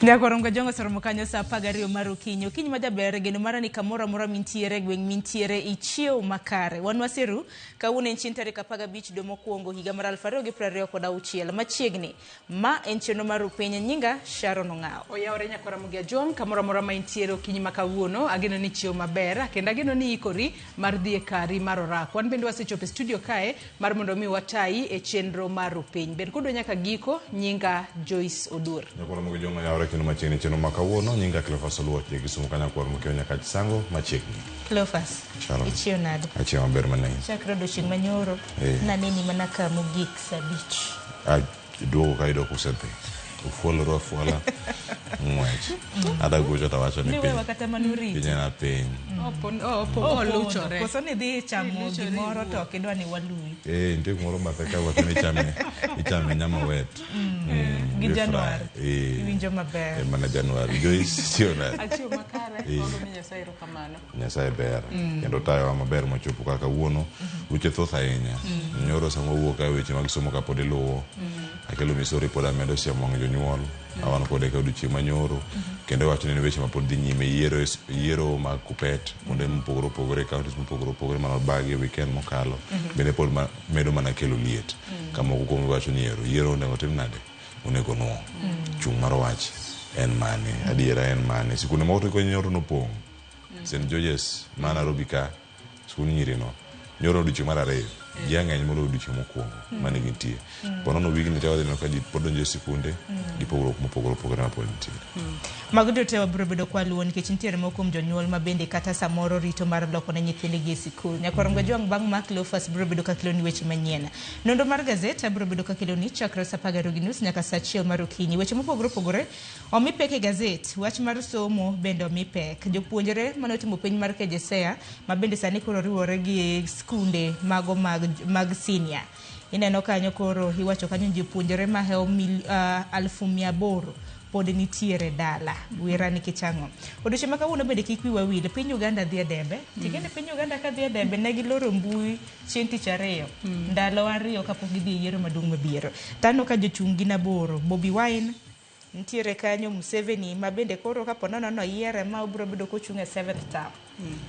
Nyakorongo jongo soromo kanyo saa 12 mar okinyi. Okinyi ma jaber geno mara ni kamoro amora mintiere gweng' mintiere ichiew makare. Wan waseru kawuono en chieng' tarik 15 dwe mokwongo higa mar 2026. Machiegni ma en chenro mar Rupiny nyinga Sharon Ong'awo. Oyawore nyakwara Mugia Jong, kamoro amora ma intiere okinyi ma kawuono, ageno ni ichiew maber kendo ageno ni iikori mar dhi e kari mar orako. Wan bende wasechopo e studio kae mar mondo mi watayi e chenro mar Rupiny. Bed kodwa nyaka giko, nyinga Joyce Odur. Nyakwar Ramogi Jong oyawore kendo machiegni chenro ma kawuono. Nyinga Cleophas Oluoch, ja Kisumu ka nyakwar Mokeo Nyakach Sango machiegni. Cleophas, Sharon. ichiew nade? Achiew maber manene. Chakre odiochieng' manyoro, Eh. naneni mana ka mogik saa abich. Aduogo kayudo kusedhi. Ufuoloru afuola ng'wech. Ada gocho to awacho ni piny. Niwewa kata mana oriti. Piny en piny. Oluchore. Koso ni dhi chamo Iluchore gimoro iwuok. to ok idwa ni waluwi. Eh, nitie kumoro bathe ka wacho ni ichame ichame nyama wet. Gi Gi Januar. fry. Eh. Iwinjo maber. Eh, mana Januar. Joyce chiew nade? Achiew makare, Eh. wago ni Nyasaye erokamano. Nyasaye ber kendo tayowa maber mochopo kaka kawuono. Weche thoth ahinya. Nyoro sama wawuok ka weche mag somo kapod iluwo. Akelo misori pod amedo siemo wang' jonyuol. Awan kode ka odiochieng' manyoro. Kendo iwacho ni en weche mapod dhi nyime yiero, yiero mag kupet kuonde mopogore opogore counties mopogore opogore mane obagi e weekend mokalo. Bende pod medo mana kelo liet. Ka moko kuom wacho ni ero yiero onego tim nade? Onego nuo. Chung' mar wach en mane? Adiera en mane? Sikunde moko to nyoro nopong'. St. George's ma Nairobi ka skund nyirino nyoro odiochieng' mar ariyo ji ang'eny moloyo odiochieng' mokwongo mane gintie. Ponono wigni te wadhi neno ka ji pod donjo e sikunde gi pogruok mopogore opogore ma pod nitie. Mago duto te wabiro bedo kwaluwo nikech nitiere moko kuom jonyuol ma bende kata samoro rito mar loko ne nyithindgi e sikul. Nyakwar Ngwejwang' bang' ma Cleophas biro bedo kakeloni weche manyien. Nonro mar gazet abiro bedo kakeloni chakre saa 12:30 nyaka saa 1 mar okinyi. Weche mopogore opogore omi pek e gazet, wach mar somo bende omi pek. Jopuonjre mane otimo penj mar KJSEA ma bende sani koro riwore gi skunde mago mag, mag senior. Ineno kanyo koro iwacho kanyo ni jopuonjre mahewo 800,000 pod nitiere dala. Wira nikech ang'o? Odiochieng' ma kawuono bende kik wiwa wil, piny Uganda dhi e dembe. Ting'eni piny Uganda ka dhi e dembe ne giloro mbui chieng' tich ariyo, ndalo ariyo kapok gidhi e yiero maduong' mabiro. Taneno ka jochung' gin aboro, Bobi Wine nitiere kanyo, Museveni ma bende koro kapo nono noyiere ma obiro bedo kochung' e seventh term.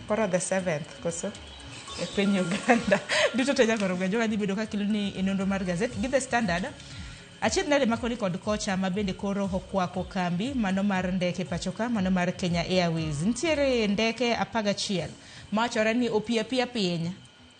Koro the seventh koso e piny Uganda. Duto te nyaka rogo joga dhi bedo ka kelo ni e nonro mar gazet gi The Standard. Achiedh nade makoni kod kocha ma bende koro okwako kambi mano mar ndeke pachoka mano mar Kenya Airways. Nitiere ndeke 11 mawachore ni opiyo apiya piny.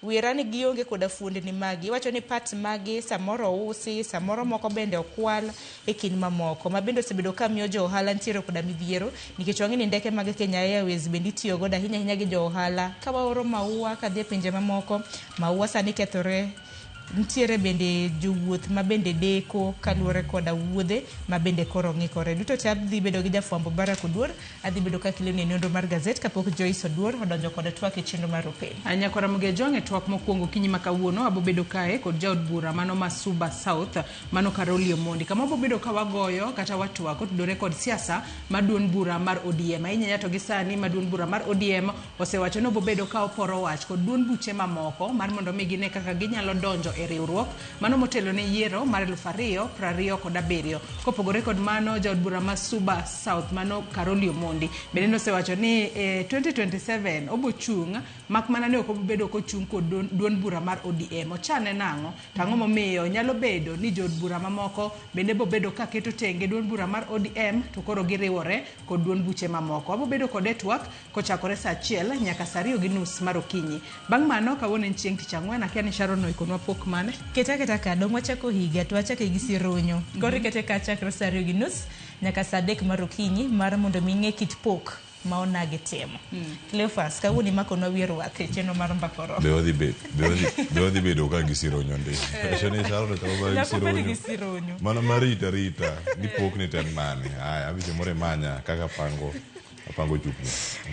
Wira ni gionge koda fuondni magi. Iwacho ni parts magi samoro ousi, samoro moko bende okwal e kind mamoko. Ma bende osebedo ka miyo jo ohala nitiere koda midhiero nikech wang'e ni ndeke mag Kenya Airways bende itiyo godo ahinya ahinya gi jo ohala. Ka waoro maua kadhi e pinje mamoko, maua sani kethore. Nitiere bende jowuoth ma bende deko kaluwore koda wuodhe ma bende koro ng'ikore. Duto te adhi bedo gi jafwambo Barack Oduor, adhi bedo ka keloni e nonro mar gazet kapok Joyce Oduor odonjo kod twak e chenro mar Rupiny. Nyakwar Ramogi Ajwang' e twak mokwongo okinyi ma kawuono abobedo kae kod jaod bura mano ma Suba South mano Caroli Omondi kama wabobedo ka wagoyo kata watwak kotudore kod siasa mar duond bura mar ODM. Ahinya ahinya to gi sani ma duond bura mar ODM osewacho ni obobedo ka oporo wach kod duond buche mamoko mar mondo mi gine kaka ginyalo donjo e riwruok mano motelo ne yiero mar 2027. Kopogore kod mano, jaod bura ma Suba South mano Caroli Omondi bende nosewacho ni e 2027 obochung' mak mana ni ok obobedo kochung' kod duond bura mar ODM. Ochane nang'o? To ang'o momiyo nyalo bedo ni jood bura mamoko bende bobedo ka keto tenge duond bura mar ODM to koro giriwore kod duond buche mamoko? Wabobedo kode e twak kochakore saa achiel nyaka saa ariyo gi nus mar okinyi. Bang' mano, kawuono en chieng' tich ang'wen, akia ni Sharon oikonwa pok mane? Kete aketa ka, dong' wachako higa to wachake gi sironyo. Koro ikete ka chakre saa ariyo gi nus nyaka saa adek mar okinyi mar mondo mi ing'e kit pok ma onagi timo. Cleophas, kawuono imakonwa wie rwath e chenro mar Mbaka Oromo. Be wadhi be be wadhi be wadhi bedo ka gi sironyo ndi. Wacho ni Sharon ochako mana gi Nyaka obed gi sironyo. sironyo. Mana marita rita ni pok ni to en mane. Aya abicho moro imanya kaka pango apango chupni.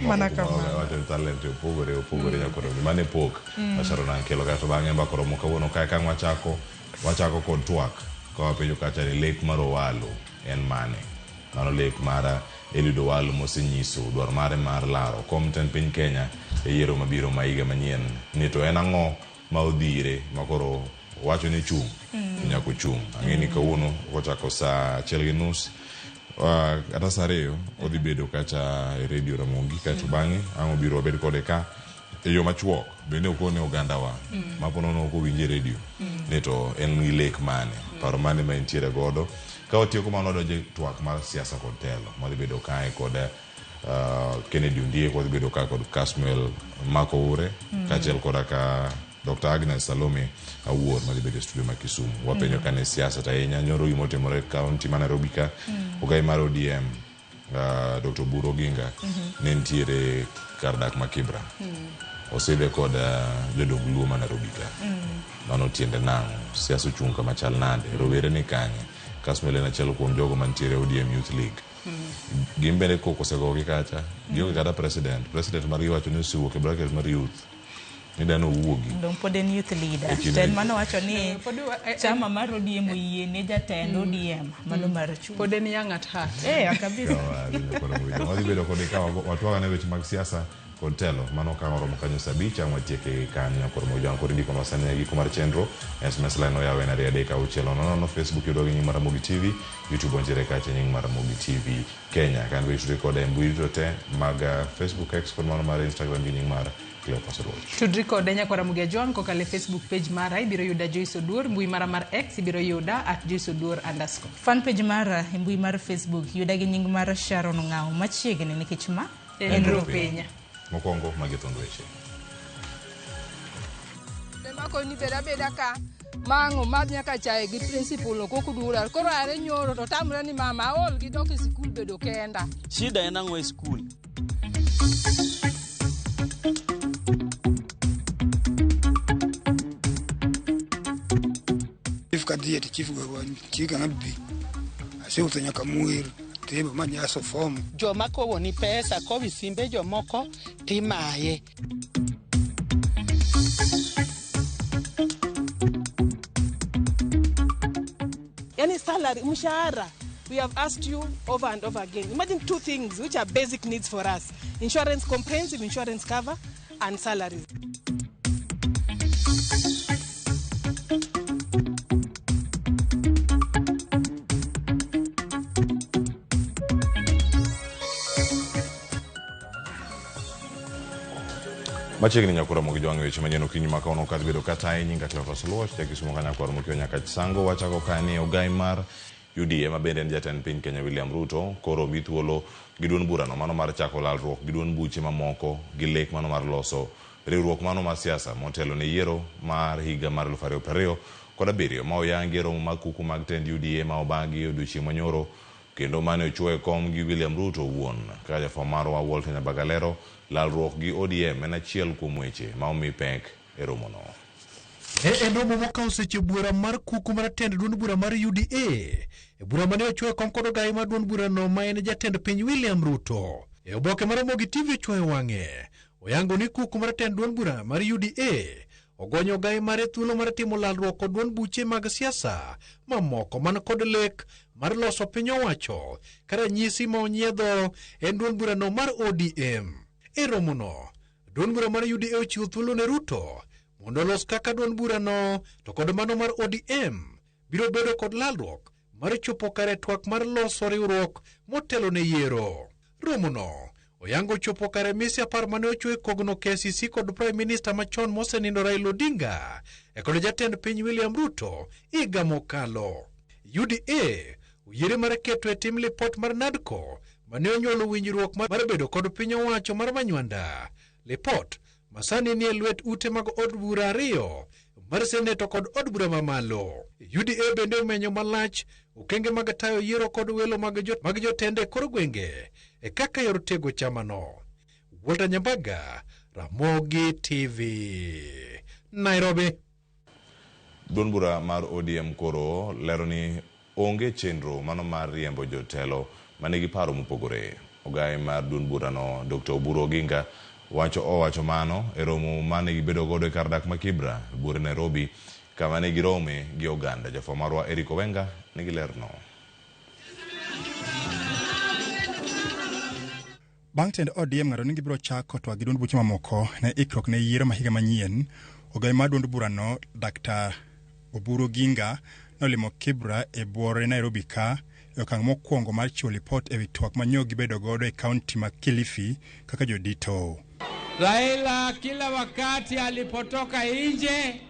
Mana Moko kumoro kamano. wacho ni talent opogore opogore nyakoro. Mane pok. Ma Sharon Ankelo kaeto bang'e Mbaka Oromo kawuono kae kang' wachako wachako kod twak ka wapenjo kacha ni lek mar Owalo en mane? Mano lek mar Eliud Owalo mosenyiso dwaro mare mar laro kom tend piny Kenya e yiero mabiro ma higa manyien ni to en ang'o ma odhire ma koro owacho ni chung' to nyaka ochung'. Ang'e ni kawuono kochako saa achiel gi nus Kata sa 2 odhi bedo kacha e redio Ramogi, kaeto bang'e ang' obiro wabed kode ka e yo machuok bende okone ogandawa ma po nono ok owinje e redio ni to en gi lek mane, paro mane ma entiere godo. Ka watieko mano, wadonjo e twak mar siasa kod telo madhi bedo kae kod Kennedy Ondiek, wadhi bedo kae kod Kasmuel Makoure kaachiel koda ka Dr. Agnes Salome Awuor madhi bedo e studio ma Kisumu. Wapenjo ka ne siasa to ahinya nyoro gima otimore e kaunti ma Nairobi ka, ogai mar ODM Dr. Oburu Oginga ne nitiere kar dak ma Kibra. Osidhe kod jodong Luo ma Nairobi ka. Mano tiende nang'o? Siasa ochung' kama chal nade? Rowere ni kanye? Kasmuel en achiel kuom jogo mantiere ODM Youth League. Gin bende koko osegogi kacha. Gionge kata president. President margi wacho ni osewuok e bracket mar youth. Ni dano owuogi. Dong pod en youth leader. E kinde To en mano wacho ni Pod chama mar ODM oyie ne jatend ODM mano mar chung'. Pod en young at heart. Kabisa. Wadhi bedo kode ka watwagane weche mag siasa kod telo. Mano ka oromo kanyo sa 5 ang' watieke kanyo koro mojang kod ndiko masani e giko mar chenro. SMS line oyaw en 2 3 6 0 0. Facebook yudo gi nying mar Ramogi TV, YouTube wantiere kacha nying mar Ramogi TV Kenya. Kan be tudri kode e mbui duto te mag Facebook, X kod mano mar Instagram gi nying mar Cleophas Oluoch. Tudri kode nyakwara Ramogi Ajwang' kokalo e Facebook page mara, ibiro yuda Joyce Oduor, mbui mara mar X ibiro yuda at Joyce Oduor underscore. Fan page mara e mbui mar Facebook yuda gi nying mar Sharon Ng'ao machiegni nikech ma en Rupinya. Mokwongo magi thund weche. Makoni beda beda ka mang'o madh nyaka chae gi principal no kok udura koro are nyoro to tamre ni mama aol gi dok e sikul bedo kenda. Shida en ang'o e skul? Chief kadhi to chief go chika nabi. Aseuso nyaka muer tebo manyaso form. Joma kowo ni pesa kowi simbe jomoko timaye. Yani salary, mshahara, we have asked you over and over again. Imagine two things which are basic needs for us. Insurance, comprehensive insurance cover and salaries. Machiegni nyakwar Ramogi Jwang' weche manyien okinyi ma kawuono kadhi bedo kata e nyinga Cleophas Oluoch, ja Kisumu ka nyakwar Mokio nyaka Chisango. Wachako ka ni ogai mar UDA ma bende en jatend piny Kenya William Ruto koro omi thuolo gi duond burano mano mar chako lalruok gi duond buche mamoko gi lek mano mar loso riwruok mano mar siasa motelo ne yiero mar higa mar 2027 ma oyangi e romo mag kuku mag tend UDA ma obagi odiochieng' manyoro kendo mane ochuo e kom gi William Ruto owuon. Kaka jafwambo marwa Walter Nyambaga lero, lalruok gi ODM en achiel kuom weche ma omi pek e romono. Ne en romo mokawo seche buora mar kuku mar tend duond bura mar UDA. E bura mane ochuo e kom kod ogai mar duond burano ma en jatend piny William Ruto. E oboke mar Ramogi TV ochuoyo wang'e. Oyango ni kuku mar tend duond bura mar UDA ogonyo ogai mare thuolo mar timo lalruok kod duond buche mag siasa mamoko man kod lek mar loso piny owacho ka ranyisi ma onyiedho en duond burano mar ODM. E romono, duond bura mar UDA ochiwo thuolo ne Ruto mondo olos kaka duond burano to kod mano mar ODM biro bedo kod lalruok mar chopo kare twak mar loso riwruok motelo ne yiero. Romono oyango chopo kare mise 10 mane ochwe kogno KCC kod Prime Minister machon mosenindo Raila Odinga e kod jatend piny William Ruto higa mokalo. UDA oyiere mar keto e tim lipot mar NADCO mane onyuolo winjruok mar bedo kod piny owacho mar Manywanda. Lipot masani nie lwet ute mag od bura 2 mar seneto kod od bura mamalo. UDA bende omenyo malach okenge mag tayo yiero kod welo mag jotende e kor gwenge e kaka yor tego chamano. Walter Nyambaga, Ramogi TV, Nairobi. Duond bura mar ODM koro lero ni onge chenro mano mar riembo jotelo manigi paro mopogore. Ogai mar duond burano Dr. Oburu Oginga owacho mano e romo mane gibedo godo e kar dak ma Kibra buore Nairobi kama ne girome gi oganda. Jafwambo marwa Eric Owenga nigi lerno. Bang' tend ODM ng'ado ni gibiro chako twak gi duond buche mamoko ne ikruok ne yiero ma higa manyien, ogai mar duond burano Dr. Oburu Oginga nolimo Kibra e buore Nairobi ka e okang' mokwongo mar chiwo lipot e wi twak ma nyo gibedo godo e kaunti ma Kilifi kaka jodito. Raila kila wakati alipotoka nje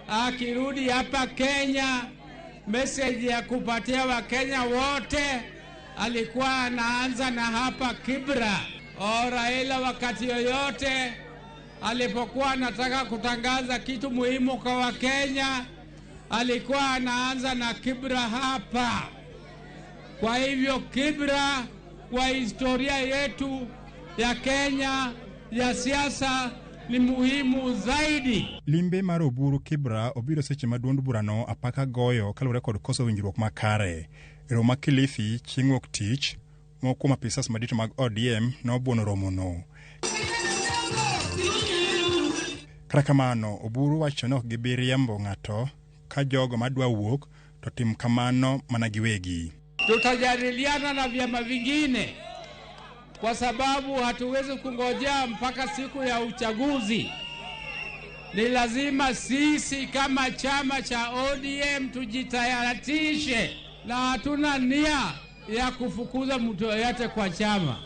akirudi hapa Kenya, message ya kupatia Wakenya wote alikuwa anaanza na hapa Kibra. O Raila wakati yoyote alipokuwa anataka kutangaza kitu muhimu kwa Wakenya alikuwa anaanza na Kibra hapa. Kwa hivyo Kibra kwa historia yetu ya Kenya ya siasa ni muhimu zaidi. Limbe mar Oburu Kibra obiro seche ma duond burano apaka goyo kaluwore kod koso winjruok makare. E romo ma Kilifi chieng' wuok tich, moko kuom apisas madito mag ODM nobuono romono. Kata kamano, Oburu wacho ni ok gibi riembo ng'ato ka jogo madwa wuok to tim kamano mana giwegi. Tutajadiliana na vyama vingine kwa sababu hatuwezi kungojea mpaka siku ya uchaguzi. Ni lazima sisi kama chama cha ODM tujitayarishe, na hatuna nia ya kufukuza mtu yoyote kwa chama.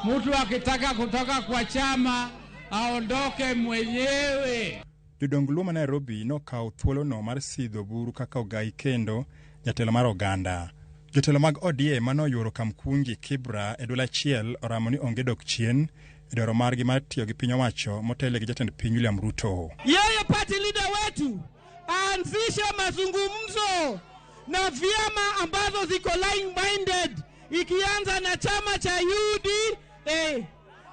Mtu akitaka kutoka kwa chama aondoke mwenyewe. Jodong Luo ma Nairobi nokawo thuolono mar sidho Oburu kaka ogai kendo jatelo mar oganda. Jotelo mag ODM mane oyuoro Kamkunji Kibra e duol achiel oramo ni onge dok chien e dwaro margi mar tiyo gi piny owacho motelo gi jatend piny William Ruto. Yeye party leader wetu aanzishe mazungumzo na vyama ambazo ziko like minded, ikianza na chama cha UDA,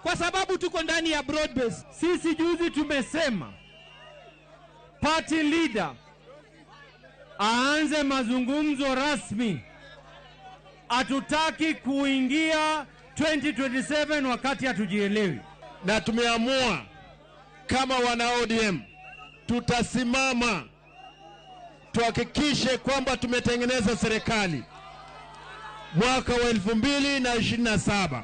kwa sababu tuko ndani ya broad base. Sisi juzi tumesema party leader aanze mazungumzo rasmi. Hatutaki kuingia 2027 wakati hatujielewi. Na tumeamua kama wana ODM tutasimama tuhakikishe kwamba tumetengeneza serikali mwaka wa 2027.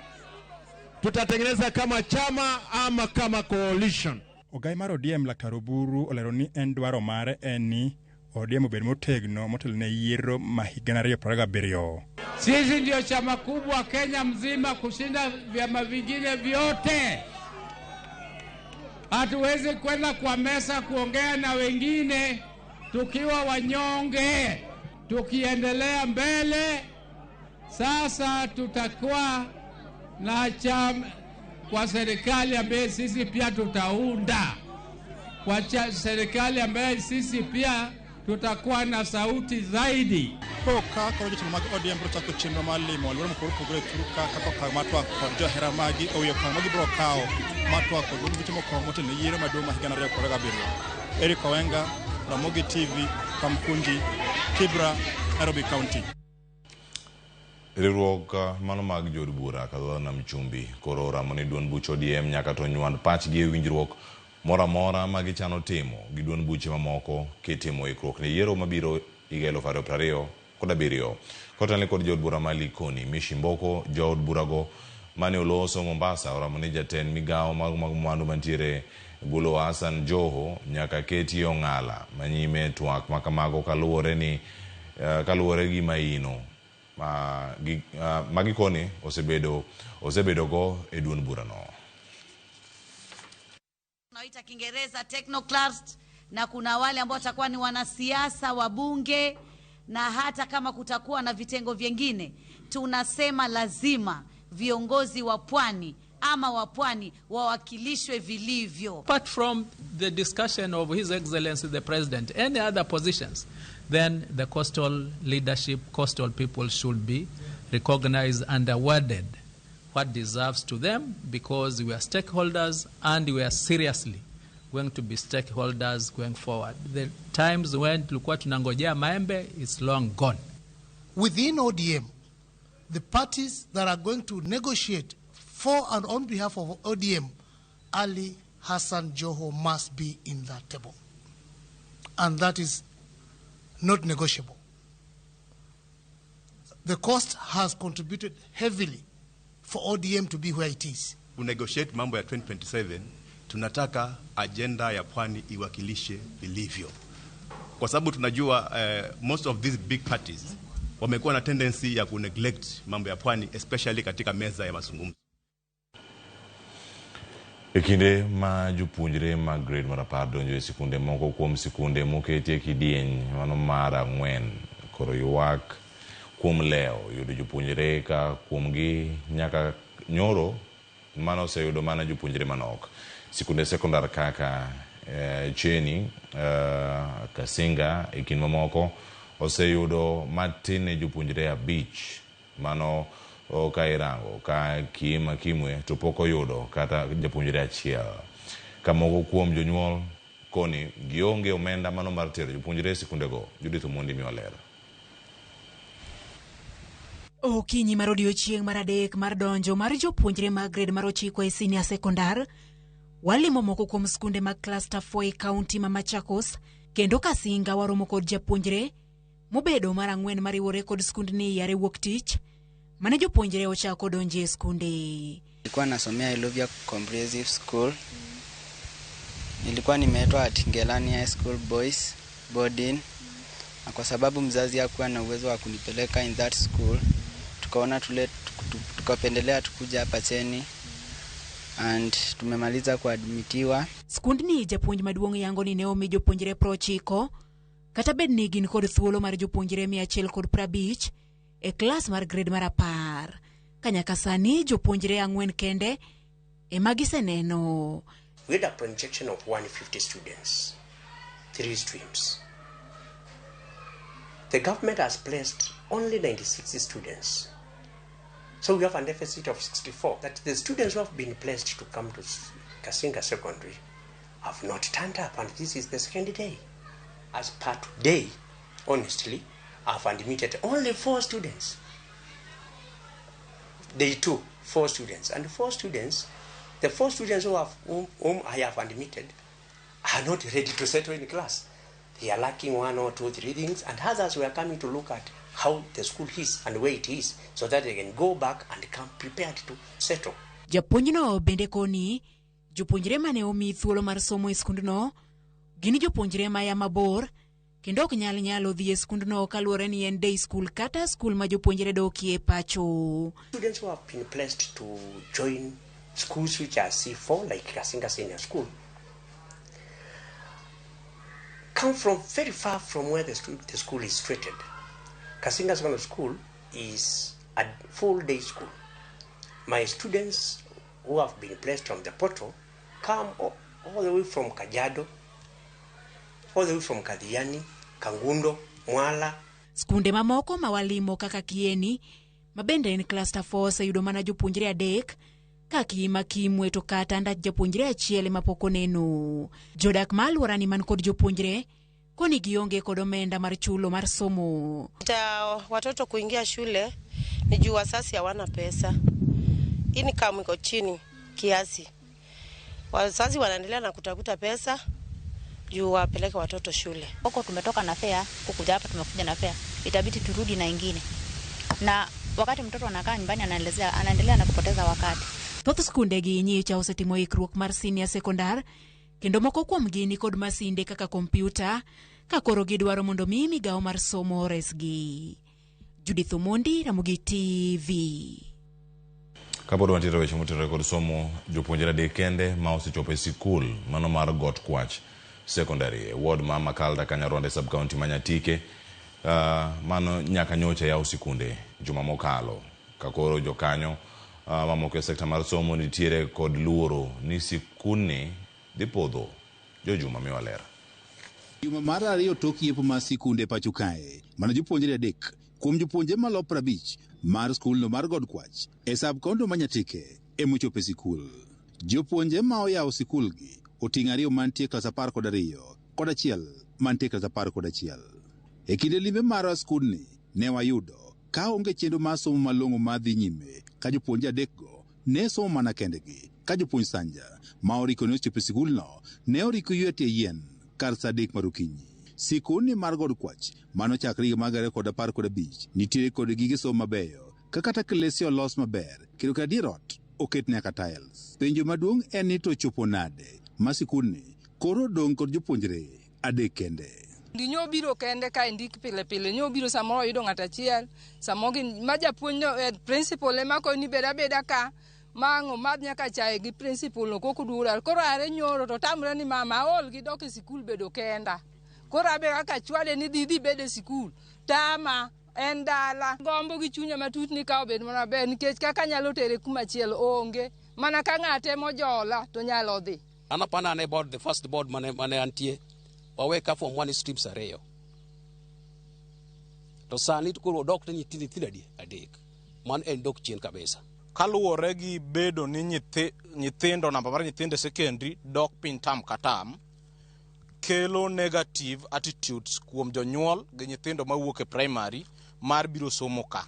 Tutatengeneza kama chama ama kama coalition. Ogai mar ODM Laktar Oburu olero ni en dwaro mare en ni ODM obed motegno motelo ne yiero ma higa 2027. Sisi ndio chama kubwa Kenya mzima kushinda vyama vingine vyote. Hatuwezi kwenda kwa meza kuongea na wengine tukiwa wanyonge. Tukiendelea mbele, sasa tutakuwa na chama kwa serikali ambaye sisi pia tutaunda, kwa serikali ambaye sisi pia tutakuwa na sauti zaidi. Koro ka koro jotelo mag ODM biro chako chenro mar limo alwora mopogore opogore e thur ka kaka okang' mar twak kod johera maggi e wi okang' ma gibiro kawo mar twak kod duond buche moko motelo ne yiero maduong' ma higa 2027. Eric Owenga, Ramogi TV, Kamkunji, Kibra, Nairobi County. Riwruok mano mag jood bura kadho nam chumbi koro oramo ni duond buch ODM nyaka to nywand pachgi e winjruok moro amora ma gichano timo gi duond buche mamoko kitimo ikruok ne yiero mabiro higa 2027. Kotenore kod jood bura ma Likoni, Mishi Mboko, jood burago mane oloso Mombasa oramo ni jatend migawo mag mwandu mantiere Bulo Hassan Joho nyaka keti ong'ala manyime twak makamago kaluwore ni kaluwore gi maino ma gikone osebedo go e duond burano. Tunaita Kiingereza technocrats, na kuna wale ambao watakuwa ni wanasiasa, wabunge, na hata kama kutakuwa na vitengo vingine, tunasema lazima viongozi wa pwani ama wa pwani wawakilishwe vilivyo. Apart from the discussion of His Excellency the President, any other positions, then the coastal leadership, coastal people should be recognized and awarded what deserves to them, because we are stakeholders and we are seriously going to be stakeholders going forward. The times when tulikuwa tunangojea maembe is long gone. Within ODM, the parties that are going to negotiate for and on behalf of ODM, Ali Hassan Joho must be in that table. And that is not negotiable. The coast has contributed heavily for ODM to be where it is. Kunegotiate mambo ya 2027, tunataka agenda ya pwani iwakilishe vilivyo, kwa sababu tunajua most of these big parties Wamekuwa na tendency ya kuneglect mambo ya pwani especially katika meza ya mazungumzo. E kinde ma jopuonjre mag grade mar 10 donjo e sikunde moko kuom sikunde moketie kidieny mano mar 4 koro ywak kuom lewo yudo jopuonjre ka kuomgi nyaka nyoro mano oseyudo mana jopuonjre manok. Sikunde sekondar kaka Cheni, Kasinga e kind mamoko oseyudo matin ne jopuonjre 5 mano ka irango ka Kiima Kimwe to pok oyudo kata japuonjre achiel. Ka moko kuom jonyuol koni gionge omenda mano mar tero jopuonjre e sikundego. Judith Omondi miwa ler. Okinyi mar odiochieng' mar 3 mar donjo mar jopuonjre mag grade mar 9 e senior sekondar, walimo moko kuom skunde mag cluster 4 e kaunti ma Machakos, kendo Kasinga waromo kod japuonjre mobedo mar 4 mariwore kod skundni yare wuok tich mane jopuonjre ochako donjo e skunde. Nilikuwa nasomea Iluvia Comprehensive School. Nilikuwa nimeitwa at Ngelani High School Boys boarding, na kwa sababu mzazi hakuwa na uwezo wa kunipeleka in that school, tukaona tukapendelea tukuja hapa Cheni and tumemaliza kuadmitiwa. Skundni japuonj maduong' yango ni ne omi jopuonjre 90 kata bed ni gin kod thuolo mar jopuonjre 150 e klas mar grade mar 10. Ka nyaka sani jopuonjre 4 kende ema giseneno. We had a projection of 150 students, 3 streams. The government has placed only 96 students. So we have a deficit of 64. That the students who have been placed to come to Kasinga Secondary have not turned up, and this is the second day. As per today, honestly, I've admitted only 4 students. Day 2, 4 students. And 4 students, the 4 students whom I have admitted are not ready to settle in class. They are lacking 1 or 2, 3 things, and others were coming to look at how the school is and where it is, so that they can go back and come prepared to settle. Japuonjno bende koni, jopuonjre mane omi thuolo mar somo e skundno gin jopuonjre maya mabor kendo ok nyal nyalo dhi e skundno kaluwore ni en day school kata skul ma jopuonjre dokie pacho. Students who have been placed to join schools which are C4, like Kasinga Senior School, come from very far from where the school is situated. Kasinga Secondary School is a full day school. My students who have been placed on the portal come all the way from Kajiado, all the way from Kathiani, Kangundo, Mwala. Skunde mamoko mawalimo kaka Kieni, mabende en cluster 4 oseyudo mana jopuonjre 3 ka Kiima Kimwe to kata ndach japuonjre 1 ema pok oneno. Jodak ma alworani man kod jopuonjre koni gionge kod omenda mar chulo mar somo. Watoto kuingia shule ni juu wazazi hawana pesa. Income iko chini kiasi. Wazazi wanaendelea na kutafuta pesa juu wapeleke watoto shule. Huko tumetoka na fare, kukuja hapa tumekuja na fare. Itabidi turudi na ingine. Na wakati mtoto anakaa nyumbani anaendelea na kupoteza wakati. Thoth skunde gi nyicha osetimo ikruok mar senior sekondar kendo moko kuomgi ni kod masinde kaka kompyuta ka koro gidwaro mondo mi migawo mar somo oresgi. Judith Omondi, Ramogi TV. Kapod wantiere weche motenore kod somo, jopuonjre 3 kende ma osechopo e sikul mano mar Got Kwach Secondary e ward ma Makalda Kanyarwanda sub county ma Nyatike, mano nyaka nyocha yaw sikunde juma mokalo. Ka koro jokanyo mamoko e sekta mar somo nitiere kod luoro ni sikundni dhi podho. Jojuma miwa ler. Juma mar 2 tok yepo mar sikunde pacho kae, mana jopuonjre 3 kuom jopuonjre malo 50 mar skulno mar God Kwach e sub county ma Nyatike emochopo e sikul. Jopuonjre ma oyawo sikulgi oting'o 2 mantie klas 12 kod 1 mantie klas 11. E kinde limbe mar skundni ne wayudo ka onge chenro mar somo malong'o madhi nyime ka jopuonjre 3 go ne somo mana kendgi, ka jopuonj Sanja ma oriko ne ochopo e sikulno ne oriko ywe tie yien kar saa 3 mar okinyi. Sikundni mar God Kwach manochakre higa mar 2015 nitiere kod gige somo mabeyo ka kata klese olos maber kendo ka dier ot oket nyaka tiles. Penjo maduong' en ni to chopo nade ma sikundni koro odong' kod jopuonjre 3 kende. Ndi nyobiro kende ka indik pile pile, nyobiro samoro oyudo ng'ato achiel, samoro gin ma japuonj no eh, principal ema koni bed abeda ka ma ang' omadh nyaka chae gi principal no kok oduogo dala. Koro are nyoro to tamre ni mama aol gi dok e sikul bedo kenda. Koro abe kaka chwale ni dhi idhi bed e sikul, tama en dala. Gombo gi chunya matut ni ka obed mana maber nikech kaka anyalo tere kuma chielo onge. Mana ka ng'ate mojola to nyalo dhi. An apana an e board, the first board mane, mane antie, wawe ka form 1 streams ariyo. To sani to koro odok to nyithindo nyithindo adi? Adek. Mano en dok chien kabisa. Kaluwore gi bedo ni nyithindo namba mar nyithindo e secondary dok piny tam ka tam, kelo negative attitudes kuom jonyuol gi nyithindo mawuok e primary mar biro somo ka.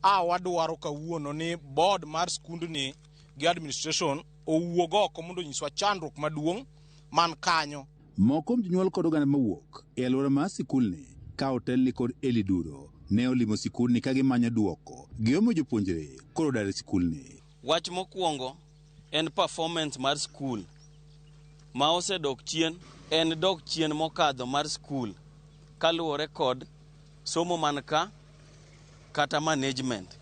A wadwaro kawuono ni board mar skundni gi administration owuog oko mondo onyiswa chandruok maduong' man kanyo. Moko kuom jonyuol kod oganda mawuok e alwora mar sikulni ka otelni kod Eli Duro ne olimo sikulni ka gimanyo duoko giomo jopuonjre koro dar e sikulni. Wach mokwongo en performance mar skul ma osedok chien en dok chien mokadho mar skul kaluwore kod somo man ka kata management.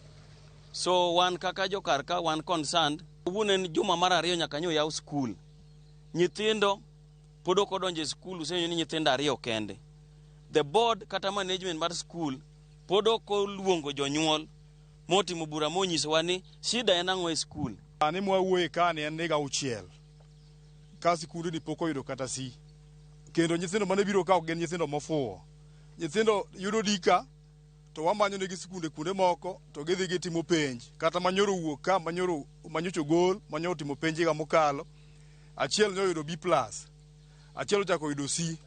So wan kaka jokar ka wan concerned. Kawuono en juma mar ariyo nyaka nyo yaw skul. Nyithindo pod ok odonjo e skul, usenyo ni nyithindo ariyo kende. The board kata management mar skul pod ok oluongo jonyuol motimo bura monyisowa ni shida en ang'o e skul. Sani mwawuoye ka ni en higa auchiel ka sikundni pok oyudo kata C. Kendo nyithindo mane biro ka ok gin nyithindo mofuwo. Nyithindo yudo dika to wamanyo negi sikunde kuonde moko to gidhi gitimo penj. Kata manyoro wuok ka, manyoro manyocha ogol, manyoro timo penj higa mokalo. Achiel nyoyudo B+, achiel ochako oyudo C+.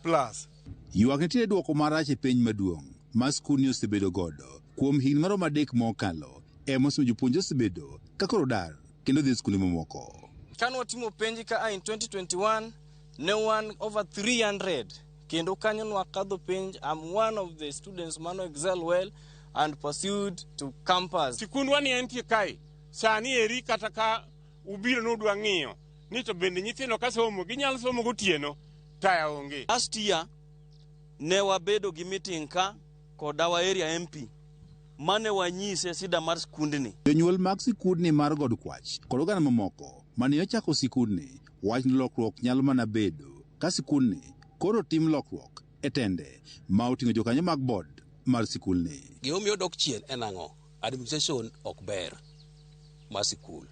Ywak nitie duoko marach e penj maduong' ma skundni osebedo godo kuom higni maromo adek mokalo ema osemiyo jopuonjre osebedo ka koro dar kendo dhi e skunde mamoko. Kane watimo penj ka in 2021 ne wan over 300 kendo kanyo nwakadho penj. I'm one of the students mano excel well and pursued to campus. Sikundwa ni entie kae sani eri kata ka ubiro nudwa ng'iyo ni to bende nyithindo ka somo ginyalo somo gotieno taya onge. Last year ne wabedo gi meeting ka kod our area MP mane wanyise sida mar skundni. Jonyuol mag sikundni mar God Kwach kod oganda mamoko mane ochako sikundni wach ni lokruok nyalo mana bedo ka sikundni koro tim lokruok e tende ma oting'o jokanyo mag board mar sikulni. Gimomiyo odok chien en ang'o? Administration ok ber mar sikul.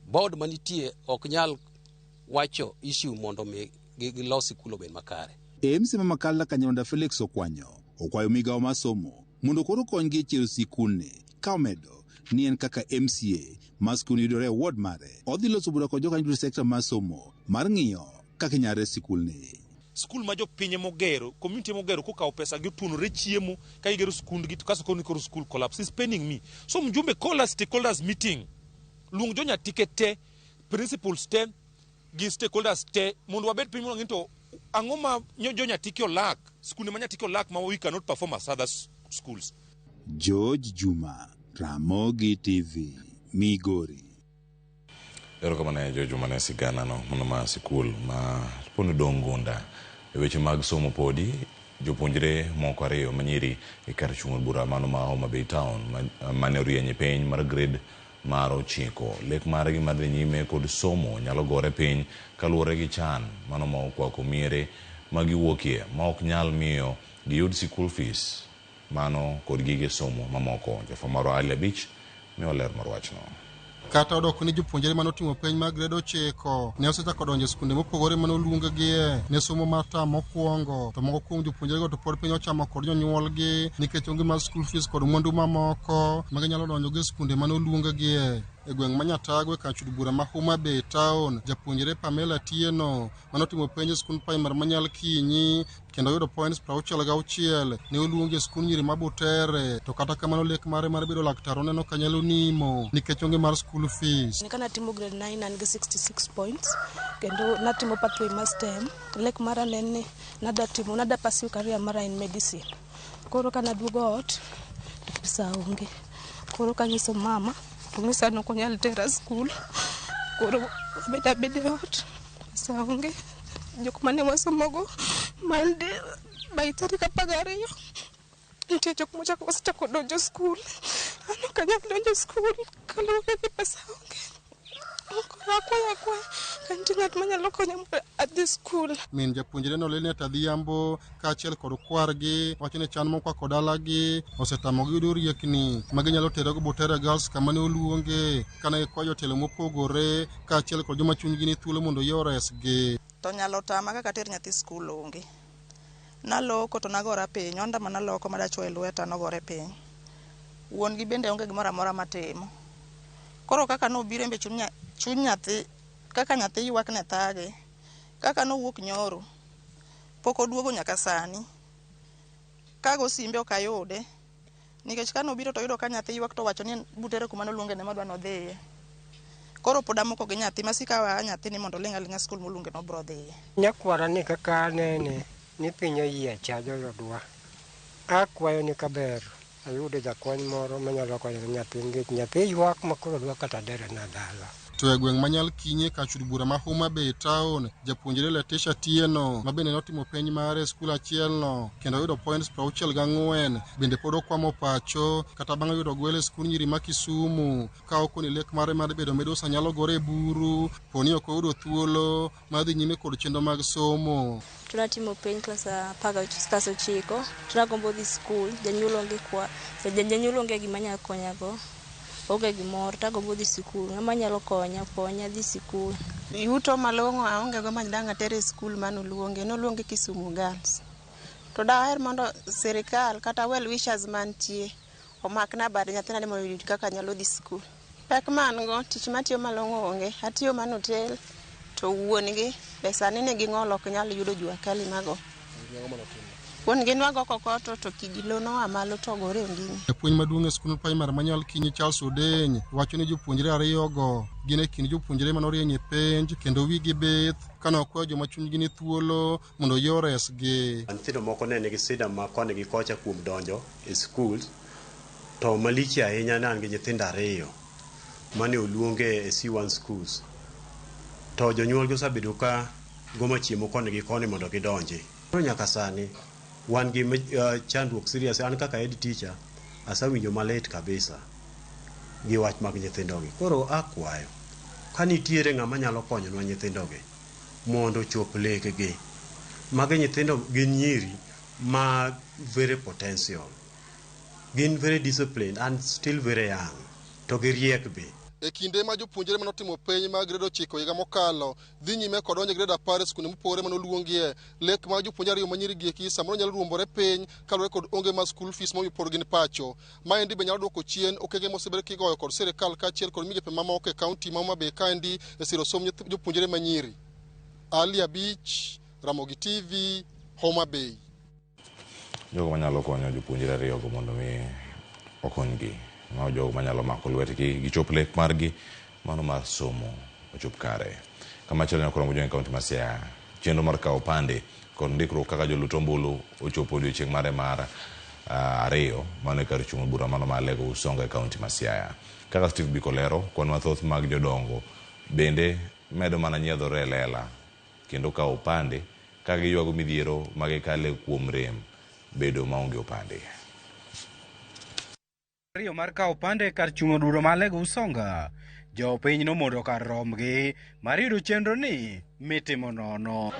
Board manitie ok nyal wacho issue mondo mi gilos sikul obed makare. MC ma Makalla Kanyarwanda Felix Okwanyo okwayo migawo mar somo mondo koro okonygi e chiero sikulni ka omedo ni en kaka MCA ma skul yudore e ward mare odhi loso bura kod jokanyo duto e sekta mar somo mar ng'iyo kaka inyalo res sikulni. Skul ma jopiny emogero, community emogero kokawo pesa gi otuonore chiemo ka gigero skundgi to kasto koro ni koro school collapse is paining me. So mjumbe call a stakeholders meeting. Luong jo Nyatike te, principals te, gi stakeholders te mondo wabed piny mondo ng'i to ang'o ma jo Nyatike olak, skunde ma Nyatike olak ma we cannot perform as other schools. George Juma, Ramogi TV, Migori. Erokamano ne George Juma ne sigana no mano ma sikul ma pono dong' gunda. E weche mag somo podi, jopuonjre moko ariyo manyiri e kar chung' bura mano ma Homa Bay Town mane orieny e piny mar grade mar ochiko. Lek margi mar dhi nyime kod somo nyalo gore piny kaluwore gi chan mano ma okwako miere ma giwuokie ma ok nyal miyo giyud sikul fees mano kod gige somo mamoko. Jafwambo marwa Ali Abich miyo ler mar wachno. Kata odok ni jopuonjre mane otimo penj mag grade ochiko ne osechako donjo e skunde mopogore mane oluonggie ne somo mar tam mokwongo, to moko kuom jopuonjrego to pod piny ochamo kod jonyuolgi nikech onge mar school fees kod mwandu mamoko ma ginyalo donjogo e skunde mane oluonggie. E gweng' ma Nyatagwe kar chud bura ma Homa Bay Town, japuonjre Pamela Tieno mane otimo penj e skund primary ma Nyalkinyi kendo oyudo points 66 ne oluongi e skund nyiri ma Butere, to kata kamano lek mare mar bedo laktar oneno ka nyalo nimo nikech onge mar school fees. Ka natimo grade 9 an gi 66 points kendo natimo pathway mar STEM. Lek mara ne en ni nadwa timo nadwa pursue career mara in medicine. Koro ka naduogo ot to pesa onge. Koro kanyiso mama to onyisa ni ok onyal tera skul. Koro abet abeda e ot pesa onge. Jok mane wasomogo Monday by tarik 12 nitie jok mochako osechako donjo skul. An ok anyal donjo skul kaluwore ni pesa onge. Koro akwayo akwaya ka nitie ng'at manyalo konya mondo adhi skul. Min japuonjre no Linet Adhiambo kaachiel kod kwargi wacho ni chan mokwako dalagi osetamogi yudo riekni ma ginyalo terogo Butere Girls kama ne oluonge kane gikwayo jotelo mopogore kaachiel kod joma chunygi ni thuolo mondo oyie oresgi. To nyalo tama kaka ater nyathi skul onge. Naloko to nagora piny, onda manaloko madachuo e lweta nogore piny. Wuon gi bende onge gimoro amora matimo. Koro kaka nobiro embe chuny nyathi, kaka nyathi ywak ne thage, kaka nowuok nyoro, pok oduogo nyaka sani. Kago simbe ok ayude, nikech ka nobiro to oyudo ka nyathi ywak to owacho ni Butere kuma noluonge ne madwa nodhiye. Koro pod amoko gi nyathi, masika wa nyathi ni mondo oling' aling'a skul moluonge no obro dhiye. Nyakwara ni kaka anene ni piny oyiech joodwa. Akwayo ni kaber ayudo jakony moro manyalo konyo nyathi nikech nyathi ywak ma koro dwa kata derena dala. To e gweng' ma Nyalkinye kar chud bura ma Homa Bay town, japuonjre Letitia Tieno ma bende notimo penj mare e skul achielno kendo oyudo points 64 bende pod okwamo pacho kata bang' yudo gwel e skund nyiri ma Kisumu ka okoni lek mare mar bedo midusa nyalo gore e buru poni ok oyudo thuolo mar dhi nyime kod chenro mag somo. Tunatimo penj klas 19, tunagombo dhi skul, janyuol onge kwa, janyuol onge gima nyalo konyago. Onge gimoro, tagombo dhi sikul, ng'ama nyalo konya, konya dhi sikul. Yuto malong'o aonge go ma dang' atere e skul manoluonge, noluonge Kisumu Girls. To daher mondo sirikal kata well wishers mantie omakna bad nyathina ni mondo oyud kaka nyalo dhi skul. Pek ma an go, tich matiyo malong'o onge, atiyo mana hotel to wuon gi pesa ni nigi ng'ol ok nyal yudo jua kali mago. Wuon gi nwago kokoto to kidi lo noa malo to ogore onding'e. Japuonj maduong' e skund primar ma Nyalkinyi Charles Odeny wacho ni jopuonjre ariyogo gin e kind jopuonjre manorieny e penj kendo wigi bith kane okwayo joma chunygi ni thuolo mondo oyie oresgi. Nyithindo moko ne nigi sida ma koni gi kocha kuom donjo e skul, to malich ahinya ne an gi nyithindo ariyo mane oluonge e C1 schools, to jonyuolgi osebedo ka gomo chiemo koni gi koni mondo gidonji. Koro nyaka sani wan gi chandruok serious. An kaka head teacher asewinjo malit kabisa gi wach mag nyithindogi. Koro akwayo ka nitiere ng'ama nyalo konyonwa nyithindogi mondo ochop lekgi. Magi nyithindo gin nyiri ma very potential, gin very disciplined and still very young, to giriek be. E kinde ma jopuonjre manotimo penj mag grade 9 higa mokalo dhi nyime kod donjo e grade 10 e skunde mopogore manoluongie, lek mag jopuonjre ariyo manyiri gi eki samoro nyalo ruombore piny kaluwore kod onge mar school fees momiyo pod gin pacho. Maendi be nyalo duoko chien okenge mosebed kigoyo kod sirikal kaachiel kod migepe mamoko e kaunti ma Homa Bay kaendi e siro somb jopuonjre manyiri. Ali Abich, Ramogi TV, Homa Bay. Jogo manyalo konyo jopuonjre ariyogo mondo mi okonygi, mago jogo manyalo mako lwetgi gichop lek margi mano mar somo ochop kare. Kamachielo ne okoromo e kaunti ma Siaya, chenro mar kawo opande kod ndikruok kaka jolut ombulu ochopo odiochieng' mare mar 2 mano e kar chung' bura mano mar Alego Usonga e kaunti ma Siaya. Kaka Steve Biko lero, kwan mathoth mag jodongo bende medo mana nyiedhore e lela kendo kawo opande ka giywago midhiero magikale kuom rem bedo maonge opande. Ariyo mar kawo opande kar chung' bura ma Alego Usonga, jopiny nomondo kar romgi mar yudo chenro ni mitimo nono.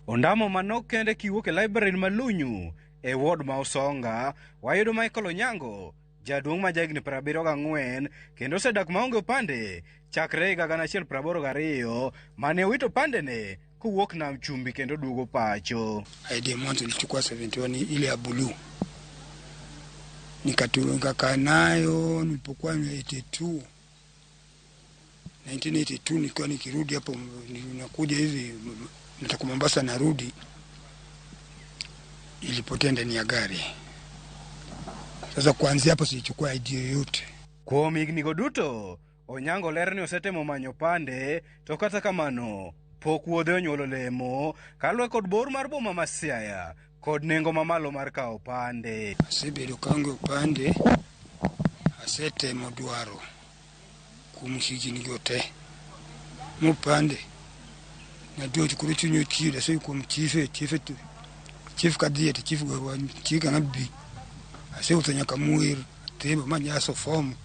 Ondamo manok kende kiwuok e library Malunyu e ward ma Usonga, wayudo Michael Onyango, jaduong' ma jahigni 74 kendo osedak maonge opande chakre higa 1982 mane owito opandene kowuok nam chumbi kendo duogo pacho. ID mwanzo nilichukua 71 ile ya blue, nikakaa nayo nilipokuwa 82 1982 nikiwa nikirudi hapo, nakuja hivi natoka Mombasa narudi, ilipotea ndani ya gari. Sasa kuanzia hapo silichukua ID yoyote. Kuom higni go duto, Onyango lero ni osetemo manyo opande to kata kamano pok wuodhe onyuolo lemo kaluwore kod bor mar boma ma Siaya kod nengo mamalo mar kawo opande. Asebedo kaonge opande, asetemo dwaro kuom higni go te mopande Naduogo to koro chunya ochido aseyo kuom chife chife to chief kadhiye to chief gowa chika na bi. Asewuotho nyaka Muer, Thebo majaso form.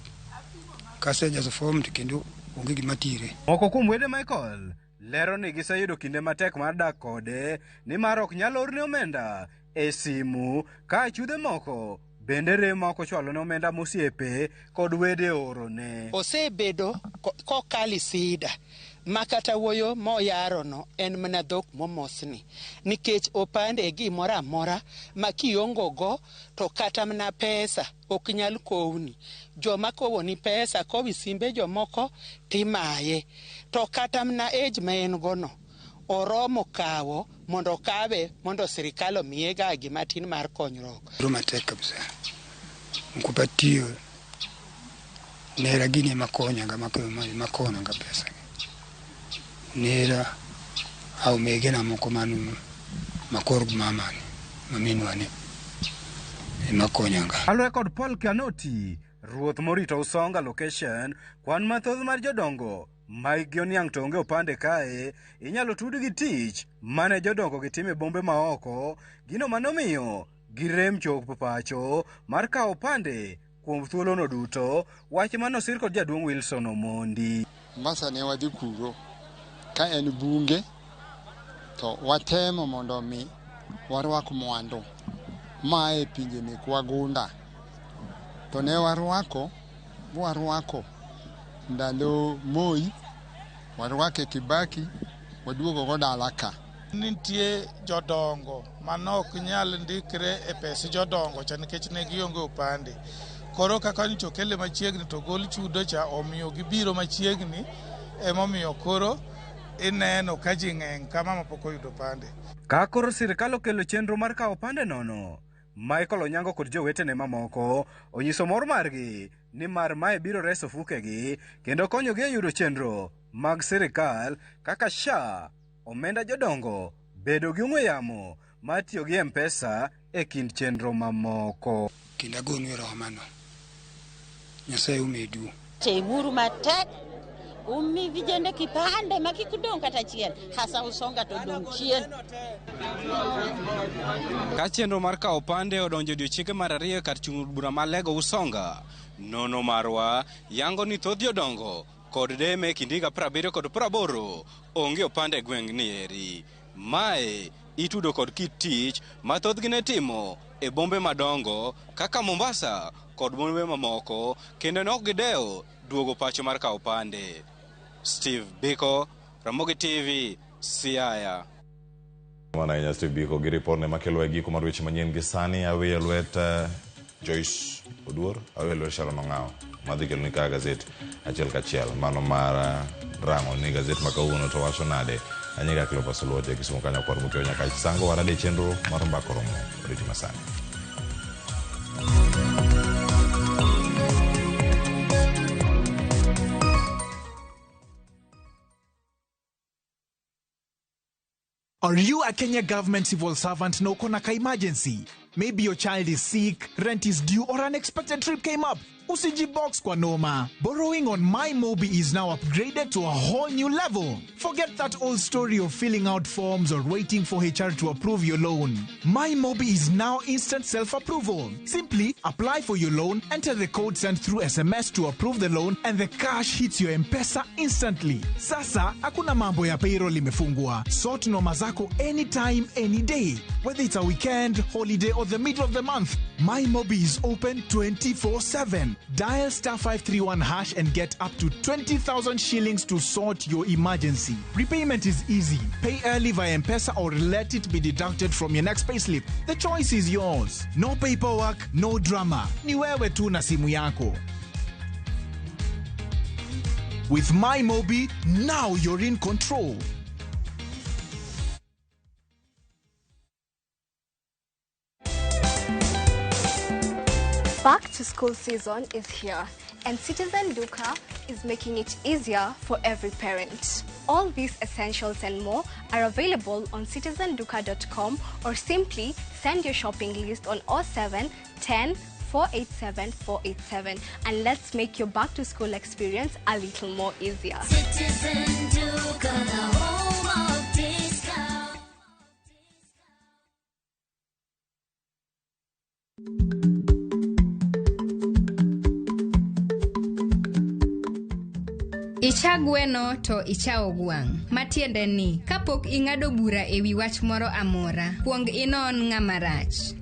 Kasejaso form to kendo onge gima tire. Moko kuom wede Michael lero ni giseyudo kinde matek mar dak kode nimar ok nyal orne omenda e simu ka achudhe moko bende rem ma ok ochwalone omenda mosiepe kod wede orone. Osebedo kokali sida ma kata wuoyo moyarono en mana dhok momosni nikech opande e gimoro amora ma kiongogo to kata mana pesa ok nyal kowni. Joma kowoni pesa kowi simbe jomoko timaye. To kata mana age ma en gono oromo kawo mondo okawe mondo sirikal omiye ga gima tin mar konyruok. Bedo matek kabisa. Nkupa tiyo nera gini ema konyaga makonaga pesa. Nera au megena moko manu makor mama ni maminwa ni ema konyaga. Kaluwore kod Paul Kanoti, ruoth morito Usonga location, kwan mathoth mar jodongo ma hikgi oniang' to onge opande kae inyalo tud gi tich mane jodongo gitimo e bombe maoko, gino manomiyo girem chopo pacho mar kawo opande kuom thuolono duto, wach manosir kod jaduong' Wilson Omondi. Mombasa ne wadhi kuro ka en bunge to watemo mondo mi warwak mwandu maa e pinje mek wagunda to ne warwako mwarwako ndalo Moi, warwake Kibaki, waduogo go dala ka. Nitie jodongo manok nyal ndikre e pes jodongo cha nikech ne gionge opande. Koro kaka nyocha okele machiegni to gol chudo cha omiyo gibiro machiegni emomiyo koro ineno ka ji ng'eny kama mapok oyudo opande. Ka koro sirkal okelo chenro mar kawo opande nono, Michael Onyango kod jowetene mamoko onyiso mor margi ni mar mae biro reso fukegi kendo konyogi e yudo chenro mag sirkal kaka SHA, omenda jodongo, bedo gi ong'we yamo mar tiyo gi M-Pesa e kind chenro mamoko. Kendo agonu erokamano. Nyasaye omedu. Temuru matek umi vijende kipande ma kik dong' kata achiel hasa Usonga to dong' chien. Ka chenro mar kawo opande odonjo odiechienge mar ariyo e kar chung' bura ma Lego Usonga, nono marwa yango ni thoth jodongo kod deme e kind higa 70 kod 80 onge opande e gweng' ni eri. Mae itudo kod kit tich ma thothgi ne timo e bombe madongo kaka Mombasa kod bombe mamoko kendo ne ok gidewo duogo pacho mar kawo opande. Steve Biko, Ramogi TV, Siaya. Mano ahinya Steve Biko gi ripodne makelo e giko mar weche manyien gi sani aweyo lwet Joyce Oduor, aweyo lwet Sharon Ong'awo madhi keloni kaka gazet achiel kachiel mano mar rango ni gazet ma kawuono to wacho nade. Anyinga Cleophas Oluoch Kisumu kanyo kwar mokiewo nyaka Sango warade chenro mar mbaka oromo oriti masani. Are you a Kenya government civil servant na uko na ka emergency? Maybe your child is sick, rent is due, or unexpected trip came up. Usijibox kwa noma. Borrowing on MyMobi is now upgraded to a whole new level. Forget that old story of filling out forms or waiting for HR to approve your loan. MyMobi is now instant self-approval. Simply apply for your loan, enter the code sent through SMS to approve the loan, and the cash hits your M-Pesa instantly. Sasa, hakuna mambo ya payroll imefungwa. Sort noma zako anytime, any day. Whether it's a weekend, holiday, or the middle of the month, MyMobi is open 24/7. Dial star 531 hash and get up to 20,000 shillings to sort your emergency. Repayment is easy. Pay early via M-Pesa or let it be deducted from your next payslip. The choice is yours. No paperwork, no drama. Ni wewe tu na simu yako. With MyMobi, now you're in control. Back to school season is here, and Citizen Duka is making it easier for every parent. All these essentials and more are available on citizenduka.com or simply send your shopping list on 07 10 487 487 and let's make your back to school experience a little more easier. Citizen Duka, the home of Icha gweno to icha ogwang'. Matiende ni, kapok ing'ado bura e wi wach moro amora, kuong inon ng'ama rach.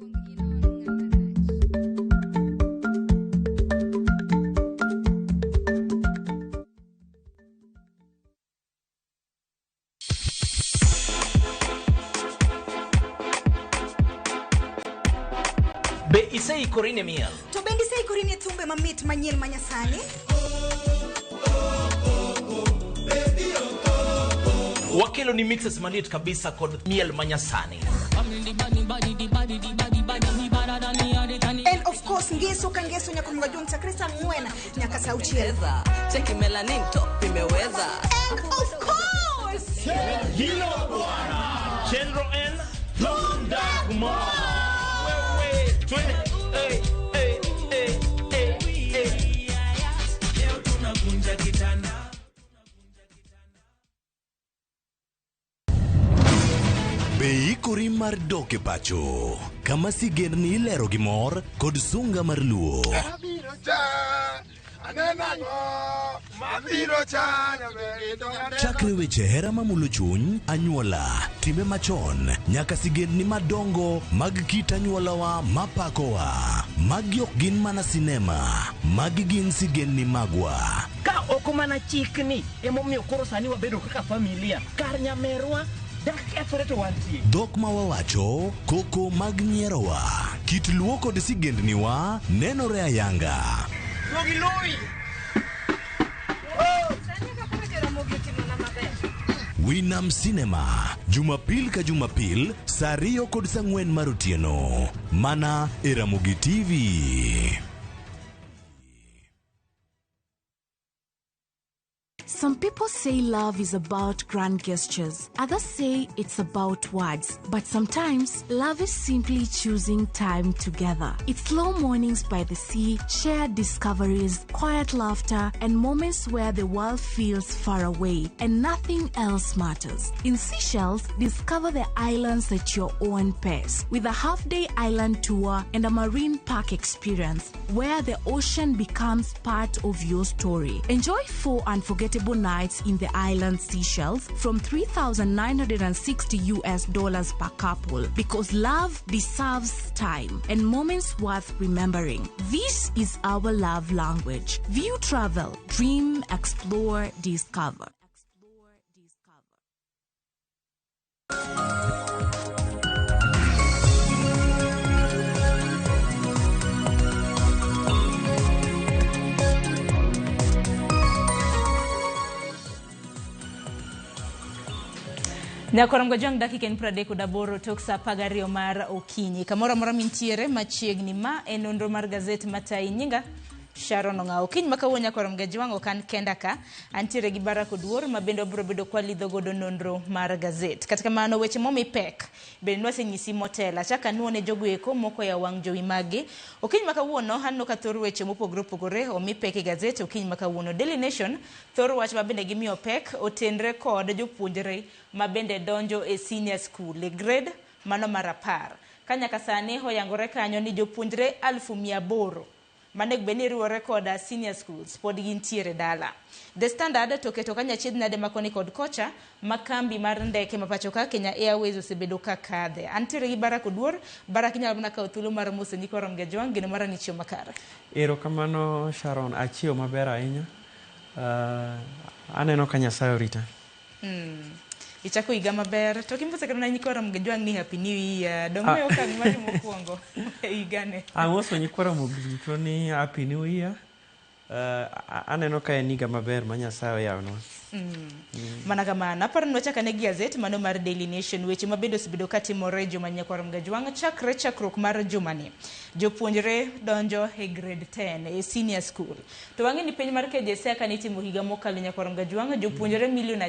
Be iseikori ne miel? To bende iseikori ne thumbe mamit manyien ma nyasani? Wakelo ni mixes maliet kabisa kod miel manyasani. And of course ngeso ka ngeso nyaka mga jong chakre saa 4 nyaka saa 6. Cheki melanin top imeweza. And of course Hilo bwana. Chenro N Londa Kumar. Wewe twende. Hey, hey, hey, hey, hey. Leo tunakunja kitanda. Be ikori mar dok e pacho kama sigendni ilero gi mor kod sunga mar luo. Chakre weche hera mamulo chuny, anyuola, timbe machon, nyaka sigendni madongo mag kit anyuolawa mapakowa. Magi ok gin mana sinema, magi gin sigendni magwa. Ka ok mana chikni emomiyo koro sani wabedo kaka familia kar nyamerwa dak kethore to wantie. Dhok ma wawacho, koko mag nyierowa, kit luo kod sigendniwa nenore ayanga. Winam Cinema, Jumapil ka Jumapil, saa 2 kod saa 4 mar otieno. Mana e Ramogi TV. Some people say love is about grand gestures. Others say it's about words. But sometimes, love is simply choosing time together. It's slow mornings by the sea, shared discoveries, quiet laughter, and moments where the world feels far away and nothing else matters. In Seychelles, discover the islands at your own pace with a half-day island tour and a marine park experience where the ocean becomes part of your story. Enjoy 4 unforgettable nights in the island Seychelles from $3,960 per couple, because love deserves time and moments worth remembering. This is our love language. View travel, dream, explore, discover. Nyakorango jang dakika en 38 tok saa 12 mar okinyi. Kamoro amora mintiere machiegni ma en nonro mar gazet matai nyinga Sharon Ong'awo. Okinyi ma kawuono nyakorango jwang' ok an kenda ka, antiere gi Barak Oduor ma bende obiro bedo kwalidho godo nonro mar gazet. Kata kamano weche momi pek bende nwasenyisi motelo. Achak anuo ne jogo eko moko ya wang' jowi magi. Okinyi ma kawuono aneno ka thor weche mopogore opogore omi pek e gazet okinyi ma kawuono. Daily Nation thor wach ma bende gimiyo pek otenre kod jopuonjre ma bende donjo e senior school e grade mano mar 10. Ka nyaka sani oyangore kanyo ni jopuonjre 800,000 manego bed ni riwore koda senior schools pod gintiere dala. The Standard to keto kanyachiedh nade makoni kod kocha ma kambi mar ndeke ma pacho ka Kenya Airways osebedo ka kadhe. Antiere gi Barak Oduor. Barak, inyalo mana kawo thuolo mar moso nyikwa Ramogi Ajwang' geno mar ni chiew makare. Erokamano Sharon, achiew maber ahinya. Aneno ka Nyasaye orita. Ichako higa maber to kimose kata nyikwa Ramogi Ajwang' ni happy new year. Dong' me okang' mari mokwongo e higane. Amoso nyikwa Ramogi duto ni happy new year. Aneno ka en higa maber ma Nyasaye oyawnwa. Mana kamano, aparo ni wachak ane gi gazet mano mar Daily Nation, weche mabende osebedo katimore juma nyakwa Ramogi Ajwang' chakre chakruok mar jumani. Jopuonjre donjo e grade 10 e senior school. To wang'e ni penj mar KJSEA kane itimo higa mokalo nyakwa Ramogi Ajwang' jopuonjre milion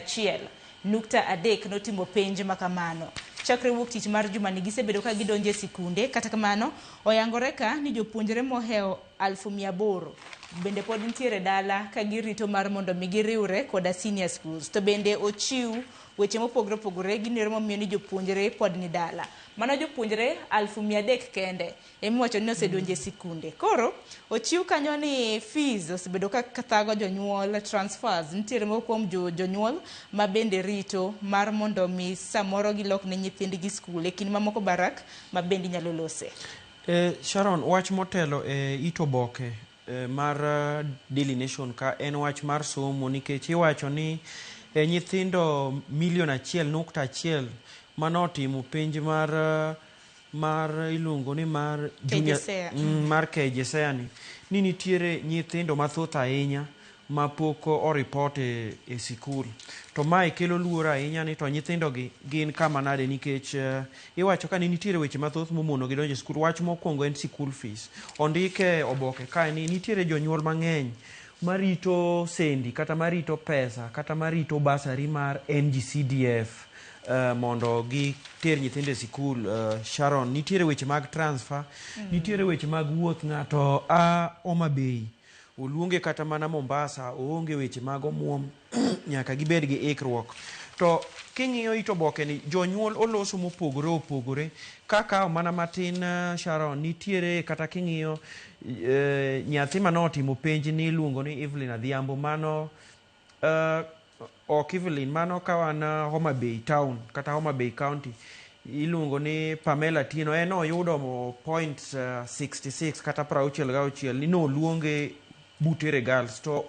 1.3 notimo penj makamano. Chakre wuok tich mar jumani gisebedo ka gidonjo e sikunde. Kata kamano oyangore ka ni jopuonjre mohewo 800,000 bende pod nitiere dala ka girito mar mondo mi giriwre koda senior schools. To bende ochiw Weche mopogore opogore gin yore momiyo ni jopuonjre pod ni dala. Mano jopuonjre 300,000 kende emiwacho ni osedonjo e sikunde. Koro ochiw kanyo ni fees osebedo ka thago jonyuol, transfers nitiere moko kuom jonyuol ma bende rito mar mondo mi samoro gilok ne nyithindgi skul e kind mamoko Barak ma bende inyalo lose. Sharon, wach motelo e it oboke mar Daily Nation ka en wach mar somo nikech iwacho ni nyithindo 1.1 million manotimo penj mar iluongo ni mar junior, KJSEA. Mar KJSEA ni nitiere nyithindo mathoth ahinya mapok oripot e sikul. To mae kelo luoro ahinya ni to nyithindo gi gin kama nade nikech iwacho ka ni nitiere weche mathoth momono gi donjo e sikul. Wach mokwongo en sikul fees. Ondike oboke kae ni nitiere jonyuol mang'eny marito sendi kata marito pesa kata marito bursary mar NGCDF mondo giter nyithindo e sikul. Sharon, nitiere weche mag transfer, nitiere weche mag wuoth ng'ato a Homa Bay oluonge kata mana Mombasa oonge weche mag omuom nyaka gibed gi ikruok. To king'iyo it oboke ni jonyuol oloso mopogore opogore kakawo mana matin Sharon nitiere kata king'iyo nyathi manotimo penj ni iluongo ni Evelyn Adhiambo mano ok Evelyn mano ka wan Homa Bay town kata Homa Bay county iluongo ni Pamela Tieno en oyudo point 66 kata 66 ni noluonge Butere Girls to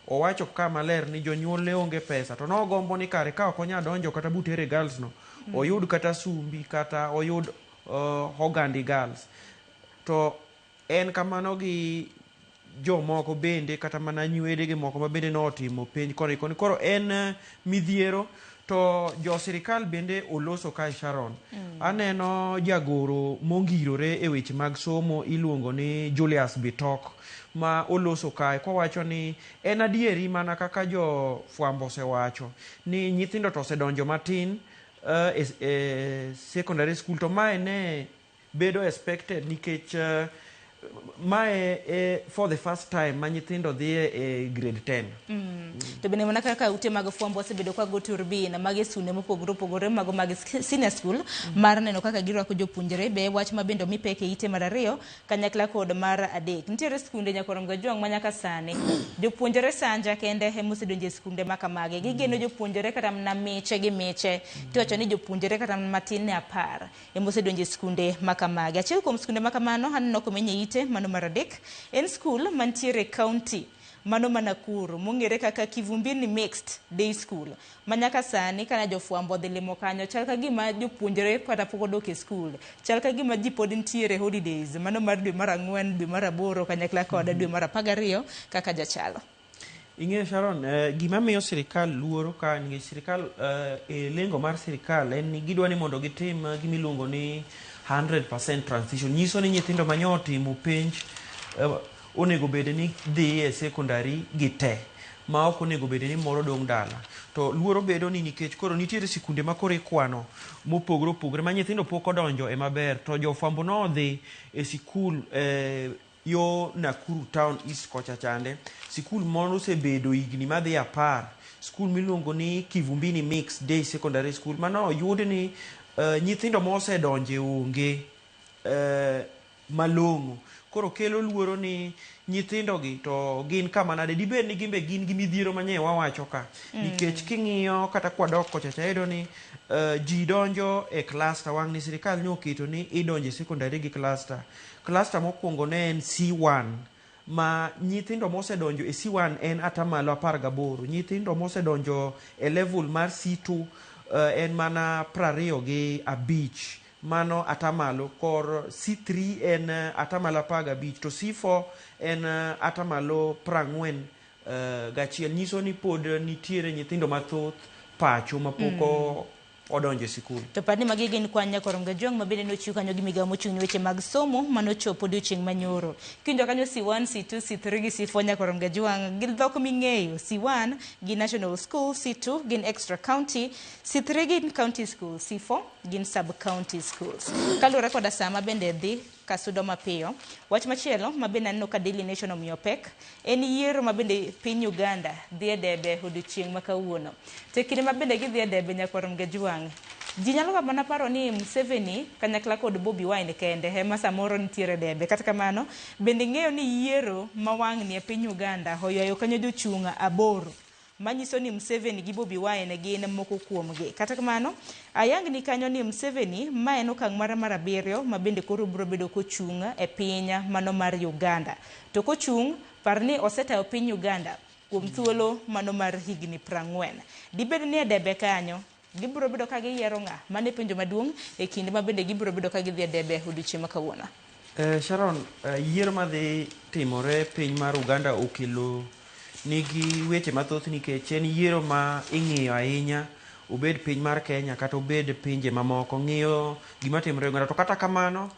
owacho ka maler ni jonyuol ne onge pesa to nogombo ni kare ka ok onya donjo kata Butere Girls no oyud kata Sumbi kata oyud Ogandi Girls to en kamano gi jomoko bende kata mana nywedege moko ma bende notimo penj koni koni koro en midhiero to jo sirikal bende oloso kae Sharon aneno jagoro mongirore e weche mag somo iluongo ni Julius Bitok ma oloso kae kowacho ni en adieri mana kaka jo fwambo osewacho ni nyithindo to osedonjo matin e secondary school to mae ne bedo expected nikech mae for the first time ma nyithindo dhi e grade 10. To bende mana kaka ute mag fwambo osebedo ka go turbin mag e skunde mopogore opogore mago mag senior school mar neno kaka girwako jopuonjre be wach ma bende omi pek e ite mar ariyo kanyakla kod mar adek. Nitiere skunde Nyakorom Gajwang' ma nyaka sani jopuonjre sanja kende ema osedonjo e skunde ma kamagi. Gigeno jopuonjre kata mana miche gi miche tiwacho ni jopuonjre kata mana matin ne 10 ema osedonjo e skunde ma kamagi. Achiel kuom skunde ma kamano aneno komeny e ite mano mar adek en skul mantiere e county mano ma Nakuru mong'ere kaka Kivumbini Mixed Day School ma nyaka sani kana jofwambo odhi limo kanyo chal ka gima jopuonjre kata pok odok e skul chal ka gima ji pod nitiere holidays mano mar dwe mar 4 dwe mar 8 kanyakla kod dwe mar 12 kaka jachalo. Ing'eyo Sharon, gima miyo sirikal luoro ka nikech sirikal e lengo mar sirikal en ni gidwa ni mondo gitim gima iluongo ni 100% transition. Nyiso ni nyithindo manyo otimo penj onego bed ni dhi e secondary gi te ma ok onego bed ni moro dong' dala. To luoro bedo ni nikech koro nitiere sikunde ma koro ikwano mopogore opogore ma nyithindo pok odonjo e maber to jofwambo nodhi e sikul yo Nakuru Town East kocha chande sikul moro osebedo higni madhi 10 skul miluongo ni Kivumbini Mixed Day Secondary School mano oyud ni nyithindo mosedonje onge malong'o koro kelo luoro ni nyithindo gi to gin kama nade dibed ni gimbe gin gi midhiero manye wawacho ka nikech king'iyo kata kwadok kocha cha iyudo ni ji donjo e cluster wang' ni sirikal ne oketo ni idonjo e secondary gi cluster cluster mokwongo ne en C1 ma nyithindo mosedonjo e C1 en atamalo 18 nyithindo mosedonjo e level mar C2 en mana 25 mano atamalo kor C3 en atamalo 15 to C4 en atamalo 41 nyiso ni pod nitiere nyithindo mathoth pacho mapok odonjo e sikul. To par ni magi gin kwan Nyakorom Gajwang' ma bende nochiw kanyo gi migawo mochung' ne weche mag somo manochopo odiochieng' manyoro. Kiwinjo kanyo C1, C2, C3 gi C4 Nyakorom Gajwang' gi dhok ming'eyo C1 gi National School, C2 gin Extra County, C3 gin County School, C4 gin Sub County Schools. Kaluwore koda sama bende dhi Kasudo mapiyo. Wach machielo ma bende aneno ka Daily Nation omiyo pek en yiero ma bende piny Uganda dhi e debe odiochieng' ma kawuono. To e kinde ma bende gidhi e debe nyakwar Mgajwang', ji nyalo ga mana paro ni Museveni kanyakla kod Bobi Wine kende ema samoro nitiere debe. Kata kamano, bende ing'eyo ni yiero ma wang'ni e piny Uganda oywayo kanyo jochung' 8 manyiso ni Museveni gi Bobi Wine gin moko kuomgi. Kata kamano, ayangni kanyo ni Museveni ma en okang' mare mar 7 ma bende koro biro bedo kochung' e piny mano mar Uganda. To kochung', par ni osetayo piny Uganda kuom thuolo mano mar higni 40. Dibed ni e debe kanyo, gibiro bedo ka giyiero ng'a? Mano e penjo maduong' e kinde ma bende gibiro bedo ka gidhi e debe odiochieng' ma kawuono. Sharon, yiero madhi timore piny mar Uganda okelo nigi weche mathoth nikech en yiero ma ing'iyo ahinya, obed piny mar Kenya kata obed pinje mamoko ng'iyo gima timore Uganda. To kata kamano,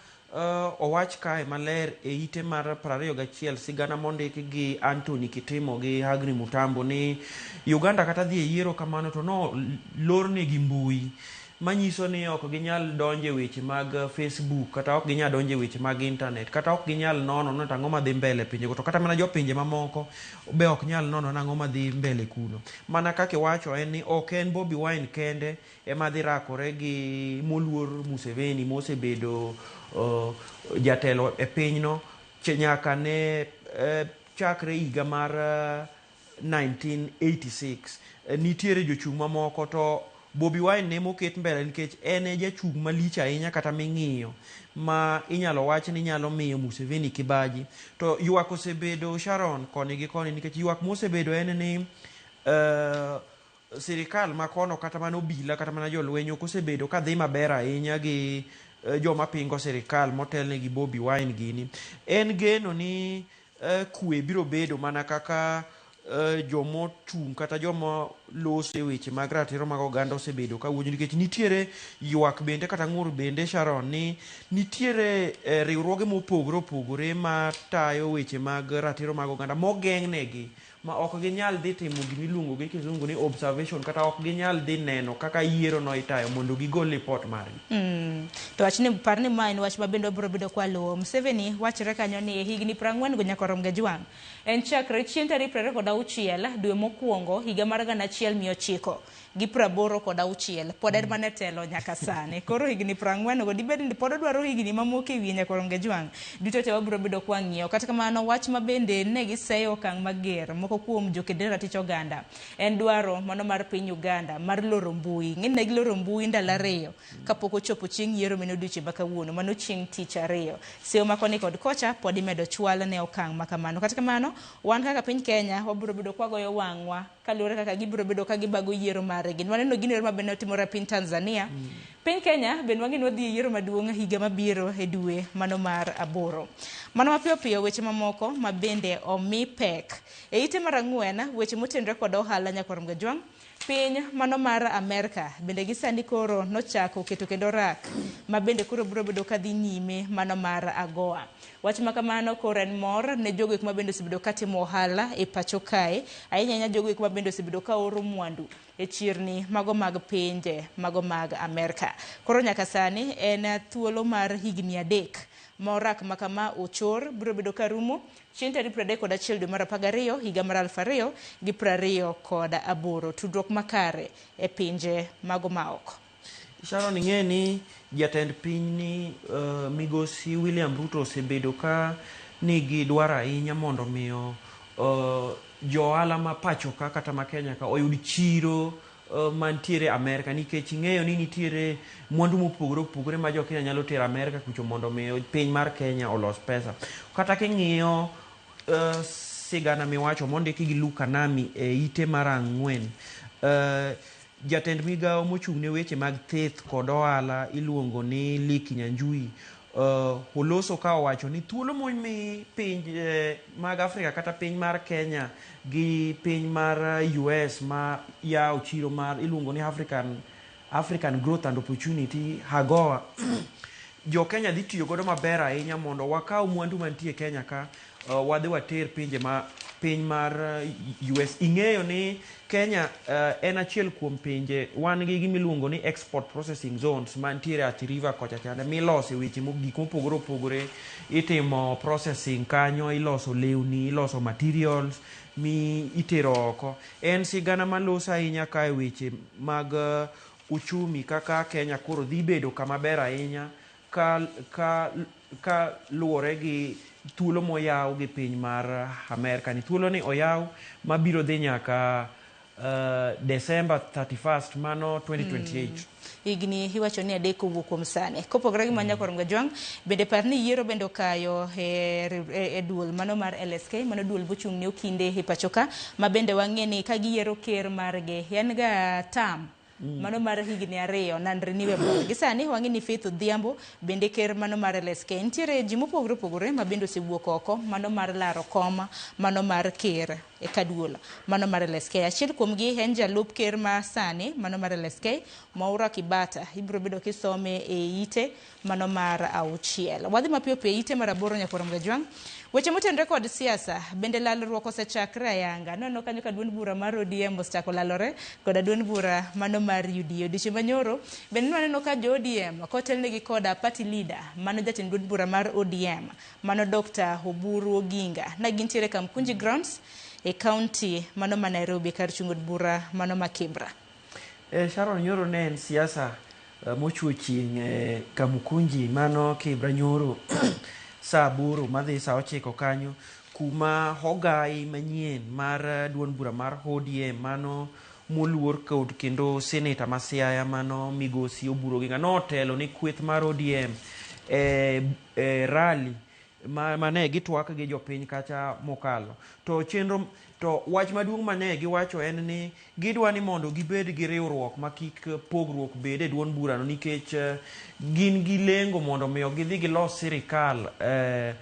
owach kae maler e ite mar 21 sigana mondik gi Anthony Kitimo gi Agri Mutambo ni Uganda kata dhi e yiero kamano to no lornegi mbui, manyiso ni ok ginyal donjo e weche mag Facebook kata ok ginyal donjo e weche mag internet kata ok ginyal nono ni to ang'o madhi mbele e pinjego, to kata mana jopinje mamoko be ok nyal nono ni ang'o madhi mbele kuno. Mana kaka iwacho en ni ok en Bobi Wine kende ema dhi rakore gi moluor Museveni mosebedo jatelo e pinyno nyaka ne chakre higa mar 1986. Nitiere jochung' mamoko to Bobi Wine ne moket mbele nikech en e jachung' malich ahinya kata ming'iyo ma inyalo wach ni nyalo miyo Museveni kibaji. To ywak osebedo Sharon koni gi koni nikech ywak mosebedo en ni sirikal makono kata mana obila kata mana jolweny ok osebedo kadhi maber ahinya gi joma pingo sirikal motelne gi Bobi Wine gini. En geno ni kwe biro bedo mana kaka jomochung' kata joma loso e weche mag ratiro mag oganda osebedo kawuoyo, nikech nitiere ywak bende kata ng'ur bende Sharon ni nitiere riwruoge mopogore opogore matayo weche mag ratiro mag oganda mogeng'negi ma ok ginyal dhi timo gimiluongo gi kizungu ni observation kata ok ginyal dhi neno kaka yiero no itayo mondo gigol report margi. To wachni par ni ma en wach ma bende wabiro bedo kwa luwo. Museveni wachore kanyo ni e higni 40 go nyaka rom Gajwang'. En chakre chieng' tarik 26 dwe mokwongo higa mar 1986 pod en mana e telo nyaka sani. Koro higni 40 go dibed ni pod odwaro higni mamoko e wiye nyaka rom Gajwang'. Duto te wabiro bedo kwa ng'iyo. Kata kamano wach ma bende ne giseyo okang' mager moko kuom joked ne ratich oganda en dwaro mano mar piny Uganda mar loro mbui. Ng'eny ne giloro mbui ndalo 2 kapok ochopo chieng' yiero mane odiochieng' ma kawuono, mano chieng' tich 2. Seyo ma koni kod kocha pod imedo chwal ne okang' ma kamano. Kata kamano, wan kaka piny Kenya wabiro bedo kwagoyo wang'wa kaluwore kaka gibiro bedo ka gibago yiero margi. Waneno gino ma bende otimore e piny Tanzania. Piny Kenya bende wang'e ni wadhi e yiero maduong' higa mabiro e dwe mano mar 8. Mano mapiyo piyo weche mamoko ma bende omi pek. E ite mar 4, weche motenore kod ohala nyakwar Mgajwang', piny mano mar Amerka bende gi sani koro nochako keto kendo rak ma bende koro biro bedo kadhi nyime mano mar AGOA. Wach ma kamano koro en mor ne jogo eko ma bende osebedo katimo ohala e pacho kae, ahinya ahinya jogo eko ma bende osebedo ka oro mwandu e chirni mago mag pinje mago mag Amerka. Koro nyaka sani en thuolo mar higni 3 ma orak ma kama ochor biro bedo ka rumo chieng' tarik 31 dwe mar 12 higa mar 2028. Tudruok makare e pinje mago maoko. Sharon, ing'e ni jatend piny ni migosi William Ruto osebedo ka nigi dwaro ahinya mondo miyo jo ohala ma pacho ka kata ma Kenya ka oyud chiro mantiere Amerka, nikech ing'eyo ni nitiere mwandu mopogore opogore ma jo Kenya nyalo tero Amerka kucho mondo mi piny mar Kenya olos pesa. Kata king'iyo sigana miwacho mondiki gi Luka Nami e ite mar 4, jatend migawo mochung' ne weche mag thieth kod ohala iluongo ni Lee Kinyanjui oloso ka owacho ni thuolo momi piny mag Afrika kata piny mar Kenya gi piny mar US ma yawo chiro mar iluongo ni African Growth and Opportunity AGOA, jo Kenya dhi tiyo godo maber ahinya mondo wakaw mwandu mantie Kenya ka wadhi water pinje ma piny mar US. Ing'eyo ni Kenya en achiel kuom pinje wan gi gima iluongo ni export processing zones mantiere Athi River kocha chande milose weche gik mopogore opogore itimo processing kanyo iloso lewni iloso materials mi itero oko. En sigana maloso ahinya ka e weche mag uchumi kaka Kenya koro dhi bedo kama ber ahinya ka luwore gi thuolo moyaw gi piny mar Amerka ni thuolo ni oyaw mabiro dhi nyaka December 31st mano 2028. Higni iwacho ni 3 owuok kuom sani. Kopogore gi mano Nyakwar Mgajwang', bende par ni yiero bende okayo e duol mano mar LSK, mano duol mochung' ne okinde e pacho ka, ma bende wang'e ni ka giyiero ker margi, en ga tam mano mar higni 2 non-renewable. Gi sani wang'e ni Faith Odhiambo bende ker mano mar LSK. Nitiere ji mopogore opogore ma bende osewuok oko mano mar laro kom mano mar ker e kaduol mano mar LSK. Achiel kuomgi en jalup ker ma sani mano mar LSK Mwaura Kibata. Ibiro bedo kisome e ite mano mar 6. Wadhi mapiyo piyo e ite mar 8 Nyakwar Mgajwang'. Weche motenore kod siasa bende lalruok osechakre ayanga. Neno kanyo ka duond bura mar ODM osechako lalore koda duond bura mano mar UDA. Odiochieng' manyoro bende nwaneno ka jo ODM kotelnegi koda party leader mano jatend duond bura mar ODM mano Dr. Oburu Oginga na gintiere Kamkunji Grounds e county mano ma Nairobi kar chung' od bura mano ma Kibra. Sharon, nyoro ne en siasa mochwo chieng' Kamkunji mano Kibra nyoro saa 8 madhi saa 9 kanyo kuma ogai manyien mar duond bura mar ODM mano moluor kod kendo seneta ma Siaya mano migosi Oburu Oginga notelo ni kweth mar ODM e rally mane gitwak gi jopiny kacha mokalo. To chenro to wach maduong' mane giwacho en ni gidwa ni mondo gibed gi riwruok ma kik pogruok bed e duond burano nikech gin gi lengo mondo miyo gidhi gilos sirikal e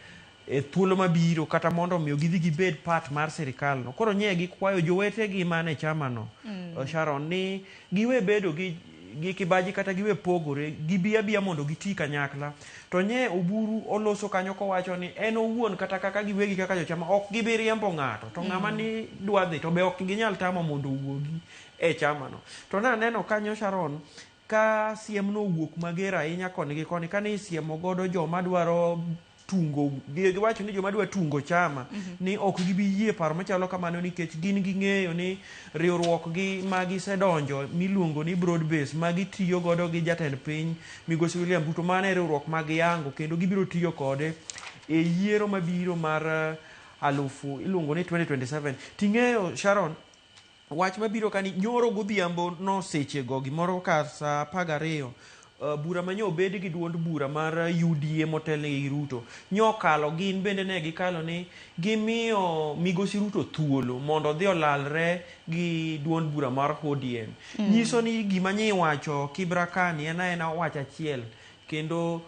thuolo mabiro kata mondo miyo gidhi gibed part mar sirikal no. Koro nye gikwayo jowetegi mane chama no Sharon ni giwe bedo gi kibaji kata giwe pogore, gibi abiya mondo giti kanyakla. To nye Oburu oloso kanyo kowacho ni en owuon kata kaka giwegi kaka jochama ok gibi riembo ng'ato to ng'ama ni dwa dhi to be ok ginyal tamo mondo owuogi e chama no. To naneno kanyo Sharon ka siem no owuok mager ahinya koni gi koni kane isiemo godo joma dwaro tungo, giwacho ni joma dwa tungo chama ni ok gibi yie paro machalo kamano nikech gin ging'eyo ni riwruok gi magisedonjo miluongo ni broad base magitiyo godo gi jatend piny migosi William Ruto, mano e riwruok mag yango kendo gibiro tiyo kode e yiero mabiro mar alufu iluongo ni 2027. Ting'eyo Sharon, wach mabiro kani nyoro godhiambo no sechego gimoro kar saa 12 bura manyo obed gi duond bura mar UDA motelnegi gi Ruto nyokalo, gin bende ne gikalo ni gimiyo migosi Ruto thuolo mondo odhi olalre gi duond bura mar ODM. Nyiso ni gima nyiwacho Kibra kani en aena wach achiel kendo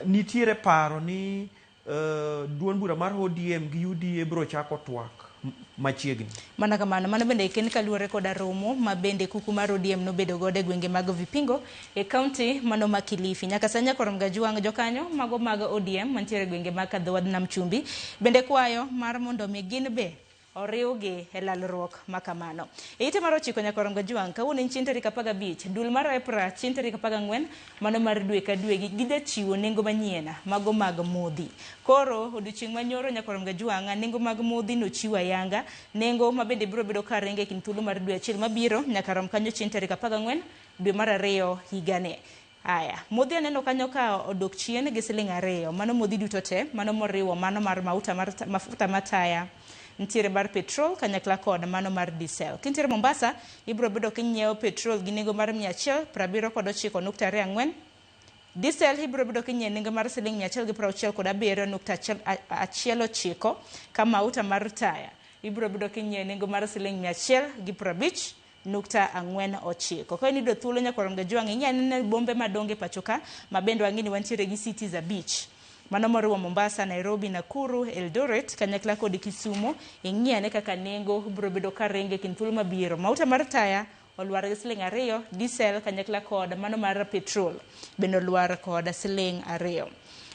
nitiere paro ni duond bura mar ODM gi UDA biro chako twak machiegni. Mana kamano, mano bende ken kaluwore koda romo ma bende kuku mar ODM nobedo godo e gwenge mag Vipingo e county mano ma Kilifi. Nyaka sani Nyakwar Mgajwang' jokanyo mago mag ODM mantiere e gwenge mag Kadhowadh Nam Chumbi bende kwayo mar mondo mi gin be oriwgi e lalruok ma kamano. E ite mar 9 Nyakwar Mgajwang' kawuono en chieng' tarik 15 duol mar EPRA chieng' tarik 14 mano mar dwe ka dwe gijachiwo nengo manyien mago mag modhi. Koro odiochieng' manyoro Nyakwar Mgajwang' nengo mag modhi nochiwo ayanga, nengo ma bende biro bedo karinge e kind thuolo mar dwe achiel mabiro nyaka rom kanyo chieng' tarik 14 dwe mar 2 higani. Aya, modhi aneno kanyo ka odok chien gi siling 2, mano modhi duto te, mano moriwo mano mar mauta mar mafuta mataya, nitiere mar petrol kanyakla kod mano mar diesel. Kintiere Mombasa, ibiro bedo kinyiewo petrol gi nengo mar 179.24, diesel ibiro bedo kinyiewo nengo mar siling 167.19, ka mauta mar taya ibiro bedo kinyiewo nengo mar siling 150.49. Ka in iyudo thuolo Nyakwar Mgajwang' ing'e ni bombe madongo e pacho ka ma bende wang'e ni wantiere gi cities 5 mano moriwo Mombasa, Nairobi, Nakuru, Eldoret kanyakla kod Kisumu. Ing'i ane kaka nengo biro bedo karingo e kind thuolo mabiro. Mauta mar taya olwar gi siling 2, diesel kanyakla kod mano mar petrol bende olwar kod siling 2.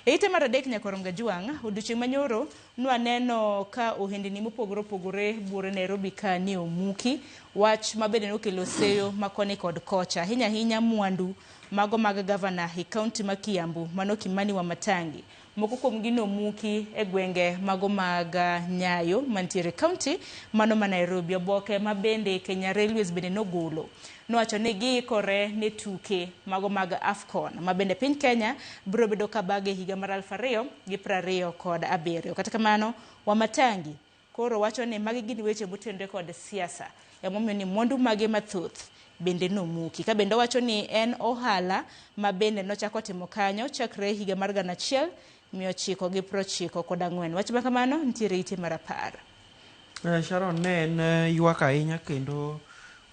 E ite mar adek Nyakorom Gajwang', odiochieng' manyoro nwaneno ka ohendni mopogore opogore buore Nairobi ka ne omuki, wach ma bende nokelo seyo ma koni kod kocha, ahinya ahinya mwandu mago mag gavana e kaunti ma Kiambu mano Kimani Wamatangi. Moko kuomgi nomuki e gwenge mago mag Nyayo mantiere kaunti mano ma Nairobi. Oboke ma bende Kenya Railways bende nogolo nowacho ni giikore ne tuke mago mag AFCON ma bende piny Kenya biro bedo ka bago e higa mar 2027. Kata kamano, Wamatangi koro wacho ni magi gin weche motenore kod siasa, emomiyo ni mwandu mage mathoth bende nomuki. Ka bende owacho ni en ohala ma bende nochako timo kanyo chakre higa mar 1994. Wach ma kamano nitiere ite mar 10. Sharon, ne en ywak ahinya kendo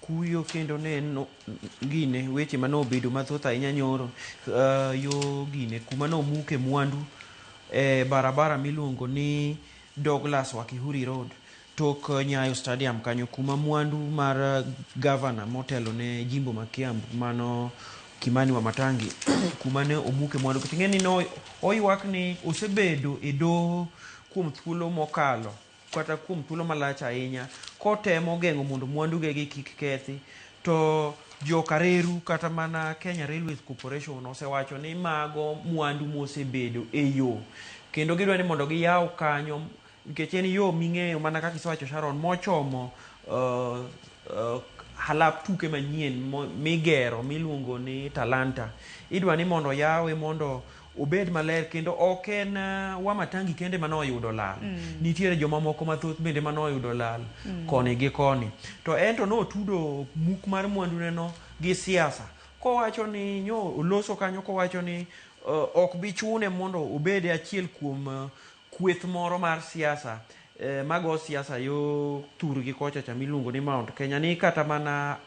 kuyo kendo ne en gine weche mane obedo mathoth ahinya nyoro yo gine kuma nomuke mwandu e barabara miluongo ni Douglas Wakihuri Road tok Nyayo Stadium kanyo kuma mwandu mar gavana motelo ne jimbo ma Kiambu mano Kimani Wamatangi kuma ne omuke mwandu. Ting'e ni no oywak ni osebedo e doho kuom thuolo mokalo kata kuom thuolo malach ahinya kotemo geng'o mondo mwandu gegi kik kethi, to jokareru kata mana Kenya Railways Corporation osewacho ni mago mwandu mosebedo e yo kendo gidwa ni mondo giyaw kanyo nikech en yo ming'eyo mana kaka isewacho Sharon mochomo halap tuke manyien migero miluongo ni Talanta. Idwa ni mondo yawe mondo obed maler kendo ok en Wamatangi kende mane oyudo lal. Nitiere jomamoko mathoth bende mane oyudo lal koni gi koni. To en to notudo muk mar mwandune no gi siasa kowacho ni nyo oloso kanyo kowacho ni ok bi chune mondo obed achiel kuom kweth moro mar siasa mago siasa yo thurgi kocha cha miluongo ni Mount Kenya ni kata mana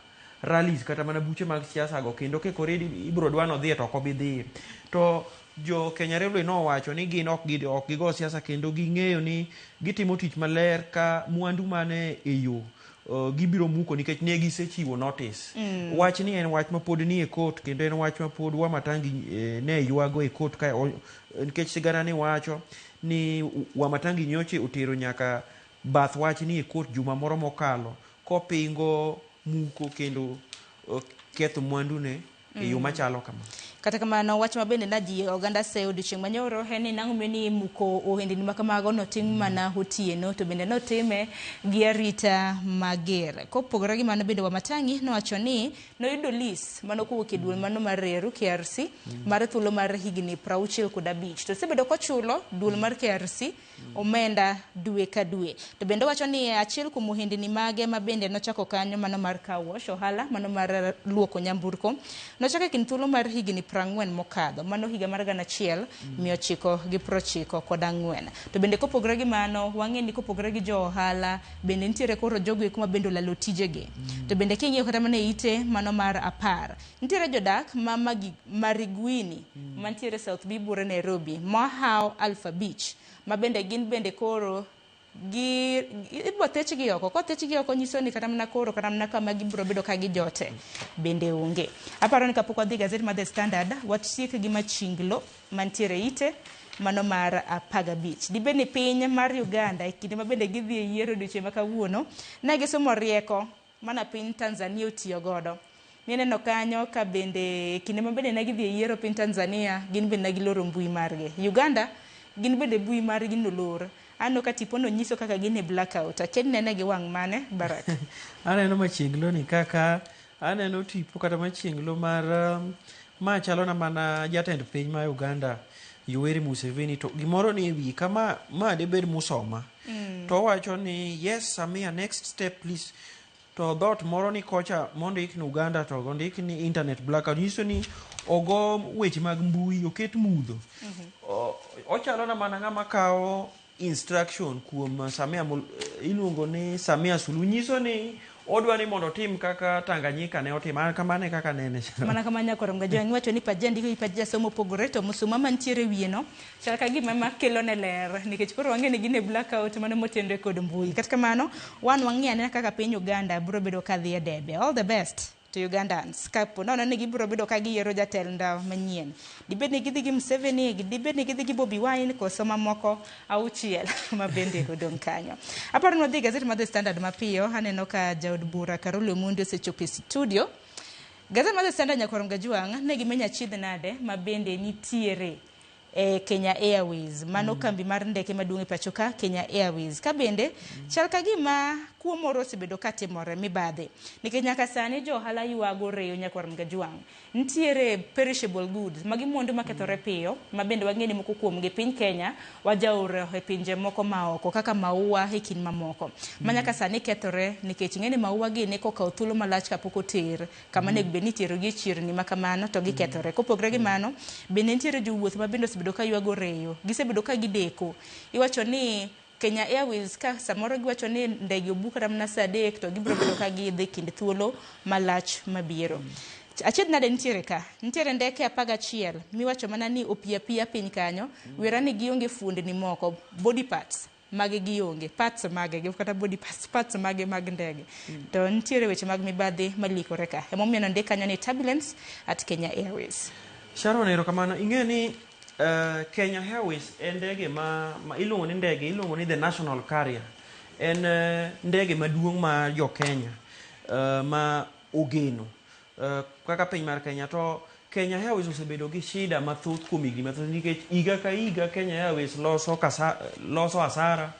rallies kata mana buche mag siasa go kendo kekore ibro dwa nodhiye to ok obi dhiye. To jo Kenya Railway nowacho ni gin ok gigo siasa kendo ging'eyo ni gitimo tich maler ka mwandu mane e yo gibiro muko nikech ne gisechiwo notice. Wach ni en wach mapod ni e court kendo en wach mapod Wamatangi ne ywago e court ka nikech sigana ni wacho ni Wamatangi nyoche otero nyaka bath wach ni e court juma moro mokalo kopingo muko kendo ketho mwandune e yo machalo kama. Kata kamano wach ma bende naji oganda seyo odiochieng' manyoro en ni nang'o ni muko ohendni ma kamago notim mana otieno to bende notime gi arita mager. Kopogore gi mano bende Wamatangi nowacho ni noyudo lis mano kowuok e duol mano mar reru KRC mar thuolo mar higni 65 to osebedo kochulo duol mar KRC omenda dwe ka dwe. To bende owacho ni achiel kuom ohendni mage ma bende nochako kanyo mano mar car wash, ohala mano mar luoko nyamburko nochako e kind thuolo mar higni 40 mokadho mano higa mar 1994. To bende kopogore gi mano wang'e ni kopogore gi jo ohala bende nitiere koro jogo eko ma bende olalo tijegi. To bende king'iyo kata mana e ite mano mar 10 nitiere jodak ma Mariguini mantiere South B buore Nairobi mohawo Alpha Beach ma bende gin bende koro gi ibiro thechgi oko. Kothechgi oko nyiso ni kata mana koro kata mana kama gibiro bedo ka gijote bende onge. Aparo ni kapok wadhi gazet mar The Standard watiek gi machinglo mantiere ite mano mar 15. Dibed ni piny mar Uganda e kinde ma bende gidhi e yiero odiochieng' ma kawuono ne gisomo rieko mana piny Tanzania otiyo godo. Nineno kanyo ka bende kinde ma bende ne gidhi e yiero piny Tanzania gin bende ne giloro mbui margi. Uganda gin bende mbui margi nolor. Aneno ka tipono nyiso kaka gin e blackout. Akia ni nene gi wang' mane, Barak? Aneno machienglo ni kaka aneno tipo kata machienglo mar ma chalo na mana jatend piny ma Uganda Yoweri Museveni to gimoro ni e wiye kama ma debed musoma. To owacho ni yes Samia, next step please. To dhoot moro ni kocha mondik ni Uganda to ondik ni internet blackout nyiso ni ogo weche mag mbui oket mudho. Ochalo na mana ng'ama kawo instruction kuom Samia iluongo ni Samia Suluhu nyiso ni odwa ni mondo otim kaka Tanganyika ne otimo. An kamano e kaka nene. Mana kamano Nyakorom Gajwang' iwacho ni pach jandiko gi pach jasomo opogore to musuma mantiere e wiye no chal ka gima ema kelo ne ler nikech koro wang'e ni gin e blackout mano motenre kod mbui. Kata kamano wan wang'i anena kaka piny Uganda biro bedo ka dhi e debe. All the best. to Ugandans kapo nono ni gibiro bedo ka giyiero jatend ndawa manyien. Dibed ni gidhi gi Museveni, dibed ni gidhi gi Bobi Wine koso mamoko auchiel ma bende odong' kanyo. Aparo ni wadhi e gazet mar The Standard mapiyo, aneno ka jaod bura Caroli Omondi osechopo e studio. Gazet mar The Standard nyakwar Mgajuang' ne gimenyo achiedh nade ma bende nitiere e Kenya Airways. Mano kambi mar ndeke maduong' e pacho ka, Kenya Airways. Ka bende chal ka gima kuo moro osebedo ka timore mibadhi. Nikech nyaka sani jo ohala ywago reyo nyakwar Mgajuang'. Nitiere perishable goods, magi mwandu makethore piyo, ma bende wang'e ni moko kuomgi piny Kenya wajaoro e pinje moko maoko kaka maua e kind mamoko. Ma nyaka sani kethore nikech ing'e ni maua gini kokawo thuolo malach kapok oter kama onego bed ni iterogi e chirni ma kamano to gikethore. Kopogre gi mano, bende nitiere jowuoth ma bende osebedo ka ywago reyo. Gisebedo ka gideko. Iwacho ni Kenya Airways ka samoro giwacho ni ndege obuk kata mana saa 3 to gibiro bedo ka gidhi kind thuolo malach mabiro. Achiedh nade nitiere ka? Nitiere ndeke 11 miwacho mana ni opiyo apiya piny kanyo, wera ni gionge fuondni moko, body parts mage gionge, parts mage kata body parts, parts mage mag ndege. To nitiere weche mag mibadhi malikore ka. Emomiyo nondik kanyo ni turbulence at Kenya Airways. Sharon, erokamano. Ing'e ni Kenya Airways en ndege ma iluongo ni ndege, iluongo ni the national carrier. En ndege maduong' ma jo Kenya ma ogeno kaka piny mar Kenya. To Kenya Airways osebedo gi shida mathoth kuom higni mathoth nikech higa ka higa Kenya Airways loso hasara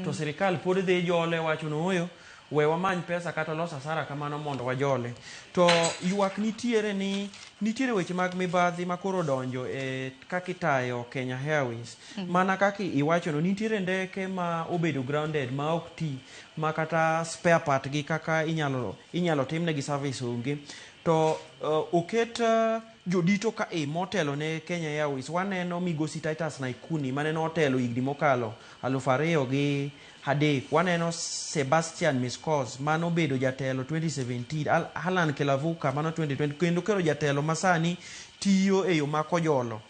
to sirikal pod dhi jole wacho ni ooyo we wamany pesa kata los hasara kamano mondo wajole. To ywak nitiere ni nitiere weche mag mibadhi ma koro odonjo e kaka itayo Kenya Airways. Mana kaka iwachono nitiere ndeke ma obedo grounded ma ok ti ma kata spare part gi kaka inyalo timnegi service onge. To oket jodito ka e motelo ne Kenya Airways. Waneno migosi Titus Naikuni mane notelo higni mokalo 2003. Waneno Sebastian Miskos mano bedo jatelo 2017, Alan Kelavuka mano 2020, kendo koro jatelo masani tiyo e yo makojolo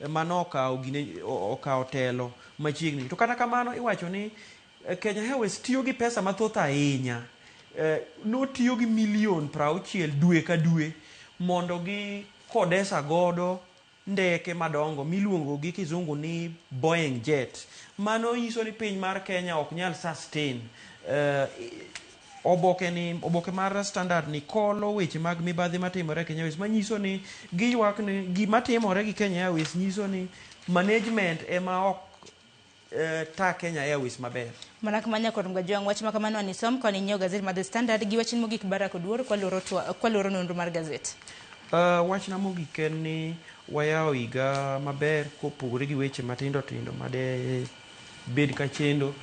mano okawo telo machiegni. To kata kamano iwacho ni Kenya Airways tiyo gi pesa mathoth ahinya. Notiyo gi milion 60 dwe ka dwe mondo gi kodesa godo ndeke madongo miluongo gi kizungu ni Boeing jet. Mano nyiso ni piny mar Kenya ok nyal sustain. Oboke mar Standard ni kolo weche mag mibadhi matimore e Kenya Airways manyiso ni giywak ni gima timore gi Kenya Airways nyiso ni management ema ok ta Kenya Airways maber. Mana kama nyakor Mgajwang' wach ma kamano anisom koni nyiewo gazet mar The Standard gi wach mogik Barack Oduor kwaloro nonro mar gazet. Wachna mogik en ni wayawo higa maber kopogore gi weche matindo tindo made bed ka chendo.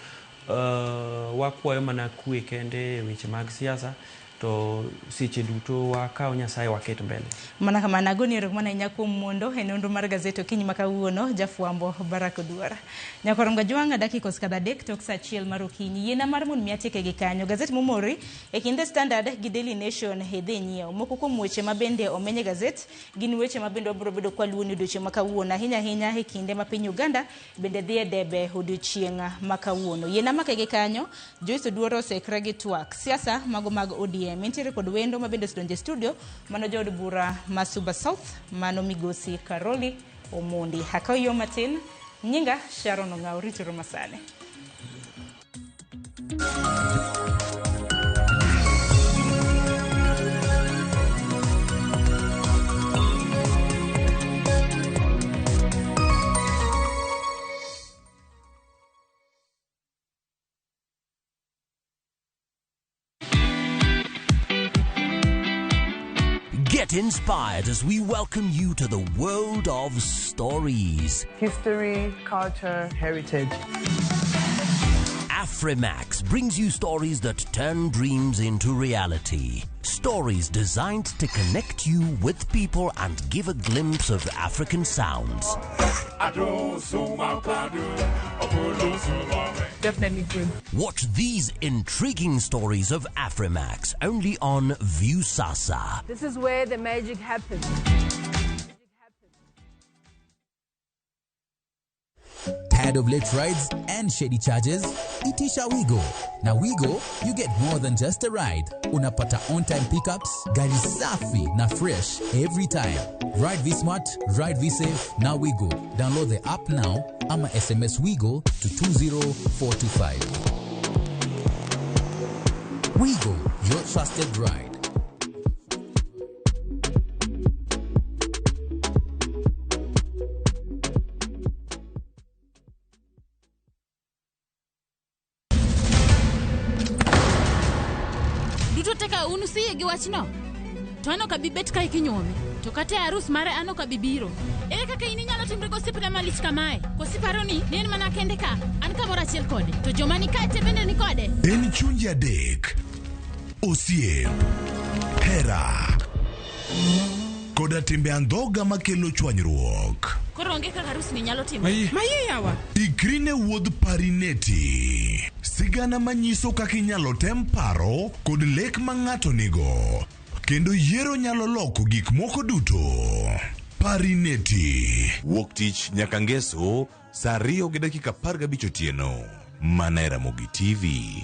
Wakwayo mana kwe kende e weche mag siasa to seche duto wakaw Nyasaye waket mbele. Mana kamano agoni erokamano ahinya kuom mondo e nonro mar gazet okinyi ma kawuono jafwambo Barack Oduor. Nyakwar Mgajwang' dakika osekadho 3 tok saa 1 mar okinyi. Yiena mar mondo mi atieke gi kanyo. Gazet momori e kind The Standard gi Daily Nation idhi nyiewo. Moko kuom weche ma bende omeny e gazet gin weche ma bende wabiro bedo kwaluwo ni odiochieng' ma kawuono ahinya ahinya e kinde ma piny Uganda bende dhi e debe odiochieng' ma kawuono. Yiena make gi kanyo Joyce Oduor osekre gi twak. Siasa mago mag ODM. Nitiere kod wendo ma bende osedonjo e studio mano jaod bura ma Suba South mano migosi Caroli Omondi. Akaw yo matin, nyinga Sharon Ong'aw, rituru masani. Get inspired as we welcome you to the world of stories. History, culture, heritage. Afrimax brings you stories that turn dreams into reality. Stories designed to connect you with people and give a glimpse of African sounds. Definitely good. Watch these intriguing stories of Afrimax only on Viusasa. This is where the magic happens. Tired of late rides and shady charges? Itisha Wigo. Na Wigo, you get more than just a ride. Unapata on-time pickups, gari safi na fresh every time. Ride V-Smart, ride V-Safe, na Wigo. Download the app now ama SMS Wigo to 20425. Wigo, your trusted ride. Duto te ka un usiyie gi wachno? To an ok abi bet kae kinyuome. To kata e arus mare an ok abi biro. Ere kaka in inyalo timri gosiepna malich kamae? Koso iparo ni ne en mana kende ka? An kamoro achiel kode. To joma ni kae te bende ni kode? En chunje adek, osiep, hera, koda timbe andhoga makelo chwanyruok. Koro onge kaka arus ni nyalo timore. Maye yawa. Ikri ne wuodh Parineti. Sigana manyiso kaka inyalo tem paro kod lek ma ng'ato nigo. Kendo yiero nyalo loko gik moko duto. Parineti. Wuok tich nyaka ngeso saa 2:15 otieno. Mana e Ramogi TV.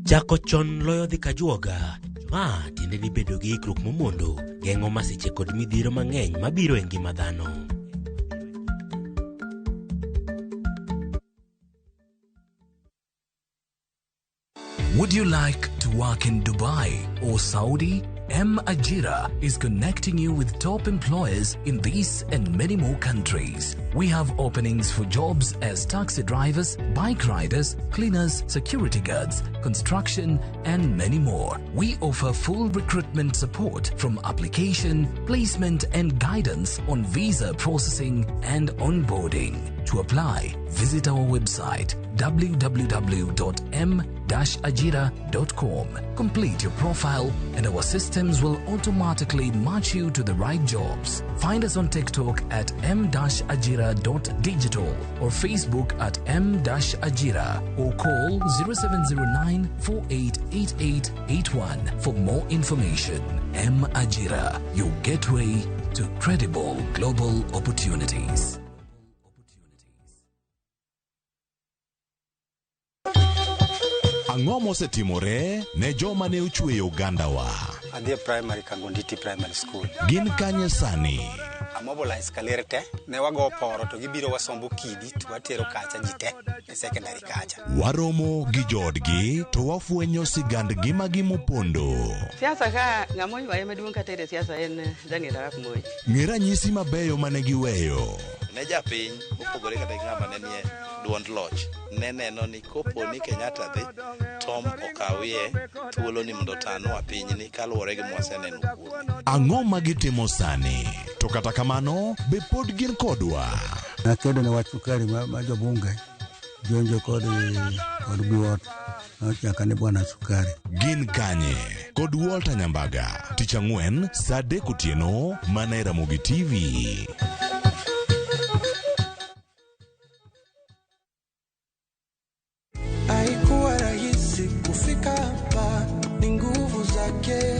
Chako chon loyo dhi kajuoga. Ma tiende ni bedo gi ikruok momondo geng'o masiche kod midhiero mang'eny mabiro e ngima dhano. Would you like to work in Dubai or Saudi? M Ajira is connecting you with top employers in these and many more countries. We have openings for jobs as taxi drivers, bike riders, cleaners, security guards, construction, and many more. We offer full recruitment support from application, placement, and guidance on visa processing and onboarding. To apply, visit our website www.m-ajira.com. Complete your profile and our systems will automatically match you to the right jobs. Find us on TikTok at m-ajira.digital or Facebook at m-ajira or call 0709 488881 for more information. M Ajira, your gateway to credible global opportunities. Ang'o mosetimore ne joma ne ochweyo ogandawa? Adhi e primary Kangonditi Primary School. Gin kanye sani? Amobilize kaler te, ne wago poro to gibiro wasombo kidi to watero kacha ji te e secondary kacha. Waromo gi joodgi to wafwenyo sigand ngimagi mopondo. Siasa ka ng'ama oywaye maduong' kata e siasa en Daniel Arap Moi. Ng'e ranyisi mabeyo mane giweyo. Ne japiny mopogore kata gi ng'ama ne nie duond loch ne neno ni kopo ni Kenyatta dhi Tom okawie thuolo ni mondo otanwa pinyni kaluwore gi mwaseneno kuome. Ang'o ma gitimo sani? To kata kamano, be pod gin kodwa? Nakedo ne wach sukari ma jobunge jonjo kod biwot nochaka ni bwana sukari. Gin kanye? Kod Walter Nyambaga. Tich ang'wen saa 3 otieno mana e Ramogi TV. Haikuwa rahisi kufika hapa, ni nguvu zake.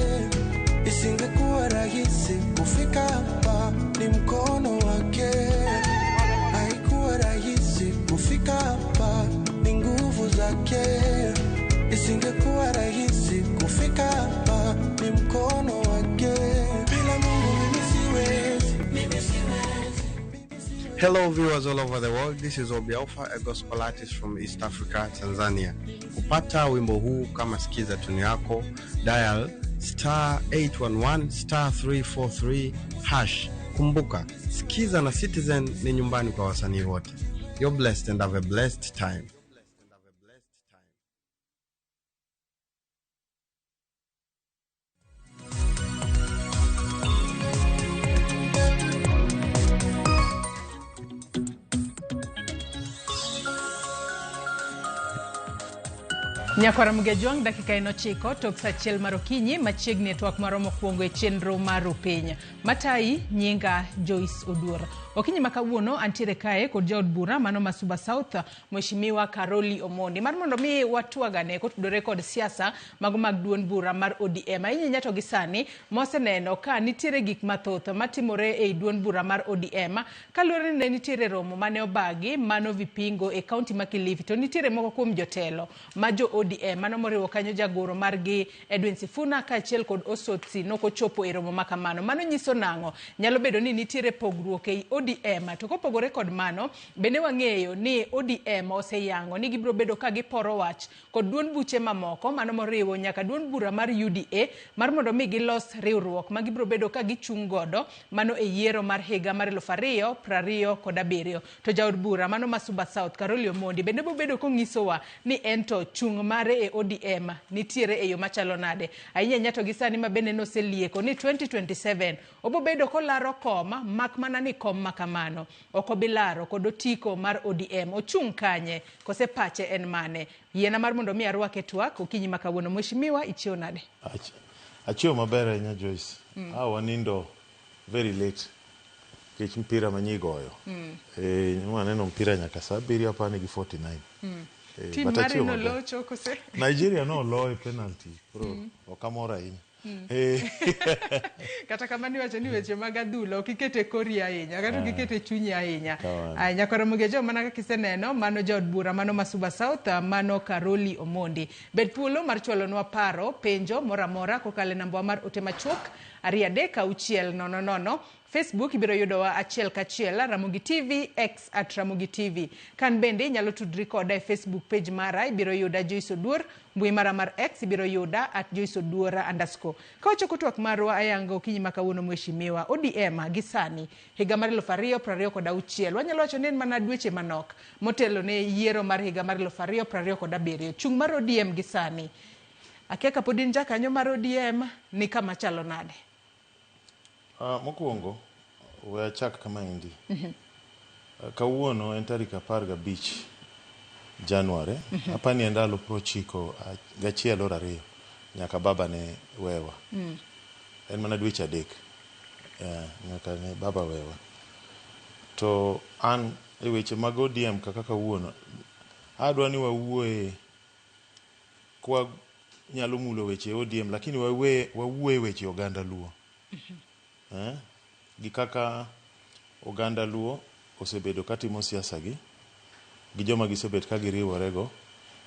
Isingekuwa rahisi kufika hapa, ni mkono wake. Haikuwa rahisi kufika hapa, ni nguvu zake. Isingekuwa rahisi kufika hapa, ni mkono wake. Bila Mungu mimi siwezi, mimi siwezi. Hello viewers all over the world, this is Obi Alpha, a gospel artist from East Africa, Tanzania. Kupata wimbo huu kama sikiza tuni yako, dial star 811 star 343 hash. Kumbuka, Sikiza na Citizen ni nyumbani kwa wasanii wote. You're blessed and have a blessed time. Nyakwara Mgejwang' dakika en 9 tok saa 1 mar okinyi machiegni e twak marwa mokwongo e chenro mar Rupiny. Matayi nyinga Joyce Oduor. Okinyi ma kawuono antiere kae kod jaod bura mano ma Suba South, Mheshimiwa Caroli Omondi. Mar mondo mi watwagane kotudore kod siasa mago mag duond bura mar ODM. Ahinya to gi sani moseneno ka nitiere gik mathoth matimore ei duond bura mar ODM kaluwore ni ne nitiere romo mane obagi mano Vipingo e kaunti ma Kilifi to nitiere moko kuom jotelo ma jo ODM mano moriwo kanyo jagoro margi Edwin Sifuna kaachiel kod Osotsi nokochopo e romo ma kamano. Mano nyiso nang'o? Nyalo bedo ni nitiere pogruok ei ODM to kopogore kod mano bende wang'eyo ni ODM oseyango ni gibiro bedo ka giporo wach kod duond buche mamoko mano moriwo nyaka duond bura mar UDA mar mondo mi gilos riwruok ma gibiro bedo ka gichung' godo mano e yiero mar higa mar 2027. To jaod bura mano ma Suba South Caroli Omondi bende biro bedo konyisowa ni ento chung' mare e ODM nitiere e yo machalo nade. Ahinya ahinya to gi sani ma bende noselieko ni 2027 obo bedo kolaro kom mak mana ni kom ma kamano ok obi laro kod otiko mar ODM. Ochung' kanye kose pache en mane? Yiena mar mondo mi arwake twak okinyi ma kawuono. Mheshimiwa, ichiew nade? Achiew maber ahinya Joyce. Wanindo very late nikech mpira manyigoyo. Waneno mpira nyaka saa 7 apani gi 49. Tim mari nolocho kose? Nigeria noloyo e penalty. Koro ok amor ahinya. Kata kamano iwacho ni weche mag adhula ok ikete kori ahinya kata ok ikete chunyi ahinya. Nyakwar Mugejo, mana kaka iseneno mano jaod bura mano ma Suba South mano Caroli Omondi. Bed thuolo mar chwalonwa paro, penjo moro amora kokalo e namba mar ote machuok 2 3 6 0 0. Facebook ibiro yudowa achiel kachiel Ramogi TV, X at Ramogi TV. Kan bende inyalo tudri koda e Facebook page mara, ibiro yuda Joyce Oduor, mbui mara mar X ibiro yuda at Joyce Oduor _. Ka wachako twak marwa ayanga okinyi ma kawuono mheshimiwa, ODM gi sani higa mar 2026 wanyalo wacho ni en mana dweche manok motelo ne yiero mar higa mar 2027. Chung' mar ODM gi sani, akia kapod in jakanyo mar ODM ni kama chalo nade? Mokwongo, we achak kama endi. Kawuono en tarik 15 January. Apani en ndalo 91 or 2 nyaka baba ne wewa. En mana dweche 3 nyaka ne baba wewa. To an e weche mag ODM kaka kawuono, adwa ni wawuoye kwa nyalo mulo weche ODM, lakini wawuoye weche oganda Luo. Gi kaka oganda Luo osebedo katimo siasa gi joma gisebet ka giriworego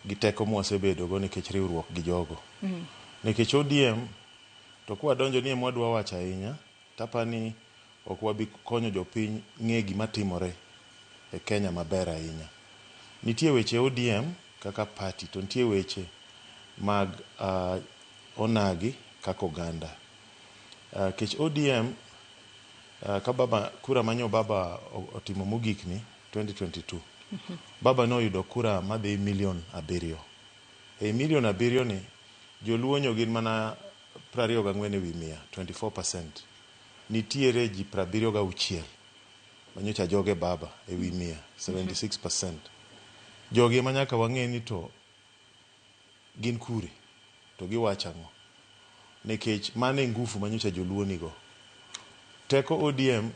gi teko mwasebedogo nikech riwruok gi jogo. Nikech ODM to kwadonjo ni emwadwa wacho ahinya, tapani ok wabi konyo jopiny ng'e gima timore e Kenya maber ahinya. Nitie weche ODM kaka party to nitie weche mag onagi kaka oganda. Kech ODM ka baba kura manyo baba otimo mogik ni 2022 baba noyudo kura madhi 7 milion. E 7 milion ni joluo nyo gin mana 24 ewi 100, 24%. Nitiere ji 76 manyocha joge baba ewi 100, 76%. Jogi ema nyaka wang'e ni to gin kure to giwacho ang'o, nikech mano e ngufu manyocha joluo nigo. Teko ODM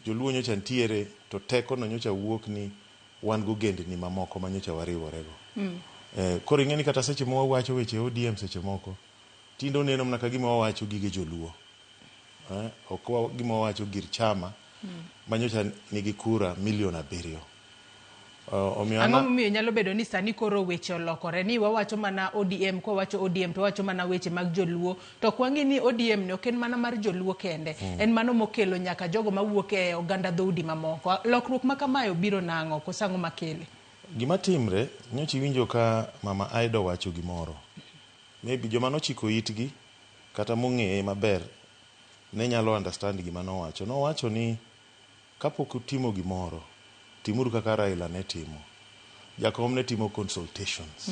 joluo nyocha nitiere to teko no nyocha wuok ni wan gogendni mamoko manyocha wariworego. Koro ing'e ni kata seche ma wawacho weche ODM seche moko tinde oneno mana ka gima wawacho gige joluo. Ok gima wawacho gir chama manyocha nigi kura 7 milion. Ang'o momiyo nyalo bedo ni sani koro weche olokore ni wawacho mana ODM, kwawacho ODM to wawacho mana weche mag joluo, to ok wang'i ni ODM ni ok en mana mar joluo kende, en mano mokelo nyaka jogo mawuok e oganda dhoudi mamoko. Lokruok ma kamae obiro nang'o koso ang'o makele? Gima timre, nyocha iwinjo ka mama Aida owacho gimoro. Maybe joma nochiko itgi kata mong'eye maber ne nyalo understand gima nowacho. Nowacho ni kapok utimo gimoro, timuru kaka Raila ne timo. Jakom ne timo consultations.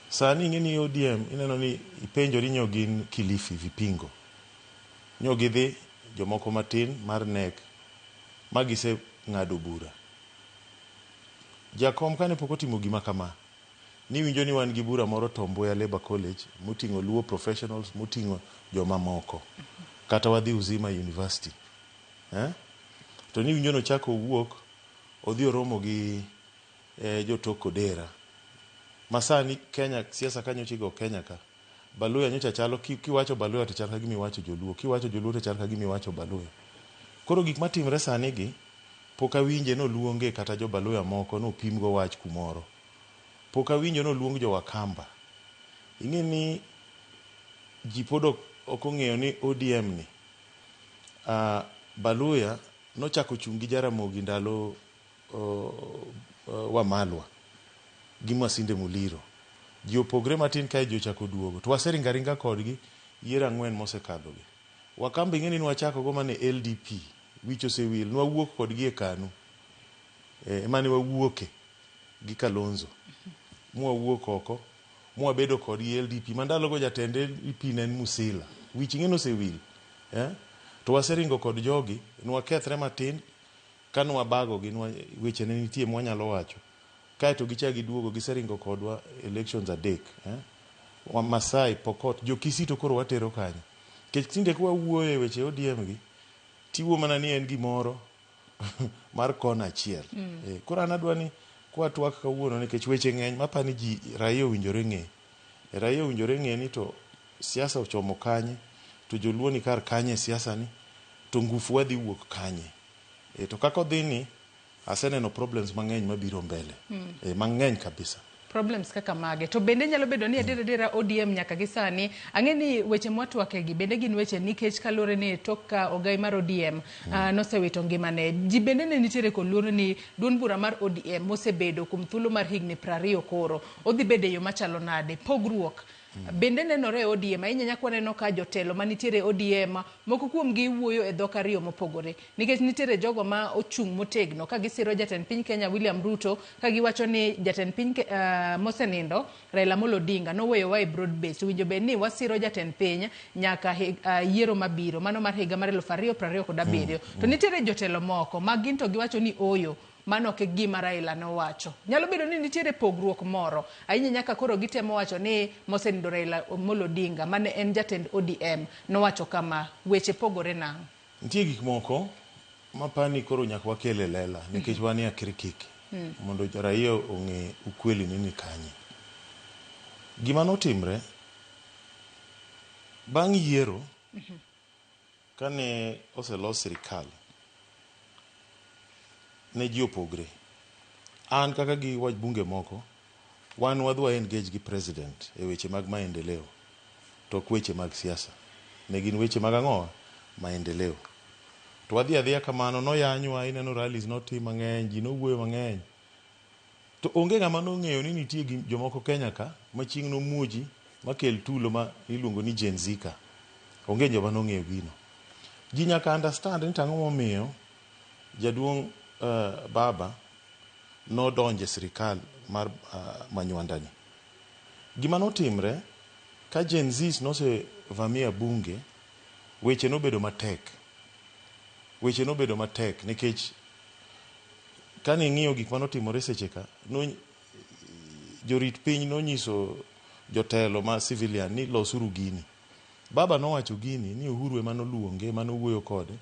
Sani ing'e ni ODM ineno ni ipenjori nyo gin Kilifi Vipingo. Nyo gidhi jomoko matin mar NEC ma giseng'ado bura. Jakom kane pok otimo gima kama, niwinjo ni wan gi bura moro Tom Mboya Labour College moting'o Luo professionals, moting'o joma moko. Kata wadhi Uzima University. To ni winjo nochako owuok odhi oromo gi jotok Kodera. Masani Kenya siasa ka nyocha igo Kenya ka Baluya nyocha chalo kiwacho Baluya to chal ka gima iwacho Joluo, kiwacho Joluo to chal ka gima iwacho Baluya. Koro gik matimre sani gi pok awinje noluonge kata jo Baluya moko nopimgo wach kumoro. Pok awinjo noluong jo Wakamba. Ing'e ni ji pod ok ong'eyo ni ODM ni Baluya nochako chung' gi Jaramogi ndalo Wamalwa gi Masinde Muliro. Ji opogre matin kae ji ochako duogo. To waseringo aringa kodgi yiero ang'wen mosekadho gi. Wakamba ing'e ni nwachako go mana e LDP. Wich osewil. Nwawuok kodgi e KANU. Emane wawuoke gi Kalonzo. Mwawuok oko. Mwabedo kodgi LDP. Ma ndalogo jatend LDP ne en Musila. Wich ing'e ni osewil. To waseringo kod jogi. Nwakethre matin. Ka nwabago gi weche ne nitie mwanyalo wacho. Kae to gichak giduogo giseringo kodwa elections 3. Masai, Pokot, jo Kisii to koro watero kanyo. Nikech tinde kwa wuoyo e weche ODM gi, tiwuo mana ni en gimoro mar kona achiel. Koro an adwa ni kwa twak kawuono nikech weche ng'eny mapani ji raia owinjore ng'e. Raia owinjore ng'e ni to siasa ochomo kanye, to joluo ni kar kanye e siasa ni, to ngufu wadhi wuok kanye. To kaka odhi ni, aseneno problems mang'eny mabiro mbele. Mang'eny kabisa. Problems kaka mage. To bende nyalo bedo ni adier adiera ODM nyaka gi sani, ang'e ni weche mwatwake gi bende gin weche nikech kaluwore ni tok ka ogai mar ODM nosewito ngimane. Ji bende ne nitiere kod luoro ni duond bura mar ODM mosebedo kuom thuolo mar higni 20 koro, odhi bedo e yo machalo nade? Pogruok. Bende nenore e ODM, ahinya nyaka waneno ka jotelo manitiere ODM, moko kuomgi wuoyo e dhok ariyo mopogore. Nikech nitiere jogo ma ochung' motegno ka gisiro jatend piny Kenya William Ruto, ka giwacho ni jatend piny mosenindo Raila Amolo Odinga noweyowa e broad base. Owinjo bed ni wasiro jatend piny nyaka yiero mabiro, mano mar higa mar 2027. To nitiere jotelo moko ma gin to giwacho ni oyo, mano ok e gima Raila nowacho. Nyalo bedo ni nitiere pogruok moro. Ahinya nyaka koro gitemo wacho ni mosenindo Raila Amolo Odinga mane en jatend ODM nowacho kama, weche pogore nang'o? Nitie gik moko mapani koro nyaka wakel e lela nikech wan e akirikiki mondo raia ong'e ukweli ni kanye. Gima notimre bang' yiero kane oselos sirikal ne ji opogre. An kaka gi wabunge moko, wan wadhi wa engage gi president e weche mag maendeleo to ok weche mag siasa. Ne gin weche mag ang'o? Maendeleo. To wadhi adhiya kamano, noyanywa, ineno rallies notim mang'eny, ji nowuoyo mang'eny. To onge ng'ama nong'eyo ni nitie jomoko Kenya ka ma chieng' nomuoji makel tulo ma iluongo ni Gen Z ka. Onge joma nong'eyo gino. Ji nyaka understand ni tang'o momiyo jaduong' baba nodonje sirikal mar Manywanda ni. Gima notimre ka Gen Zs nosevamia bunge, weche nobedo matek. Weche nobedo matek nikech kane ing'iyo gik manotimore seche ka, jorit piny nonyiso jotelo ma civilian ni losuru gini. Baba nowacho gini ni Uhuru ema noluonge, ema nowuoyo kode,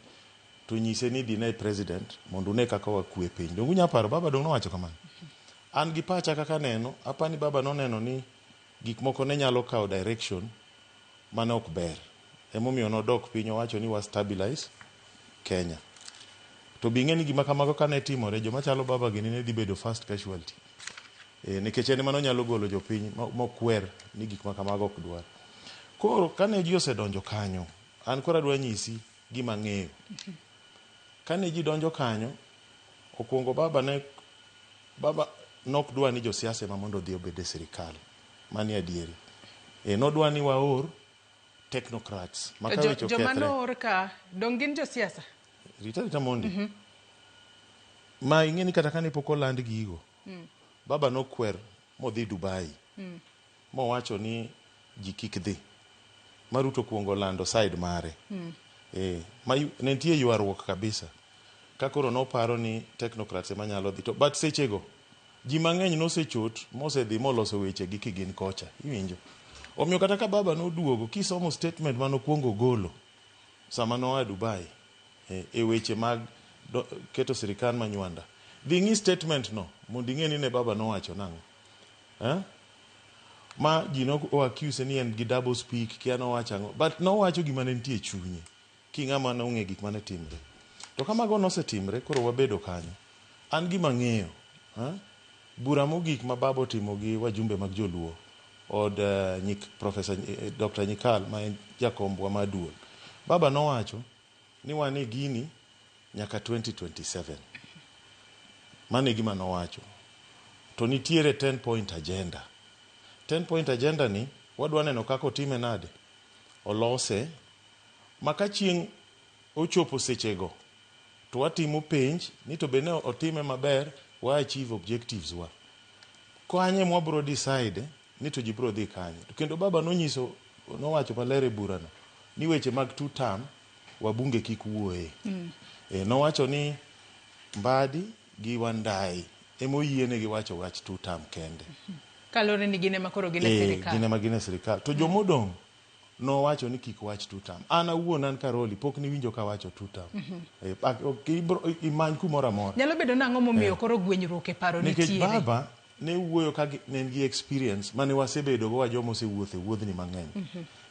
to nyise ni dhi ne president mondo une kaka wakwe piny. Donge unya paro baba dong nowacho kamano? An gi pacha kaka neno, apani baba noneno ni gik moko ne nyalo kawo direction mane ok ber. Emomiyo nodok piny owacho ni wa stabilize Kenya. To bi ing'e ni gima kamago kane timore, joma chalo baba gini ne dhi bedo first casualty. Nikech en ema nonyalo golo jopiny mokwer ni gik ma kamago ok dwar. Koro kane ji osedonjo kanyo, an koro adwa nyisi gima ang'eyo. Kane ji donjo kanyo, okuongo baba nok dwa ni josiasa ema mondo odhi obed e sirikal. Mani adieri. Nodwa ni waor technocrats. Ma ka weche Joma okethre. noor ka, dong gin josiasa? Rita rita mondi. Ma ing'e ni kata kane pok oland gigo, baba nokwer modhi Dubai. Mowacho ni ji kik dhi. Ma Ruto kuongo lando side mare. Ma ne nitie ywaruok kabisa. Ka koro noparo ni technocrats ema nyalo dhi. To but sechego, ji mang'eny nosechot mosedhi moloso weche gi kigin kocha. Iwinjo? Omiyo kata ka baba noduogo, kisomo statement manokuongo golo sama noa Dubai, e weche mag keto sirikal ma Nywanda. Dhi ng'i statement no mondo ing'e ni ne baba nowacho nang'o. Eh? Ma ji no o accuse ni en gi double speak, kia nowacho ang'o. But nowacho gima ne nitie e chunye. Ki ng'ama nong'e gik mane timre. To ka mago nosetimre, koro wabedo kanyo. An gima ang'eyo, eh? Bura mogik ma baba otimo gi wajumbe mag joluo od nyik Professor Dr. Nyikal ma en jakombwa ma duol. Baba nowacho ni wan e gini nyaka 2027. Mano e gima nowacho. To nitiere 10 point agenda. 10 point agenda ni wadwa neno kaka otime nade? Olose ma ka chieng' ochopo sechego to watimo penj ni to be ne otime maber wa achieve objectives wa. Kanye mwabro decide ni to ji bro dhi kanye. To kendo baba nonyiso nowacho maler e burano ni weche mag two term wabunge kik wuoye. E, nowacho ni Mbadi gi Wandayi emoyienegi wacho wach two term kende. Kaluwore ni gin ema koro gin e sirikal. Gin ema gin e sirikal. To jomodong' nowacho ni kik wach two term. An awuon an Karoli pok niwinjo kawacho two term. Imany kumoro amora. Nyalo bedo nang'o momiyo koro gwenyruok e paro Nikech nitiere? baba ne wuoyo ka ne en gi experience mane wasebedo go wa joma osewuotho e wuodhni mang'eny.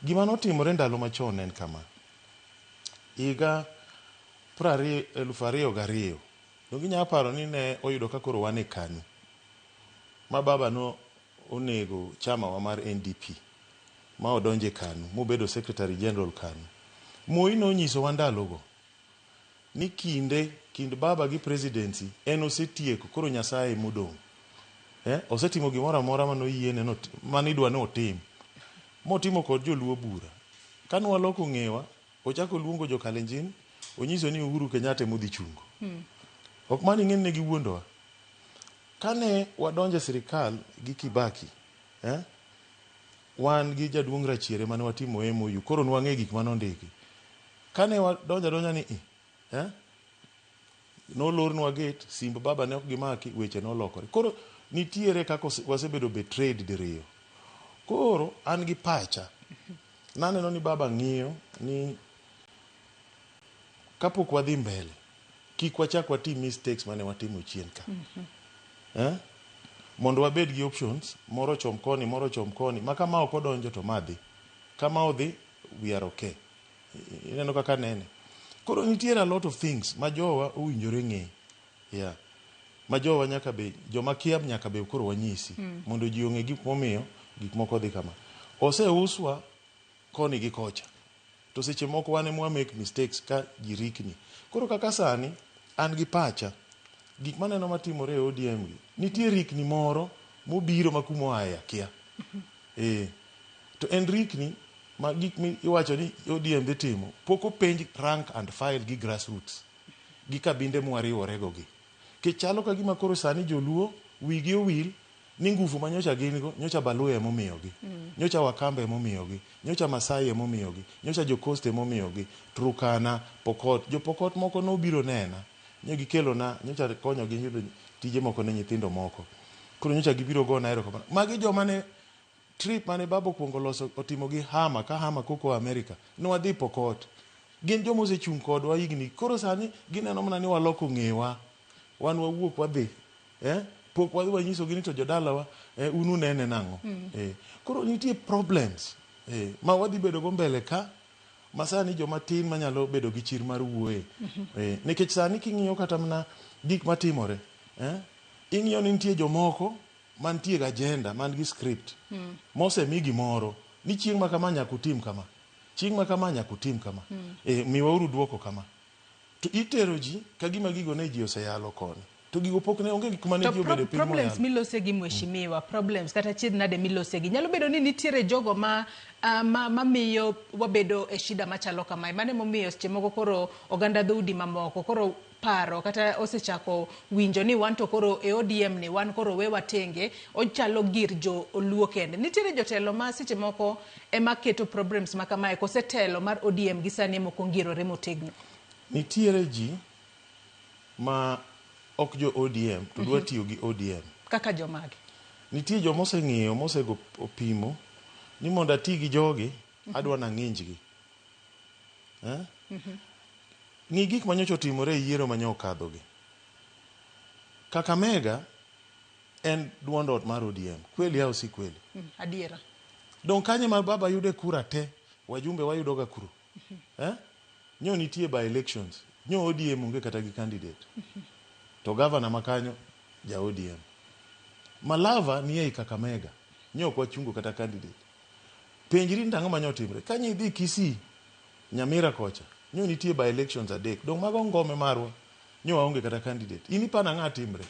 Gima notimore ndalo machon en kama. Higa 2002, donge inyalo paro ni ne oyudo ka koro wan e KANU. Ma baba no onego chama wa mar NDP ma odonjo e KANU mobedo Secretary General KANU. Moi nonyisowa ndalogo ni kinde kind baba gi presidency en osetieko koro Nyasaye emodong'. Osetimo gimoro amora mane oyiene mane idwa ni otim. Motimo kod joluo bura. Kane waloko ng'ewa, ochako oluongo jo Kalenjin, onyiso ni Uhuru Kenyatta emodhi chungo. Ok mano ing'e ni ne giwuondowa. Kane wadonjo e sirikal gi Kibaki, wan gi jaduong' Rachiere mane watimo MOU, koro nwang'e gik mane ondiki. Kane wadonjo adonja ni nolornwa gate, simb baba ne ok gimaki, weche nolokore. Koro nitiere kaka wasebedo betrayed diriyo. Koro an gi pacha, naneno ni baba ng'iyo ni kapok wadhi mbele, kik wachak watim mistakes mane watimo chien ka. Mondo wabed gi options, moro chom koni, moro chom koni, ma kama ok odonjo to ma dhi. Kama odhi, we are okay. Ineno kaka nene. Koro nitiere a lot of things ma jowa owinjore ng'e. Yeah. Ma jowa nyaka be, joma kia nyaka be koro wanyisi. Mondo ji ong'e gik momiyo gik moko dhi kama. Oseuswa koni gi kocha. To seche moko wan ema wa make mistakes ka ji rikni. Koro kaka sani, an gi pacha, gik maneno matimore e ODM gi, nitie rikni moro mobiro ma kuma oaye akia. To en rikni ma gik mi iwacho ni ODM dhi timo, pok openj rank and file gi grassroots, gi kabinde mwariworego gi. Kech chalo ka gima koro sani joluo wigi owil ni ngufu ma nyocha gin go, nyocha Baluya emomiyogi. Nyocha Wakamba emomiyogi, nyocha Masai emomiyogi, nyocha jo Coast emomiyogi, Turkana, Pokot. Jo Pokot moko nobiro nena, nyo gikelona, nyocha konyogi yudo tije moko ne nyithindo moko. Koro nyocha gibiro gona erokamano. Magi joma ne trip mane baba okuongo loso otimo gi Hama ka Hama koko Amerika. Ne wadhi Pokot. Gin joma osechung' kodwa higni. Koro sani gineno mana ni waloko ng'ewa. Wan wawuok wadhi. Pok wadhi wanyisogi ni to jodalawa un unene nang'o. Koro nitie problems ma wadhi bedo go mbele ka ma sani joma tin manyalo bedo gi chir mar wuoye. Nikech sani king'iyo kata mana gik matimore, ing'iyo ni nitie jomoko mantie gi agenda, man gi script mosemi gimoro ni chieng' ma kama nyaka utim kama, chieng' ma kama nyaka utim kama. Miwauru duoko kama. To itero ji ka gima gigo ne ji oseyalo koni. To gigo pok ne onge gik mane To ji obedo piny problems moyalo. milose gi mheshimiwa, problems kata chiedh nade milose gi. Nyalo bedo ni nitiere jogo ma mamiyo wabedo e shida machalo kamae. Mano emomiyo seche moko koro oganda dhoudi mamoko koro paro kata osechako winjo ni wan to koro e ODM ni wan koro we watenge, ochalo gir jo oluo kende. Nitiere jotelo ma seche moko ema keto problems ma kamae kose telo mar ODM gi sani ema ok ongirore motegno. Nitiere ji ma ok jo ODM to dwa tiyo gi ODM. Kaka jomage? Nitie joma oseng'iyo mosego opimo ni mondo ati gi jogi adwa nang'injgi. Ng'i gik manyocha otimore e yiero manyo okadhogi. Kakamega en duond ot mar ODM. Kweli au si kweli? Adiera. Dong' kanye ma baba yude kura te, wajumbe wayudoga kuro. Eh? Nyo nitie by elections. Nyo ODM onge kata gi candidate. To governor ma kanyo ja ODM. Malava ni ei Kakamega. Nyo ok wachungo kata candidate. Penjri ni tang'o manyo timre. Ka nyi dhi Kisii, Nyamira kocha, nyo nitie by elections adek. Dong' mago ngome marwa. Nyo waonge kata candidate. In ipana ng'a timre?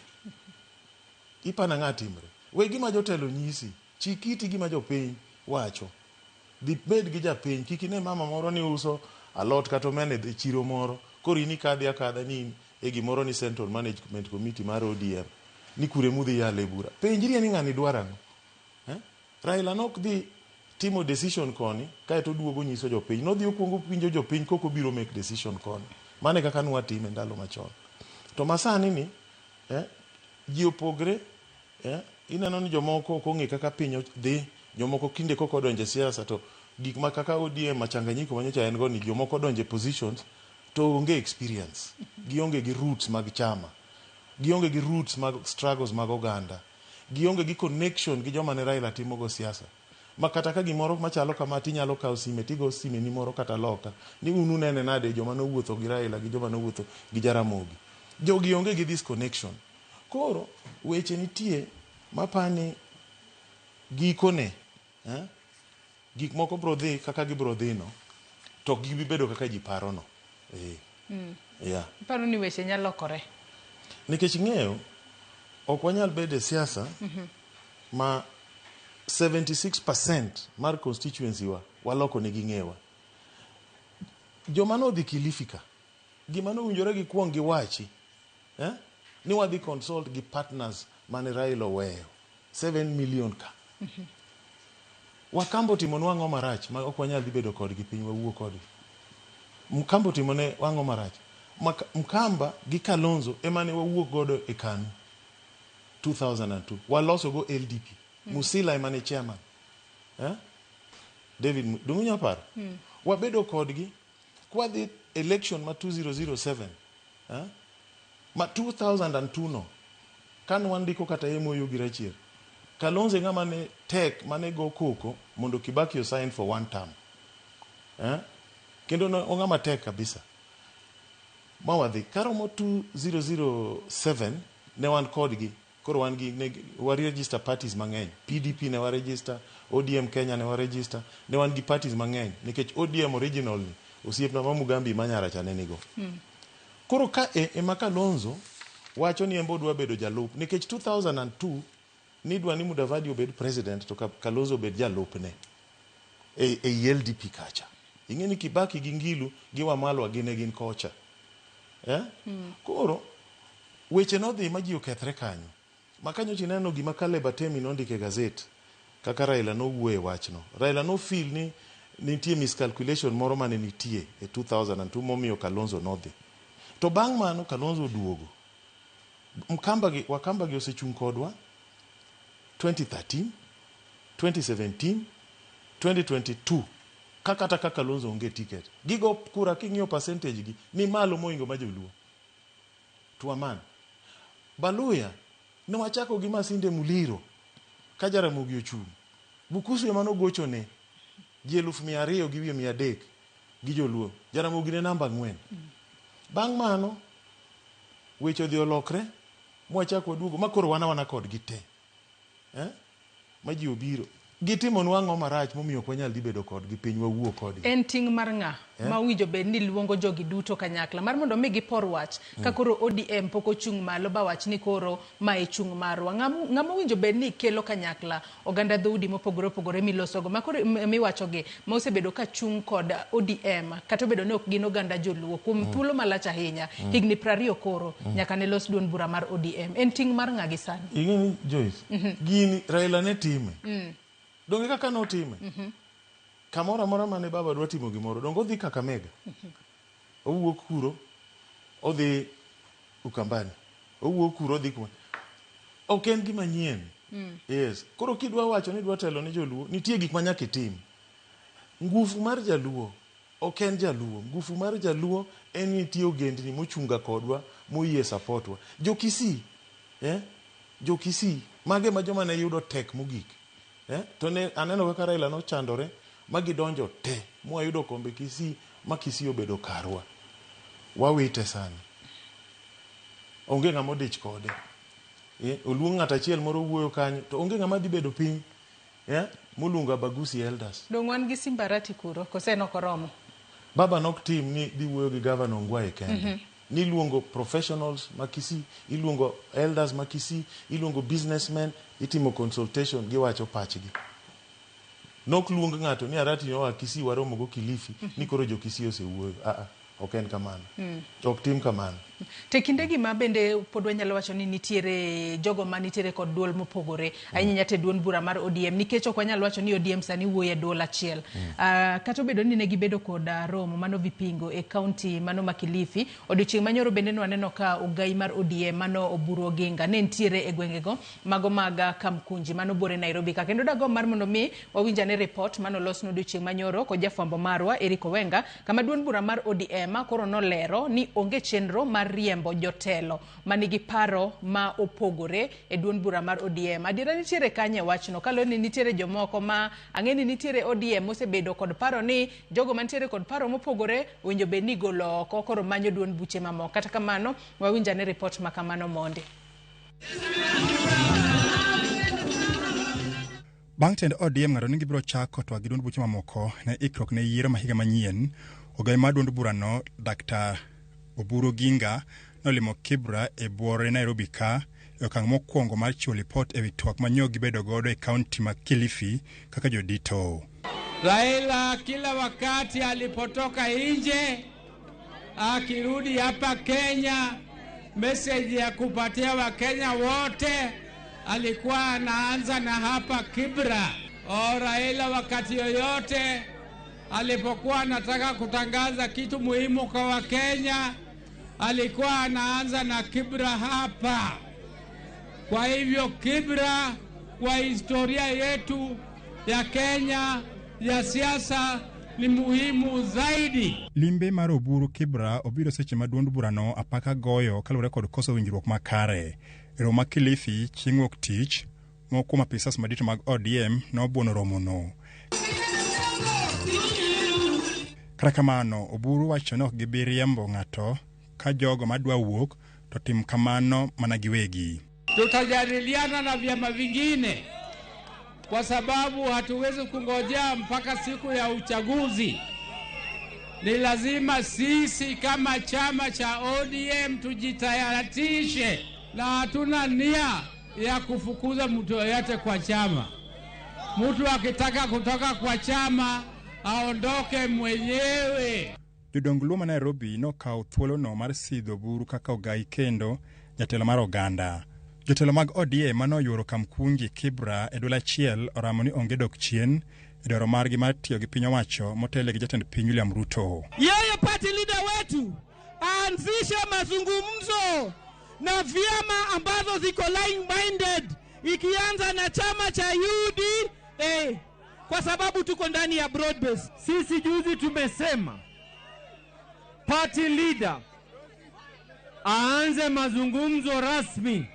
Ipana ng'a timre? We gima jotelo nyisi. Chik iti gima jopiny wacho. Dhi bed gi japiny. Kik ine mama moro ni uso alot kata omena e chiro moro. Koro in ikadhi akadha ni in e gimoro ni Central Management Committee mar ODM. Ni kure mudhi yale bura. Penjri ni ng'ani dwaro ang'o? Eh? Raila nok dhi timo decision koni kaeto oduogo nyiso jopiny. Nodhi okuongo winjo jopiny kok obiro make decision koni. Mano e kaka nwatime ndalo machon. To masani ni ji opogre ineno ni jomoko ok ong'e kaka piny dhi, jomoko kinde kok odonjo e siasa to gik ma kaka ODM machanganyiko manyocha en go ni jomoko odonjo e positions to onge experience. Gionge gi roots mag chama. Gionge gi roots mag struggles mag oganda. Gionge gi connection gi joma ne Raila timogo siasa. Ma kata ka gimoro machalo kama tinyalo kawo sime tigo sime ni moro kata loka. Ni un unene nade joma nowuotho gi Raila gi joma nowuotho gi Jaramogi. Jogi onge gi this connection. Koro weche nitie mapani gikone gik moko bro dhi kaka gibro dhi no to ok gibi bedo kaka ji paro no. Yeah. Iparo ni weche nyalo lokore? Nikech ing'eyo ok wanyal bedo e siasa ma 76% mar constituency wa waloko negi ng'ewa. Joma nodhi Kilifi ka, gima nowinjore gikuong giwachi ni wadhi consult gi partners mane Raila oweyo 7 million ka. Wakambo otimonwa ang'o marach ma ok wanyal dhi bedo kodgi piny wawuo kodgi? Mkamba otimone ang'o marach? Mkamba gi Kalonzo ema ne wawuok godo e KANU 2002. Waloso go LDP. Musila ema ne chairman. David, dong' inyalo paro? Wabedo kodgi kwadhi election ma 2007 ma 2002 no kane wandiko kata MOU gi Rachier, Kalonzo e ng'ama ne tek mane go koko mondo Kibaki osign for one term. Kendo ne ong'ama tek kabisa. Ma wadhi karomo 2007 ne wan kodgi koro wan gi ne wa register parties mang'eny. PDP ne wa register, ODM Kenya ne wa register, ne wan gi parties mang'eny nikech ODM original ni osiepna ma Mugambi Manyara cha ne nigo. Koro ka e ema Kalonzo wacho ni en be odwa bedo jalup nikech 2002 nidwa ni Mudavadi obed president to Kalonzo obed jalupne e LDP kacha. Ing'e ni Kibaki gi Ngilu gi Wamalwa gin e gin kocha. Koro weche nodhi ma ji okethre kanyo. Ma kanyo ineno gima Caleb Atemi nondiko e gazet kaka Raila nowuoyo e wachno. Raila no feel ni nitie miscalculation moro mane nitie e 2002 momiyo Kalonzo nodhi. To bang' mano Kalonzo oduogo. Mkamba gi Wakamba gi osechung' kodwa 2013, 2017, 2022 ka kata ka Kalonzo onge ticket. Gigo kura king'iyo percentage gi ni malo mohingo ma joluo. To a man. Baluya ne wachako gi Masinde Muliro ka Jaramogi ochung'. Bukusu ema nogochone ji 200,000 gi wiye 300 gi joluo. Jaramogi ne namba 4. Bang' mano weche odhi olokre mwachako waduogo ma koro wan awana kodgi te. Ma ji obiro. Gitimonwa ang'o marach momiyo ok wanyal dhi bedo kodgi piny wawuo kodgi? En ting' mar ng'a ma owinjo bed ni luongo jogi duto kanyakla mar mondo mi gipor wach ka koro ODM pok ochung' malo ba wach ni koro ma e chung' marwa. Ng'ama owinjo bed ni kelo kanyakla oganda dhoudi mopogore opogore milosogo ma koro miwachogi ma osebedo ka chung' kod ODM kata obedo ni ok gin oganda joluo kuom thuolo malach ahinya higni 20 koro nyaka ne los duond bura mar ODM. En ting' mar ng'a gi sani? Ing'e ni Joyce, gini Raila ne time. Donge kaka notime? Kamoro amora mane baba dwa timo gimoro, donge odhi Kakamega? Owuok kuro, odhi Ukambani. Owuok kuro odhi kuma. Ok en gima nyien. Yes. Koro kidwa wacho ni idwa telo ne joluo, nitie gik ma nyaka itim. Ngufu mar jaluo Ok en jaluo. Ngufu mar jaluo en nitie ogendni mochunga kodwa moyie supportwa. Jo-Kisii, Jo-Kisii, mage ma joma ne yudo tek mogik. To ne aneno kaka Raila nochandore ma gidonjo te mwayudo kombe Kisii ma Kisii obedo karwa. Wawite sani. Onge ng'ama odich kode. Oluong ng'at achiel moro wuoyo kanyo to onge ng'ama dhi bedo piny. Moluongo Abagusi elders. Dong wan gi Simbarati kuro, kose en ok oromo? Baba nok tim ni dhi wuoyo gi Governor Ongwae kende. Niluongo professionals ma Kisii, iluongo elders ma Kisii, iluongo businessmen, itimo consultation giwacho pachgi. Nok luong ng'ato ni Arati noa Kisii waromo go Kilifi, ni koro jo Kisii osewuoyo. Ok en kamano. Ok tim kamano. Te kindegi ma bende pod wanyalo wacho ni nitiere jogo ma nitiere kod duol mopogore ahinya nyaka e duond bura mar ODM, nikech ok wanyal wacho ni ODM sani wuoyo e duol achiel. Kata obedo ni ne gibedo kod romo mano Vipingo e kaunti mano ma Kilifi, odiochieng' manyoro bende ne waneno ka ogai mar ODM mano Oburu Oginga ne nitiere e gwengego mago mag Kamkunji mano buore Nairobi ka. Kendo dagomb mar mondo mi wawinj ane report mano los odiochieng' manyoro kod jafwambo marwa Eric Owenga, kama duond bura mar ODM koro nolero ni onge chenro mar riembo jotelo manigi paro ma opogore e duond bura mar ODM. Adiera nitiere kanye wachno, kaluwore ni nitiere jomoko ma ang'e ni nitiere ODM mosebedo kod paro ni jogo mantiere kod paro mopogore owinjo bed ni igolo oko koro manyo duond buche mamoko. Kata kamano wawinj ane report ma kamano mondi. Bang' tend ODM ng'ado ni gibiro chako twak gi duond buche mamoko ne ikruok ne yiero ma higa manyien, ogai mar duond burano Dr. Oburu Oginga nolimo Kibra e buore Nairobi ka e okang' mokwongo mar chiwo lipot ewi twak ma nyo gibedo godo e kaunti ma Kilifi kaka jodito. Raila kila wakati alipotoka nje akirudi hapa Kenya, message ya kupatia Wakenya wote alikuwa anaanza na hapa Kibra. Raila wakati yoyote alipokuwa anataka kutangaza kitu muhimu kwa Wakenya alikuwa anaanza na Kibra hapa. Kwa hivyo Kibra kwa historia yetu ya Kenya ya siasa ni muhimu zaidi. Limbe mar Oburu Kibra obiro seche ma duond burano apaka goyo kaluwore kod koso winjruok makare. E romo ma Kilifi chieng' wuok tich, moko kuom apisas madito mag ODM nobuono romono. Kata kamano, Oburu wacho ni ok gibi riembo ng'ato ka jogo madwa wuok to tim kamano mana giwegi. Tutajadiliana na vyama vingine kwa sababu hatuwezi kungojea mpaka siku ya uchaguzi. Ni lazima sisi kama chama cha ODM tujitayarishe, na hatuna nia ya kufukuza mtu yoyote kwa chama. Mtu akitaka kutoka kwa chama aondoke mwenyewe. Jodong Luo ma Nairobi nokawo thuolono mar sidho Oburu kaka ogai kendo jatelo mar oganda. Jotelo mag ODM manoyuoro Kamkunji Kibra e duol achiel oramo ni onge dok chien e dwaro margi mar tiyo gi piny owacho motelo gi jatend piny William Ruto. Yeye party leader wetu aanzishe mazungumzo na vyama ambazo ziko line minded, ikianza na chama cha UDA, kwa sababu tuko ndani ya broad base. Sisi juzi tumesema party leader aanze mazungumzo rasmi.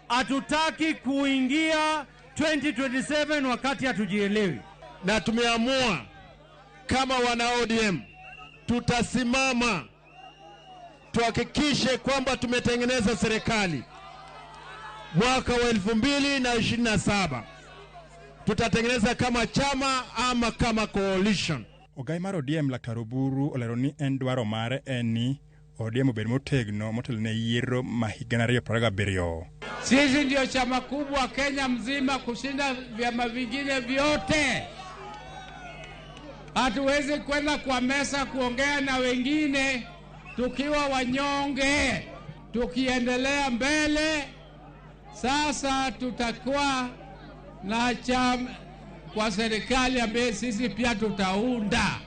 Hatutaki kuingia 2027 wakati hatujielewi. Na tumeamua kama wana ODM tutasimama tuhakikishe kwamba tumetengeneza serikali mwaka wa 2027. Tutatengeneza kama chama ama kama coalition. Ogai mar ODM Laktar Oburu olero ni en dwaro mare en ni ODM obed motegno motelo ne yiero ma higa 2027. Sisi ndio chama kubwa Kenya mzima kushinda vyama vingine vyote. Hatuwezi kwenda kwa mesa kuongea na wengine tukiwa wanyonge. Tukiendelea mbele sasa tutakuwa na chama kwa serikali ambaye sisi pia tutaunda,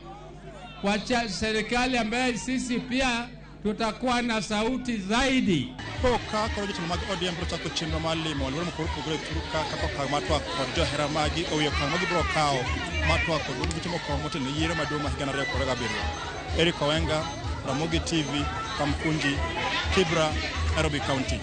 kwa serikali ambaye sisi pia tutakuwa na sauti zaidi. Koka koro jotelo mag ODM biro chako chenro mar limo alwora mopogore opogore e thur ka kaka okang' mar twak kod johera maggi e wi okang' ma gibiro kawo mar twak kod duond buche moko motelo ne yiero maduong' ma higa 2027. Eric Owenga, Ramogi TV, Kamkunji, Kibra, Nairobi County.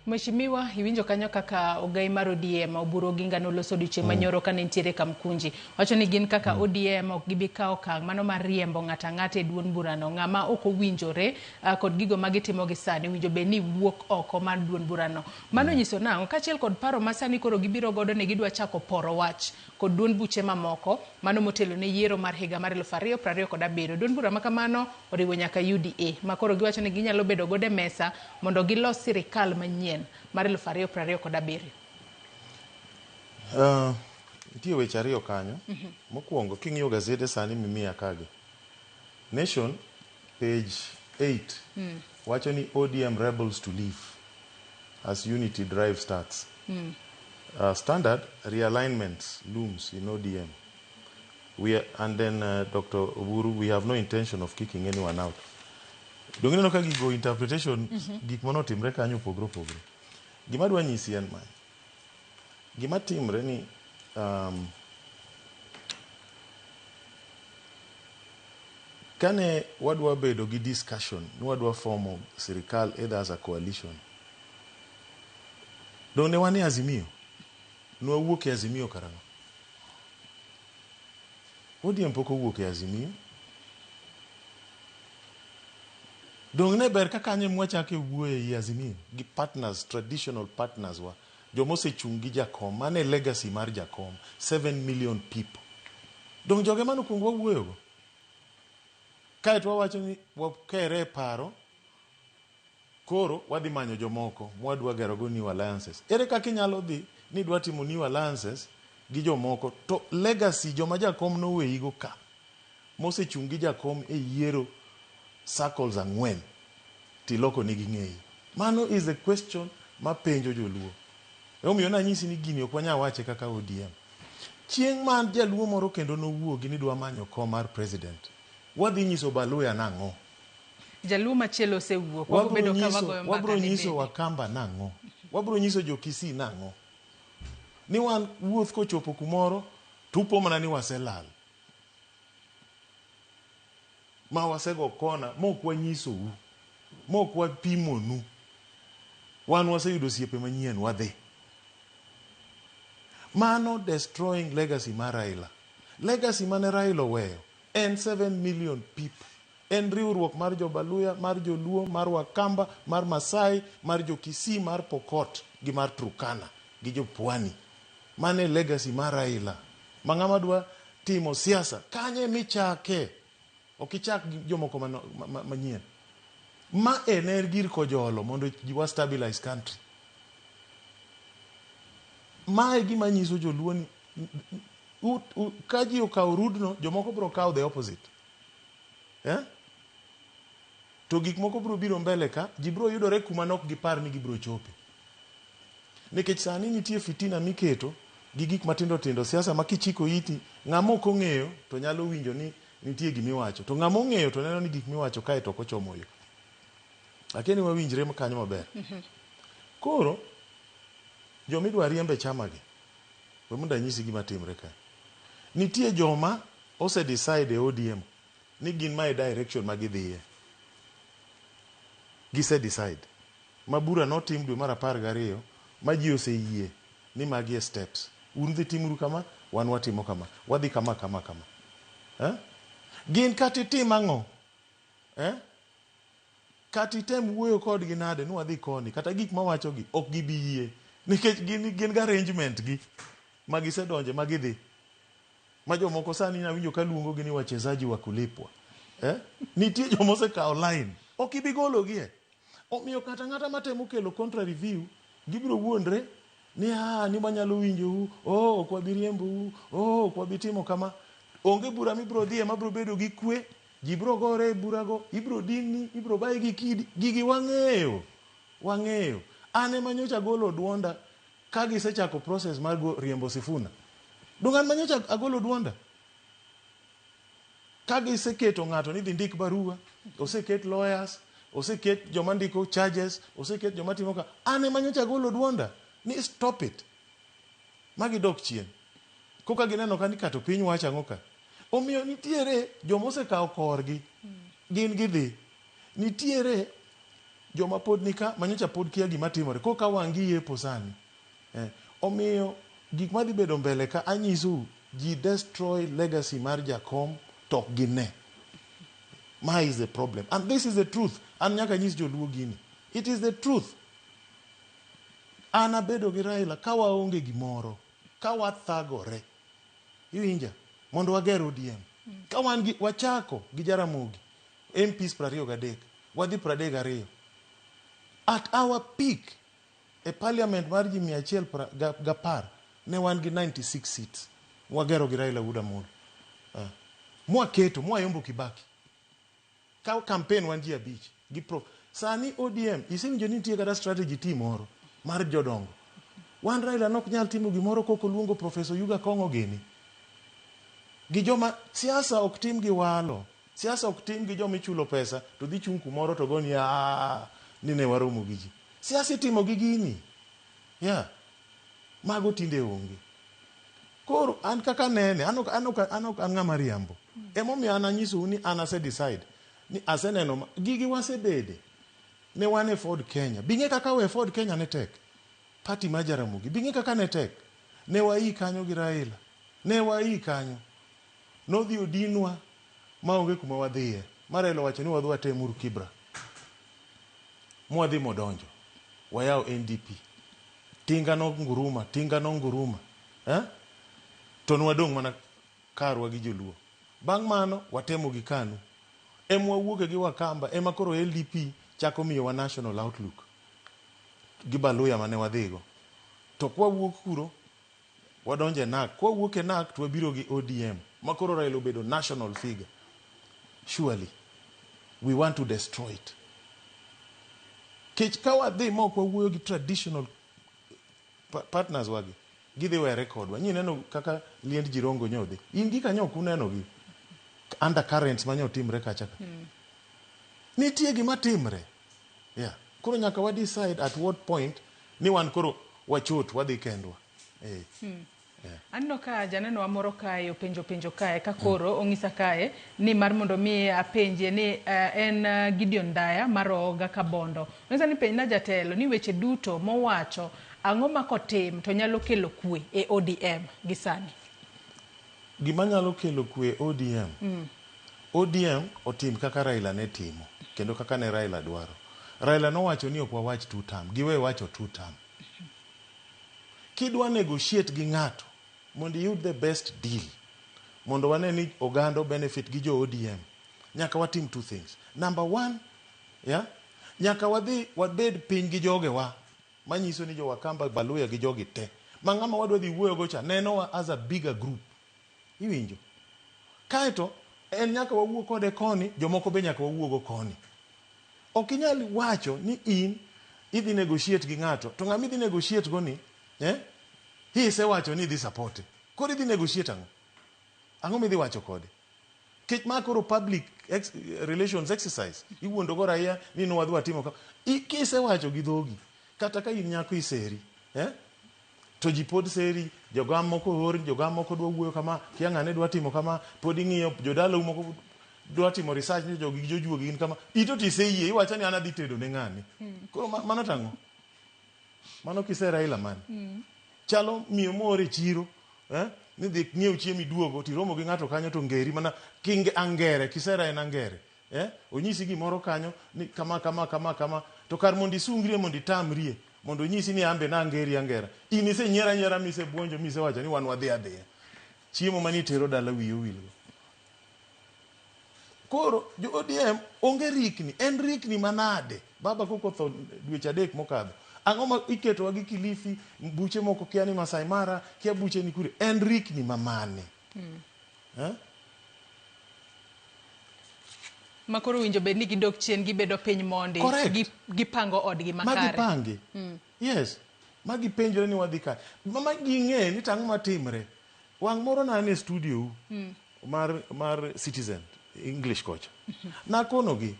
Mheshimiwa, iwinjo kanyo kaka ogai mar ODM Oburu Oginga noloso odiochieng' manyoro kane nitiere Kamkunji. Wacho ni gin kaka ODM ok gibi kawo okang' mano mar riembo ng'ato ang'ata e duond burano. Ng'ama ok owinjore kod gigo ma gitimo gi sani owinjo bed ni wuok oko mar duond burano. Mano nyiso nang'o? Kaachiel kod paro ma sani koro gibiro godo ni gidwa chako poro wach kod duond buche mamoko mano motelo ne yiero mar higa mar 2027. Duond bura ma kamano oriwo nyaka UDA ma koro giwacho ni ginyalo bedo godo e mesa mondo gilos sirikal manyien mar 2027. Nitie weche ariyo kanyo. Mokwongo king'iyo gazede sani mimiya kagi. Nation page 8 wacho ni ODM rebels to leave as unity drive starts. Standard realignment looms in ODM. We are, and then Dr. Oburu, we have no intention of kicking anyone out. Donge ineno ka gigo interpretation gik manotimre kanyo opogore opogore. Gima adwa nyisi en mae. Gima timre ni kane wadwa bedo gi discussion ni wadwa formo sirikal either as a coalition. Donge ne wan e Azimio? Ne wawuok e Azimio karang'o? ODM pok owuok e Azimio. Donge ne ber ka kanyo ema wachake wuoye ei Azimio gi partners, traditional partners wa. Joma osechung' gi jakom, mano e legacy mar jakom, 7 million people. Donge jogo ema nokwongo wawuoyogo? Kaeto wawacho ni wakere e paro, koro wadhi manyo jomoko mwadwa gerogo new alliances. Ere kaka inyalo dhi ni idwa timo new alliances gi jomoko to legacy joma jakom noweyigo ka mosechung' gi jakom e yiero circles ang'wen tiloko nigi ng'eyi. Mano is the question mapenjo joluo. Emomiyo nanyisi ni gini ok wanyal wache kaka ODM. Chieng' ma jaluo moro kendo nowuogi ni dwa manyo kom mar president, wadhi nyiso Baluya nang'o? Jaluo machielo osewuok. Wabro bedo ka wagoyo mbaka Wabro ne nyiso bende. Wakamba nang'o? Wabro nyiso jo Kisii nang'o? Ni wan wuoth kochopo kumoro tupo mana ni waselal. Ma wasego kona mok wanyisou, mok wapimonu. Wan waseyudo osiepe manyien wadhi. Mano destroying legacy mar Raila. Legacy mane Raila oweyo en 7 million people. En riwruok mar Jobaluya, mar Joluo, mar Wakamba, mar Masai, mar Jokisii, mar Pokot gi mar Turkana gi Jopwani. Mano e legacy mar Raila. Ma ng'ama dwa timo siasa, kanye michake? Ok ichak gi jomoko manyien. Ma e ne en gir kojolo mondo wa stabilize country. Ma e gima nyiso joluo ni ka ji okawo rudno, jomoko biro kawo the opposite. To gik moko biro biro mbele ka, ji biro yudore kuma nok gipar ni gibiro chope. Nikech sani nitie fitina miketo gi gik matindo tindo, siasa ma kichiko iti, ng'ama ok ong'eyo to nyalo winjo ni nitie gimiwacho. To ng'ama ong'eyo to neno ni gik miwacho kae to ok ochomo yo. Akia ni wawinjre kanyo maber. Koro, joma idwa riemb e chama gi, we mondo anyisi gima timre ka. Nitie joma ose decide e ODM ni gin mae direction ma gidhiye. Gise decide. Ma bura notim dwe mar 12 ma ji oseyie ni magi e steps. Un dhi timuru kama, wan watimo kama. Wadhi kama kama kama. Gin kata itim ang'o? Kata item wuoyo kodgi nade ni wadhi koni, kata gik mawachogi ok gibi yie. Nikech gin gi arrangement gi ma gisedonje ma gidhi. Ma jomoko sani nawinjo ka luongo gi ni wachezaji wa kulipwa. Nitie joma osekawo line. Ok ibi gologie. Omiyo kata ng'ata matemo kelo contrary view, gibiro wuondre ni ni wanyalo winjou, oh ok wabi riembou, oh ok wabi timo kama. Onge bura mibiro dhiye mabiro bedo gi kwe, ji biro gore e burago, ibiro dinni, ibiro bayi gi kidi, gigi wang'eyo. Wang'eyo. An ema nyocha agolo duonda ka gisechako process mar riembo Sifuna. Donge an manyocha agolo duonda? Ka giseketo ng'ato ni dhi ndik barua, oseket lawyers, Oseket joma ndiko charges, oseket joma timo ka. An ema nyocha agolo duonda ni stop it. Ma gidok chien. Koka gineno ka ni kato piny wacho ang'o ka. Omiyo nitiere joma osekawo korgi, gin gidhi. Nitiere joma pod nika manyocha pod kia gima timore, koka wang' gi yepo sani. Omiyo gik madhi bedo mbele ka anyisou, ji destroy legacy mar Jakom to ok gine. Ma is the problem. And this is the truth. An nyaka nyis joluo gini. It is the truth. An abedo gi Raila ka waonge gimoro, ka wathagore. Iwinja? Mondo wager ODM. Ka wan gi, wachako gi Jaramogi, MPs 23, wadhi 32. At our peak, e parliament mar ji 110, ne wan gi 96 seats. Wagero gi Raila Wuod Amolo. Mwaketo, mwayombo Kibaki. Ka campaign wan ji 5 gi pro. Sani ODM, isewinjo ni nitie kata strategy team moro mar jodongo. Wan Raila nok nyal timo gimoro kok oluongo Professor Yuga Kong'o gini. Gi joma siasa ok tim gi walo. Siasa ok tim gi joma ichulo pesa to dhi chung' kumoro to goni ni ne waromo gi ji. Siasa itimo gi gini. Yeah. Mago tinde onge. Koro an kaka nene, an ok an ng'ama riambo. Emomiyo an anyisou ni an ase decide ni aseneno gigi wasebede. Ne wan e Ford Kenya. Bing'e kaka we Ford Kenya ne tek. Party mar Jaramogi. Bing'e kaka ne tek. Ne waii kanyo gi Raila. Ne waii kanyo. Nodhi odinwa maonge kuma wadhiye. Ma Raila owacho ni wadhi watemuru Kibra. Mwadhi modonjo. Wayawo NDP. Tinga no nguruma, tinga no nguruma. To nwadong' mana karwa gi joluo. Bang' mano, watemo gi KANU. Ema wawuoke gi Wakamba, ema koro LDP chako miyowa national outlook. Gi Baluya mane wadhigo. To kwawuok kuro, wadonjo e NAC. Kwawuok e NAC, to wabiro gi ODM. Ma koro Raila obedo national figure. Surely, we want to destroy it. Kech ka wadhi ma ok wawuoyo gi traditional partners wagi, gidhi were kodwa. Nyi neno kaka liend Jirongo nyodhi. In gi kanyo ok uneno gi undercurrents manyo timre kacha ka. Nitie gima timre. Yeah. Koro nyaka wa decide at what point ni wan koro wachot wadhi kendwa. Yeah. Aneno ka janeno wa moro kae openjo penjo kae ka koro ong'isa kae ni mar mondo mi apenje ni en Gideon Ndaya mar Ooga Kabondo. Ong'isa ni penjna jatelo ni weche duto mowacho ang'o ma kotim to nyalo kelo kwe e ODM gi sani. Gima nyalo kelo kwe e ODM. ODM otim kaka Raila ne timo kendo kaka ne Raila dwaro. Raila nowacho ni ok wawach two term, giwe wacho two term. Kidwa negotiate gi ng'ato mondo iyud the best deal, mondo wane ni oganda benefit gi jo ODM, nyaka watim two things. Number one, yeah, nyaka wadhi wabed piny gi jogewa manyiso ni jo Wakamba, Baluya gi jogi te. Ma ng'ama wadwa dhi wuoyo go cha nenowa as a bigger group. Iwinjo? Kaeto en nyaka wawuo kode koni, jomoko be nyaka wawuo go koni. Ok inyal wacho ni in idhi negotiate gi ng'ato, to ng'ama idhi negotiate go ni, isewacho ni idhi support. Koro idhi negotiate ang'o? Ang'o midhi wacho kode? Kech ma koro public relations exercise, iwuondo go raia ni nwadhi watimo ka. Kisewacho gi dhogi, kata ka in nyako iseri, To ji pod seri, jogam moko oor, jogam moko dwa wuoyo kama, kia ng'ane dwa timo kama, pod ing'iyo jodalau moko dwa timo research ni jogi gi jojuogi gin kama. Ito to iseyie, iwacho ni an adhi tedo ne ng'ane. Koro mano tang'o? Mano kise Raila mane? Chalo miyo moor e chiro, ni dhi ng'iew chiemo iduogo, tiromo gi ng'ato kanyo to ngeri mana kinge angere, kisera en angere. Onyisi gimoro kanyo ni kama kama kama kama, to kar mondo isungrie mondo itamrie, mondo onyisi ni ambe na angeri angera. In isenyiera nyiera misebuonjo misewacho ni wan wadhi adhiya. Chiemo mane itero dala wiyi owilgo. Koro jo ODM onge rikni, en rikni manade? Baba koko otho dweche 3 mokadho. Ang'o ma iketowa gi Kilifi, buche moko kia ni Masai Mara, kia buche ni kure. En rikni mamane? Ma koro winjo bed ni gidok chien gibedo piny mondi, gipango odgi makare. Ma gipangi. Yes. Ma gipenjore ni wadhi ka. Ma ging'e ni tang'o matimre. Wang' moro na an e studio mar Citizen English kocha. Nakonogi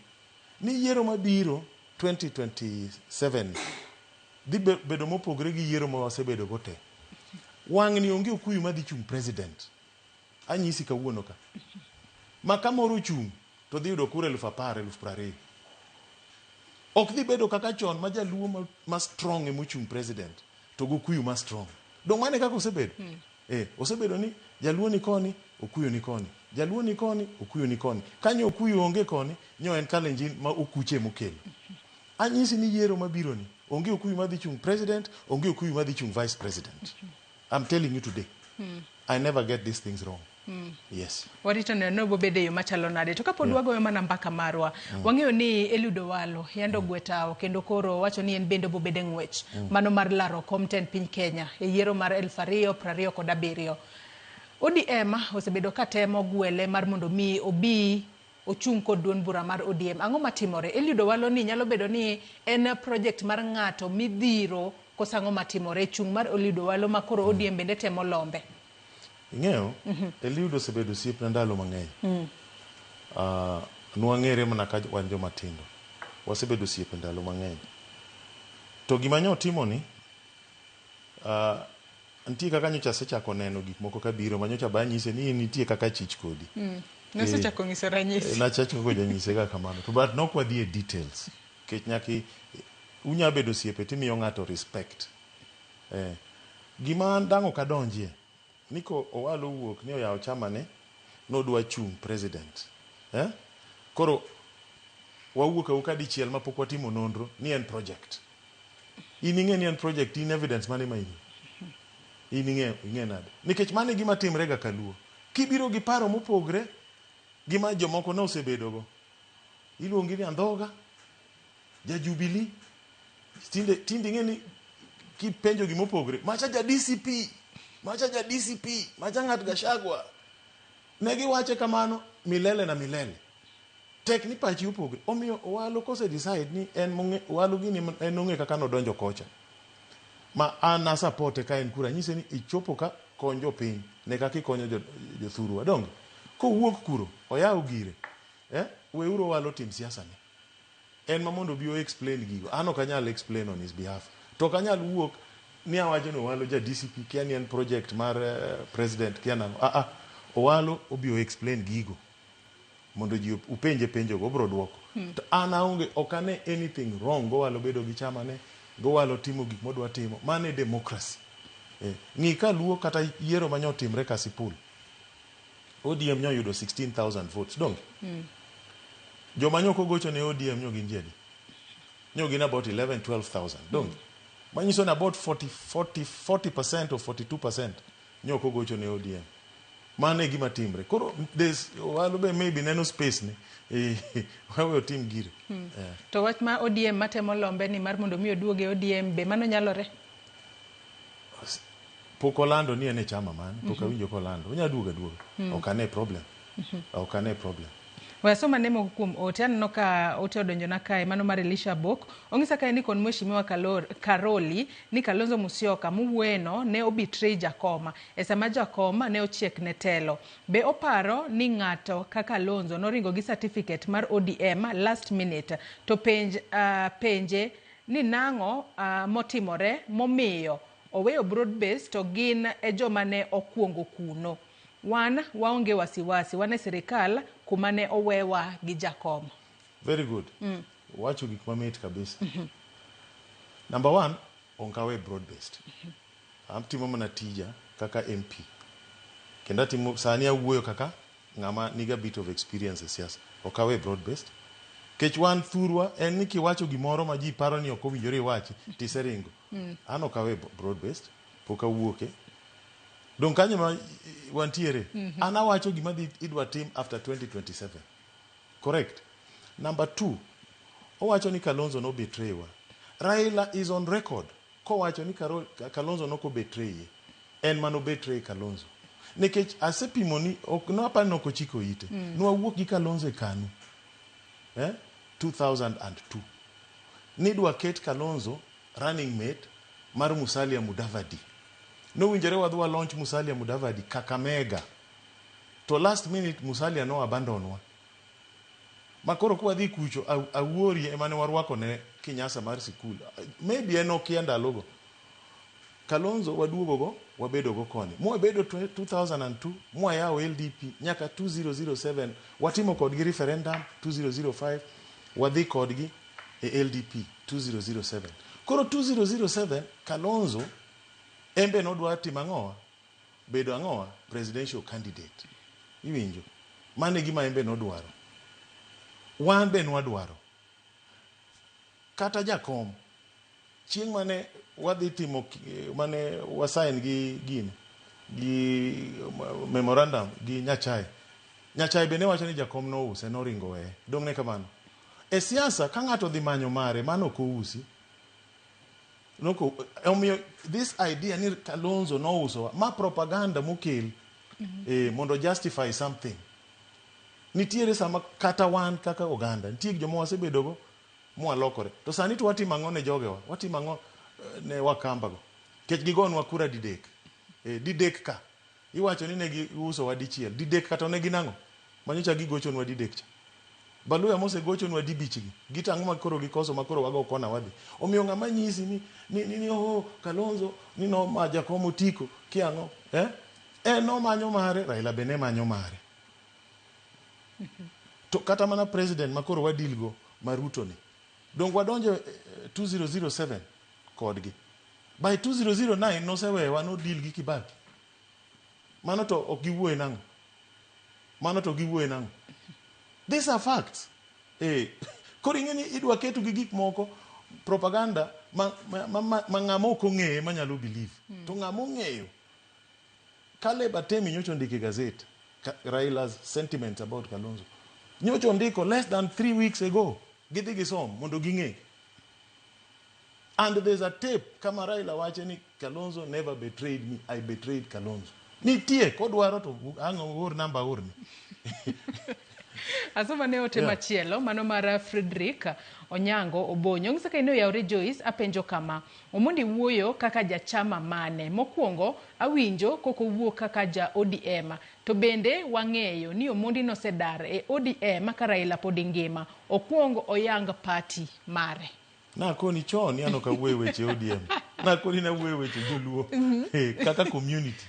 Ni yiero mabiro 2027 dhi bedo mopogre gi yiero ma wasebedo go te. Wang'ni onge okuyu madhi chung' president. Anyisi kawuono ka. Ma kamoro ochung' to dhi yudo kura 10,000, 20,000. Ok dhi bedo kaka chon ma jaluo ma strong emochung' president to gokuyu ma strong. Dong' mano e kaka osebedo. Osebedo ni jaluo ni koni, okuyu ni koni. Jaluo ni koni, okuyu ni koni. Kanyo okuyu onge koni, nyo en Kalenjin ma okuche emokelo. Anyisi ni yiero mabiro ni, onge okuyu madhi chung' president, onge okuyu madhi chung' vice president. I'm telling you today. I never get these things wrong. Yes. Warito neno ni obobedo e yo machalo nade. To kapod wagoyo mana mbaka marwa, wang'eyo ni Eliud Owalo yande ogwe tawo kendo koro wacho ni en bende obobedo e ng'wech mano mar laro kom tend piny Kenya e yiero mar 2027. ODM osebedo ka temo gwele mar mondo mi obi ochung' kod duond bura mar ODM. Ang'o matimore? Eliud Owalo ni nyalo bedo ni en project mar ng'ato midhiro koso ang'o matimore? Chung' mar Eliud Owalo ma koro ODM bende temo lombe. Ing'eyo, Eliud osebedo osiepna ndalo mang'eny. Nwang'ere mana ka wan joma tindo. Wasebedo osiepe ndalo mang'eny. To gima nyo otimo ni, nitie kaka nyocha asechako neno gik moko kabiro ma nyocha be anyise ni in nitie kaka chich kodi. Nosechako nyiso ranyisi. Nachako janyise ga kamano. To but nok wadhi e details. Nikech nyaka unya bedo osiepe timiyo ng'ato respect. Gima an dang' ok adonjie, ni ko Owalo owuok ni oyawo chama ne, nodwa chung' president. Koro wawuok awuoka dichiel mapok watimo nonro ni en project. In ing'e ni en project, in evidence mane ma in? In ing'e nade? Nikech mano e gima timre ga kaluo. Kibiro gi paro mopogre gi ma jomoko ne osebedogo. Iluongi ni andhoga, ja Jubilee. Tinde ing'e ni kipenjo gimopogre, macha ja DCP, macha ja DCP, macha ng'at Gachagua. Ne giwache kamano milele na milele. Tek ni pachi opogre. Omiyo Owalo kose decide ni en mong'e, Owalo gini en ong'e kaka nodonjo kocha. Ma an na support ka en kura, anyise ni ichopo ka kony jopiny ne kaka ikonyo jothurwa. Donge? Kowuok kuro, oyawo gire. Weuru Owalo tim siasa ne. En ma mondo obi o explain gigo. An ok anyal explain on his behalf. To ok anyal wuok ni awacho ni Owalo ja DCP kia ni en project mar president kia nang'o. Owalo obi o explain gigo. Mondo ji upenje penjogo, obro duoko. To an aonge, ok ane anything wrong. Gowalo bedo gi chama ne, Gowalo timo gik modwa timo. Mano e democracy. Ng'i ka luo kata yiero ma nyotimre Kasipul. ODM nyoyudo 16,000 votes, donge? Joma nyok ogocho ne ODM nyo gin ji adi? Nyo gin about 11, 12,000, donge? Manyiso ni about 40% or 42% nyok ogocho ne ODM. Mano e gima timre. Koro there's Owalo be maybe neno space ni. Wawe otim gire. To wach ma ODM matemo lombe ni mar mondo mi oduoge ODM be mano nyalore? Pok olando ni en e chama mane, pok awinjo kolando. Onya duogo aduoga. Ok ane problem. Ok ane problem. We asoma ne moko kuom ote, aneno ka ote odonjona kae, mano mar Elisha Bok. Ong'isa kae ni kon Mheshimiwa Karoli ni Kalonzo Musyoka mowuoyeno ne obetray Jakoma e sama Jakoma ne ochiek ne telo. Be oparo ni ng'ato kaka Kalonzo noringo gi certificate mar ODM last minute to penje ni nang'o motimore momiyo oweyo broad base to gin e joma ne okuongo kuno. Wan waonge wasiwasi, wan e sirikal kuma ne owewa gi Jakom. Very good. Wacho gik mamit kabisa. Number one, ok awe broad based. Atimo mana tija kaka MP. Kendo atimo sani awuoyo kaka ng'ama niga bit of experience e siasa. Ok awe broad based. Kech wan thurwa en ni kiwacho gimoro ma ji paro ni ok owinjore iwachi tiseringo. An ok awe broad based, pok awuoke. Dong' kanyo ma wantiere. An awacho gima dhi idwa tim after 2027. Correct. Number two, owacho ni Kalonzo no betray wa. Raila is on record kowacho ni Kalonzo nok betray ye. En mano betray Kalonzo. Nikech asepimo ni ok no apani nok ochiko ite. Nwawuok gi Kalonzo e KANU. 2002. Nidwa ket Kalonzo running mate mar Musalia Mudavadi. Nowinjore wadhi wa launch Musalia Mudavadi Kakamega. To last minute Musalia no abandon wa. Ma koro kwadhi kucho, Awuori ema ne warwako ne kinyasa mar sikul. Maybe en okia ndalogo. Kalonzo waduogo go, wabedo go koni. Mwabedo 2002, mwayawo LDP nyaka 2007, watimo kodgi referendum 2005, wadhi kodgi e LDP 2007. Koro 2007 Kalonzo embe nodwa timo ang'owa? Bedo ang'owa? Presidential candidate. Iwinjo? Mano e gima embe nodwaro. Wan be nwadwaro. Kata jakom, chieng' mane wadhi timo mane wasign gi gini gi memorandum gi Nyachae. Nyachae be ne wacho ni jakom nouse, noringo weye. Dong' ne kamano. E siasa ka ng'ato dhi manyo mare, mano ok ousi. Noko, omiyo this idea ni Kalonzo nousowa, ma propaganda mokel mondo justify something. Nitiere sama kata wan kaka oganda, nitie joma wasebedogo mwalokore. To sani to watimo ang'o ne jogewa? Watimo ang'o ne Wakamba go? Nikech gigonwa kura didek. Didek ka. Iwacho ni ne giusowa dichiel. Didek ka to ne ginang'o? Manyocha gigochonwa didek cha. Baluya mosegochonwa dibich gi. Gitang'o ma koro gikoso ma koro wago kona wadhi. Omiyo ng'ama nyisi ni oh, Kalonzo ni no ma jakom otiko kiang'o? Eh? En nomanyo mare, Raila be ne manyo mare. To kata mana president ma koro wadil go ma Ruto ni. Dong wadonjo 2007 kodgi. By 2009 nosewewa nodil gi Kibaki. Mano to ok giwuoye nang'o? Mano to giwuoye nang'o? These are facts. Koro ing'e ni idwa keto gi gik moko propaganda ma ng'ama ok ong'eye manyalo believe. To ng'ama ong'eyo Caleb Atemi nyocha ondiko e gazet Raila's sentiments about Kalonzo. Nyocha ondiko less than 3 weeks ago. Gidhi gisom mondo ging'e. And there's a tape kama Raila wacho ni Kalonzo never betrayed me, I betrayed Kalonzo. Nitie kodwaro to ang' oor namba orni. Asoma ne ote machielo mano mar Frederick Onyango Obonyo. Ng'isa ka in oyawre Joyce, apenjo kama. Omondi wuoyo kaka jachama mane? Mokwongo awinjo kok owuo kaka ja ODM. To bende wang'eyo ni Omondi nosedar e ODM ka Raila pod ngima. Okwong oyang party mare. Nakoni chon ni an ok awuoyo e weche ODM. Nakoni nawuoyo e weche joluo. Kaka community.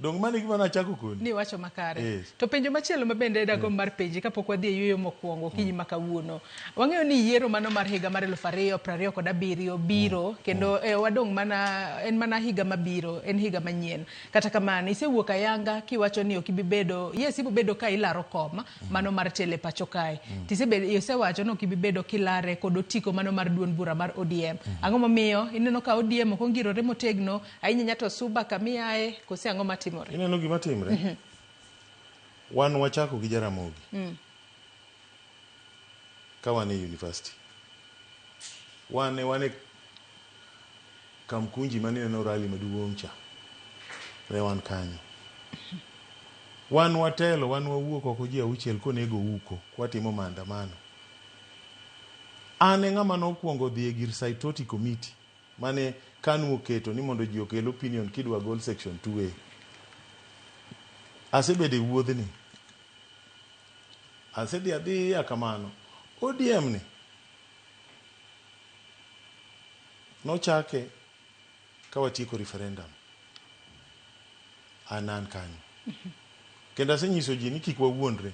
Dong' mano e gima nachako koni. Ni wacho makare. Yes. To penjo machielo ma bende dagomb mar penji kapok wadhi e yueyo mokwongo okinyi ma kawuono. Wang'eyo ni yiero mano mar higa mar 2027 biro kendo wadong' mana en mana higa mabiro, en higa manyien. Kata kamano isewuok ayanga kiwacho ni ok ibi bedo, yes ibo bedo ka ilaro kom mano mar telo e pacho kae. Tisebedo isewacho ni ok ibi bedo kilare kod otiko mano mar duond bura mar ODM. Ang'o momiyo ineno ka ODM ok ongirore motegno ahinya ahinya to Suba kamiaye kose ang'o matimore? Ineno gima timre? Wan wachako gi Jaramogi ka wan e university. Wan e Kamkunji mane ineno rally maduong' cha. Ne wan kanyo. Wan watelo, wan wawuok oko ji auchiel konego uko, kwatimo maandamano. An e ng'ama nokwongo dhi e gir Saitoti committee mane KANU oketo ni mondo ji okel opinion kidwa gol section 2A. Asebedo e wuodhni. Asedhi adhiya kamano. ODM ni nochake ka watieko referendum. An kanyo. Kendo asenyiso ji ni kik wawuondre.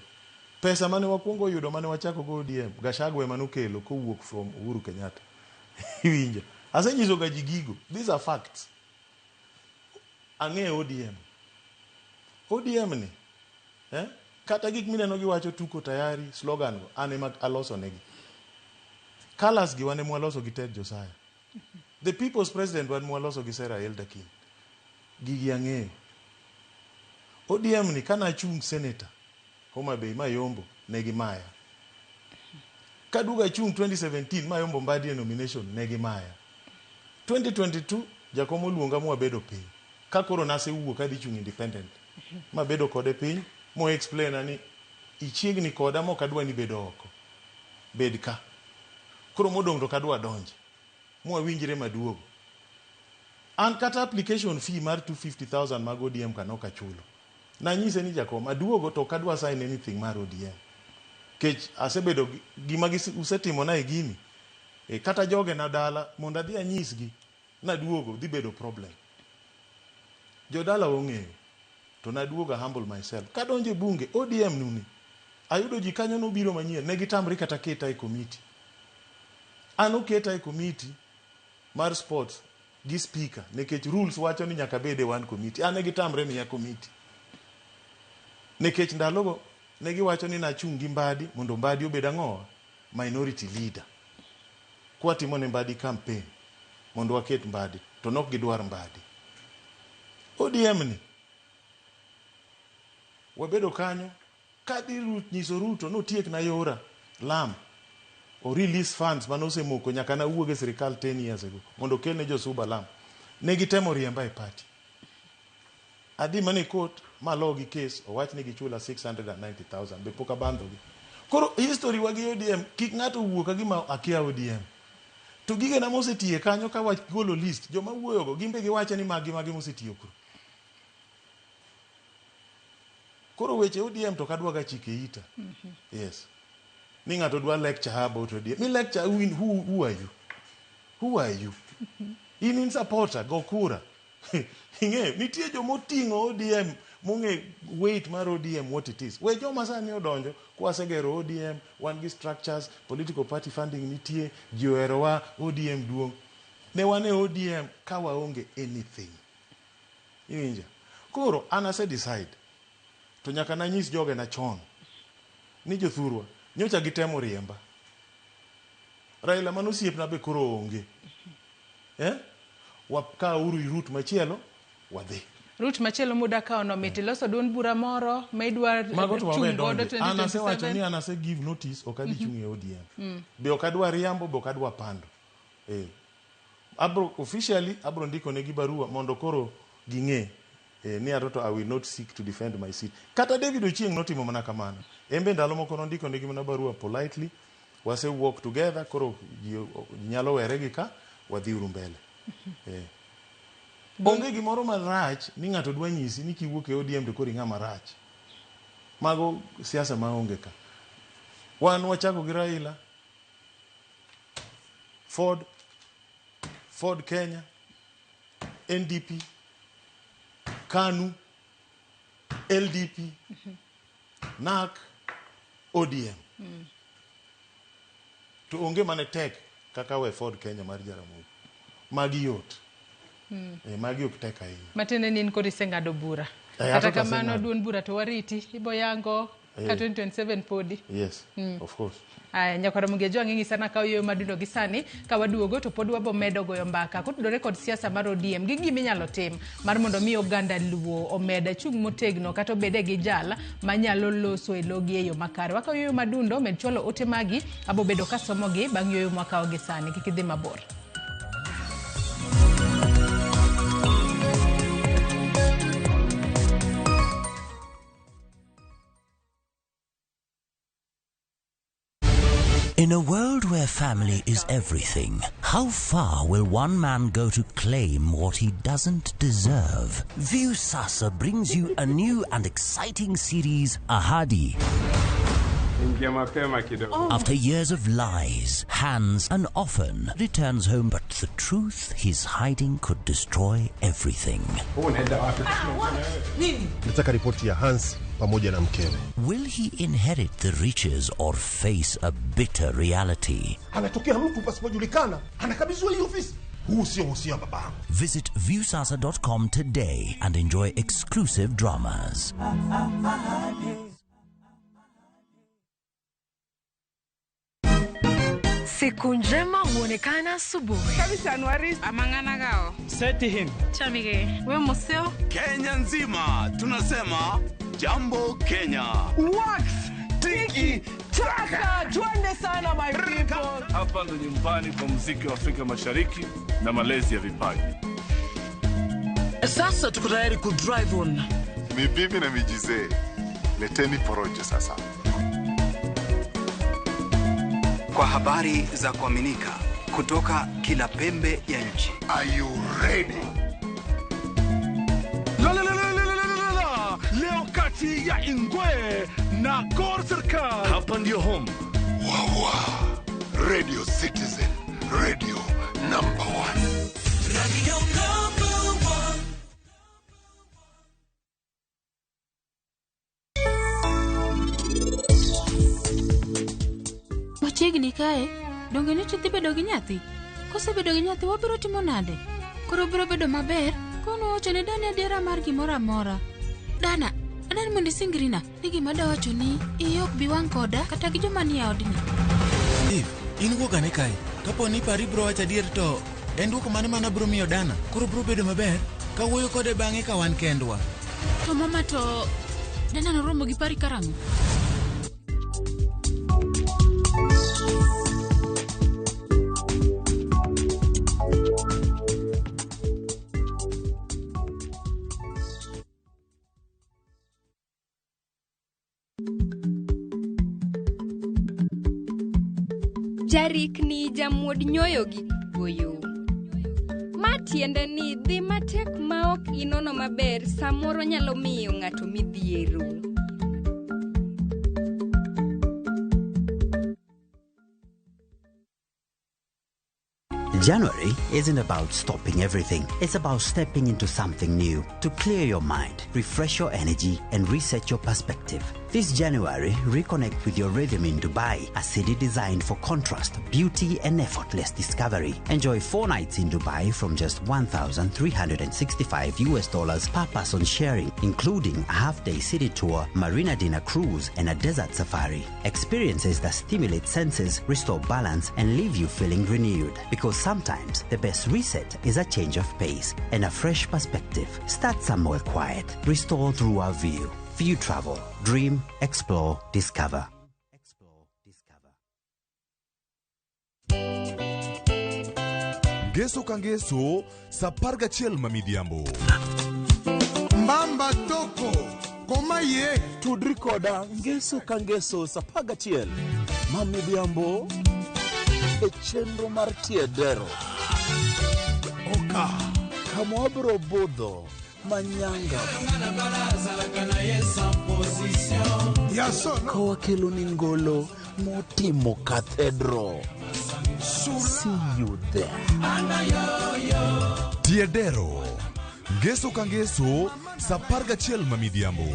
Pesa mane wakwongo yudo mane wachako go ODM, Gachagua ema nokelo kowuok from Uhuru Kenyatta. Iwinjo? Asenyiso ga ji gigo. These are facts. Ang'eyo ODM. ODM ni, kata gik mineno giwacho tuko tayari, slogan go, an ema aloso negi. Colors gi wan ema waloso gi Ted Josiah. The People's President wan mwaloso gi Sarah Elderkin. Gigi ang'eyo. ODM ni kana achung' senator Homa Bay mayombo ne gimaya. Kaduogo achung' 2017 mayombo Mbadi e nomination ne gimaya. 2022 jakom oluonga mwabedo piny. Ka koro nasewuok adhi chung' independent. Mabedo kode piny mo explain ni ichiegni koda mok adwa ni bedo oko. Bed ka. Koro modong' to kadwa donje. Mwawinjre maduogo. An kata application fee mar 250,000 mag ODM ka nok achulo. Nanyise ni jakom aduogo to ok adwa sign anything mar ODM. Kech asebedo gima usetimona e gini. Kata joge na dala mondo adhi anyisgi naduogo dhi bedo problem. Jodala ong'eyo. To naduogo humble myself. Kadonjo e bunge ODM nuni. Ayudo ji kanyo nobiro manyien ne gitamre kata keta e komiti. An oketa e komiti mar sports gi speaker nikech rules wacho ni nyaka bed e one committee. An ne gitamre miya komiti. Nikech ndalogo ne giwacho ni nachung' gi Mbadi mondo Mbadi obed ang'owa minority leader. Kwatimo ne Mbadi campaign mondo waket Mbadi to nok gidwar Mbadi. ODM ni wabedo kanyo kadhi nyiso Ruto notiek na yora lam o release funds mane osemoko nyaka nawuog e sirikal 10 years ago mondo okel ne josuba lam. Ne gitemo riemba e party. Adhi mana e court malo gi case owach ni gichula 690,000 be pok abandhogi. Koro history wa gi ODM kik ng'ato wuo ka gima akia ODM. To gigena mosetiye kanyo ka wagolo list joma wuoyogo gin be giwacho ni magi magi mosetiyo kuro. Koro weche ODM to kadwaga chike ita. Yes. Ni ng'ato dwa lecture about ODM. Mi lecture who are you? Who are you? In supporter go kura. Ing'eyo nitie jomoting'o ODM mong'e weight mar ODM what it is. We joma sani odonjo kwasegero ODM wan gi structures political party funding nitie ji oherowa ODM duong'. Ne wan e ODM ka waonge anything. Iwinjo? Koro an ase decide to nyaka nanyis jogena chon ni jothurwa nyocha gitemo riemba. Raila mano osiepna be koro onge. Wakauru route machielo wadhi. Route machielo muda kawo no mit iloso duond bura moro ma idwa chung' godo 2027. An asewacho ni an ase give notice ok adhi chung' e ODM. Be ok adwa riambo be ok adwa pando. Abro officially abro ndiko negi barua mondo koro ging'e ni atoto I will not seek to defend my seat. Kata David Ochieng' notimo mana kamano. En be ndalo moko nondiko negi mana barua politely. Wase work together koro ji nyalo were gi ka wadhi uru mbele. Onge gimoro marach ni ng'ato dwa nyisi ni kiwuok e ODM to koro ing'ama rach. Mago siasa maonge ka. Wan wachako gi Raila, Ford Kenya, NDP, KANU, LDP, NAC, ODM. To onge mane tek kaka we Ford Kenya mar Jaramogi. Magi yot. Magi ok tek ahinya. Matiende ni in koro iseng'ado bura. Kata kamano duond bura to wariti iboyango ka 2027 podi. Yes, of course. Aya, nyakwara Mugejo ang'e sana ka oyueyo madundo gi sani ka waduogo to pod wabomedo goyo mbaka kotudore kod siasa mar ODM gi gima inyalo tim mar mondo mi oganda Luo omed chung' motegno kata obede gi jal manyalo loso e logi e yo makare. Wakawo yueyo madundo med chwalo ote magi abobedo kasomogi bang' yueyo mwakawo gi sani kik idhi mabor. In a world where family is everything, how far will one man go to claim what he doesn't deserve? Viusasa brings you a new and exciting series, Ahadi. After years of lies, Hans and often returns home, but the truth he's hiding could destroy everything. Nataka ripoti ya Hans pamoja na mkewe. Will he inherit the riches or face a bitter reality? Anatokea mtu pasipojulikana, anakabidhiwa hii ofisi. Huu sio uhusia babangu. Visit viewsasa.com today and enjoy exclusive dramas. Siku njema huonekana asubuhi. Kabisa Anuari amangana gao. Seti him. Chamige. We museo. Kenya nzima tunasema Jambo Kenya. Wax tiki taka. Twende sana my people. Hapa ndo nyumbani kwa muziki wa Afrika Mashariki na malezi ya vipaji. Sasa tuko tayari ku drive on. Mibibi na mijizee. Leteni porojo sasa. Kwa habari za kuaminika kutoka kila pembe ya nchi. Are you ready? La la la la la la la. Leo kati Katikati ya Ingwe na Gor Serikal. Hapa ndio home. Wawa Radio Citizen, radio number one. Radio number one. Machiegni kae, donge nyocha idhi bedo gi nyathi? Kosebedo gi nyathi wabiro timo nade? Koro biro bedo maber konowacho ne Dani adiera mar gimoro amora. Dana, adani mondo isingrina ni gima dawacho ni iyi ok bi wang' koda kata gi joma nie odni. Eve, in wuog ane kae. Kapo ni pari biro wacho adier to en duoko mane mana biro miyo Dana? Koro biro bedo maber ka wuoyo kode bang'e ka wan kendwa. To mama to Dana noromo gi pari karang'o? Jarikni jamuod nyoyo gi goyo. Ma tiende ni dhi matek ma ok inono maber samoro nyalo miyo ng'ato midhiero. January isn't about stopping everything. It's about stepping into something new to clear your mind, refresh your energy, and reset your perspective. This January, reconnect with your rhythm in Dubai, a city designed for contrast, beauty, and effortless discovery. Enjoy 4 nights in Dubai from just $1,365 US per person sharing, including a half-day city tour, marina dinner cruise, and a desert safari. Experiences that stimulate senses, restore balance, and leave you feeling renewed. Because sometimes the best reset is a change of pace and a fresh perspective. Start somewhere quiet. Restore through our view. View Travel. Dream, explore, discover. Ngeso ka ngeso sa 11 ma midhiambo. Mbamba toko koma ye tudri koda ngeso ka ngeso sa 11 ma midhiambo e chenro mar tiedero. Oka kama wabiro budho manyanga ka wakelo ni ngolo motimo cathedral. See you there. Tiedero ngeso ka ngeso sa 11 ma midhiambo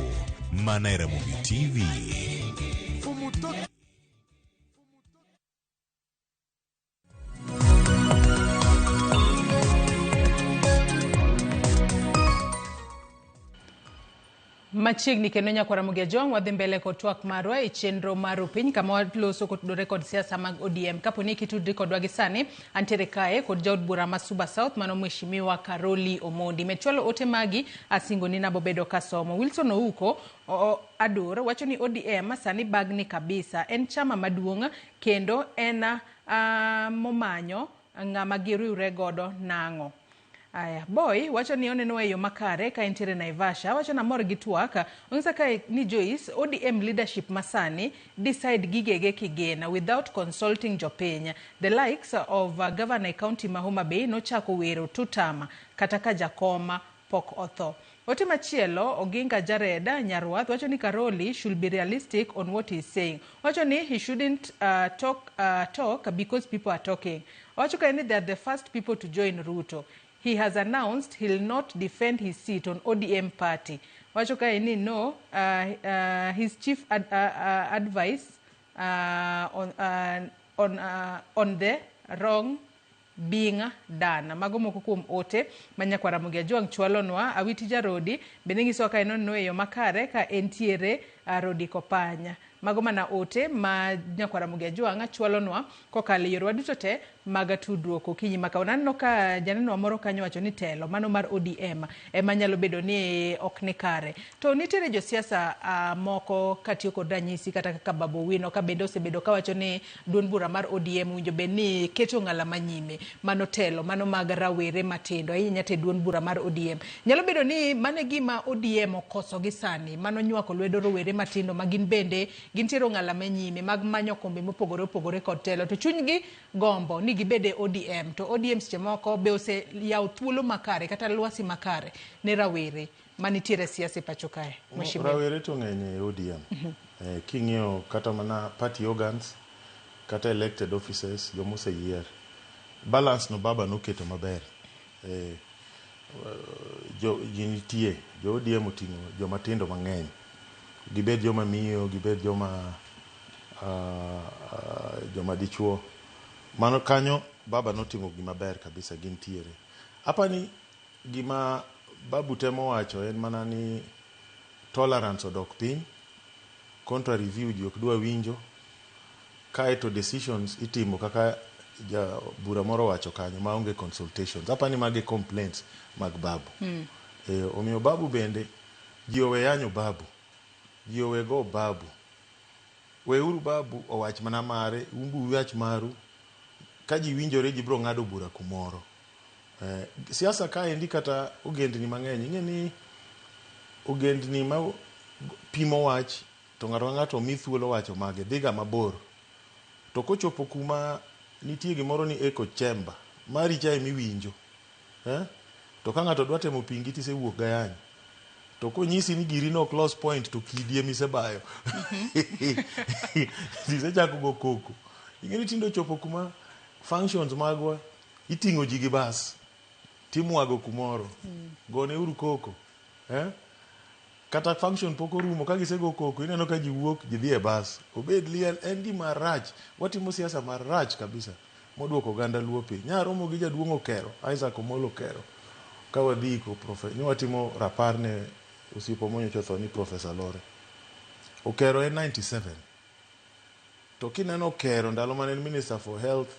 mana e Ramogi TV. Machiegni kendo nyakwara Ramogi Ajwang' wadhi mbele kod twak marwa e chenro mar piny kama waloso kotudore kod siasa mag ODM. Kapo ni kitudri kodwa gi sani, antiere kae kod jaod bura ma Suba South mano Mheshimiwa Karoli Omondi. Med chwalo ote magi asingo ni nabobedo kasomo. Wilson Ouko Adur wacho ni ODM sani bagni kabisa. En chama maduong' kendo en momanyo ng'ama giriwre godo nang'o. Aya, boy wacho ni oneno e yo makare ka entiere Naivasha, wacho na mor gi twak. Onyisa kae ni Joyce, ODM leadership masani decide gigege kigena without consulting jopiny. The likes of Governor County ma Homa Bay nochako wero tutama kata ka jakoma pok otho. Ote machielo Oginga Jareda Nyarwath wacho ni Karoli should be realistic on what he is saying. Wacho ni he shouldn't talk because people are talking. Wacho kae ni they are the first people to join Ruto. He has announced he'll not defend his seat on ODM party. Wacho kae ni no, his chief advice on the wrong being done. Mago moko kuom ote ma nyakwara Ramogi Ajwang' chwalonwa. Awiti Jarodi bende nyisowa ka en oneno e yo makare ka entiere Rodi Kopanya. Mago mana ote ma nyakwara Ramogi Ajwang' chwalonwa kokalo e yorwa duto te mag tudruok okinyi ma kawuono. Aneno ka janeno moro kanyo wacho ni telo mano mar ODM ema nyalo bedo ni ok ni kare. To nitiere josiasa moko katiyo kod ranyisi kata kaka Babu Owino ka bende osebedo kawacho ni duond bura mar ODM winjo bed ni keto ng'ala manyime mano telo mano mag rawere matindo ahinya te duond bura mar ODM. Nyalo bedo ni mano e gima ODM okoso gi sani mano nywako lwedo rowere matindo ma gin bende gintiere ng'ala manyime mag manyo kombe mopogore opogore kod telo to chunygi gombo ni gibede ODM to ODM seche moko be oseyawo thuolo makare kata lwasi makare ne rawere manitiere e siasa e pacho kae mheshimiwa? Rawere to ng'eny e ODM. King'iyo kata mana party organs kata elected offices jomoseyier balance no baba noketo maber. Jo ji nitie jo ODM oting'o joma tindo mang'eny, gibed joma miyo, gibed joma dichuo. Mano kanyo baba notimo gima ber kabisa. Gintiere apani gima babu temo wacho en mana ni tolerance odok piny, contrary view ji ok dwa winjo, kaeto decisions itimo kaka ja bura moro wacho kanyo maonge consultations. Apani magi complaints mag babu. Omiyo babu bende ji owe yanyo babu, ji owe go babu, weuru babu owach mana mare, un uwach maru. Ka ji winjore, ji biro ng'ado bura kumoro. Siasa kaendi kata ogendni mang'eny ing'e ni ogendni ma pimo wach to ng'ato ka ng'ato omi thuolo wacho mage dhiga mabor, to kochopo kuma nitie gimoro ni echo chamber mari cha emiwinjo, eh? To ka ng'ato dwa temo pingi tisewuok gayany to konyisi ni giri no close point to kidi emisebayo tisechako go koko. Ing'e ni tinde ochopo kuma functions magwa iting'o ji gi bas timwago kumoro, gone uru koko, eh? Kata function pok orumo ka gisego koko ineno ka ji wuok ji dhi e bas obed liel. En gima rach, watimo siasa marach kabisa moduoko oganda luo piny. Nyaromo gi jaduong' Okero, Isaac Omolo Okero, ka wadhi iko ne watimo rapar ne osiepa monyocha otho ni Professor Lore Okero. En 97 to kineno Okero ndalo mane en minister for health,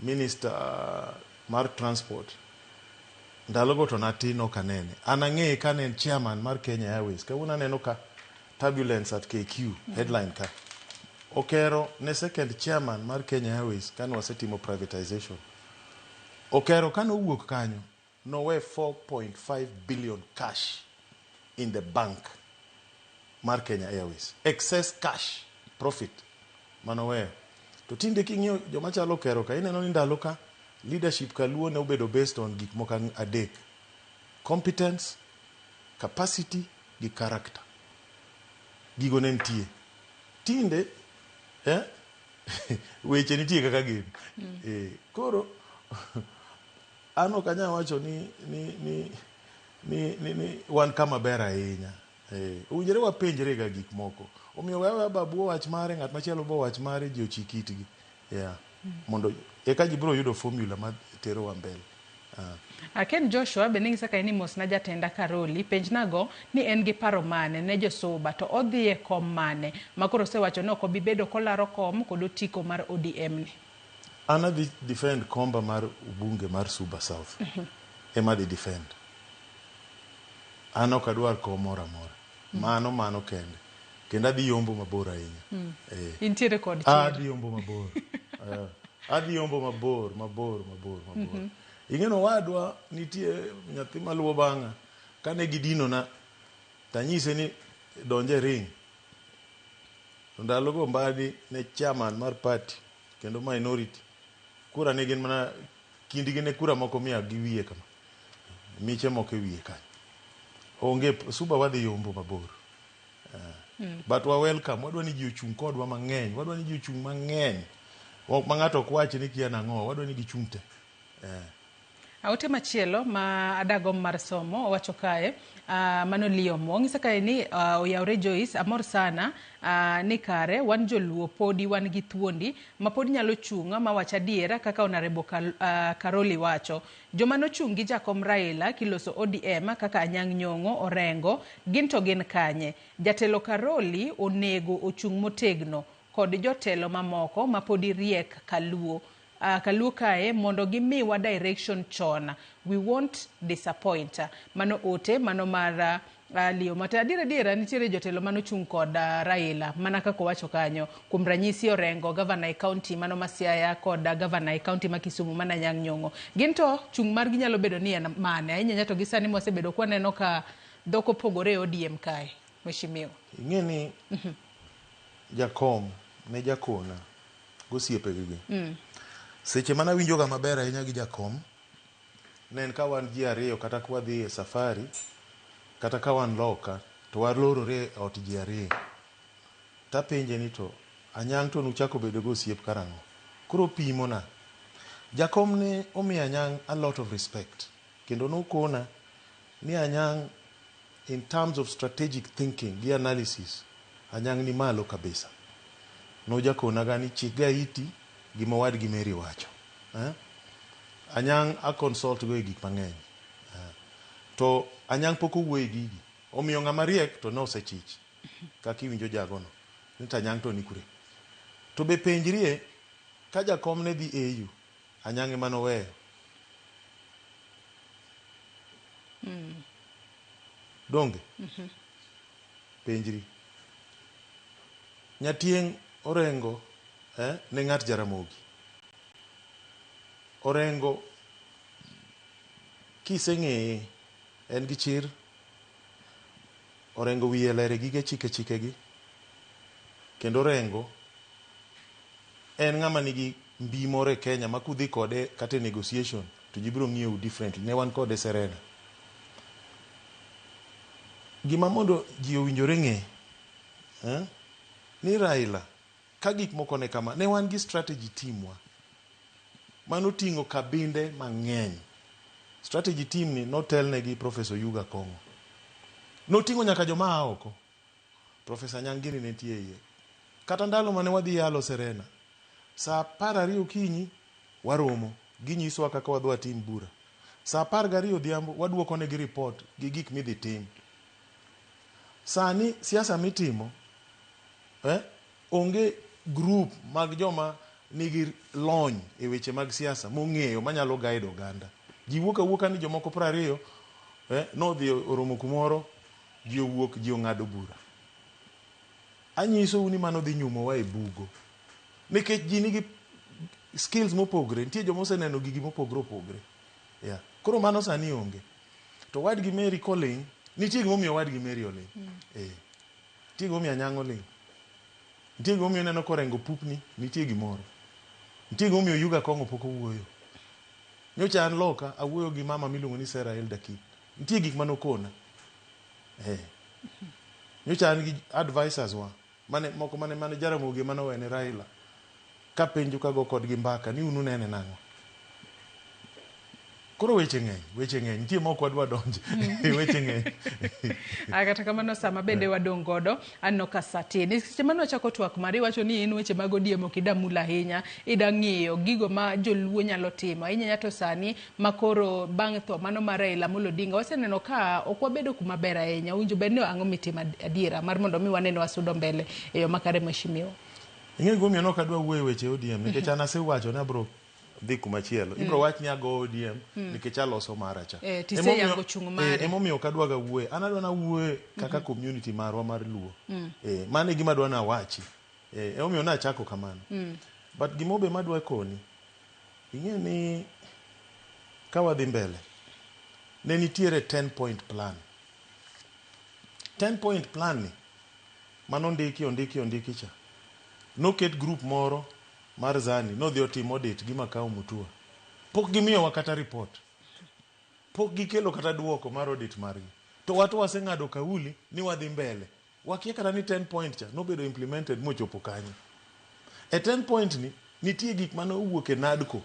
minister mar transport, ndalogo to natin ok anene. An ang'eye ka ne en chairman mar Kenya Airways. Kawuono aneno ka turbulence at KQ headline ka Okero ne second chairman mar Kenya Airways kane wasetimo privatization. Okero kane owuok kanyo nowe 4.5 billion cash in the bank mar Kenya Airways, excess cash profit manoweyo. To tinde king'iyo joma chalo Okero ka ineno ni ndalo ka leadership kaluo ne obedo based on gik moko adek: competence, capacity gi character. Gigo ne nitie. Tinde weche nitie kaka gin. Koro an ok anyal wacho ni wan kama ber ahinya. Owinjore wapenjre ga gik moko. Omiyo we aweya babu owach mare, ng'at machielo be owach mare, ji ochik itgi, yeah. Mondo eka ji biro yudo formula ma terowa mbele. Ken Joshua bende ng'isa kae ni mosna jatenda Karoli, penjnago ni en gi paro mane ne josuba to odhi e kom mane ma koro osewacho ni ok obi bedo kolaro kom kod otiko mar ODM ni. An adhi defend komba mar ubunge mar Suba South. Ema adhi defend. An ok adwar kom moro amora. Mano kende. Kendo adhi yombo mabor ahinya. Intiere kod chir. Adhi yombo mabor. Adhi yombo mabor, mabor, mabor, mabor. Ing'e ni owadwa nitie nyathi maluwo bang'a. Kane gidinona, tanyise ni donj e ring. To ndalogo Mbadi ne chairman mar party kendo minority. Kura ne gin mana kindgi ne kura moko mia gi wiye kama. Miche moko e wiye kanyo. Onge Suba wadhi yombo mabor. But wa welcome, wadwa ni ji ochung' kodwa mang'eny, wadwa ni ji ochung' mang'eny. Ok ma ng'ato ok wach ni kia nang'o, wadwa ni gichung' te. Ote machielo ma adagom mar somo owacho kae, mano Liam ong'isa kae ni oyawre Joyce, amor sana ni kare wan joluo podi wan gi thuondi ma pod nyalo chung' ma wach adiera kaka Honorable Karoli wacho. Joma nochung' gi jakom Raila kiloso ODM kaka Anyang' Nyong'o, Orengo, gin to gin kanye? Jatelo Karoli onego ochung' motegno kod jotelo mamoko ma podi riek kaluo. Kaluo kae mondo gimiwa direction chon, we won't disappoint. Mano ote mano mar Leo Mate. Adier adiera nitiere jotelo manochung' kod Raila mana kaka owacho kanyo, kuom ranyisi Orengo, gavana e county mano ma Siaya kod gavana e county ma Kisumu mana Anyang' Nyong'o. Gin to chung' margi nyalo bedo ni en mane ahinya ahinya to gi sani mwasebedo kwaneno ka dhok opogore e ODM kae, mheshimiwa? Ing'e ni jakom ne jakona gosiepegi. Seche mana winjoga maber ahinya gi jakom, ne en ka wan ji ariyo kata ka wadhi e safari Kata ka wan loka to walorore e ot ji ariyo. Tapenje ni to Anyang' to nuchako bedo go osiep karang'o? Koro opimona. Jakom ne omiyo Anyang' a lot of respect. Kendo nokona ni Anyang' in terms of strategic thinking gi analysis, Anyang' ni malo kabisa. Nojakonaga ni chik ga iti gima owadgi Mary wacho. Eh? Anyang' a consult go e gik mang'eny. Eh. To Anyang' pok owuoyo e gigi. Omiyo ng'ama riek to ne osechich. Kaka iwinjo jagono. Ni to Anyang' to ni kure. To be penjrie ka jakom ne dhi AU, Anyang' ema noweyo. Donge? Penjri. Nyatieng' Orengo ne ng'at Jaramogi. Orengo kiseng'eye en gi chir. Orengo wiye ler e gige chike chike gi. Kendo Orengo en ng'ama nigi mbi moro e Kenya ma kudhi kode kata e negotiation to ji biro ng'iyou differently. Ne wan kode Serena. Gima mondo ji owinjore ng'e ni Raila ka gik moko ne kama, ne wan gi strategy team wa manoting'o kabinde mang'eny. Strategy team ni notelne gi Professor Oyuga Kong'o. Noting'o nyaka joma a oko. Professor Anyang' gini ne nitie iye. Kata ndalo mane wadhi yalo Serena, saa 12 okinyi waromo, ginyisowa kaka wadhi watim bura. Saa 12 odhiambo waduoko negi report gi gik midhi tim. Sani siasa mitimo onge group mag joma nigi lony e weche mag siasa mong'eyo manyalo guide oganda. Ji wuok awuoka ni jomoko 20 nodhi oromo kumoro, ji owuok, ji ong'ado bura. Anyisou ni mano dhi nyumowa e bugo. Nikech ji nigi skills mopogre, nitie joma oseneno gigi mopogre opogre. Yeah. Koro mano sani onge. To wadgi Mary koling', nitie gimomiyo wadgi Mary oling'. Nitie gimomiyo Anyang' oling'. Nitie gimomiyo ineno korengo pupni, nitie gimoro. Nitie gimomiyo Oyuga Kong'o pok owuoyo. Nyocha an loka awuoyo gi mama miluongo ni Sarah Eldakin. Nitie gik manokona. Nyocha an gi advisors wa mane moko mane mane Jaramogi mane owene Raila kapenjo kago kodgi mbaka ni un unene nang'o. Koro weche ng'eny, weche ng'eny, nitie mok wadwa donje. Weche ng'eny. Kata kamano sama bende wadong' godo aneno ka sa tin. Seche mane wachako twak mari iwacho ni in weche mag ODM ok ida mulo ahinya, ida ng'iyo gigo ma joluo nyalo timo. Ahinya to sani ma koro bang' tho mano mar Raila Amolo Odinga waseneno ka ok wabedo kuma ber ahinya. Owinjo bed ni ang'o mitimo adiera mar mondo mi wane ni wasudo mbele e yo makare mheshimiwa. Ing'e gimomiyo ne ok adwa wuoyo e weche ODM nikech an asewacho ni abro dhi kumachielo. Ibro wach ni ago ODM nikech aloso mara cha. Tiseyango chung' mari. Emomiyo ok adwa ga wuoye. An adwa na wuoye kaka community marwa mar Luo. Mano e gima adwa nawachi. Emomiyo nachako kamano. But gimo be madwa koni, ing'e ni ka wadhi mbele, ne nitiere 10 point plan. 10 point plan ni manondiki ondiki ondiki cha. Noket group moro mar Zani nodhi otim audit gi Makau Mutua. Pok gimiyowa kata report. Pok gikelo kata duoko mar audit margi. To wato waseng'ado kauli ni wadhi mbele. Wakia kata ni 10 point cha nobedo implemented mochopo kanye. E 10 point ni nitie gik mane owuok e NADCO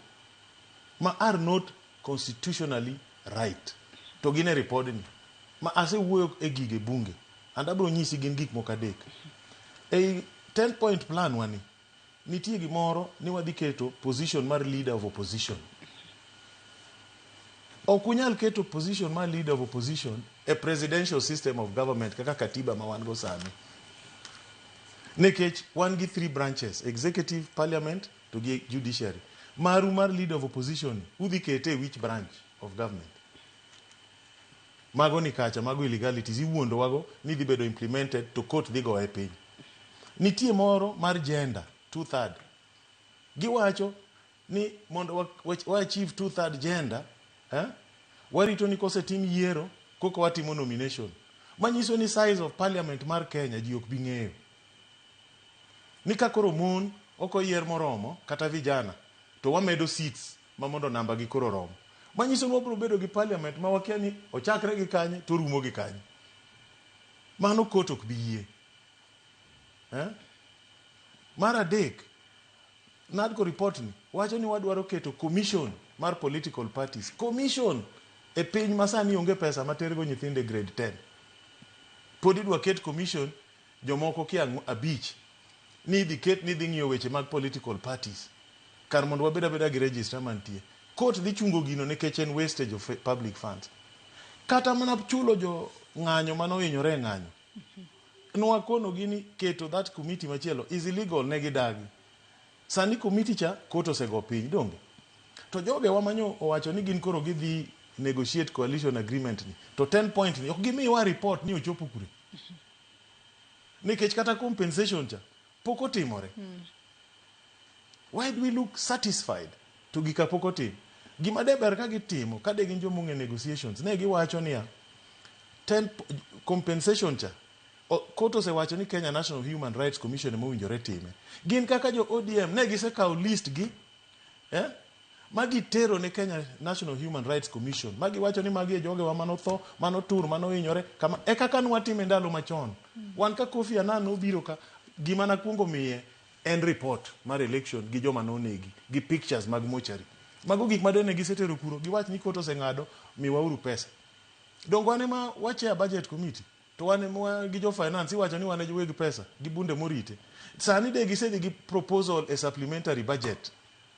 ma are not constitutionally right. To gin e report ni ma asewuoyo e gige bunge and abro nyisi gin gik moko adek. Ei 10 point plan wani nitie gimoro ni wadhi keto position mar leader of opposition. Ok unyal keto position mar leader of opposition e presidential system of government kaka katiba ma wan go sani. Nikech wan gi 3 branches, executive, parliament to gi judiciary. Maru mar leader of opposition udhi kete e which branch of government? Mago ni kacha, mago illegalities iwuondo wago ni dhi bedo implemented to court dhi goye piny. Nitie moro mar gender, 2/3. Giwacho ni mondo wa achieve 2/3 gender, warito ni kosetim yiero koka watimo nomination. Manyiso ni size of parliament mar Kenya ji ok bi ng'eyo. Ni ka koro mon ok oyier moromo kata vijana to wamedo seats ma mondo namba gi koro rom. Manyiso ni wabiro bedo gi parliament ma wakia ni ochakre gi kanye to rumo gi kanye. Mano court ok bi yie. Eh? Mar adek, NADCO report ni wacho ni wadwaro keto commission mar political parties. Commission e piny ma sani onge pesa matergo nyithindo e grade 10. Pod idwa ket commission jomoko kia abich ni idhi ket ni idhi ng'iyo weche mag political parties kar mondo wabed abeda gi register mantie. Court dhi chungo gino nikech en wastage of public funds. Kata mana chulo jo ng'anyo manohinyore e ng'anyo. Nwakono gi ni keto that committee machielo is illegal ne gidagi. Sani committee cha court osego piny donge. To jogewa manyo owacho ni gin koro gidhi negotiate coalition agreement ni. To 10 point ni ok gimiwa report ni ochopo kure. Nikech kata compensation cha pok otimore. Why do we look satisfied to gika pok otim? Gima de ber ka gitimo, ka de gin joma ong'e negotiations, ne giwacho niya, 10 compensation cha, court osewacho ni Kenya National Human Rights Commission ema owinjore time. Gin kaka jo ODM ne gisekawo list gi, ma gitero ne Kenya National Human Rights Commission, ma giwacho ni magi e jogewa manotho, manotur, manohinyore, kama e kaka nwatime ndalo machon. Wan ka Kofi Annan nobiro ka, gima nakwongo miye en report mar election gi joma nonegi, gi pictures mag mochari. Mago gik ma dene gisetero kuro, giwach ni court oseng'ado, miwauru pesa. Donge wan ema wa chair budget committee, to wan ema gi jo finance iwacho ni wan e weg pesa, gi bunde morite. Sani de gisedhi gi proposal e supplementary budget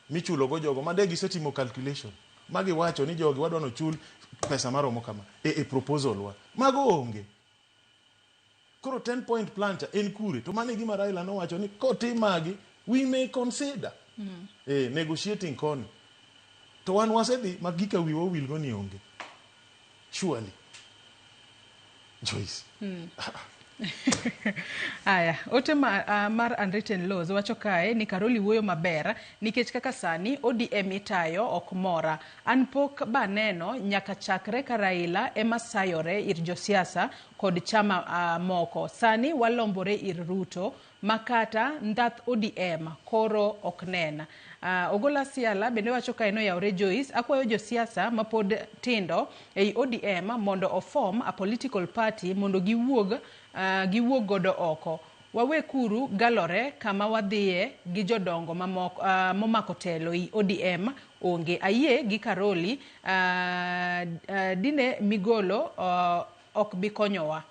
michulo go jogo, ma de gisetimo calculation. Ma giwacho ni jogi wadwa nochul pesa maromo kama, e proposal wa. Mago onge. Koro 10 point plan cha en kure, to mano e gima Raila nowacho ni kotim magi, we may consider negotiating koni. To wan wasedhi ma gika wiwa owil go ni onge. Surely. Joyce. Aya, ote mar Unwritten Laws wacho kae ni Karoli wuoyo maber nikech kaka sani ODM itayo ok mora. An pok baneno nyaka chakre ka Raila ema sayore ir josiasa kod chama moko. Sani walombore ir Ruto makata ndhath ODM koro ok nen. Ogola Siala bende wacho kae noyawre Joyce, akwayo josiasa mapod tindo ei ODM mondo oform a political party mondo giwuog godo oko. Wawe kuru galore kama wadhiye gi jodongo mamoko momako telo i ODM onge. Ayie gi Karoli dine migolo ok bi konyowa.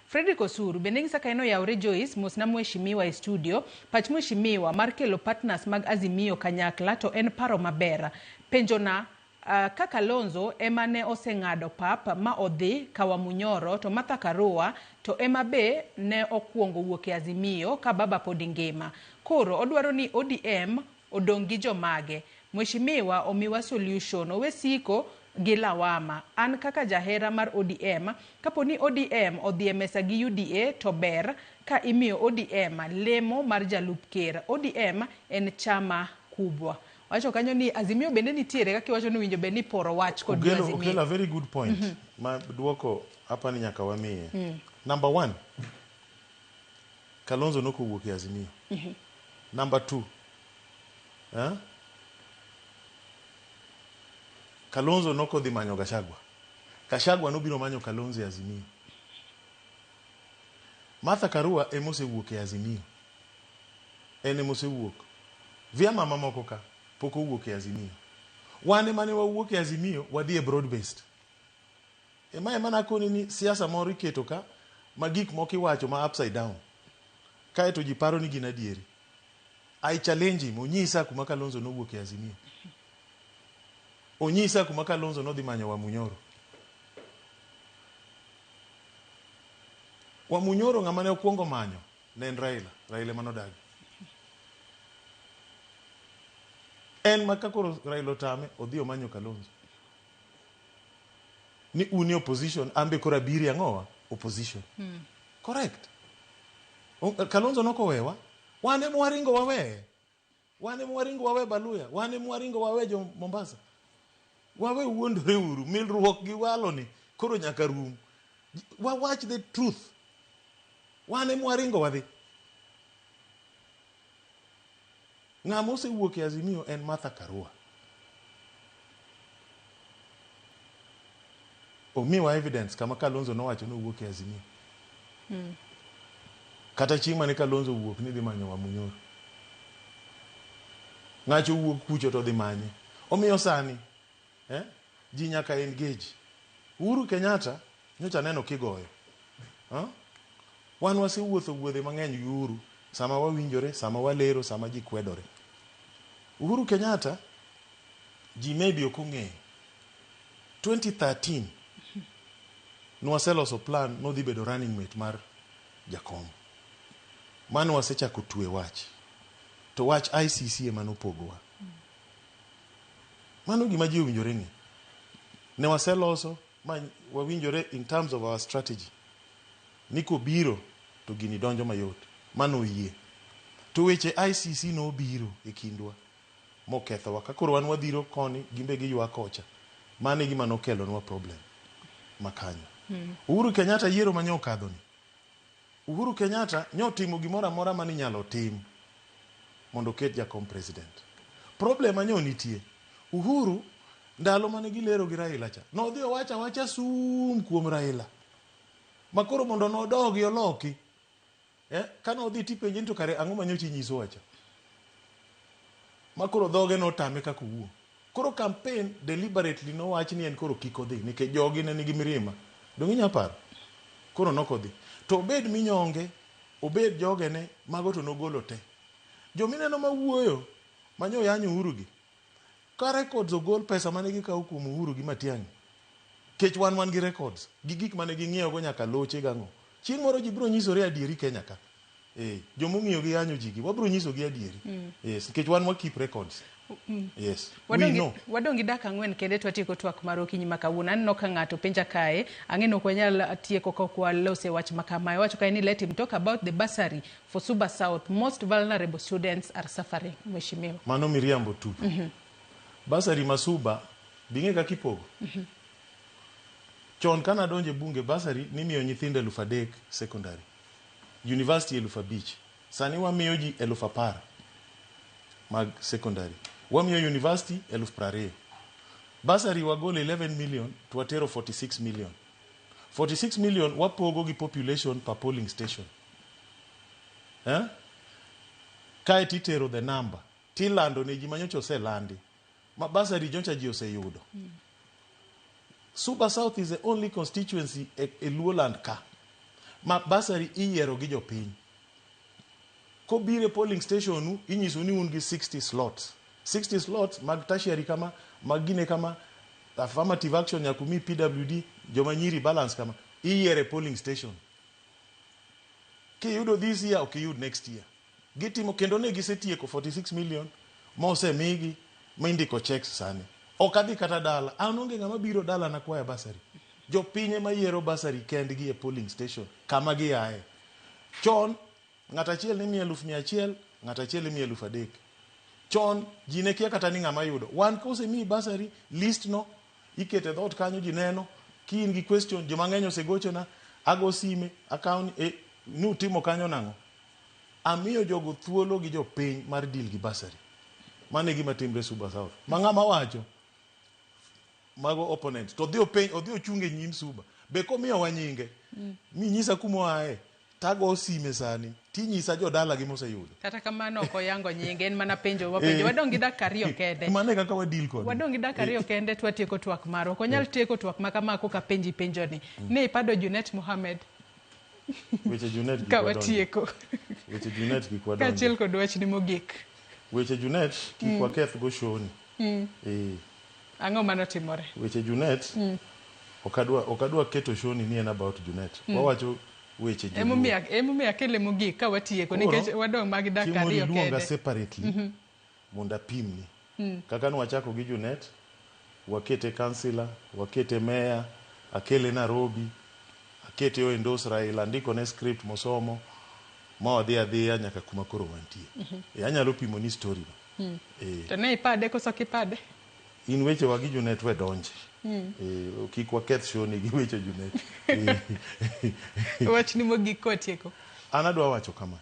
Frederick Osuru bende ng'isa ka en oyawre Joyce, mosna mheshimiwa e studio. Pach mheshimiwa mar kelo partners mag Azimio kanyakla to en paro maber. Penjona ka Kalonzo ema ne oseng'ado pap ma odhi Kawamunyoro to Martha Karua to ema be ne okwongo wuok e Azimio ka baba pod ngima. Koro odwaro ni ODM odong' gi jomage. Mheshimiwa omiwa solution, owe siko gi lawama. An kaka jahera mar ODM, kapo ni ODM odhi e mesa gi UDA to ber ka imiyo ODM lemo mar jalup ker. ODM en chama kubwa. Wacho kanyo ni Azimio bende nitiere kaka iwacho ni winjo bed ni poro wach kod jo Azimio. Okelo a very good point. Ma duoko hapa ni nyaka wamiye. Number 1, Kalonzo nokowuok e Azimio. Number 2, Kalonzo nokodhi manyo Gachagua. Gachagua nobiro manyo Kalonzo e Azimio. Martha Karua emosewuok e Azimio. En emosewuok. Vyama mamoko ka pok owuok e Azimio. Wan ema ne wawuok e Azimio wadhi e broad based. Ema ema nakoni ni siasa moro iketo ka ma gik moko iwacho ma upside down. Kaeto ji paro ni gin adieri. I challenge him, onyisa kuma Kalonzo nowuok e Azimio. Onyisa kuma Kalonzo nodhi manyo Wamunyoro. Wamunyoro ng'ama ne okwongo manyo ne en Raila. Raila ema nodagi. En ma ka koro Raila otame, odhi omanyo Kalonzo. Ni un e opposition, an be koro abiri ang'owa? Opposition. Correct. Kalonzo nokowewa. Wan ema waringo waweye. Wan ema waringo wawe Baluya. Wan ema waringo wawe jo Mombasa. Wawe wuondore uru. Milruok gi walo ni koro nyaka rum. Wawach the truth. Wan ema waringo wadhi. Ng'ama osewuok e Azimio en Martha Karua. Omiwa evidence kama Kalonzo nowacho ni owuok e Azimio. Kata chieng' mane Kalonzo owuok ni dhi manyo Wamunyoro. Ng'acho owuok kucho to dhi manye. Omiyo sani, ji nyaka engage. Uhuru Kenyatta nyocha aneno kigoyo. Huh? Wan wasewuotho wuodhe mang'eny gi Uhuru sama wawinjore, sama walero, sama ji kwedore. Uhuru Kenyatta ji maybe ok ong'eyo. 2013 nwaseloso plan nodhi bedo running mate mar Jakom. Mano wasechako twe wach. To wach ICC ema nopogowa. Mano gima ji owinjore ng'e. Ne waseloso ma wawinjore in terms of our strategy. Ni kobiro to gini donjo mayot. Mano oyie. To weche ICC nobiro e kindwa mokethowa. Ka koro wan wadhiro koni, gimbe giywa kocha. Mano e gima nokelonwa problem makanyo. Uhuru Kenyatta yiero ma nyokadho ni. Uhuru Kenyatta nyotimo gimoro amora mane inyalo tim mondo oket jakom president. Problem manyo nitie. Uhuru ndalo mane gilero gi Raila cha, nodhi owacho awacha sum kuom Raila. Makoro mondo nodogi oloki. Kane odhi tipenje ni to kare ang'o manyocha inyisowa cha. Makoro dhoge notame kaka owuo. Koro campaign deliberately nowach ni en koro kik odhi nikech jogi ne nigi mirima. Donge inya paro? Koro nok odhi. To obed minyonge, obed jogene, mago to nogolo te. Jomineno mawuoyo, manyo yanyo Uhuru gi. Ka records ogol pesa mane gikawo kuom Uhuru gi Matiang'i. Kech wan wan gi records, gi gik mane ging'iewo go nyaka loche gang'o. Chieng' moro ji biro nyisore adieri Kenya ka. Jomong'iyo gi yanyo ji gi, wabiro nyisogi adieri. Yes, nikech wan wa keep records. Yes, we know. Wadong' gi dakika 4 kende to watieko twak mar okinyi ma kawuono. Aneno ka ng'ato penja kae, ang'e ni ok wanyal tieko ka ok walose wach ma kamae. Owacho kae ni let him talk about the bursary for Suba South. Most vulnerable students are suffering. Mheshimiwa. Mano miriambo tupu. Bursary ma Suba, bing'e kaka ipogo? Chon kana donje bunge bursary nimiyo nyithindo 3,000 secondary. University 5,000. Sani wamiyo ji 10,000 mag secondary. Wamiyo university 20,000. Bursary wagolo 11 million to watero 46 million. 46 million wapogo gi population per polling station. Kae titero the number. Tilando ne ji manyocha oselandi. Ma bursary nyocha ji oseyudo. Suba South is the only constituency e Luoland ka. Ma bursary iyiero gi jopiny. Kobiro e polling station u, inyiso ni un gi 60 slots. 60 slots mag tertiary kama, mag gine kama, affirmative action nyaka umi PWD, joma nyiri balance kama. Iyiero e polling station. Kiyudo this year, ok iyud next year. Gitimo, kendo ne gisetieko 46 million, ma osemigi, ma indiko checks sani. Ok adhi kata dala. An onge ng'ama biro dala na kwaya bursary. Jopiny ema yiero bursary kendgi e polling station, kama giaye. Chon, ng'ato achiel ne miyo 100,000, ng'ato achiel imiyo 3,000. Chon, ji ne kia kata ni ng'ama yudo. Wan kosemiyi bursary, list no, ikete dhoot kanyo ji neno, ki in gi question, joma ng'eny osegochona, ago sime, akawo ni, nutimo kanyo nang'o? Amiyo jogo thuolo gi jopiny mar deal gi bursary. Mano e gima timre Suba South. Ma ng'ama wacho, mago opponent, to odhi openj, odhi ochung' e nyim Suba. Be komiyowa nyinge, minyisa kuma oaye, tago sime sani, tinyisa jodala gi moseyudo. Kata kamano ok oyango nyinge, en mana penjo wapenjo. Wadong' gi dakika 2 kende. Mano e kaka wa deal kode. Wadong' gi dakika 2 kende to watieko twak marwa. Ok wanyal tieko twak ma kama koka penji penjo ni. Ne ipado Junet Mohamed. Weche Junet Ka watieko. Weche Junet kik wadonje. Kaachiel kod wachni mogik. Weche Junet kik waketh go show ni. Ang'o manotimore? Weche Junet ok adwa keto show ni en about Junet. Wawacho weche Joluo. Emomiyo akele mogik ka watieko nikech wadong' mag dakika 2 iluonga kende. separately mondo apimni. Kaka nwachako gi Junet, wakete councillor, wakete mayor, akele Nairobi, akete o endorse Raila, andiko ne script mosomo, ma wadhi adhiya nyaka kuma koro wantie. Anyalo pimo ni story no. To ne ipade koso ok ipade? In weche wa gi Junet we donje. Kik waketh show ni gi weche Junet. Wachni mogik kotieko. An adwa wacho kama.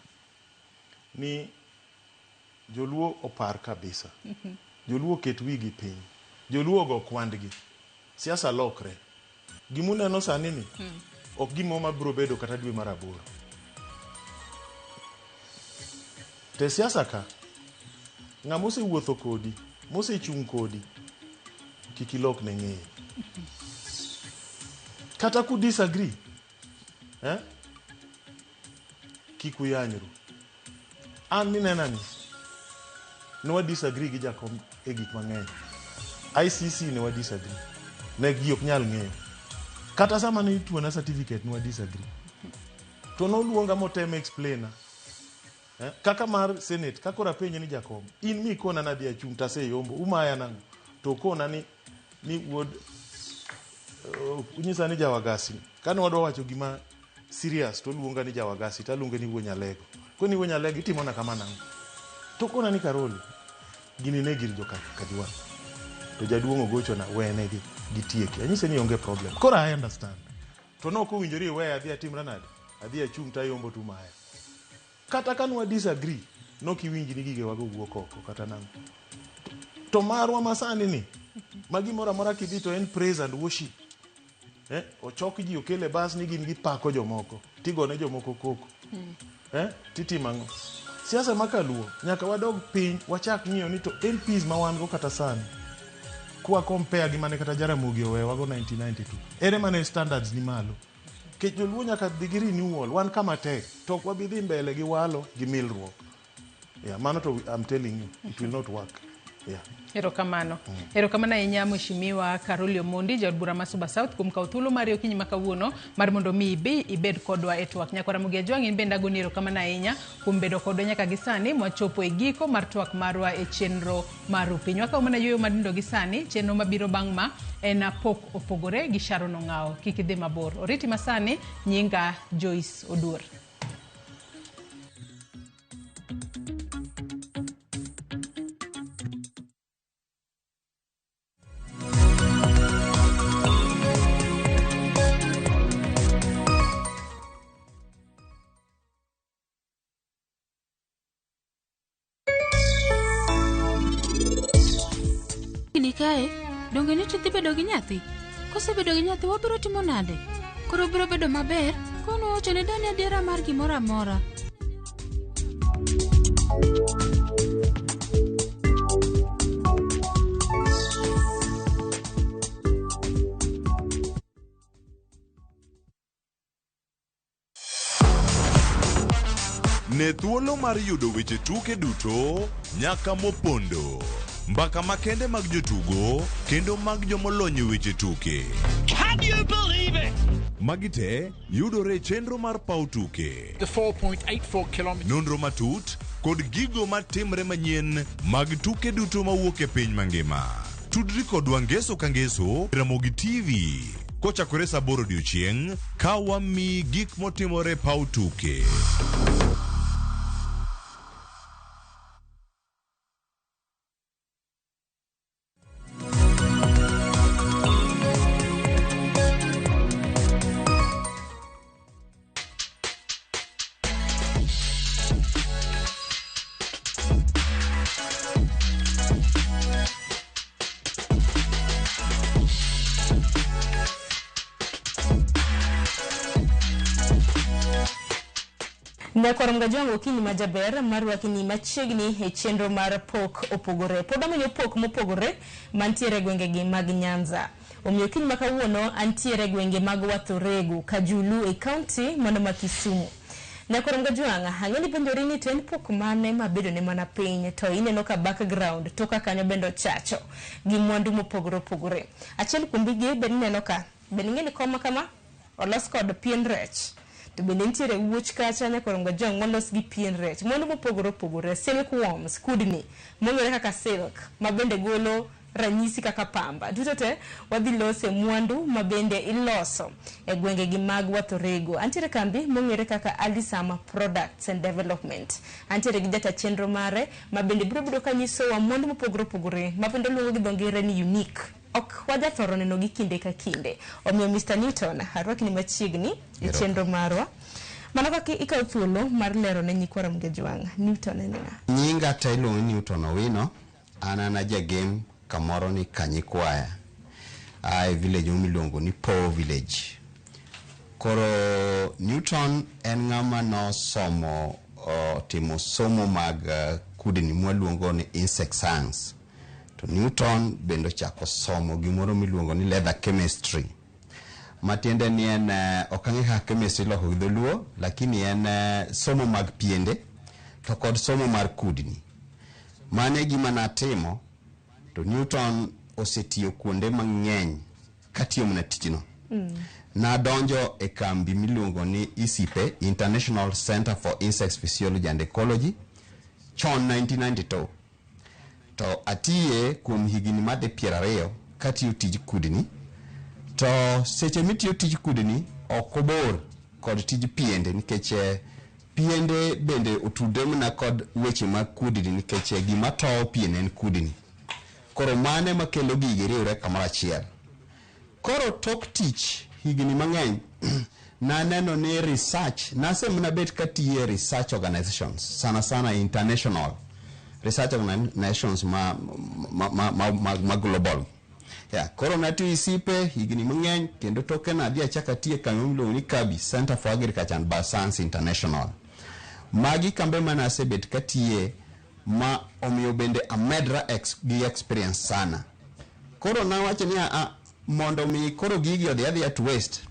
Ni Joluo opar kabisa. Joluo oket wigi piny. Joluo ogo kwandgi. Siasa lokre. Gimuneno sani ni, Ok gimoro mabiro bedo kata dwe mar aboro. To e siasa ka, ng'ama osewuotho kodi, mosechung' kodi, kik ilok ne ng'eye. Kata ku disagree, eh? Kik uyanyru. An minena ni, ne wa disagree gi jakom e gik mang'eny. ICC ne wa disagree. Ne ji ok nyal ng'eyo. Kata sama ne ituona certificate ne wa disagree. To noluonga motemo explain na. Eh? Kaka mar Senate, ka koro apenje ni jakom, in mikona nadhi achung' taseyombo, umaya nang'o? To okona ni ni wuod unyisa ni jawagasi. Kane wadwa wacho gima serious to oluonga ni jawagasi to aluonge ni wuo Nyalego. Koni wuo Nyalego itimona kama nang'o? To okona ni Karoli, gini ne gir joka Kajwang'. To jaduong' ogochona wenegi gitieki. Anyise ni onge problem. Koro I understand. To ne ok owinjore iweya adhi atimra nade? Adhi achung' to ayombo to umaya. Kata ka nwa disagree, nok iwinj ni gigewago wuok oko kata nang'o. To marwa masani ni, ma gimoro amora kidhi to en praise and worship. Eh, ochok ji okel e bas ni gin gipako jomoko, tigone jomoko koko. Eh, titimo ang'o? Siasa ma kaluo, nyaka wadog piny wachak ng'iyo ni to MPs ma wan go kata sani, kwa compare gi mane kata Jaramogi owewago 1992, ere mane standards ni malo? Nikech joluo nyaka dhi gi renewal, wan kama tek, to ok wabi dhi mbele gi walo gi milruok. Yeah, mano to I'm telling you, it will not work. Yeah. Erokamano. Erokamano ahinya Mheshimiwa Karoli Omondi, jaod bura ma Suba South kuom kawo thuolo mari okinyi ma kawuono mar mondo mi ibi ibed kodwa e twak. Nyakwar Ramogi Ajwang' in bende agoni erokamano ahinya kuom bedo kodwa nyaka gi sani mwachopo e giko mar twak marwa e chenro mar Rupiny. Wakawo mana yueyo madindo gi sani, chenro mabiro bang' ma en pok opogore gi Sharon Ong'awo. Kik idhi mabor. Oriti masani, nyinga Joyce Oduor. Ni kae, donge ni tidhi bedo gi nyathi? Kosebedo gi nyathi wabiro timo nade? Koro biro bedo maber kono wacho ne Dani adiera mar gimoro amora. Ne thuolo mar yudo weche tuke duto nyaka mopondo. Mbaka makende mag jotugo kendo mag jomolony e weche tuke. Can you believe it? Magi te yudore e chenro mar paw tuke. The 4.84 kilometers. Nonro matut kod gigo matimre manyien mag tuke duto mawuok e piny mangima. Tudri kodwa ngeso ka ngeso Ramogi TV kochakore saa aboro odiochieng' ka wamiyi gik motimore e paw tuke. Nyakwar Mgajwang' okinyi ma jaber mar rwakini machiegni e chenro mar pok opogore. Pod amenyo pok mopogore mantiere e gwengegi mag Nyanza. Omiyo okinyi ma kawuono antiere e gwenge mag Wathoregu, Kajulu e kaunti mano ma Kisumu. Nyakwar Mgajwang', ang'e ni penjori ni to en pok mane ma bedone mana piny to ineno ka background toka kanyo bende ochacho gi mwandu mopogore opogore. Achiel kuom gigi bende ineno ka, bende ing'e ni kom ma kama olos kod pien rech. To bende nitiere wuoch kacha nyakwar Mgajwang' molos gi pien rech. Mwandu mopogore opogore, silk worms, kudni mong'ere kaka silk ma bende golo ranyisi kaka pamba. Duto te wadhi lose mwandu ma bende iloso e gwenge gi mag Wathorego. Antiere kambi mong'ere kaka Alisama Products and Development. Antiere gi jata chenro mare ma bende biro bedo ka nyisowa mwandu mopogore opogore ma bende oluongo gi dho ngere ni unique. Ok wajathoro neno gi kinde ka kinde. Omiyo Mr. Newton, arwakni machiegni e chenro marwa. Mano kaka ikawo thuolo mar lero ne nyikwa Ramogi Ajwang', Newton en ng'a? Nyinga to iluongo ni Newton Owino, an an ajagem kamoro ni Kanyikwaya, a e village moro miluongo ni Po Village. Koro Newton en ng'ama nosomo timo somo mag kudni mwaluongo ni insect science. To Newton bende ochako somo gimoro miluongo ni leather chemistry. Matiende ni en ok ang'e kaka chemistry iloko gi dholuo, lakini en somo mag piende to kod somo mar kudni. Mano e gima natimo to Newton osetiyo kuonde mang'eny katiyo mana tijno. Nadonjo e kambi miluongo ni ICIPE, International Center for Insects Physiology and Ecology, chon 1992. To atiye kuom higni madhi 20 katiyo tij kudni. To seche mitiyo tij kudni ok obor kod tij piende nikech piende bende otudre mana kod weche mag kudni nikech gima towo pien en kudni. Koro mano ema kelo gigi riwre kamoro achiel. Koro tok tich higni mang'eny naneno ni research nasemana bet katiye research organizations sana sana international research organizations ma global. Yeah, koro natiyo ICIPE higni mang'eny kendo toke nadhi achako atiyo e kambi miluongo ni CABI, Center for Agriculture and Bioscience International. Magi kambe mane asebet katiye ma omiyo bende amedra gi experience sana. Koro nawacho ni a mondo mi koro gigi odhi adhiya to waste,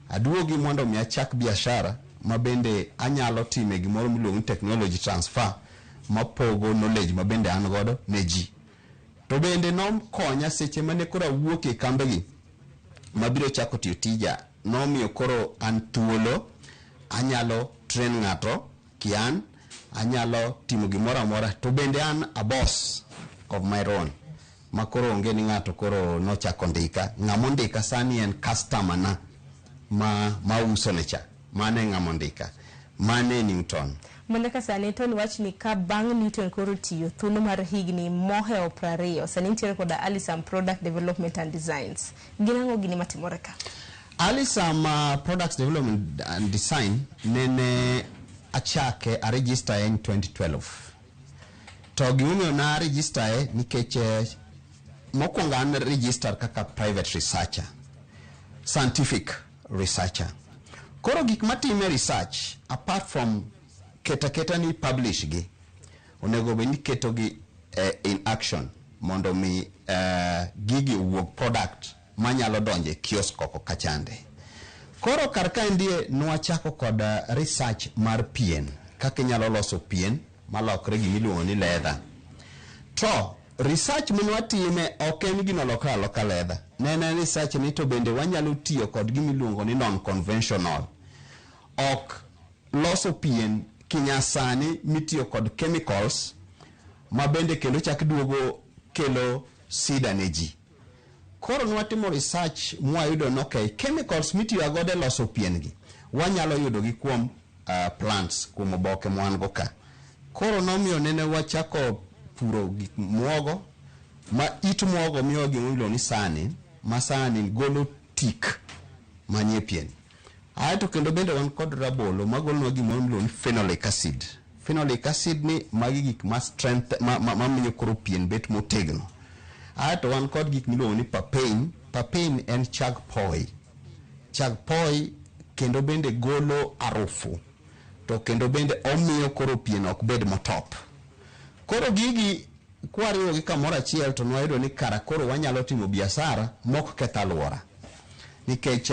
aduogi mondo mi achak biashara ma bende anyalo time gimoro miluongo ni technology transfer mapogo knowledge ma bende an godo ne ji. To bende nokonya seche mane koro awuok e kambegi mabiro chako tiyo tija, nomiyo koro an thuolo, anyalo train ng'ato kian, anyalo timo gimoro amora, to bende an a boss of my own. Ma koro onge ni ng'ato koro nochako ndika. Ng'ama ondika sani en customer na ma uso ne cha. Mano e ng'ama ondika. Mano e Newton. Mana ka sani to niwach ni ka bang' Newton koro tiyo thuolo mar higni mohewo 20, sani nitiere koda Alisam Product Development and Designs. Gin ang'o gini matimore ka? Alisam Products Development and Design nene achake a register in 2012. To gimomiyo na register e nikech mokwongo an register kaka private researcher, scientific researcher. Koro gik matime research apart from keta keta ni publish gi, onego bed ni keto gi in action mondo mi gigi owuog product manyalo donjo e kiosk oko kachande. Koro kar kaendie nwachako kod research mar pien, kaka inyalo loso pien malokre gimiluongo ni leather. To research minwatime ok en gino lokre aloka leather. Ne en research ni to bende wanyalo tiyo kod gimiluongo ni non-conventional. Ok loso pien kinyasani mitiyo kod chemicals ma bende kendo chak duogo kelo sida ne ji. Koro nwatimo research mwayudo ni okay, chemicals mitiyo godo e loso pien gi wanyalo yudo gi kuom plants, kuom oboke mwan go ka. Koro nomiyo nene wachako puro gik muogo ma it muogo miyo gima iluongo ni sanin, ma sanin golo tik manie pien. Aeto kendo bende wan kod rabolo magolonwa gimoro miluongo ni phenolic acid. Phenolic acid ni magi gik ma strength ma miyo koro pien bet motegno. Aeto wan kod gik miluongo ni papain. Papain en chag poi. Chag poi kendo bende golo arufu to kendo bende omiyo koro pien ok bed motop. Koro gigi kwariwogi kamoro achiel to nwayudo ni kara koro wanyalo timo biashara mok keth alwora. Nikech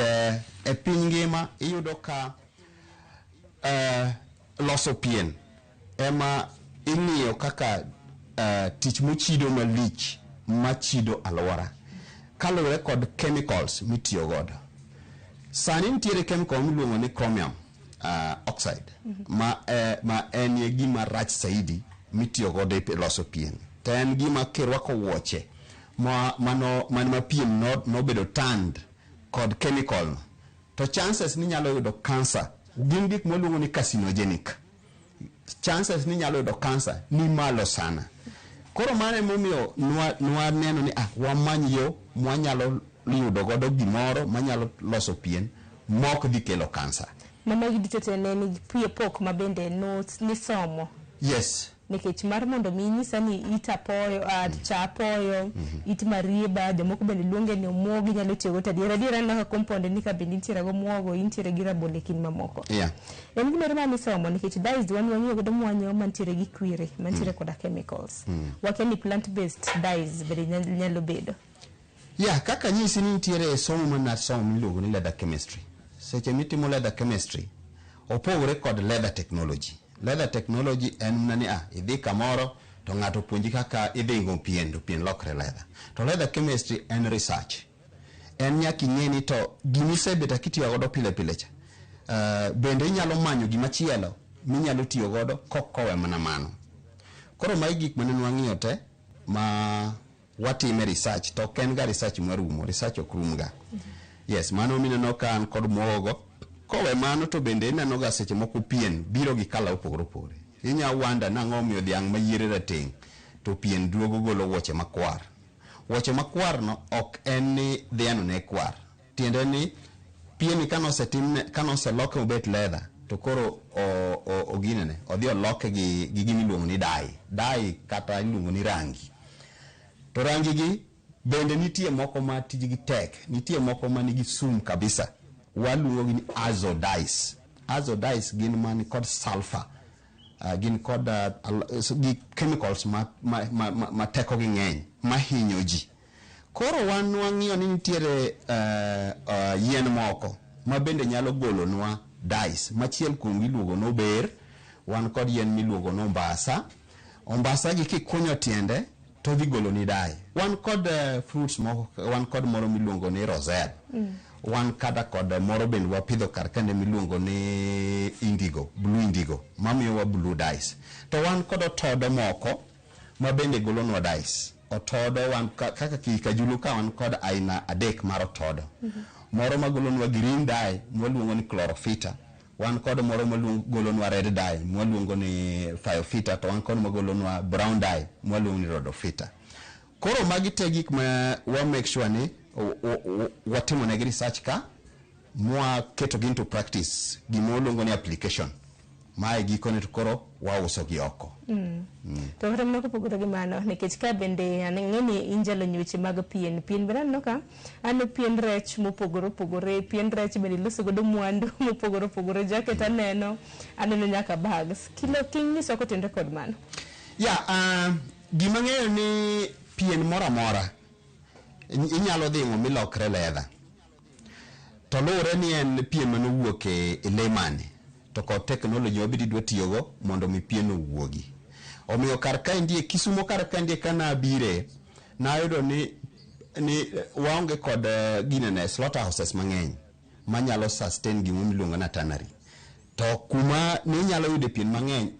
e piny ngima iyudo ka loso pien ema ing'iyo kaka tich mochido malich machido alwora kaluwore kod chemicals mitiyo godo. Sani nitiere chemical miluongo ni chromium oxide ma en e gima rach saidi mitiyo godo e loso pien. To en gima kirwako wuoche ma pien nobedo tanned kod chemical no, to chances ni nyalo yudo cancer gin gik mwaluongo ni carcinogenic. Chances ni nyalo yudo cancer ni malo sana. Koro mano emomiyo nwaneno ni wamany yo mwanyalo yudo godo gimoro manyalo loso pien mok dhi kelo cancer. Ma magi duto te ne nigi pok ma bende nisomo. Yes. Nikech mar mondo mi inyisa ni it apoyo, cha apoyo, it marieba, jomoko bende luonge ni omuogo inyalo tiyogo to adier adier aneno ka compound ni ka bende intiere gomuogo, intiere gi rabolo e kind mamoko. En gimoro mane isomo nikech dyes wan wang'iyo godo mwanyiewo mantiere gi kwiri, mantiere koda chemicals. Wakia ni plant based dyes bende nyalo bedo. Yeah, kaka nyisi ni nitiere somo manasomo miluongo ni leather chemistry. Seche mitimo leather chemistry, opogore kod leather technology. Leather technology en mana ni idhi kamoro to ng'ato puonji kaka idhingo pien to pien lokre leather. To leather chemistry en research. En nyaka ing'e ni to gimisebet kitiyo godo pile pile cha. Bende inyalo manyo gimachielo minyalo tiyo godo kokowe mana mano. Koro magi gik mane wang'iyo te ma watime research to ok en ga research marumo, research ok rum ga. Yes, mano mineno ka an kod muogo. Kowe mano to bende ineno ga seche moko pien biro gi kala opogore opogore. Inya wanda nang'o omiyo dhiang' ma yiere rateng' to pien duogo golo wuoche makwar. Wuoche makwar no ok en ni dhiano ne kwar. Tiende ni pien kanosetimne kanoseloke obet leather to koro oginene odhi oloke gi gima iluongo ni dye. Dye kata iluongo ni rangi. To rangi gi bende nitie moko ma tijgi tek, nitie moko ma nigi sum kabisa. Waluongo gi ni azo dyes. Azo dyes gin man kod sulfur, gin kod gi chemicals ma teko gi ng'eny mahinyo ji. Koro wan wang'iyo ni nitiere yien moko ma bende nyalo golonwa dyes. Machiel kuom iluongo ni ober, wan kod yien miluongo ni ombasa. Ombasa gi kikunyo tiende to dhi goloni dye. Wan kod fruits moko, wan kod moro miluongo ni roselle. Wan kata kod moro bende wapidho kar kende miluongo ni indigo, blue indigo, mamiyowa blue dyes. To wan kod otodo moko ma bende golonwa dyes. Otodo wan kaka Kajulu ka wan kod aina 3 mar otodo. Moro magolonwa green dye mwaluongo ni chlorophyta. Wan kod moro magolonwa red dye mwaluongo ni phaeophyta, to wan kod magolonwa brown dye mwaluongo ni rhodophyta. Koro magi te gik ma wa make sure ni watimo negi research ka mwa keto gi into practice, gima waluongo ni application. Mae gikone to koro wauso gi oko. To kata mana kopogore gi mano, nikech ka bende ang'e ni injalo weche mag pien. Pien bende aneno ka aneno pien rech mopogore opogore, pien rech bende iloso godo mwandu mopogore opogore, jacket aneno, aneno nyaka bags. Kilo kinyiso kotenore kod mano. Yeah, gima ng'eyo ni pien moro amora inyalo dhingo milokre leather. To luwore ni en pien manowuok e lee mane, to kod technology mabende idwa tiyogo mondo mi pien owuogi. Omiyo kar kaendie, Kisumo kar kaendie kana abire, nayudo ni waonge kod ginene slaughterhouses mang'eny manyalo sustain gima miluongo ni tannery. To kuma ninyalo yude pien mang'eny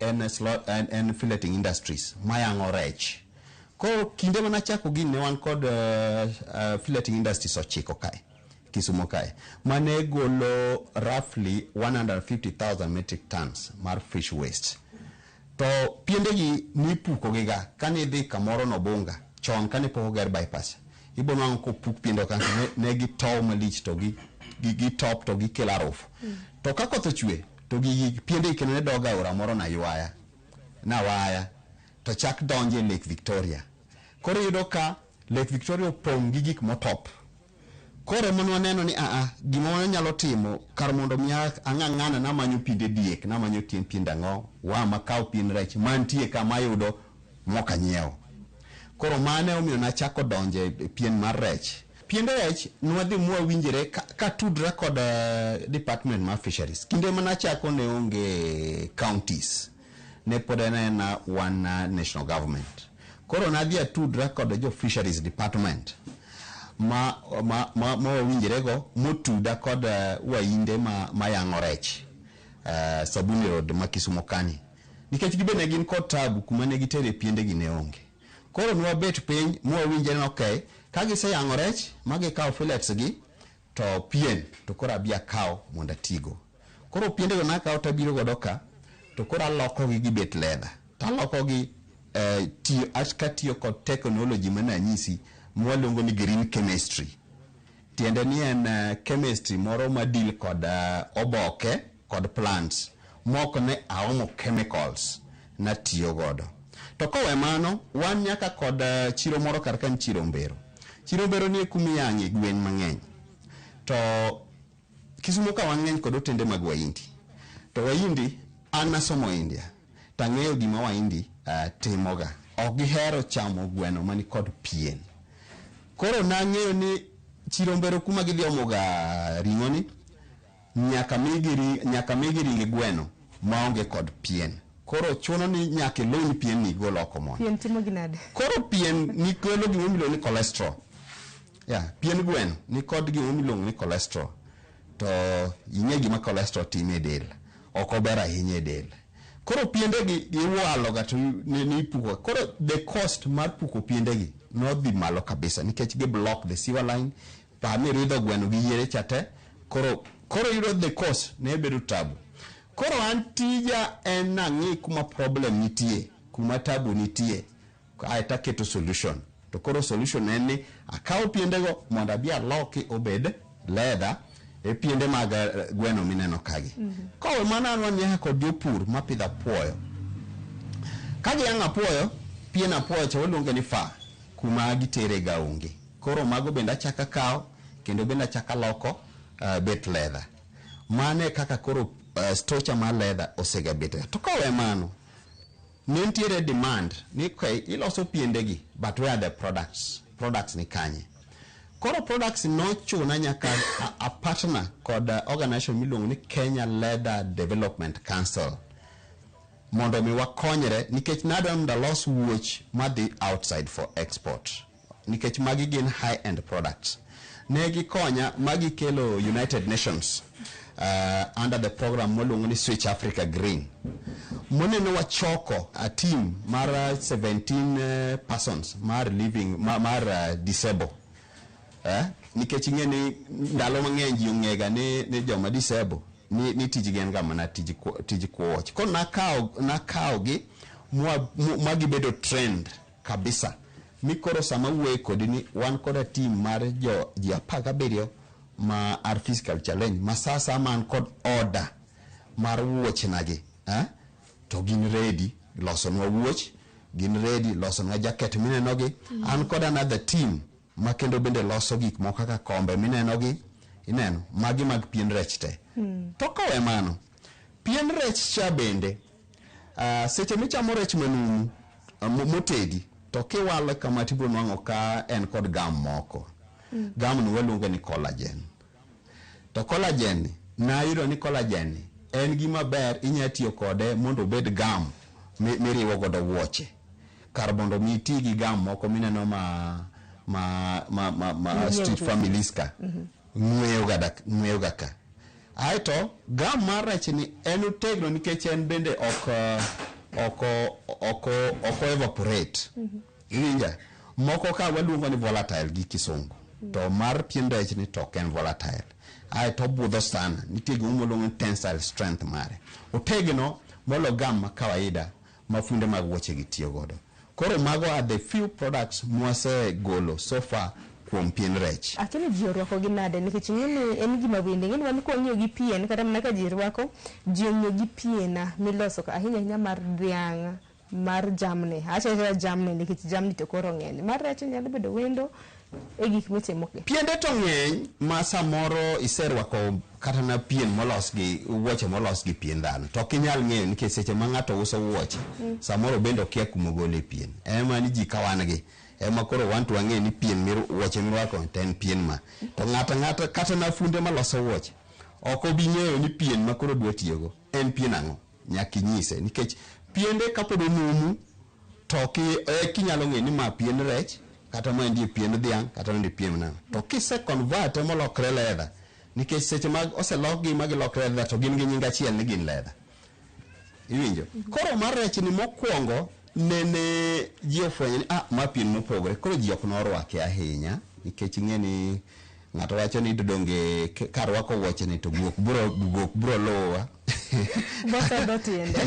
en filleting industries mayang'o rech. Koro kinde manachako gini ne wan kod filleting industries 9 kae, Kisumo kae, mane golo roughly 150,000 metric tons mar fish waste. To piendegi nipuko giga kane idhi kamoro Nobunga chon kane pok oger bypass, ibo nwang'o kopuk piende kanyo ne gitow malich to gitop to gikelo harufu. To ka koth ochwe to gigi piendegi kendo ne dog aora moro Naywaya, Nawaya to chak donje Lake Victoria. Koro iyudo ka Lake Victoria opong' gi gik motop. Koro ema nwaneno ni gima wanyalo timo kar mondo mi ang'ang'ana namanyo pinde diek, namanyo pien ang'o, wa makaw pien rech mantie ka mayudo mok anyiewo. Koro mane omiyo nachako donje pien mar rech. Piend rech nwadhi mwawinjre ka tudra kod department mar fisheries. Kinde manachako ne onge counties, ne pod en aena one national government. Koro nadhi atudra kod jo fisheries department ma wawinjrego motuda kod wainde mayang'o rech Sabuni Road ma Kisumo kani. Nikech gibe ne gin kod tabu kuma ne gitere piendegi ne onge. Koro nwabet piny mwawinjre ni okay, ka giseyang'o rech ma gikawo fillets gi to pien to koro abi akaw mondo atigo. Koro piendego nakawo tabiro godo ka to koro alokogi gibet leather. To alokogi katiyo kod technology mane anyisi mwaluongo ni green chemistry. Tiende ni en chemistry moro ma deal kod oboke kod plants mok ne aomo chemicals. natiyo godo. To kowe mano, wan nyaka kod chiro moro kar ka ni chiro Mbero. Chiro Mbero ni e kuma iyang'e gwen mang'eny. To Kisumo ka wang'eny kod otende mag Wahindi. To Wahindi, an nasomo India, to ang'eyo gima Wahindi timoga. Ok gihero chamo gweno mani kod pien. Koro nang'eyo ni chiro Mbero kuma gidhi omoga ring'o ni, nyaka migi ring gweno maonge kod pien. Koro chuno ni nyaka ilony pien ni igol oko mondo. Pien timo gi nade? Koro pien ni kelo gima miluongo ni cholesterol. Yeah, pien gweno ni kod gima miluongo ni cholesterol. To ing'e gima cholesterol timo e del. Ok ober ahinya e del. Koro piendegi giwalo ga to ni ipuko. Koro the cost mar puko piendegi nodhi malo kabisa nikech gi block the sewer line. Pa ni ridho gweno gi yiere cha te. Koro yudo the cost ne bedo tabu. Koro an tija en nang'i kuma problem nitie, kuma tabu nitie, ae taketo solution. To koro solution en ni akawo piendego mondo abi aloki obed leather e piende mag gweno mineno kagi. Kowe mano an wan nyaka kod jopur mapidho apuoyo. Ka giyang'o apuoyo, pien apuoyo cha waluonge ni fur, kuma gitere ga onge. Koro mago bende achako akawo, kendo bende achako aloko bet leather. Mano e kaka koro stocha mar leather osegabet. To kowe mano, ne nitiere demand ni okay, iloso piendegi, but where are the products? Products ni kanye? Koro products nochuna nyaka a partner kod organization miluongo ni Kenya Leather Development Council mondo mi wakonyre, nikech nadwa mondo alos wuoch madhi outside for export, nikech magi gin high end products. Ne gikonya ma gikelo United Nations under the program moluongo ni Switch Africa Green. Moneno wachoko a team mar 17 persons mar living mar disabled. Nikech ing'e ni ndalo mang'eny ji ong'ega ni joma disabled ni tijgi en ga mana tij kuoch. Koro nakawo gi ma gibedo trend kabisa. Mi koro sama wuoye kodi ni wan kod a team mar jo ji 17 ma are physical challenge ma sasa man kod order mar wuochnagi, To gin ready losonwa wuoch, gin ready losonwa jacket minenogi. An kod another team ma kendo bende loso gik moko kaka kombe minenogi, ineno, magi mag pien rech te. To kowe mano, pien rech cha bende, seche michamo rech manumu motedi, to kiwale kama tibiro nwang'o ka en kod gam moko. Gam ni waluonge ni collagen. To collagen ni, nayudo ni collagen ni en gima ber, inya tiyo kode mondo obed gam miriwo godo wuoche. Kar mondo mi iti gi gam moko mineno ma street families ka. Ng'weyo ga ka. Aeto gam mar rech ni en otegno nikech en bende ok evaporate. Iwinja? Moko ka waluongo ni volatile gi kisungu. To mar pien rech ni to ok en volatile. Aeto obudho sana, nitie gima waluongo ni tensile strength mare. Otegno molo gam ma kawaida ma funde mag wuoche gi tiyo godo. Koro mago are the few products mwasegolo so far kuom pien rech. Akini ji orwako gi nade nikech ing'e ni en gima wende, ing'e ni wan kwang'iyo gi pien kata mana ka ji rwako, ji ong'iyo gi pien miloso ahinya ahinya mar dhiang', mar jamni. Awacho awacha jamni nikech jamni to koro ng'eny. Mar rech nyalo bedo wendo e gik mitimo gi. Piende to ng'eny ma samoro iserwako kata na pien molos gi wuoche molos gi pien dhano. To ok inyal ng'eyo nikech seche ma ng'ato uso wuoche, samoro bende okia kuma ogole pien. Ema ni ji ka wan gi. Ema koro wan to wang'eyo ni pien wuoche mirwako to en pien ma. To ng'ato ang'ata kata na funde maloso wuoche ok obi ng'eyo ni pien ma koro dwa tiyogo en pien ang'o. Nyaka inyise nikech piende kapod onumu to kinyalo ng'eyo ni ma pien rech kata ma endie pien dhiang' kata ma endie pien nang'o. To kise convert molokre leather nikech seche mag oselokgi ma gilokre leather to gin gi nying achiel ni gin leather. Iwinjo? Koro mar rech ni mokwongo nene ji ofwenyo ni ma pien mopogore. Koro ji ok norwake ahinya nikech ing'e ni ng'ato wacho ni donge karwako wuoche ni to guok biro luwa. Bosadho tiende.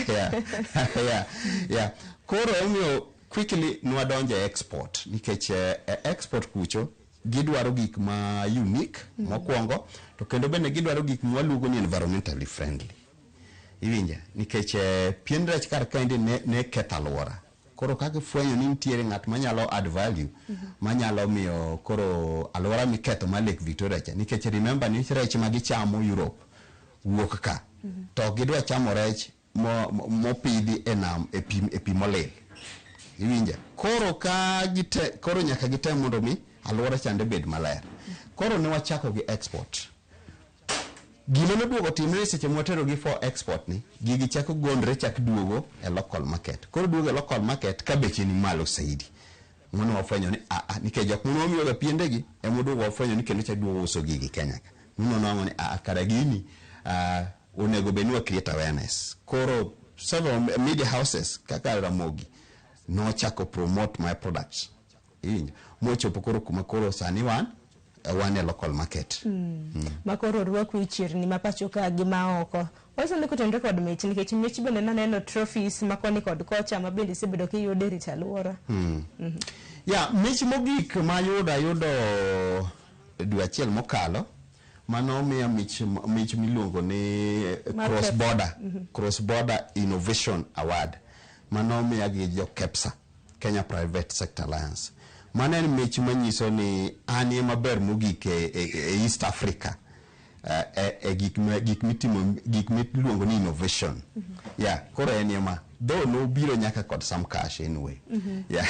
Yeah. Koro omiyo quickly nwadonjo e export nikech export kucho gidwaro gik ma unique mokwongo, to kendo bende gidwaro gik mwaluongo ni environmentally friendly. Iwinja? Nikech pien rech kar kaendi ne ketho alwora. Koro kaka ifwenyo ni nitiere ng'at manyalo add value, manyalo miyo koro alwora miketho mar Lake Victoria cha. Nikech remember ni rech ma gichamo Europe wuok ka. To ok gidwa chamo rech mopidhi e nam e pi molil. Iwinja? Koro ka gite, koro nyaka gitem mondo mi alwora chande bed maler. Koro ne wachako gi export. Gima noduogo timre seche mwatero gi for export ni, gigi chako gondre chak duogo e local market. Koro duogo e local market ka beche ni malo saidi. Mano wafwenyo ni nikech jok mane wamiyoga piendegi ema oduogo wafwenyo ni kendo chak duogo uso gigi Kenya ka. Mano nwang'o ni kara gini onego bed ni wa create awareness. Koro several media houses kaka Ramogi nochako promote my products. Iwinjo? Mochopo koro kuma koro sani wan e local market. Makoro orwaku e chirni ma pacho ka gi maoko. Wacho ni kotenore kod mich, nikech mich bende naneno trophies ma koni kod kocha ma bende isebedo kiyudo e rito alwora. Ya, mich mogik mayudo ayudo dwe achiel mokalo, mano miya mich miluongo ni cross border, Cross Border Innovation Award. Mano miya gi jo KEPSA, Kenya Private Sector Alliance. Mano en mich manyiso ni an ema maber mogik e East Africa e gik mitimo, gik miluongo ni innovation. Yeah, koro en ema though nobiro nyaka kod some cash anyway. Yeah.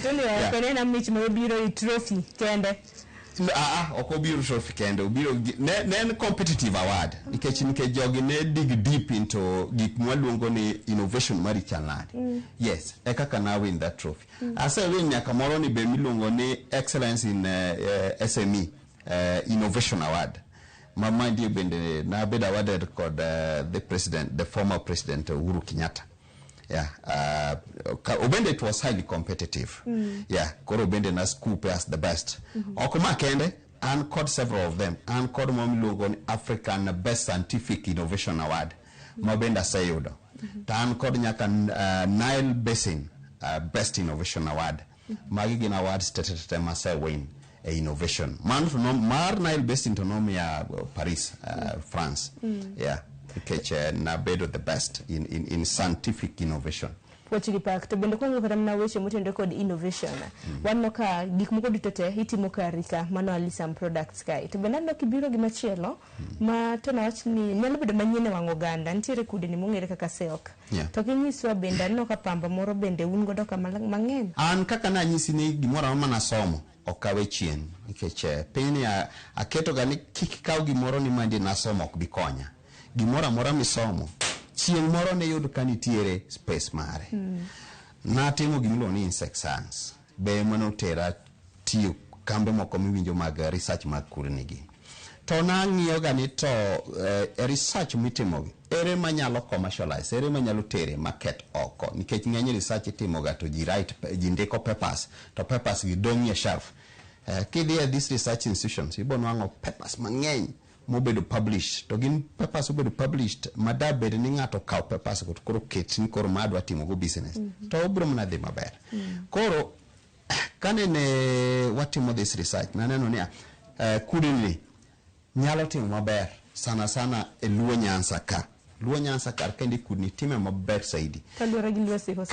To ni ok en mich ma obiro e trophy kende. Ok obiro trophy kende, obiro ne en competitive award nikech jogi ne dig deep into gik mwaluongo ni innovation mari chal nade. Yes, e kaka na win that trophy. Ase win nyaka moro ni be miluongo ni excellence in SME Innovation Award. Ma ndiye bende nabedo awarded kod the president, the former president Uhuru Kenyatta. Yeah, obende it was highly competitive. Yeah, koro bende na scoop as the best. Ok ma kende, an kod several of them. An kod mo miluongo ni African Best Scientific Innovation Award. Ma bende aseyudo. To an kod nyaka Nile Basin Best Innovation Award. Magi gin awards tete ma asewin e innovation. Mano to mar Nile Basin to nomiya Paris, France. Yeah. Nikech nabedo the best in scientific innovation. Puoch gi pak. To bende kwang'iyo kata mana weche motenore kod innovation, waneno ka gik moko duto te itimo kari ka, mano Alisam Products kae. To bende aneno kibiro gi machielo ma to nawach ni nyalo bedo manyien e wang' oganda, nitiere kudni mong'ere kaka silk. To kinyiswa bende aneno ka pamba moro bende un godo ka mang'eny. An kaka nanyisi ni gimoro amora manasomo ok awe chien, nikech pinyni aketo ga ni kik ikaw gimoro ni mandi nasomo ok bi konya. Gimoro amora misomo, chieng' moro niyud ka nitiere space mare. Natimo gimiluongo ni insect science. Be manotera tiyo kambe moko miwinjo mag research mag kudni gi. To nang'iyo ga ni to e research mitimogi, ere manyalo commercialize, ere manyalo tere market oko. Nikech ng'eny research itimoga to ji write, ji ndiko papers, to papers gi dong' e shelf. Kidhi e these research institutions, ibo nwang'o papers mang'eny mobedo published. To gin papers mobedo published, ma da bed ni ng'ato okawo papers go to koro ket ni koro ma adwa timo go business. To obiro mana dhi maber. Koro, kanene watimo this research, naneno niya, kudni nyalo timo maber sana sana e Luo Nyanza ka. Luo Nyanza kar kendi kudni time maber saidi. Kaluwore gi lwasi koso?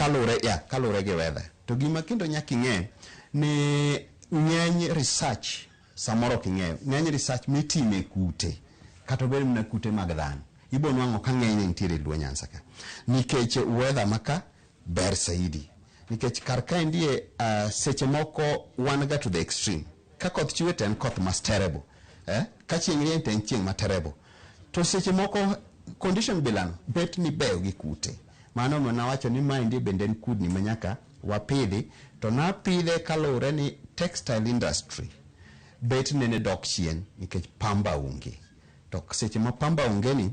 Kaluwore gi weather. To gima kendo nyaka ing'e ni ng'eny research samoro ok ing'eyo, ng'eny research mitime kute, kata obed mana kute mag dhano, ibo nwang'o ka ng'enyne nitiere e Luo Nyanza ka. Nikech weather ma ka ber saidi. Nikech kar kaendie seche moko wan ga to the extreme. Ka koth chwe to en koth mas terrible. Ka chieng' rieny to en chieng' ma terrible. To seche moko condition bilano bet ni beyo gi kute. Mano omiyo nawacho ni maendi bende en kudni ma nyaka wapidhi. To napidhe kaluwore ni textile industry bet nene dok chien nikech pamba onge. To seche ma pamba onge ni,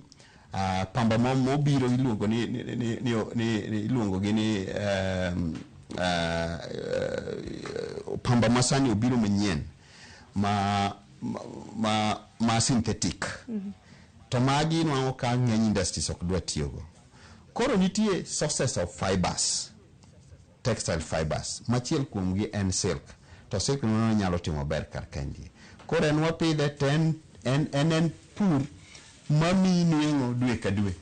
pamba mobiro iluongo ni, ni, ni, ni, ni, ni, iluongo gi ni, pamba masani obiro manyien ma synthetic. To magi nwang'o ka ng'eny industries ok dwa tiyogo. Koro nitie sources of fibers, textile fibers. Machiel kuomgi en silk. To silk no nyalo timo ber kar kaendi. Koro en wapidhe to en pur mamiyi nweng'o dwe ka dwe.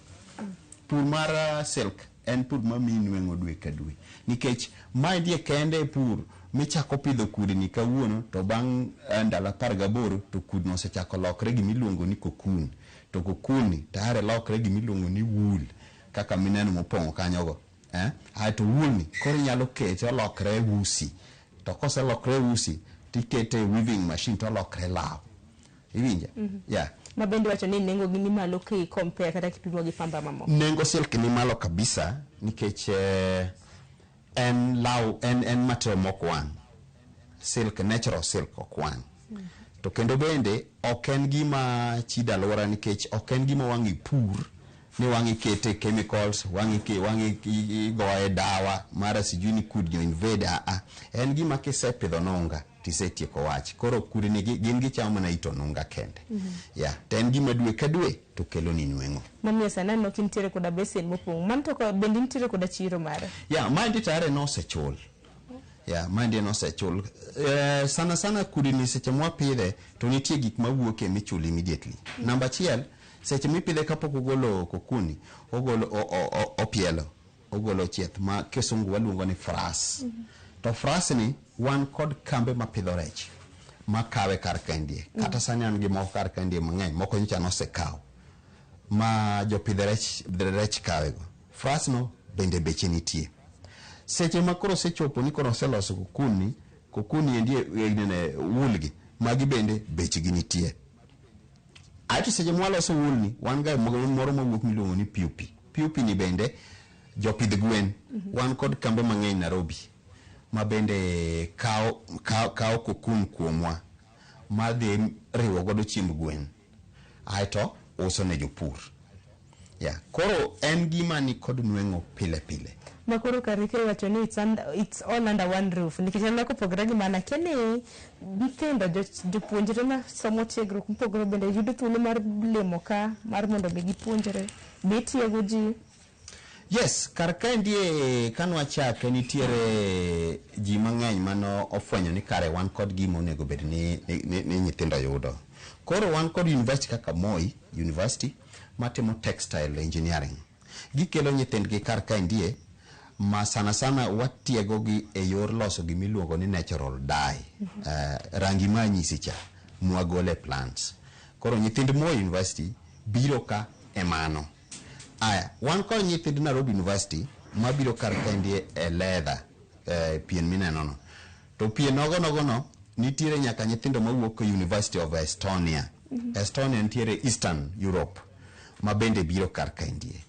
Pur mar silk en pur mamiyi nweng'o dwe ka dwe nikech maendie kende e pur michako pidho kudni kawuono to bang' ndalo 18 to kudno osechako lokre gimiluongo ni cocoon to cocoon ni tayari lokre gimiluongo ni wool kaka mineno mopong'o kanyogo aeto wool ni koro inyalo kete olokre usi to koselokre usi tikete e weaving machine to olokre law iwinja? Yeah. Ma bende wacho ni nengo gi ni malo ki compare kata kipimo gi pamba mamoko. Nengo silk ni malo kabisa nikech en law en material mok wang'. Silk, natural silk ok wang'. To kendo bende ok en gima chido alwora nikech ok en gima wang' ipur ni wang' ikete chemicals, wang' igoye dawa mara sijui ni kudni invade a. En gima kisepidho nunga tisetieko wach. Koro kudni gin gichamo mana it onunga kende. Yeah, to en gima dwe ka dwe to kelo ni nweng'o. Mamiyo sani aneno kintiere koda besen mopong'. Mano to bende nitiere koda chiro mare? Yeah, maendi tayari nosechul. Yeah, maendi nosechul. Sana sana kudni seche mwapidhe to nitie gik mawuoke michulo immediately. Namba achiel, seche mipidhe kapok ogolo kokuni, ogolo opielo, ogolo chieth ma kisungu waluongo ni frass. To frass ni wan kod kambe mapidho rech makawe kar kendie. Kata sani an gi moko kar kendie mang'eny, moko nyocha nosekaw ma jopidh rech kawego. Frass no bende beche nitie. Seche ma koro osechopo ni koro oseloso kokuni, kokuni endi wool gi, magi bende bechgi nitie. Aeto seche mwaloso wool ni, wan ga moro mawuok miluongo ni pupi. Pupi ni bende jopidh gwen. Wan kod kambe mang'eny Nairobi ma bende kawo cocoon kuomwa madhi riwo godo chiemb gwen aeto uso ne jopur. Yeah. Koro en gima ni kod nweng'o pile pile. Ma koro karike iwacho ni it's all under one roof. Nikech aneno kopogore gi mano, akia ni nyithindo, jopuonjre ma somo tiegruok mopogore bende yudo thuolo mar lemo ka mar mondo mi gipuonjre. Be itiego ji? Yes, kar kaendie kanwachake nitiere ji mang'eny mano ofwenyo ni kare wan kod gima onego bed ni nyithindo yudo. Koro wan kod university kaka Moi University matimo textile engineering. Gikelo nyithindgi kar kaendie ma sana sana watiego gi e yor loso gimiluongo ni natural dye. Rangi ma anyisi cha mwagole plants. Koro nyithind Moi University biro ka e mano. Aya, wan kod nyithind Nairobi University mabiro kar kaendie e leather, pien mineno no. To pien nogo nogo no nitiere nyaka nyithindo mawuok e University of Estonia. Estonia nitiere Eastern Europe ma bende biro kar kaendie.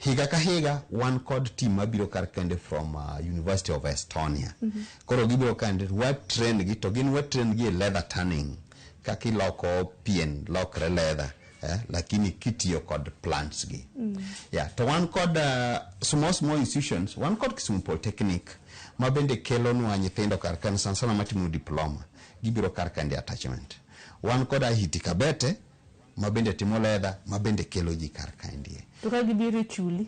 Higa ka higa wan kod team mabiro kar kende from University of Estonia. Koro gibiro kende wa train gi to gin wa train gi e leather tanning kaka iloko pien lokre leather. Lakini kitiyo kod plants gi. Yeah, to wan kod small small institutions, wan kod Kisumu Polytechnic ma bende kelonwa nyithindo kar kende sana sana matimo diploma gibiro kar kende attachment. Wan kod Ahiti Kabete ma bende timo leather ma bende kelo ji kar kaendie. To ka gibiro chuli?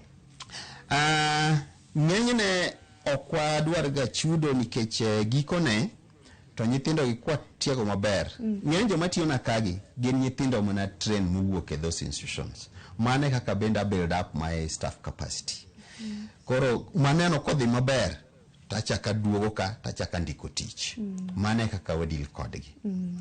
Ng'enyne ok wadwar ga chudo nikech gikone to nyithindo gi kwa tiego maber. Ng'eny joma tiyo na kagi gin nyithindo mana train mowuok e those institutions. Mane kaka bende a build up my staff capacity. Koro maneno kodhi maber tachaka duogo ka tachaka ndiko tich. Mane kaka wadil kodgi.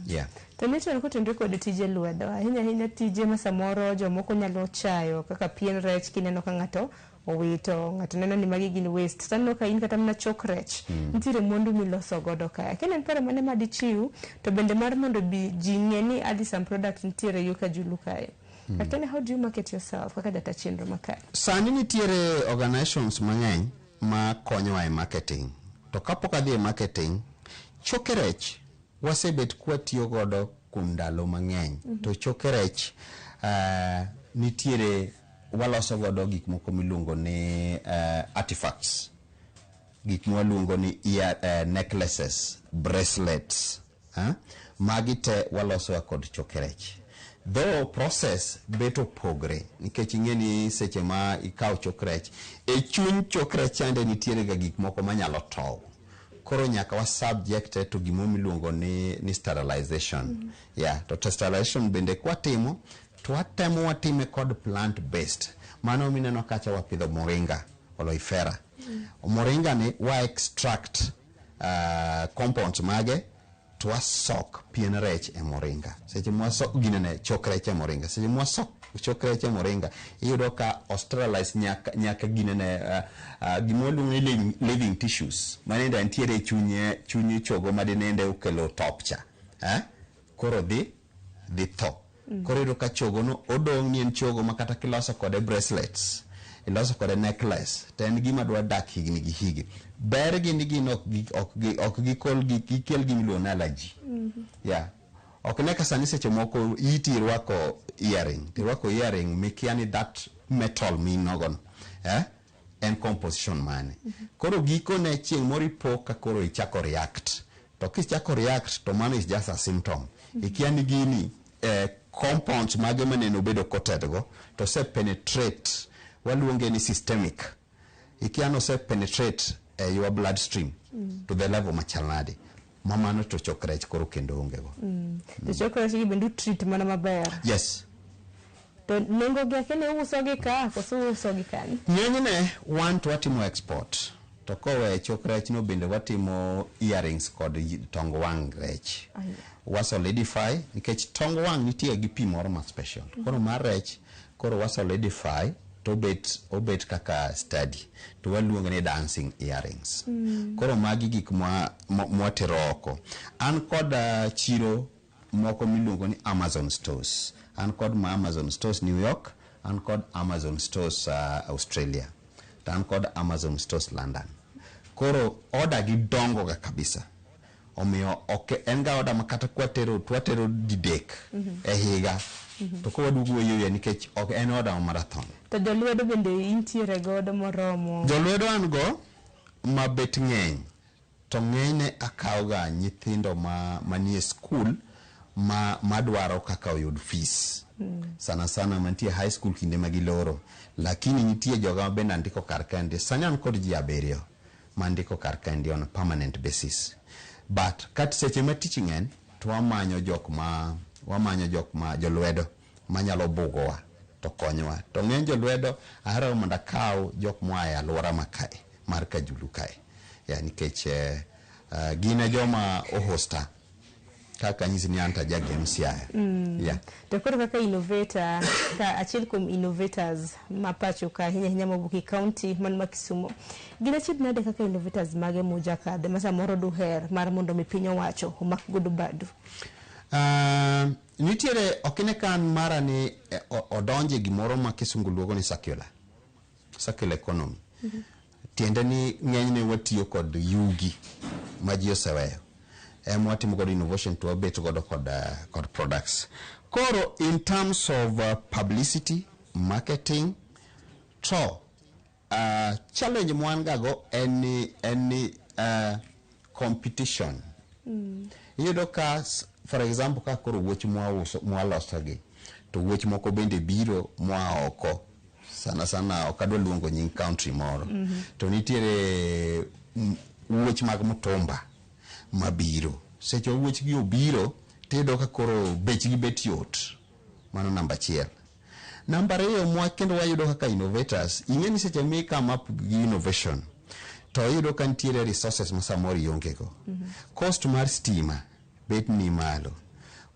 Yeah. To Newton kotenore kod tije lwedo, ahinya ahinya tije ma samoro jomoko nyalo chayo kaka pien rech kineno ka ng'ato owito, ng'ato neno ni magi gin waste. To aneno ka in kata mana chok rech, nitiere mwandu miloso godo kae. Akia ni en paro mane madichiw, to bende mar mondo bi ji ng'e ni Alisam product nitiere yo Kajulu kae. Akia ni how do you market yourself kaka jata chenro ma kae? Sani nitiere organizations mang'eny ma konyowa e marketing. To kapok adhi e marketing, choke rech wasebet kwatiyo godo kuom ndalo mang'eny. To choke rech nitiere waloso godo gik moko miluongo ni artifacts, gik mwaluongo ni ear necklaces, bracelets, magi te waloso kod choke rech. Though process bet opogre nikech ing'e ni seche ma ikawo chok rech, e chuny chok rech chande nitiere ga gik moko manyalo tow. Koro nyaka wa subject to gimo miluongo ni sterilization. Yeah, to sterilization bende kwatimo to watemo watime kod plant based. Mano mineno kacha wapidho moringa, aloe vera. Moringa ni wa extract compounds mage to wasok pien rech e moringa. Seche mwasok ginene chok rech e moringa. Seche mwasok chok rech e moringa, iyudo ka o sterilize nyaka, nyaka ginene gima waluongo ni living tissues manende ntiere e chuny chogo madinende okelo top cha, eh? Koro dhi tho. Koro iyudo ka chogo no odong' ni en chogo ma kata kiloso kode bracelets, iloso kode necklace, to en gima dwa dak higni gi higni. Ber gi ni gin ok gikol gikel gima iluongo ni allergy. Yeah. Ok ne ka sani seche moko iti irwako earring, to irwako earring mikia ni that metal minogo no, eh? En composition mane. Koro gikone chieng' moro ipo ka koro ichako react. To kichako react to mano is just a symptom. Ikia ni gini compounds mage manene obedo coated go to ose penetrate, waluonge ni systemic. Ikia ni ose penetrate e your bloodstream to the level machal nade. Ma mano to chok rech koro kendo onge go. To chok rech gi bende utreat mana maber? Yes. To nengo gi akia ni uuso gi ka koso uuso gi kanye? Ng'enyne wan to watimo export. To kowe chok rech no bende watimo earrings kod tong wang' rech. Wa solidify nikech tong wang' nitie gi pi moro ma special. Koro mar rech koro wa solidify to obet kaka study to waluonge ni dancing earrings. Koro magi gik mwatero oko. An kod chiro moko miluongo ni Amazon stores. An kod ma Amazon stores New York, an kod Amazon stores Australia, to an kod Amazon stores London. Koro order gi dongo ga kabisa. Omiyo ok en ga order ma kata kwatero to watero didek e higa. To kowaduogo wayoyo nikech ok en order ma marathon. To jolwedo bende intiere godo moromo? Jolwedo an go mabet ng'eny. To ng'enyne akawo ga nyithindo ma manie skul ma madwaro kaka oyud fees. Sana sana mantie high school kinde ma giloro. Lakini nitie joga ma bende andiko kar kaendi. Sani an kod ji 7 mandiko kar kaendi on a permanent basis. But kat seche ma tich ng'eny to wamanyo jok ma jolwedo manyalo bugowa to konyowa. To ng'eny jolwedo ahero mondo akaw jok moa e alwora ma kae mar Kajulu kae. Ya nikech gin e joma ohosta kaka anyisi ni an to aja Gem Siaya. Yeah. To koro kaka innovator, ka achiel kuom innovators ma pacho ka ahinya ahinya mowuok e county man ma Kisumo, gin achiedh nade kaka innovators mage mujakadhe ma samoro duher mar mondo mi piny owacho omak godo badu? Nitiere ok ine ka an mara ni odonje gimoro ma kisungu luongo ni circular economy. Tiende ni ng'enyne watiyo kod yugi ma ji oseweyo. Ema watimo godo innovation to wabet godo kod products. Koro in terms of publicity, marketing, to challenge mwan ga go en ni competition. Iyudo ka for example ka koro wuoch mwauso mwaloso gi to wuoch moko bende biro moa oko sana sana ok adwa luongo nying country moro. To nitiere wuoch mag mtumba mabiro seche ma wuoch gi obiro tiyudo ka koro bechgi bet yot. Mano namba achiel. Namba ariyo mwa kendo wayudo kaka innovators, ing'e ni seche mi come up gi innovation to iyudo ka nitiere resources ma samoro ionge go. Cost mar stima bet ni malo.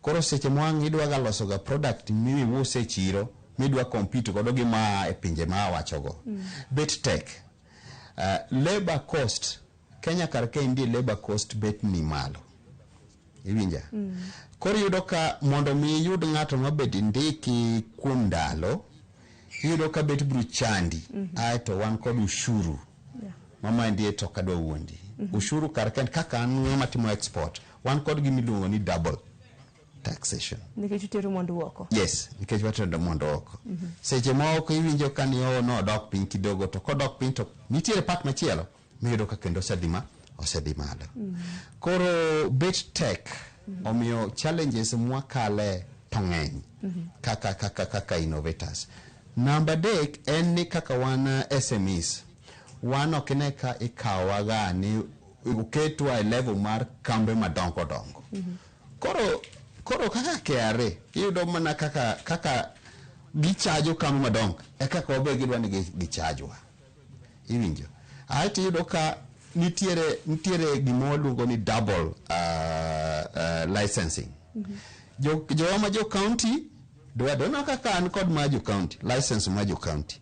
Koro seche ma wang' idwa ga loso ga product miuse e chiro midwa compete godo gi maa e pinje ma awachogo. Bet tek. Labor cost Kenya kar kaendi labor cost bet ni malo. Iwinja? Koro iyudo ka mondo mi iyud ng'ato mabed ndiki kuom ndalo, iyudo ka bet biro chandi. Aeto wan kod ushuru. Ma maendi to ok adwa wuondi. Ushuru kar kaendi kaka an ng'ama timo export, wan kod gima iluongo ni double taxation. Nikech utero mwandu oko. Yes, nikech watero mwandu oko. Seche moko iwinjo ka ni oh, nodok piny kidogo to kodok piny to nitiere part machielo miyudo ka kendo osedhi malo. Koro bet tek, omiyo challenges mwakale to ng'eny kaka innovators. Namba adek en ni kaka wan SMEs, wan ok ine ka ikawowa ga ni oketwa e level mar kambe madongo dongo. Koro kaka KRA iyudo mana kaka gichajo kambi madongo e kaka wabe gidwa ni gichajwa. Iwinjo? Aeto iyudo ka nitiere gima waluongo ni double licensing. Jowa ma jo county dwa kaka an kod ma jo county, license ma jo county.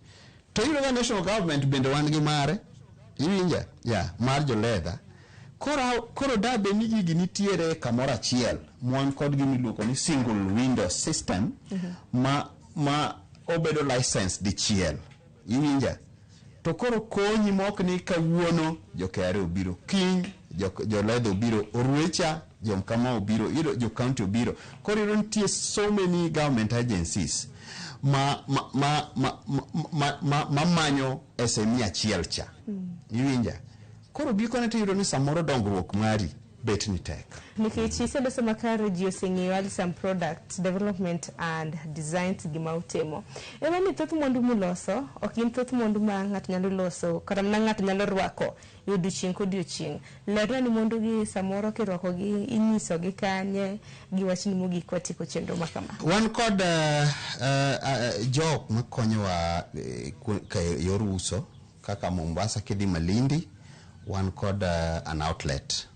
To iyudo ka national government bende wan gi mare. Iwinja? Yeah, mar jo leather. Koro da bed ni gigi nitiere kamoro achiel, wan kod gima iluongo ni single window system ma obedo license dichiel. Iwinja? To koro konyi mok ni kawuono jo KRA obiro, kiny jo leather obiro, orwecha jomkama obiro, iyudo jo county obiro. Koro iyudo nitie so many government agencies ma manyo SME achiel cha. Iwinja? Koro gikone to iyudo ni samoro dongruok mari bet ni tek. Nikech iseloso makare ji oseng'eyo Alisam Product Development and Designs gima utimo. Ema ni thoth mwandu muloso ok gin thoth mwandu ma ng'ato nyalo loso kata mana ng'ato nyalo rwako e odiochieng' kodiochieng'. Lerna ni mwandu gi samoro kirwako gi inyiso gi kanye gi wachni mogik watieko chenro ma kama. Wan kod jok makonyowa yor uso kaka Mombasa kidhi Malindi, wan kod an outlet.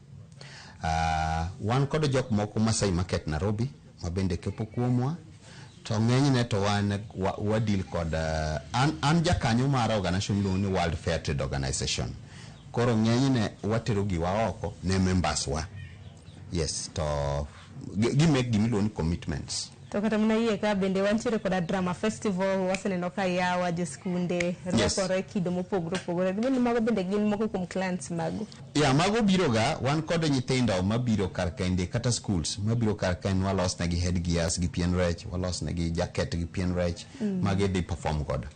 Wan kod jok moko Masai Market Nairobi ma bende kepo kuomwa, to ng'enyne to wan wa deal kod an jakanyo mar organization miluongo ni World Fair Trade Organization. Koro ng'enyne watero giwa oko ne members wa. Yes, to gi make gimiluongo ni commitments. To kata mana yie ka bende wantiere koda drama festival, waseneno ka yawa joskunde rwakore kido mopogore opogore. Dibed ni mago bende gin moko kuom clients magu? Ya, mago biro ga, wan kod nyithindo mabiro kar kaendi kata schools mabiro kar kaendi, walos negi headgears gi pien rech, walos negi jacket gi pien rech, magi dhi perform godo.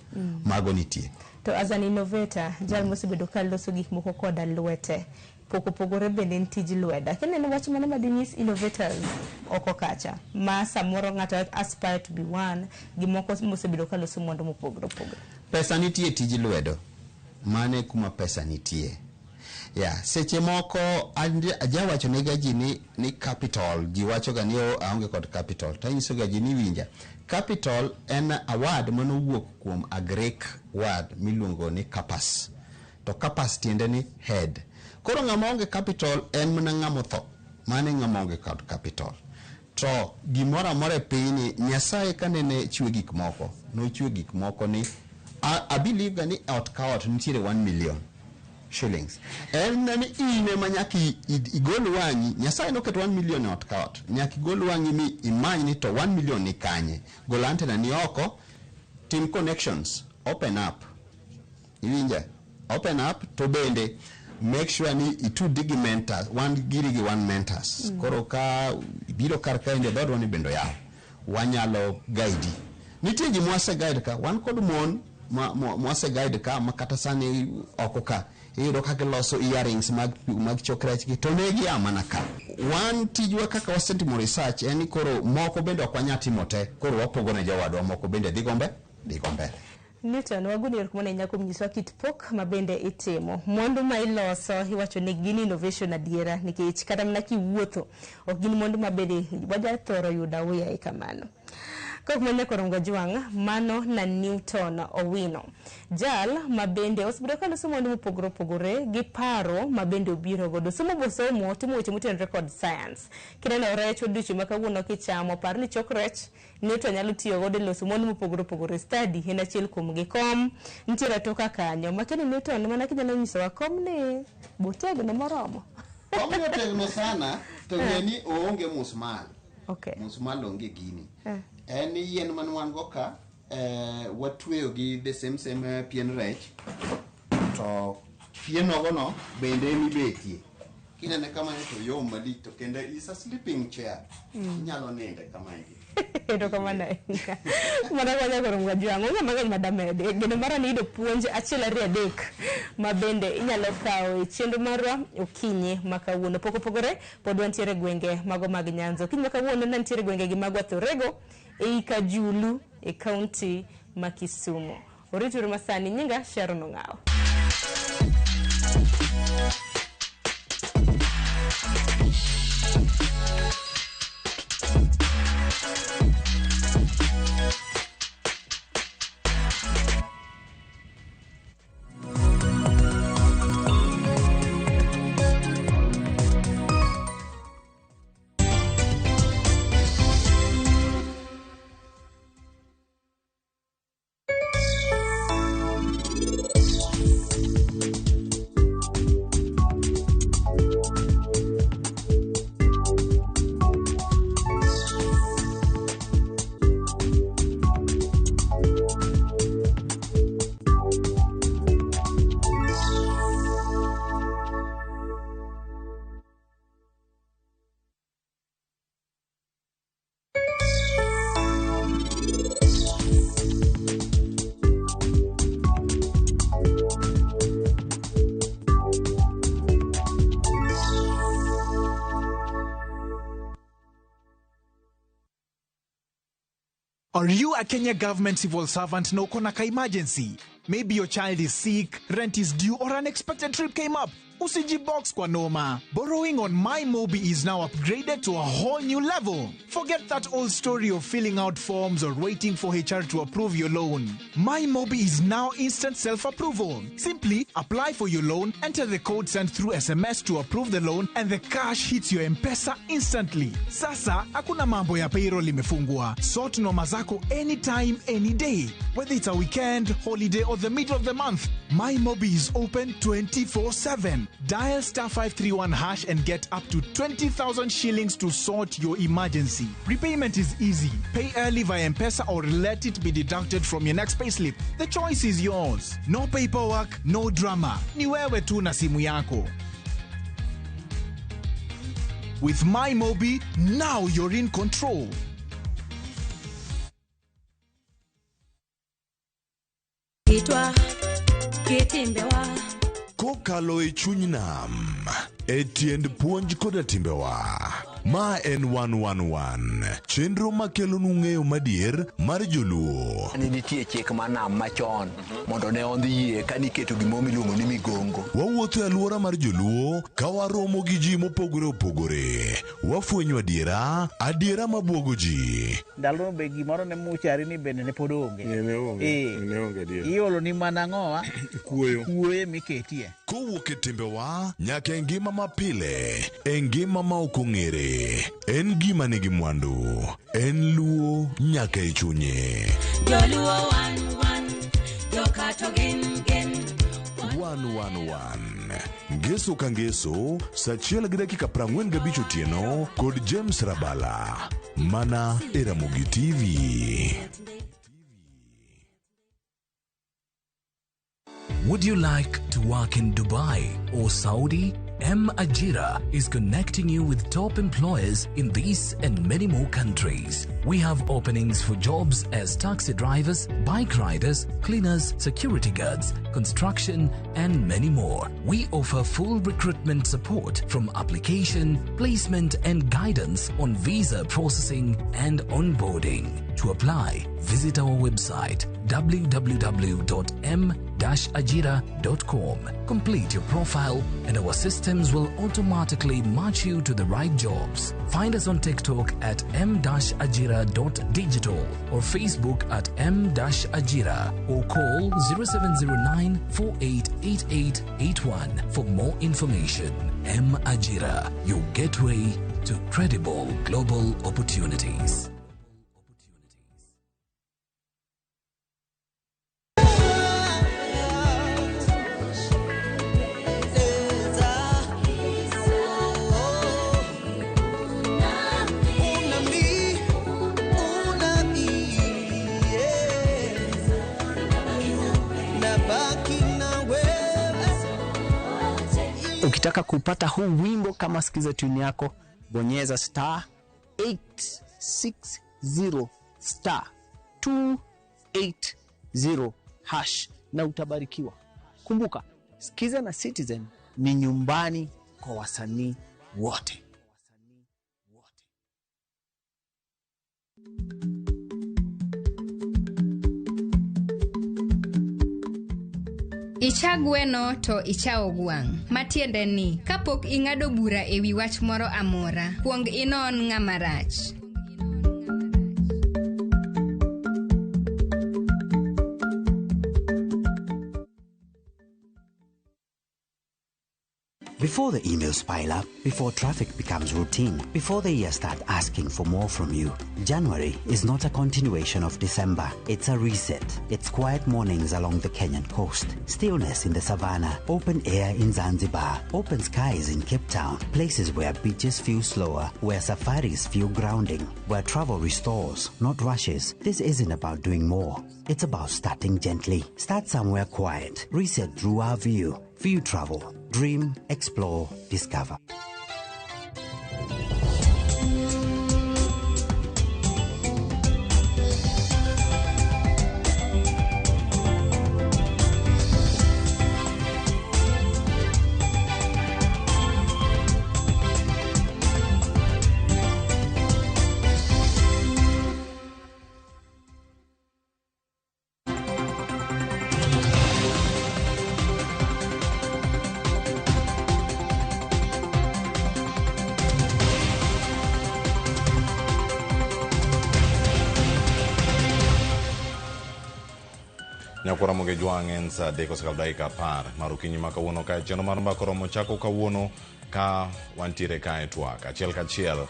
Mago nitie. To as an innovator, jal mosebedo ka loso gik moko koda lwete, pok opogore bende en tij lwedo. Kineno wach mane madinyis innovators oko kacha ma samoro ng'ato aspire to be one, gimoko mosebedo ka loso mwandu mopogore opogore. Pesa nitie tij lwedo. Mane kuma pesa nitie. Ya, seche moko ajawacho nega ji ni capital, ji wacho ga ni aonge kod capital. To anyiso ga ji ni winja. Capital en a word manowuok kuom a Greek word miluongo ni kapas. To kapas tiende ni head. Koro ng'ama onge capital en mana ng'ama otho. Mano e ng'ama onge kod capital. To gimoro amora e pinyni, Nyasaye kanene chwe gik moko, nochwe gik moko ni I believe ga ni ot ka ot nitiere 1 million shillings. En na ni in ema nyaka igol wang'i, Nyasaye noketo 1 million e ot ka ot. Nyaka igol wang'i mi imany ni to 1 million ni kanye. Gol antenna ni oko, tim connections, open up. Iwinja? Open up to bende make sure ni itudi gi mentors, wan giri gi wan mentors. Koro ka ibiro kar kaendi dhoodwa ni bende oyaw, wanyalo guide. Nitie ji mwase guide ka, wan kod mon mwase guide ka ma kata sani oko ka iyudo ka giloso earrings mag chok rech gi to ne gia mana ka. Wan tijwa kaka wasetimo research en ni koro moko bende ok wanyal timo te, koro wapogo ne jowadwa moko bende dhi go mbele. Newton, wagoni erokamano ahinya kuom nyisowa kit pok ma bende itimo. Mwandu ma iloso iwacho ni gin innovation adiera nikech kata mana kiwuotho ok gin mwandu ma bende wajathoro yudo ahuyaye kamano. Kok mana Korongo Jwang', mano na Newton Owino. Jal ma bende osebedo ka loso mwandu mopogore opogore gi paro ma bende obiro godo. Somo bosomo timo weche motenore kod science. Kineno rech odiochieng' ma kawuono kichamo, par ni chok rech Newton nyalo tiyo godo e loso mwandu mopogore opogore. Study en achiel kuom gi. Kom nitiere toka kanyo. Makeni Newton mana kinyalo nyisowa kom ni botegno moromo. Kom ni otegno sana to ng'e ni oonge musmal. Okay. Musmal onge gini. En yien man wan go ka, watweyo gi the same pien rech to pien nogo no bende emibetie. Kinene kamano to yom malich to kendo is a sleeping chair. Inyalo ninde kamaendi. Erokamano ahinya. Mana kwanya koro Ngwajwang', onge mang'eny madamede. Geno mara ni yudo puonj achiel ariyo adek ma bende inyalo kawo e chenro marwa okinyi ma kawuono. Pok opogore, pod wantiere gwenge mago mag Nyanza. Okinyi ma kawuono nantiere gwenge gi mag Wathorego ei Kajulu e kaunti ma Kisumu. Orituru masani, nyinga Sharon Ong'awo. Are you a Kenya government civil servant na uko na ka emergency? Maybe your child is sick, rent is due, or unexpected trip came up. Usijibox kwa noma. Borrowing on MyMobi is now upgraded to a whole new level. Forget that old story of filling out forms or waiting for HR to approve your loan. MyMobi is now instant self-approval. Simply apply for your loan, enter the code sent through SMS to approve the loan, and the cash hits your M-Pesa instantly. Sasa, hakuna mambo ya payroll imefungwa. Sort noma zako anytime, any day. Whether it's a weekend, holiday, or the middle of the month, MyMobi is open 24/7. Dial star 531 hash and get up to 20,000 shillings to sort your emergency. Repayment is easy. Pay early via M-Pesa or let it be deducted from your next payslip. The choice is yours. No paperwork, no drama. Ni wewe tu na simu yako. With MyMobi, now you're in control. Kitwa, kitimbewa. Kokalo e chuny nam, e tiend puonj koda timbewa. Ma en 111, chenro makelonu ng'eyo madier mar joluo. Ne nitie chik mar nam machon mondo ne ondhi yie ka niketo gimoro miluongo ni migongo. Wawuotho e alwora mar joluo ka waromo gi ji mopogore opogore. Wafwenyo adiera, adiera mabuogo ji. Ndalono be gimoro ne muchari ni bende ne pod onge. Ne onge, ne onge adier. Iolo ni mana ang'owa? Kuoyo. Kuoyo miketie. Kowuok e timbewa nyaka e ngima mapile, e ngima ma ok ong'ere. En gima nigi mwandu, en luo nyaka e chunye. Joluo wan wan, jokato gin gin. 111 Ngeso ka ngeso, saa 1:45 otieno kod James Rabala, mana e Ramogi TV. Would you like to work in Dubai or Saudi? M Ajira is connecting you with top employers in these and many more countries. We have openings for jobs as taxi drivers, bike riders, cleaners, security guards, construction, and many more. We offer full recruitment support from application, placement, and guidance on visa processing and onboarding. To apply, visit our website www.m-ajira.com. Complete your profile and our systems will automatically match you to the right jobs. Find us on TikTok at m-ajira.digital or Facebook at m-ajira or call 0709 488881 for more information. M Ajira, your gateway to credible global opportunities. Ukitaka kupata huu wimbo kama sikiza tune yako, bonyeza star 860 star 280 hash na utabarikiwa. Kumbuka, Sikiza na Citizen ni nyumbani kwa wasanii wote. Icha gweno to ichawo gwang'. Matiende ni, kapok ing'ado bura e wi wach moro amora, kuong inon ng'ama rach. Before the emails pile up, before traffic becomes routine, before the year start asking for more from you, January is not a continuation of December. It's a reset. It's quiet mornings along the Kenyan coast, stillness in the savannah, open air in Zanzibar, open skies in Cape Town, places where beaches feel slower, where safaris feel grounding, where travel restores, not rushes. This isn't about doing more. It's about starting gently. Start somewhere quiet. Reset through our view. View Travel. Dream, explore, discover. Nyakwara Moge Jwang' en saa 3 osekalo dakika 10 mar okinyi ma kawuono kae chenro mar mbaka oromo chako kawuono ka wantiere kae twak achiel kachiel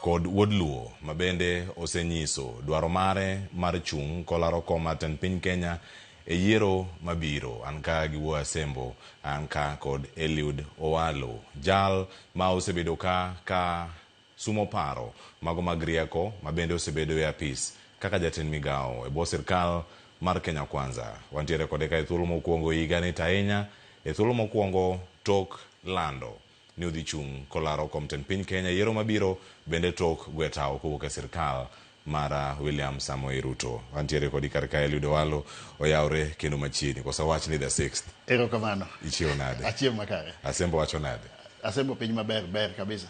kod wuod Luo ma bende osenyiso dwaro mare mar chung' kolaro kom mar tend piny Kenya e yiero mabiro. An ka gi Wuo Asembo, an ka kod Eliud Owalo, jal ma osebedo ka ka sumo paro mago mag rieko ma bende osebedo e apis kaka jatend migawo e bwo sirkal mar Kenya Kwanza. Wantiere kode ka e thuolo mokwongo higani to ahinya e thuolo mokwongo tok lando ni odhi chung' kolaro kom tend piny Kenya e yiero mabiro bende tok gwe tawo kowuok e sirkal mar William Samoei Ruto. Wantiere kodi kar ka Eliud Owalo oyawre kendo machiegni koso wach ni the sixth. Erokamano. Ichiewo nade? Achiewo makare. Asembo wacho nade? Asembo piny maber, ber kabisa.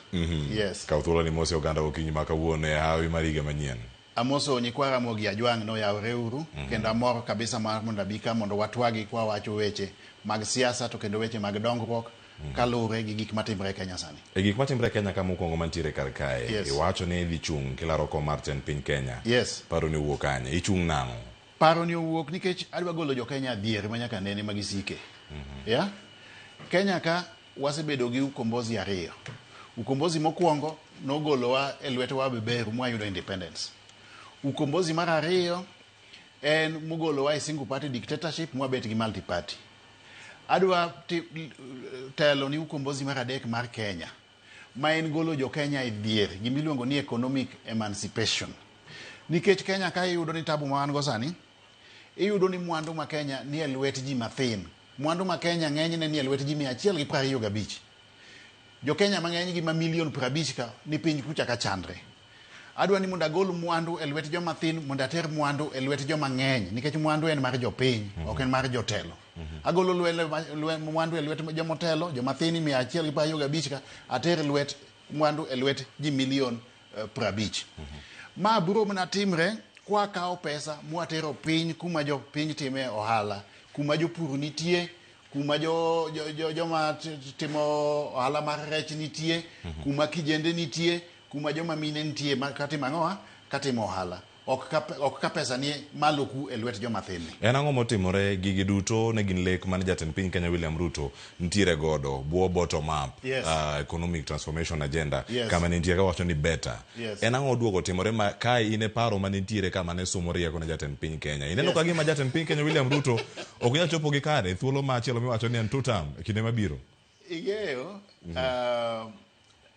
Yes. Kaw thuolo ni mosi oganda okinyi ma kawuono e hawi mar higa manyien. Amoso nyikwa Ramogi Ajwang' noyawre uru kendo amor kabisa mar mondo abi ka mondo watwagi kwa wacho weche mag siasa to kendo weche mag dongruok kaluwore gi gik matimre e Kenya sani. E gik matimre e Kenya ka mokwongo mantiere kar kae, Yes. iwacho ni idhi chung' kilaro kom mar tend piny Kenya. Yes. Paro ni owuok kanye? Ichung' nang'o? Paro ni owuok nikech adwa golo jo Kenya dhier ma nyaka nene ma gisike. Yeah? Kenya ka wasebedo gi ukombozi ariyo. Ukombozi mokwongo nogolowa e lwet wabeberu mwayudo independence. Ukombozi mar ariyo en mogolowa e single party dictatorship mwabet gi multi party. Adwa telo ni ukombozi mar adek mar Kenya ma en golo jo Kenya e dhier gimiluongo ni economic emancipation. Nikech Kenya ka iyudo ni tabu ma wan go sani, iyudo ni mwandu ma Kenya ni e lwet ji mathin. Mwandu ma Kenya ng'enyne ni e lwet ji 125. Jo Kenya mang'eny gi ma milion 50 ka ni piny kucha ka chandre. Adwa ni mondo agol mwandu e lwet joma thin mondo ater mwandu e lwet joma ng'eny nikech mwandu en mar jopiny ok en mar jotelo. Agolo mwandu e lwet joma otelo, joma thin 125 ka ater lwet mwandu e lwet ji milion 50. Ma biro mana timre kwa kawo pesa mwatero piny kuma jopiny time ohala, kuma jopur nitie, kuma joma timo ohala mar rech nitie, kuma kijende nitie, kuma joma mine nitie katimo ang'owa katimo ohala. Ok ka pesa ni malo ku e lwet joma thin. En ang'o motimore gigi duto ne gin lek mane jatend piny Kenya William Ruto nitiere godo bwo bottom up Yes. Economic transformation agenda Yes. kama ne nitie kawacho ni better. Yes. En ang'o duogo timore ma kae in e paro mane nitiere kama ne sumo rieko ne jatend piny Kenya. Ineno Yes. ka gima jatend piny Kenya William Ruto ok nyal chopo gi kare thuolo machielo miwacho ni en two term e kinde mabiro. Ing'eyo,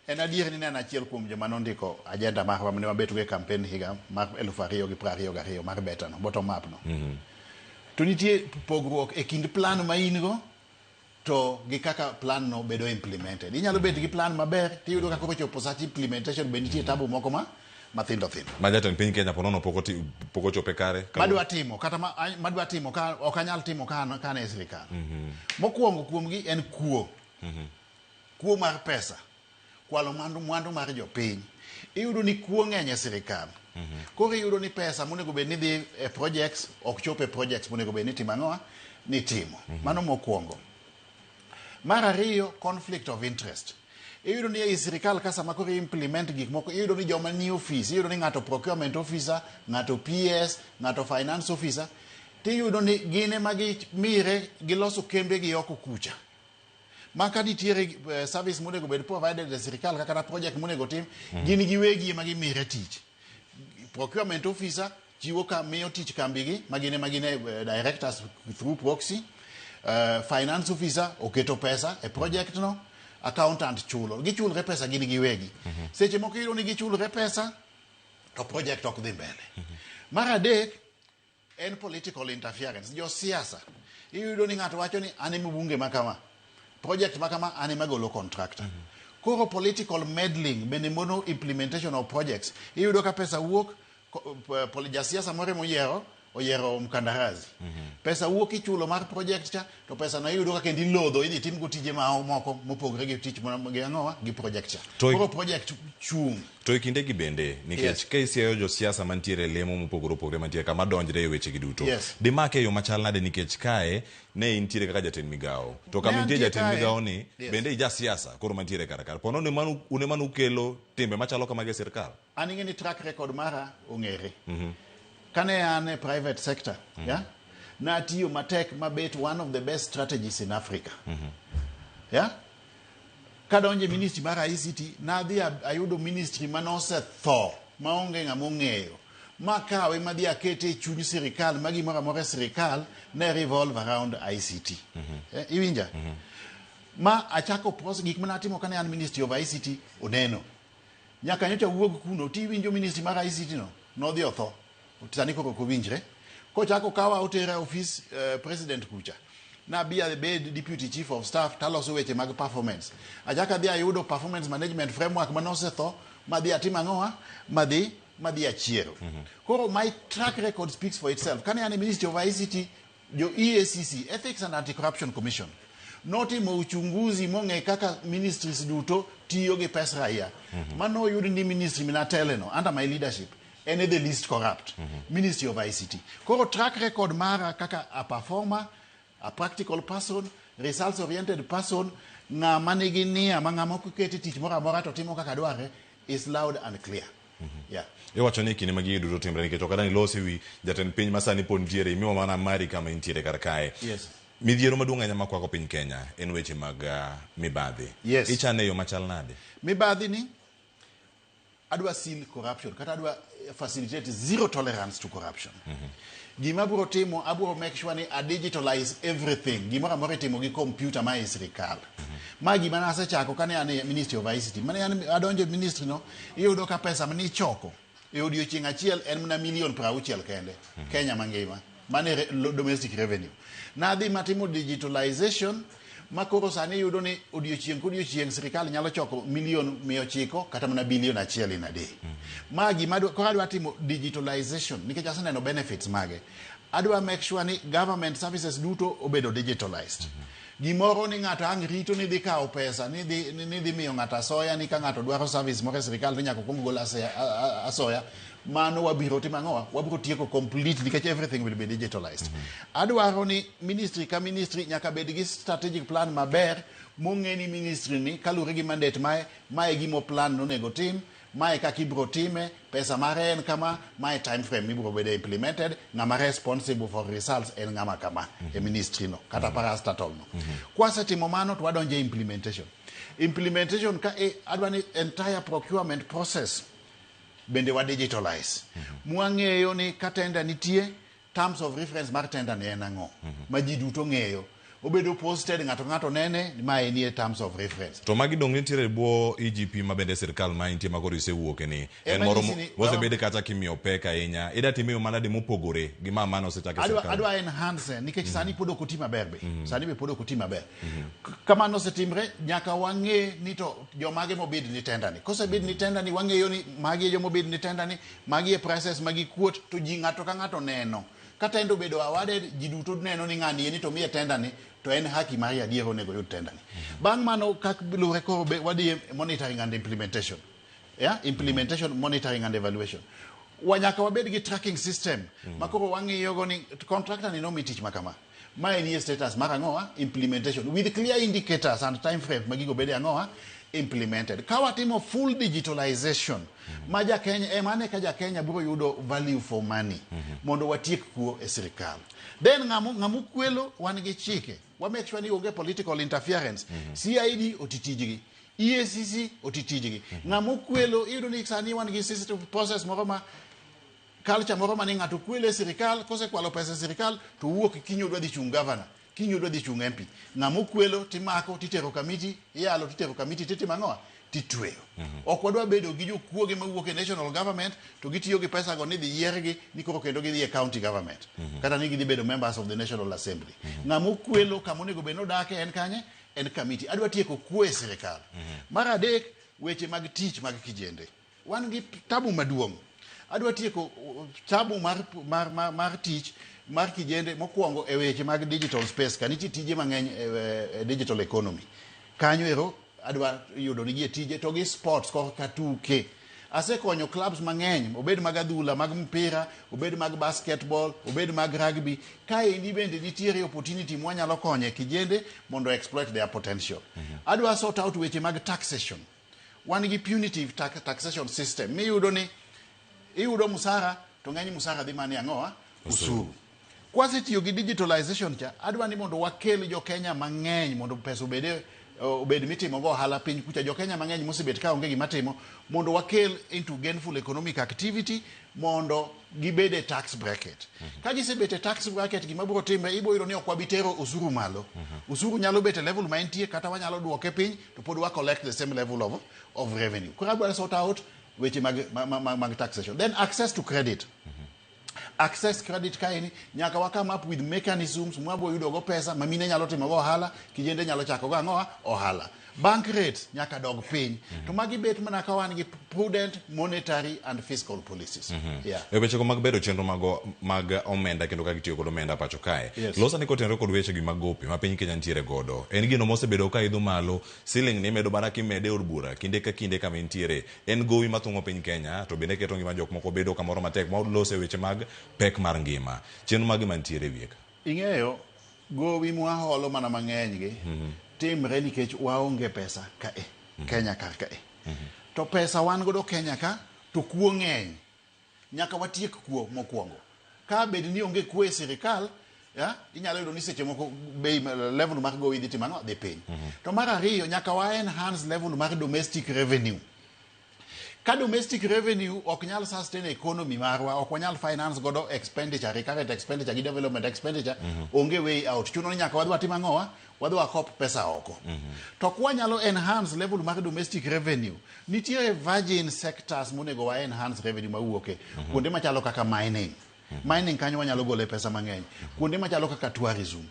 en adier ni ne an achiel kuom joma nondiko agenda marwa mane wabetgo e campaign higa mar 2022 mar beta no, bottom up no. To nitie pogruok e kind plan ma in go to gi kaka plan no bedo implemented. Inyalo bet gi plan maber tiyudo ka koro chopo sach implementation be nitie tabu moko ma mathindo thindo. Ma jatend piny Kenya ponono pok ochope kare. Madwa timo kata madwa timo ka ok anyal timo ka an e sirikal. Mokwongo kuomgi en kuo. Kuo mar pesa. Kwalo mwandu mar jopiny. Iyudo ni kuo ng'eny e sirikal. Koro iyudo ni pesa monego bed ni dhi e projects ok chop e projects monego bed ni timo ang'owa ni timo. Mano mokwongo. Mar ariyo, conflict of interest. Iyudo ni ei sirikal ka sama koro implement gik moko, iyudo ni joma ni office, iyudo ni ng'ato procurement officer, ng'ato PS, ng'ato finance officer, tiyudo ni gin ema gimire giloso kembe gi oko kucha. Ma ka nitiere service monego bed provided e sirikal kata project monego tim, gin giwegi ema gimire tich. Procurement officer chiwo ka miyo tich kambigi ma gin ema gin directors through proxy. Finance officer oketo pesa e project no, accountant chulo. Gichulre pesa gin giwegi. Seche moko iyudo ni gichulre pesa to project ok dhi mbele. Mar adek en political interference. Josiasa iyudo ni ng'ato wacho ni an ema bunge ma kama, project ma kama an ema golo contractor. Koro political meddling bende mono implementation of projects. Iyudo ka pesa wuok jasiasa moro moyiero oyiero mkandarasi. Pesa wuok ichulo mar project cha to pesa no iyudo ka kendo ilodho idhi timgo tije ma moko mopogore gi tich gi ang'owa gi project cha. Koro project chung'. To e kinde gi bende nikech ka isiayo josiasa mantiere lemo mopogore opogore mantiere kama donjre e weche gi duto. Yes. Dimake e yo machal nade nikech kae ne intiere kaka jatend migawo. To kama Ne intie antie jatend kae. migawo ni Yes. bende ija siasa koro mantiere kar kar. Pono un ema nukelo timbe machalo kamagi e sirkal. An ing'e ni track record mara ong'ere. Kane an e private sector, yeah? Natiyo matek mabet one of the best strategies in Africa. Yeah? Kadonje ministry mar ICT, nadhi ayudo ministry manosetho maonge ng'ama ong'eyo. Makawe madhi akete e chuny sirikal ma gimoro amora e sirikal ne revolve around ICT. Iwinja? Ma achako process gik mane atimo kane an Ministry of ICT oneno. Nyaka nyocha wuog kuno tiwinjo ministry mar ICT no nodhi otho. Sani koro ok owinjre. Kochako kawa otera office president kucha. Nabi abed deputy chief of staff taloso weche mag performance. Achako adhi ayudo performance management framework manosetho madhi atimo ang'owa madhi achiero. Koro my track record speaks for itself. Kane an e Ministry of ICT, jo EACC, Ethics and Anti-Corruption Commission, notimo uchunguzi mong'e kaka ministries duto tiyo gi pes raia. Mano oyud ni ministry minatele no, under my leadership, en e the least corrupt, Ministry of ICT. Koro track record mara kaka a performer, a practical person, results oriented person, ng'ama nigi nia ma ng'ama ok oket e tich moro amora to timo kaka dwarre is loud and clear. Yeah. Iwacho ni kinde ma gigi duto timre nikech ok adwa ni ilos ewi jatend piny ma sani pod nitiere, imiwa mana mari kama intiere kar kae. Yes. Midhiero maduong' ahinya makwako piny Kenya en weche mag mibadhi. Yes. Ichane e yo machal nade? Mibadhi ni adwa seal corruption kata adwa facilitate zero tolerance to corruption. Gima abiro timo, abiro make sure ni a digitalize everything. Gimoro amora itimo gi computer ma e sirikal. Ma gima nasechako kane an e Ministry of ICT. Mane an adonjo e ministry no, iyudo ka pesa mane ichoko e odiochieng' achiel en mana milion 60 kende. Kenya mangima. Mane domestic revenue. Nadhi matimo digitalization ma koro sani iyudo ni odiochieng' kodiochieng' sirikal nyalo choko milion 900 kata mana bilion 1 in a day. Ma gima koro adwa timo digitalization nikech aseneno benefits mage. Adwa make sure ni government services duto obedo digitalized. Gimoro ni ng'ato ang' rito ni dhi kawo pesa ni dhi miyo ng'ato asoya ni ka ng'ato dwaro service moro e sirikal to nyaka okuong gol asoya. Mano wabiro timo ang'owa? Wabiro tieko complete nikech everything will be digitalized. Adwaro ni ministry ka ministry nyaka bed gi strategic plan maber mong'e ni ministry ni kaluwore gi mandate mae, mae gimo plan nonego tim, mae kaka ibiro time, pesa mare en kama, mae time frame ibiro bede implemented, ng'ama responsible for results en ng'ama kama e ministry no, kata parastatal no. Kwasetimo mano to wadonjo e implementation. Implementation ka adwa ni entire procurement process bende wa digitalize. Mwang'eyo ni ka tender nitie, terms of reference mar tender ni en ang'o, ma ji duto ng'eyo. Obedo posted, ng'ato ng'ato nene, ma enie terms of reference. To magi dong' nitiere e bwo EGP ma bende sirkal ma intie ma koro isewuoke ni. En moro mosebed kata kimiyo pek ahinya. Ida time yo manade mopogore gi ma mano osechak e sirkal? Adwa enhance nikech sani pod ok oti maber be. Sani be pod ok oti maber. Kamano osetimre, nyaka wang'e ni to jomage mobid ni tender ni. Kosebid ni tender ni, wang'eyo ni magi e jomobid ni tender ni, magi e prices magi kuot, to ji ng'ato ka ng'ato neno. Ka tender obedo awarded, ji duto neno ni ng'ani ni to miye tender ni, to en haki mari adier onego yud tender ni. Bang' mano kak luwre koro be wadhi e monitoring and implementation. Yeah? Implementation, monitoring and evaluation. Nyaka wabed gi tracking system ma koro wang'iyo go ni contractor ni nomi tich ma kama. Ma en status mar ang'owa implementation with clear indicators and time frame ma gigo bede ang'owa implemented. Ka watimo full digitalization ma ja Kenya ema ka ja Kenya biro yudo value for money mondo watiek kuo e sirikal. Then ng'amu kwelo wan gi chike. Wa make sure ni onge political interference. CID oti tijgi. EACC oti tijgi. Ng'amu kwelo iyudo ni sani wan gi system process moro ma culture moro ma ni ng'ato kwelo e sirikal, kosekwalo pesa e sirikal to wuok kiny odwa dhi chung' governor, kiny odwa dhi chung' MP. Ng'ama kwelo timako titero kamiti, iyalo titero kamiti titimo ang'owa? Titweyo. Ok wadwa bedo gi jokuoge mawuok e national government to gitiyo gi pesa go ni dhi yiergi ni koro kendo gidhi e county government. Kata ni gidhi bedo members of the National Assembly. Ng'ama kwelo kama onego bed nodake en kanye? En kamiti. Adwa tieko kuo e sirikal. Mar adek, weche mag tich mag kijende. Wan gi tabu maduong'. Adwa tieko tabu mar tich mar kijende mokwongo e weche mag digital space ka nitie tije mang'eny e digital economy. Kanyo ero adwa yudo nigi e tije to gi sports korka tuke. Asekonyo clubs mang'eny, obed mag adhula, mag mpira, obed mag basketball, obed mag rugby. Kaendi bende nitiere opportunity mwanyalo konye kijende mondo exploit their potential. Adwa sort out weche mag taxation. Wan gi punitive taxation system miyudo ni iyudo musara to ng'eny musara dhi mana e ang'owa? Osuru. Kwasetiyo gi digitalization cha, adwa ni mondo wakel jo Kenya mang'eny mondo pesa obede obed mitimo go ohala piny kucha. Jo Kenya mang'eny mosebet ka onge gima timo, mondo wakel into gainful economic activity mondo gibed e tax bracket. Ka gisebet e tax bracket, gima biro timre, ibiro yudo ni ok wabi tero osuru malo. Osuru nyalo bet e level ma entie kata wanyalo duoke piny to pod wa collect the same level of revenue. Koro adwaro sort out weche mag taxation. Then access to credit. Access credit kaeni nyaka wa come up with mechanisms mwabo yudo go pesa ma mine nyalo timo go ohala, kijende nyalo chako go ang'owa ohala. Bank rates nyaka dog piny. To magi bet mana ka wan gi prudent monetary and fiscal policies. Yeah. E wechego mag bedo chenro mag omenda kendo kaka itiyo kod omenda pacho kae. Yes. Losa ni kotenore kod weche gi mag gope ma piny Kenya nitiere godo. En gino mosebedo ka idho malo, siling ni imedo mana kimede e od bura kinde ka kinde kama entiere. En gowi mathung'o piny Kenya to bende keto ngima jok moko bedo kamoro matek ma lose weche mag pek mar ngima. Chenro mage mantiere e wiye ka? Ing'eyo gowi mwaholo mana mang'eny gi timre nikech waonge pesa kae Kenya kar kae. To pesa wan godo Kenya ka to kuo ng'eny. Nyaka watiek kuo mokwongo. Ka bed ni onge kuo e sirikal, ya, inyalo yudo ni seche moko bei level mar gowi dhi timo ang'o? Dhi piny. To mar ariyo, nyaka wa enhance level mar domestic revenue. Ka domestic revenue ok nyal sustain economy marwa, ok wanyal finance godo expenditure, recurrent expenditure gi development expenditure, onge way out. Chuno ni nyaka wadhi watim ang'owa? Wadhi wakop pesa oko. To kwanyalo enhance level mar domestic revenue, nitiere virgin sectors monego wa enhance revenue mawuoke. Kuonde machalo kaka mining. Mining kanyo wanyalo gole pesa mang'eny. Kuonde machalo kaka tourism.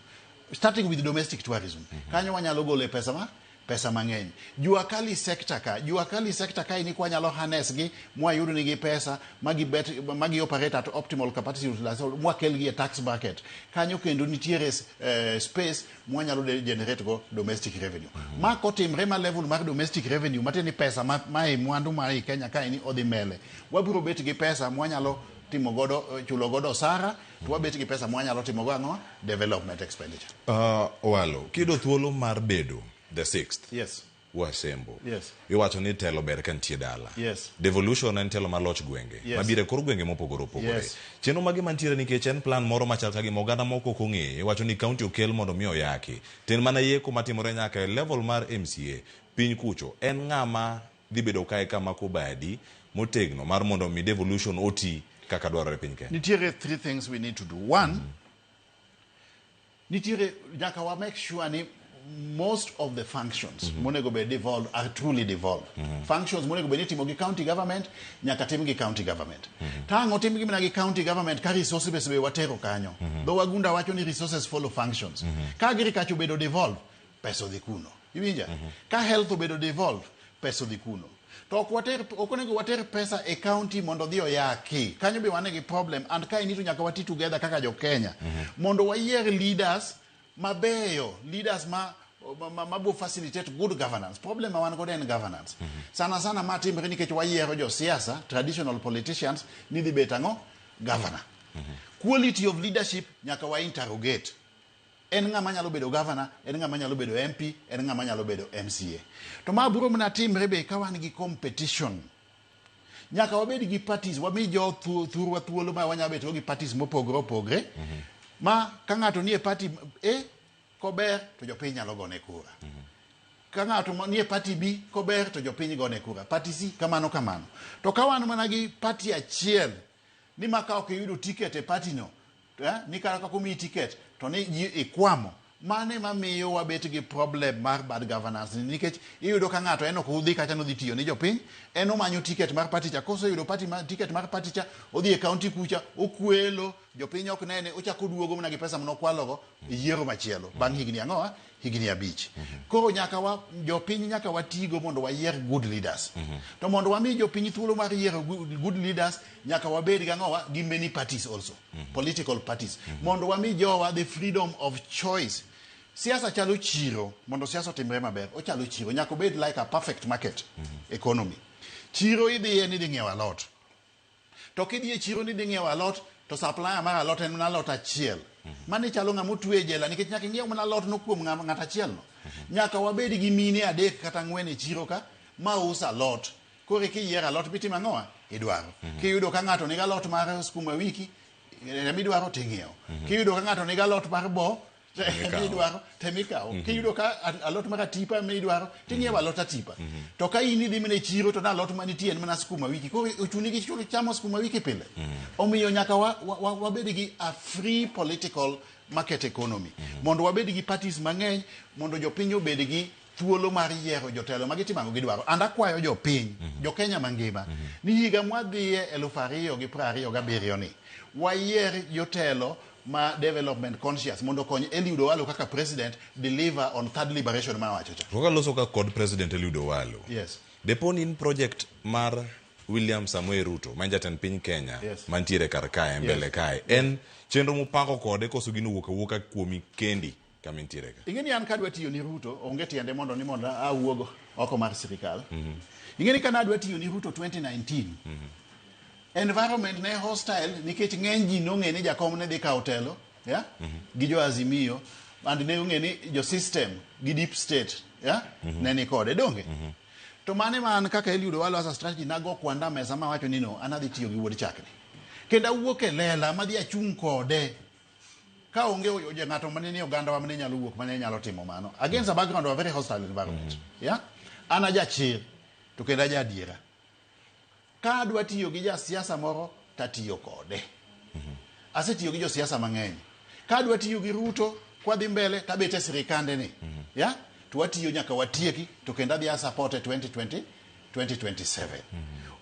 Starting with domestic tourism. Kanyo wanyalo gole pesa mang'eny. Jua kali sector ka, jua kali sector ka ini kwanyalo harness gi, mwayud nigi pesa, magi bet, magi operate at optimal capacity utilization, mwakel gi e tax bracket. Kanyo kendo nitiere space mwanyalo generate go domestic revenue. Ma kotimre ma level mar domestic revenue, matiende ni pesa ma e mwandu ma ei Kenya ka ini odhi mbele. Wabiro bet gi pesa mwanyalo timo godo, chulo godo osara, to wabet gi pesa mwanyalo timo go ang'o? Development expenditure. Owalo, kiyudo thuolo mar bedo the sixth. Yes. Wasembo. Yes. Iwacho ni telo ber ka nitie dala. Yes. Devolution en telo mar loch gwenge. Yes. Mabiro e kor gwenge mopogore opogore. Yes. Chenro mage mantiere nikech en plan moro machal ka gima oganda moko ok ong'eyo. Iwacho ni county okel mondo mi oyaki. To en mana yeko matimore nyaka e level mar MCA piny kucho. En ng'ama dhi bedo kae kamako badi motegno mar mondo mi devolution oti kaka dwarore e piny Kenya. Nitiere three things we need to do. One, nitiere nyaka wa make sure ni most of the functions monego bed devolved are truly devolved. Functions monego bed ni itimo gi county government nyaka tim gi county government. Tang' otim gi mana gi county government ka resources be watero kanyo. Dho wagunda wacho ni resources follow functions. Ka agriculture obedo devolved, pesa odhi kuno. Iwinja? Ka health obedo devolved, pesa odhi kuno. To ok onego water pesa e county mondo odhi oyaki. Kanyo be wan gi problem and ka to nyaka wati together kaka jo Kenya. Mondo wayier leaders mabeyo, leaders ma bo facilitate good governance. Problem ma wan godo en governance. Sana sana ma timre nikech wayiero josiasa, traditional politicians, ni dhi bet ang'o? Governor. Quality of leadership nyaka wa interrogate. En ng'ama nyalo bedo governor, en ng'ama nyalo bedo MP, en ng'ama nyalo bedo MCA. To ma biro mana timre be ka wan gi competition. Nyaka wabed gi parties, wami jo thurwa thuolo ma wanyalo bet go gi parties mopogore opogre. Ma ka ng'ato nie party A kober to jopiny nyalo gone kura. Ka ng'ato nie party B kober to jopiny gone kura. Party C kamano kamano. To ka wan mana gi party achiel ni ma ka ok iyudo ticket e party no, ni kata kaka omiyi ticket to ni ji ikwamo. Mano ema miyo wabet gi problem mar bad governance ni nikech iyudo ka ng'ato en ok odhi kacha nodhi tiyo ni jopiny, en omanyo ticket mar party cha, koseyudo party ma, ticket mar party cha, odhi e county kucha, okwelo, jopiny ok nene, ochako oduogo mana gi pesa manokwalogo e yiero machielo bang' higni ang'o? Higni 5. Koro nyaka wa, jopiny nyaka watigo mondo wayier good leaders. To mondo wami jopiny thuolo mar yiero good leaders, nyaka wabed gi ang'owa? Gi many parties also. Political parties. Mondo wami jowa the freedom of choice. Siasa chalo chiro, mondo siasa otimre maber, ochalo chiro, nyaka obed like a perfect market economy. Chiro idhiye ni idhi ng'iewo alot. To kidhi e chiro ni idhi ng'iewo alot, to supplier mar alot en mana alot achiel. Mano chalo ng'ama otwe e jela nikech nyaka ing'iew mana alot no kuom ng'at achiel no. Nyaka wabed gi mine 3 kata 4 e chiro ka ma uso alot. Koro kiyiero alot bitimo ang'owa? Idwaro. Kiyudo ka ng'ato nigi alot mar sukuma wiki, Emidwaro ting'iewo. Kiyudo ka ng'ato nigi alot mar bo, Emikawo. emidwaro temikawo. Kiyudo ka alot mar atipa emidwaro, ting'iewo alot atipa. To ka in idhi mana e chiro to na alot manitie en mana sukuma wiki. Koro ochuni gi chulo chamo sukuma wiki pile. Omiyo nyaka wabed gi a free political market economy. Mondo wabed gi parties mang'eny, mondo jopiny obed gi thuolo mar yiero jotelo ma gitimo ang'o gidwaro. And akwayo jopiny, jo-Kenya mangima, ni higa mwadhiye 2027 ni, wayier jotelo ma development conscious mondo okony Eliud Owalo kaka president deliver on third liberation ma awacho cha. Kaka loso ka kod President Eliud Owalo. Yes. Depo ni in project mar William Samoei Ruto, ma en jatend piny Kenya, Yes. mantiere kar kae, mbele Yes. kae. En chenro mupako kode koso gino wuok awuoka kuomi kendi kama intiere ka? Ing'e ni an kadwa tiyo ni Ruto, onge tiende mondo ni mondo awuog oko mar sirikal. Ing'e ni ka nadwa tiyo ni Ruto 2019, environment ne hostile nikech ng'eny ji nong'e ni jakom ne dhi kawo telo, yeah? Gi jo Azimio, and ne ong'e ni jo system gi deep state, yeah? Ne ni kode, donge? To mane ma an kaka Eliud Owalo as a strategy nago kwanda mesa mawacho ni no, an adhi tiyo gi wuod chakni. Kendo awuok e lela madhi achung' kode. Ka onge ng'ato mane ni oganda wa mane nyalo wuok mane nyalo timo mano. Against a background of a very hostile environment. Yeah? An ajachir to kendo aja adiera. Ka adwa tiyo gi jasiasa moro tatiyo kode. Asetiyo gi josiasa mang'eny. Ka adwa tiyo gi Ruto kwadhi mbele tabet e sirikande ni. Yeah? To watiyo nyaka watieki to kendo adhi a support e 2020 2027.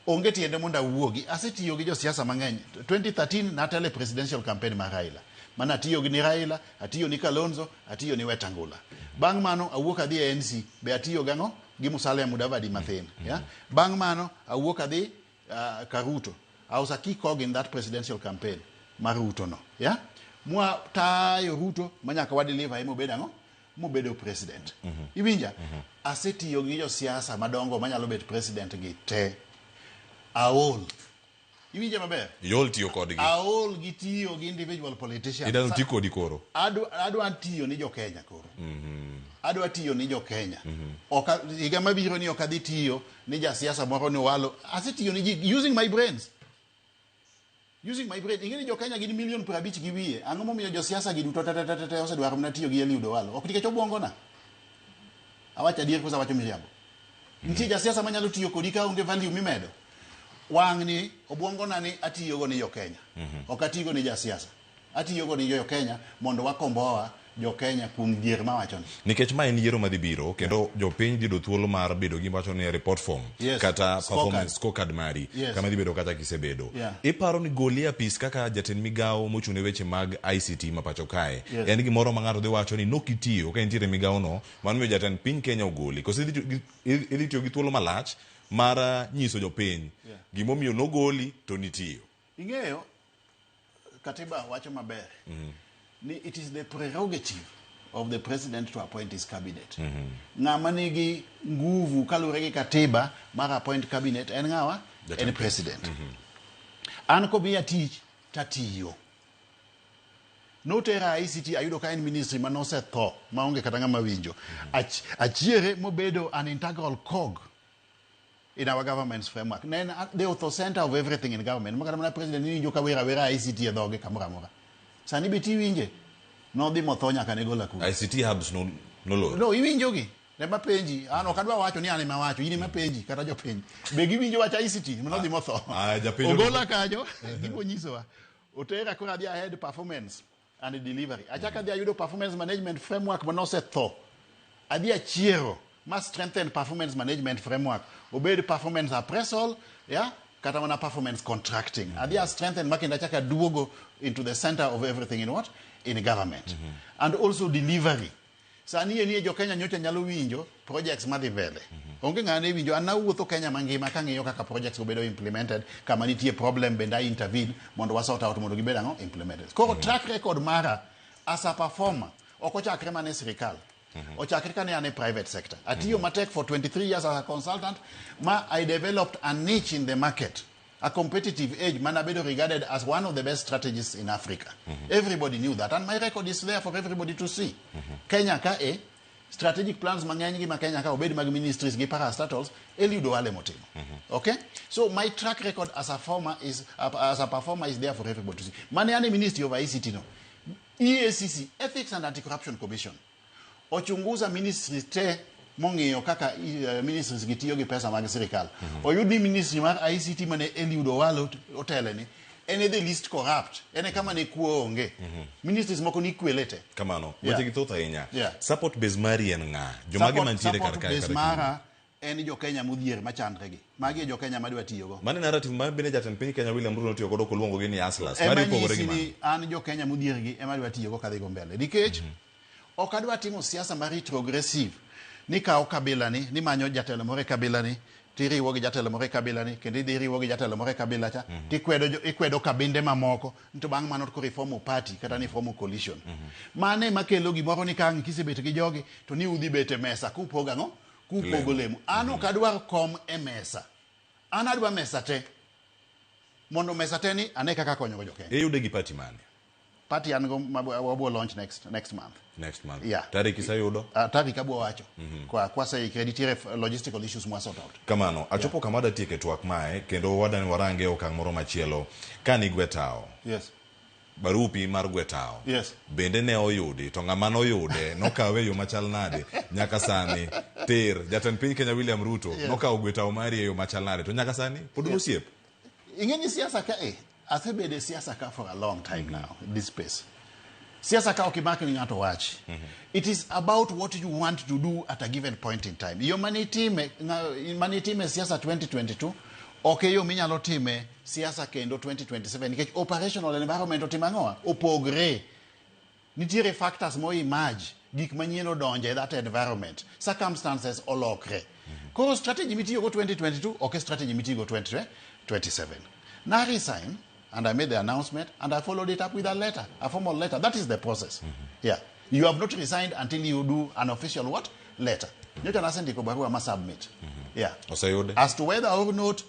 Onge tiende mondo awuogi. Asetiyo gi josiasa mang'eny. 2013 natelo e presidential campaign mar Raila. Mana atiyo gi ni Raila, atiyo ni Kalonzo, atiyo ni Wetangula. Bang' mano awuok adhi e NC, be atiyo gang'o? Gi Musalia Mudavadi mathin. Yeah? Bang' mano awuok adhi ka Ruto. I was a key cog in that presidential campaign mar Ruto no. Yeah? Mwa tayo Ruto manyaka wa deliver ema obedo ang'o? Mobedo president. Iwinja? Asetiyo gi josiasa madongo manyalo bet president gi te. Aol. Iwinja maber? Iol tiyo kodgi. Aol gi tiyo gi individual politicians. Idwaro ti kodi koro. Adwa tiyo ni jo-Kenya koro. Adwa tiyo ni jo-Kenya. Higa mabiro ni ok adhi tiyo ni jasiasa moro ni Owalo. Asetiyo ni ji using my brains. Using my brain. Ing'e ni jo-Kenya gin milion 50 gi wiye. Ang'o momiyo josiasa gi duto te te te te osedwaro mana tiyo gi Eliud Owalo? Ok nikech obuongona. Awacho adier koso awacho miriambo? Nitie jasiasa manyalo tiyo kodi ka onge value mimedo. Wang'ni obuongona ni atiyogo ni jo-Kenya. Ok atigo ni jasiasa. Atiyogo ni jo-Kenya mondo wakomboa jo-Kenya kuom dhier mawachoni. Nikech ma en yiero madhi biro kendo jopiny dhi yudo thuolo mar bedo gi wacho ni report form Yes. kata Scorecard. performance scorecard mari Yes. kama dhi bedo kata kisebedo. Yeah. Iparo ni goli e apis kaka jatend migawo mochung' ne weche mag ICT ma pacho kae Yes. en gimoro ma ng'ato dhi wacho ni nokitiyo ka intiere e migawo no mano miyo jatend piny Kenya ogoli. Koso idhi tiyo gi thuolo malach mar nyiso jopiny Yeah. gimomiyo nogoli to nitiyo. Ing'eyo katiba wacho maber ni it is the prerogative of the president to appoint his cabinet. Ng'ama nigi nguvu kaluwore gi katiba mar appoint cabinet en ng'awa? Jatend En piny. president. An komiya tich tatiyo. Notera ICT ayudo ka en ministry manosetho maonge kata ng'ama winjo. Achiere mobedo an integral cog in our government's framework. Ne en the author center of everything in government. Makata mana president iwinjo ka wer awera ICT e dhoge kamoro amora. Sani be tiwinje? Nodhi motho nyaka ne gola kuro. ICT hubs nolor. No, iwinjogi. Ema penji. An ok adwa wacho ni an ema wacho. In ema penji kata jopiny. Be giwinjo wach ICT? Nodhi motho. Japiny Ogola kanyo. Gibo nyisowa. Otera koro adhi ahead performance and delivery. Achako adhi ayudo performance management framework manosetho. Adhi achiero ma strengthen performance management framework. Obed performance appraisal, yeah? Kata mana performance contracting. Adhi a strengthen ma kendo achako aduogo into the center of everything in what? In government. And also delivery. Sani enie jo Kenya nyocha nyalo winjo projects madhi mbele. Onge ng'ama ne winjo. An nawuotho Kenya mangima kang'iyo kaka projects obedo implemented. Kama nitie problem bende I intervene mondo wa sort out mondo gibed ang'o implemented. Koro track record mara as a performer ok ochakre mana e sirikal. Ochakre kane an e private sector. Atiyo matek for 23 years as a consultant ma I developed a niche in the market. A competitive edge man abedo regarded as one of the best strategists in Africa. Everybody knew that and my record is there for everybody to see. Kenya ka e strategic plans mang'eny gi ma Kenya ka obed mag ministries gi parastatals Eliud Owalo motimo. Okay? So my track record as a former is as a performer is there for everybody to see. Mane ane Ministry of ICT no. EACC, Ethics and Anti-Corruption Commission. Ochunguza ministry te mong'iyo kaka ministries gi tiyo gi pesa mag sirikal. Oyud ni ministry mar ICT mane Eliud Owalo otele ni en e the least corrupt. En e kama ne kuo onge. Ministries moko ni kwele te. Kamano. Yeah. Weche gi thoth ahinya. Yeah. Support base mari en ng'a? Jomage mantiere kar Support kae base kata mara en jo Kenya modhier machandre gi. Magi e jo Kenya madwa tiyogo. Mano e narrative ma bende jatend piny Kenya William Ruto notiyo godo koluongo gi ni hustlers. Ema Mari opogore nyisi gi mano. ni an jo Kenya modhier gi ema adwa tiyogo kadhigo mbele. Nikech ok adwa timo siasa ma retrogressive ni kawo kabila ni nimanyo jatelo moro e kabila ni tiriwo gi jatelo moro e kabila ni kendo idhi iriwo gi jatelo moro e kabila cha tikwedo ikwedo kabinde mamoko to bang' mano koro ifomo party kata ni ifomo coalition. Mano ema kelo gimoro ni ka ang' kisebet gi jogi to ni udhi bet e mesa kupogo ang'o? Kupogo lemo. An ok adwar kom e mesa. An adwa mesa te. Mondo mesa te ni ane kaka akonyogo jo Kenya. Iyude gi party mane? Party an go wabro launch next month. Next month. Yeah. Tarik iseyudo? Tarik abro wacho. Kwa kwaseikre nitiere logistical issues mwa sort out. Kamano, achopo kama adwa tieke twak mae kendo wadani warange e okang' moro machielo. Ka nigwe tawo. Yes. Barupi mar gwe tawo. Yes. Bende ne oyudi to ng'ama noyude nokawe e yo machal nade nyaka sani tir jatend piny Kenya William Ruto Yes. nokawo gwe tawo mari e yo machal nade to nyaka sani pod un Yes. osiep. Ing'e ni siasa ka e asebedo e siasa ka for a long time now this space. Siasa ka ok imak ni ng'ato wach. It is about what you want to do at a given point in time. Yo mane itime mane itime siasa 2022 ok e yo minyalo time siasa kendo 2027 nikech operational environment otimo ang'owa? Opogre. Nitiere factors mo emerge, gik manyien odonjo e that environment. Circumstances olokre. Koro strategy mitiyogo 2022 ok e strategy mitiyogo 2027. Na resign and I made the announcement and I followed it up with a letter, a formal letter. That is the process. Yeah. You have not resigned until you do an official what? Letter. Nyocha nasendiko barua ma submit. Yeah. Oseyude? As to whether or not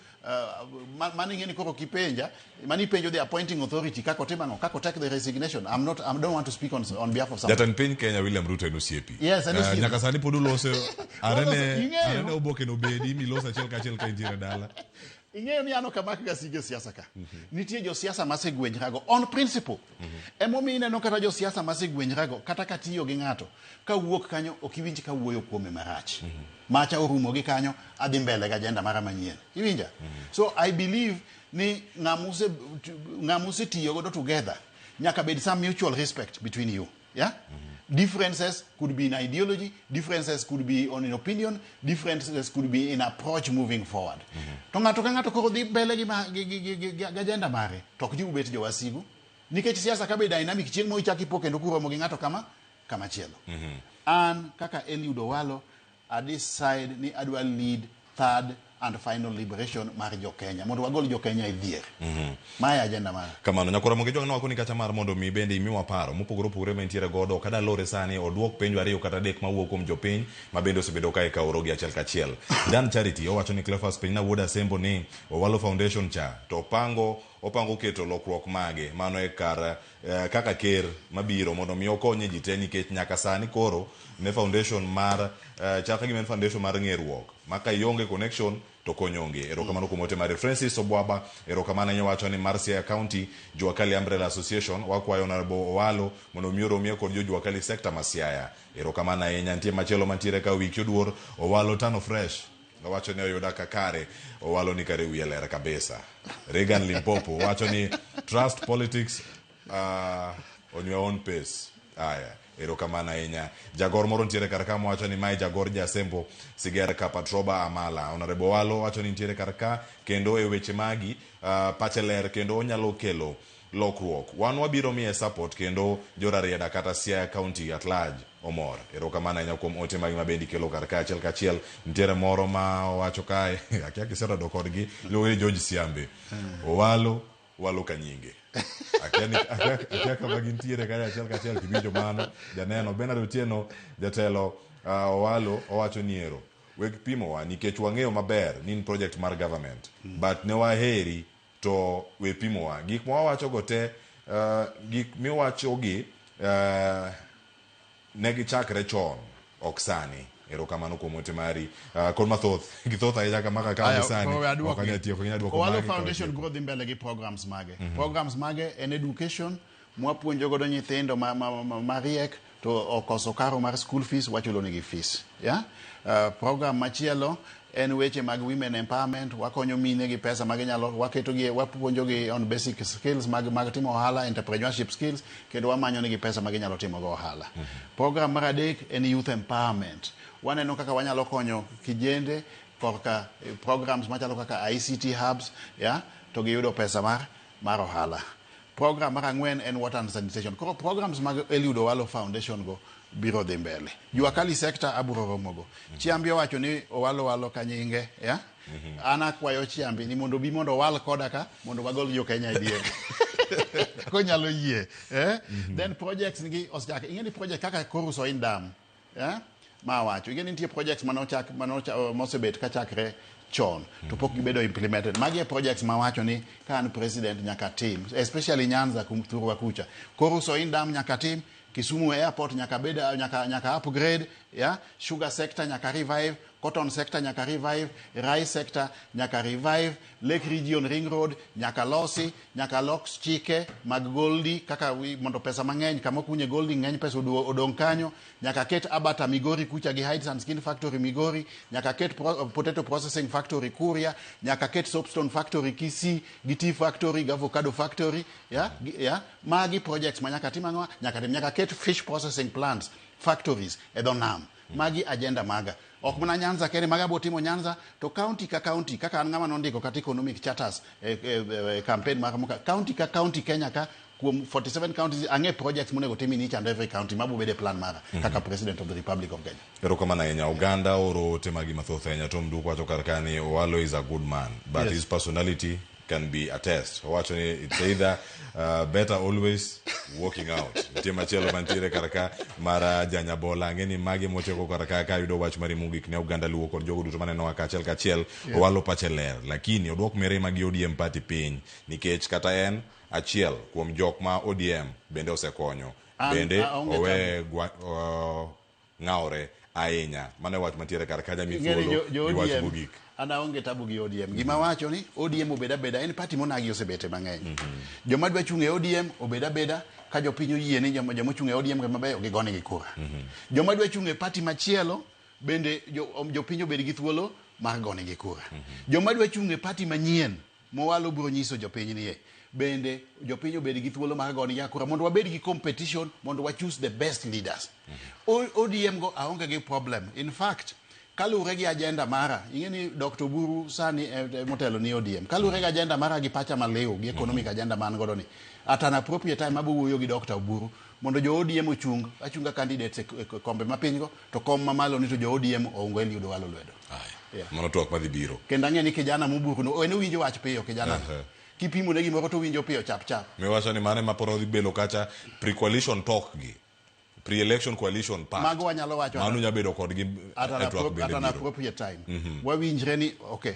mano ing'e ni koro kipenja mano ipenjo the appointing authority kaka otim ang'o kaka take the resignation. I'm not, I don't want to speak on behalf of someone. Jatend piny Kenya William Ruto en osiepi. Yes, en osiepi. Nyaka sani pod uloso arene Ing'eyo. arene oboke no bedi miloso achiel kachiel ka intiere dala. Ing'eyo ni an ok amak ga sige siasa ka. Nitie josiasa masegwenyrago on principle. Emomiyo ineno kata josiasa masegwenyrago kata katiyo gi ng'ato kawuok kanyo ok iwinj ka wuoyo kuome marach. Macha orumo gi kanyo adhi mbele gi agenda mara manyien. Iwinja? So I believe ni ng'ama usetiyo godo together nyaka bed some mutual respect between you. Yeah? Differences could be in ideology, differences could be on an opinion, differences could be in approach moving forward. To ng'ato ka ng'ato koro dhi mbele gi, gi agenda mare, to ok ji ubet jowasigu. Nikech siasa ka be dynamic chieng' moro ichak ipo kendo kuromo gi ng'ato kama chielo. An kaka Eliud Owalo, I decide ni adwa lead third and final liberation mar jo Kenya mondo wagol jo Kenya e dhier. Mae agenda mara. Kamano nyakwara Mogi Jwang' nowako ni kata mar mondo mi bende imiwa paro mopogore opogore ma entiere godo ok adwa lore sani oduok penjo ariyo kata adek mawuok kuom jopiny ma bende osebedo ka ikaoro gi achiel kachiel. Dan Charity owacho ni Cleophas penjna wuod Asembo ni Owalo Foundation cha to opango keto lokruok mage mano e kar kaka ker mabiro mondo mi okonye ji te nikech nyaka sani koro ne foundation mar chal ka gima en foundation mar ng'eruok ma ka ionge connection to kony onge. Erokamano kuom ote mare. Francis Obwaba erokamano ahinya wacho ni mar Siaya County Jua Kali Umbrella Association wakwayo Honorable Owalo mondo mi oromie kod jo Jua Kali sector ma Siaya. Erokamano ahinya. Nitie machielo mantiere ka wiki oduor Owalo Tano Fresh owacho ni oyuda kakare Owalo ni kare wiye ler kabisa. Reagan Limpopo wacho ni trust politics on your own pace. Aya, erokamano ahinya. Jagor moro nitiere kar ka mowacho ni mae Jagor Jasembo Siger Kapatroba Amala. Honorable Owalo wacho ni nitiere kar ka kendo e weche magi pache ler kendo onyalo kelo lokruok. Wan wabiro miye support kendo jorarieda kata Siaya County at large omor. Erokamano ahinya kuom ote magi ma bende ikelo kar ka achiel kachiel. Nitiere moro ma owacho kae akia kiserado kodgi iluongo ni George Siambe. Owalo Walo Kanyinge. Akia kama gintiere kanyo achiel kachiel tiwinjo mano. Janeno Bernard Otieno jatelo Owalo owacho ni ero weg pimowa nikech wang'eyo maber ni in project mar government but ne waheri to we pimowa gik ma wawacho go te gik miwacho gi ne gichakre chon ok sani. Erokamano kuom ote mari kod mathoth githoth ahinya kama kaka Aya, sani koro aduoki. ok anyal tieko inyalo duoko Owalo magi kod Foundation tieko. biro dhi mbele gi programs mage. Programs mage en education mwapuonjo godo nyithindo mariek to okoso karo mar school fees wachulo negi fees. Yeah? Program machielo en weche mag women empowerment, wakonyo mine gi pesa ma ginyalo, waketogi, wapuonjogi on basic skills mag timo ohala, entrepreneurship skills, kendo wamanyo negi pesa ma ginyalo timo go ohala. Program mar adek en youth empowerment. Waneno kaka wanyalo konyo kijende korka programs machalo kaka ICT hubs, yeah, to giyudo pesa mar ohala. Program mar ang'wen en water and sanitation. Koro programs mag Eliud Owalo Foundation go biro dhi mbele. Jua Kali sector abiro romogo. Chiambi owacho ni Owalo walo ka nyinge, yeah? An akwayo Chiambi ni mondo obi mondo owal koda ka mondo wagol jo Kenya e diere. Konyalo yie, eh? Then projects nigi osechak. Ing'e ni project kaka Koru Soin Dam, eh? Ma wacho. Ing'e ni nitie projects manochak mosebet kachakre chon to pok gibedo implemented. Magi e projects mawacho ni ka an president nyaka tim, especially Nyanza kum thurwa kucha. Koru Soin Dam nyaka tim, Kisumu Airport nyaka bed, nyaka upgrade, yeah? Sugar sector nyaka revive, cotton sector nyaka revive, rice sector nyaka revive, Lake Region Ring Road nyaka losi, nyaka lok chike mag goldi kaka mondo pesa mang'eny kama okunye goldi ng'eny pesa odong' kanyo, nyaka ket Abata Migori kucha gi Hides and Skin Factory Migori, nyaka ket potato processing factory Kuria, nyaka ket soapstone factory Kisii, gi tea factory, gi avocado factory, yeah? Yeah? Magi projects ma nyaka tim ang'o? Nyaka tim, nyaka ket fish processing plants factories e dho nam. Magi agenda maga. Ok mana Nyanza kende, maga abo timo Nyanza, to county ka county, kaka an ng'ama nondiko kata economic charters e campaign mar moka, county ka county Kenya ka, kuom 47 counties, ang'e projects monego tim in each and every county, mabo bedo e plan mara, kaka President of the Republic of Kenya. Erokamano ahinya. Oganda oro ote magi mathoth ahinya. Tom Duko wacho kar ka ni Owalo is a good man, but his personality can be a test. Owacho ni it's either better always walking out. Nitie machielo mantiere kar ka mar Janyabola. Ang'e ni magi motieko kar ka kayudo wach mari mogik ne oganda Luo kod jogo duto manenowa kaachiel kachiel. Owalo pache ler, lakini oduok mirima gi ODM party piny nikech kata en achiel kuom jok ma ODM bende osekonyo. Bende owe ng'awore ahinya. Mano e wach mantiere kar ka jami thuolo gi wach mogik. An aonge tabu gi ODM. Gima wacho ni ODM obed abeda, en party monagi osebete mang'eny. Joma dwa chung' e ODM obed abeda, ka jopiny oyie ni joma ochung' e ODM mabeyo gigonegi kura. Joma dwa chung' e party machielo bende jopiny obed gi thuolo mar gonegi kura. Joma dwa chung' e party manyien Mowalo biro nyiso jopiny ni bende jopiny obed gi thuolo mar gonegi kura mondo wabed gi competition mondo wa choose the best leaders. ODM go aonge gi problem. In fact, kaluwore gi agenda mara, ing'e ni Dr. Oburu sani motelo ni ODM. Kaluwore gi agenda mara gi pacha maliw gi economic agenda man godo ni, at an appropriate time abo wuoyo gi Dr. Oburu mondo jo ODM ochung achunga candidates e kombe mapiny go, to kom mamalo ni to jo ODM oungo Eliud Owalo lwedo. Mano twak madhi biro. Kendo ang'e ni kijana moburuno, en owinjo wach piyo kijana. Kipimo ne gimoro to owinjo piyo chap chap. Miwacho ni mane ma pod odhi belo kacha pre-coalition talk gi. Pre-election coalition pact. Mago wanyalo wacho Mano nyalo bedo kodgi at an e twak bende at an biro. appropriate time. Wawinjre ni okay,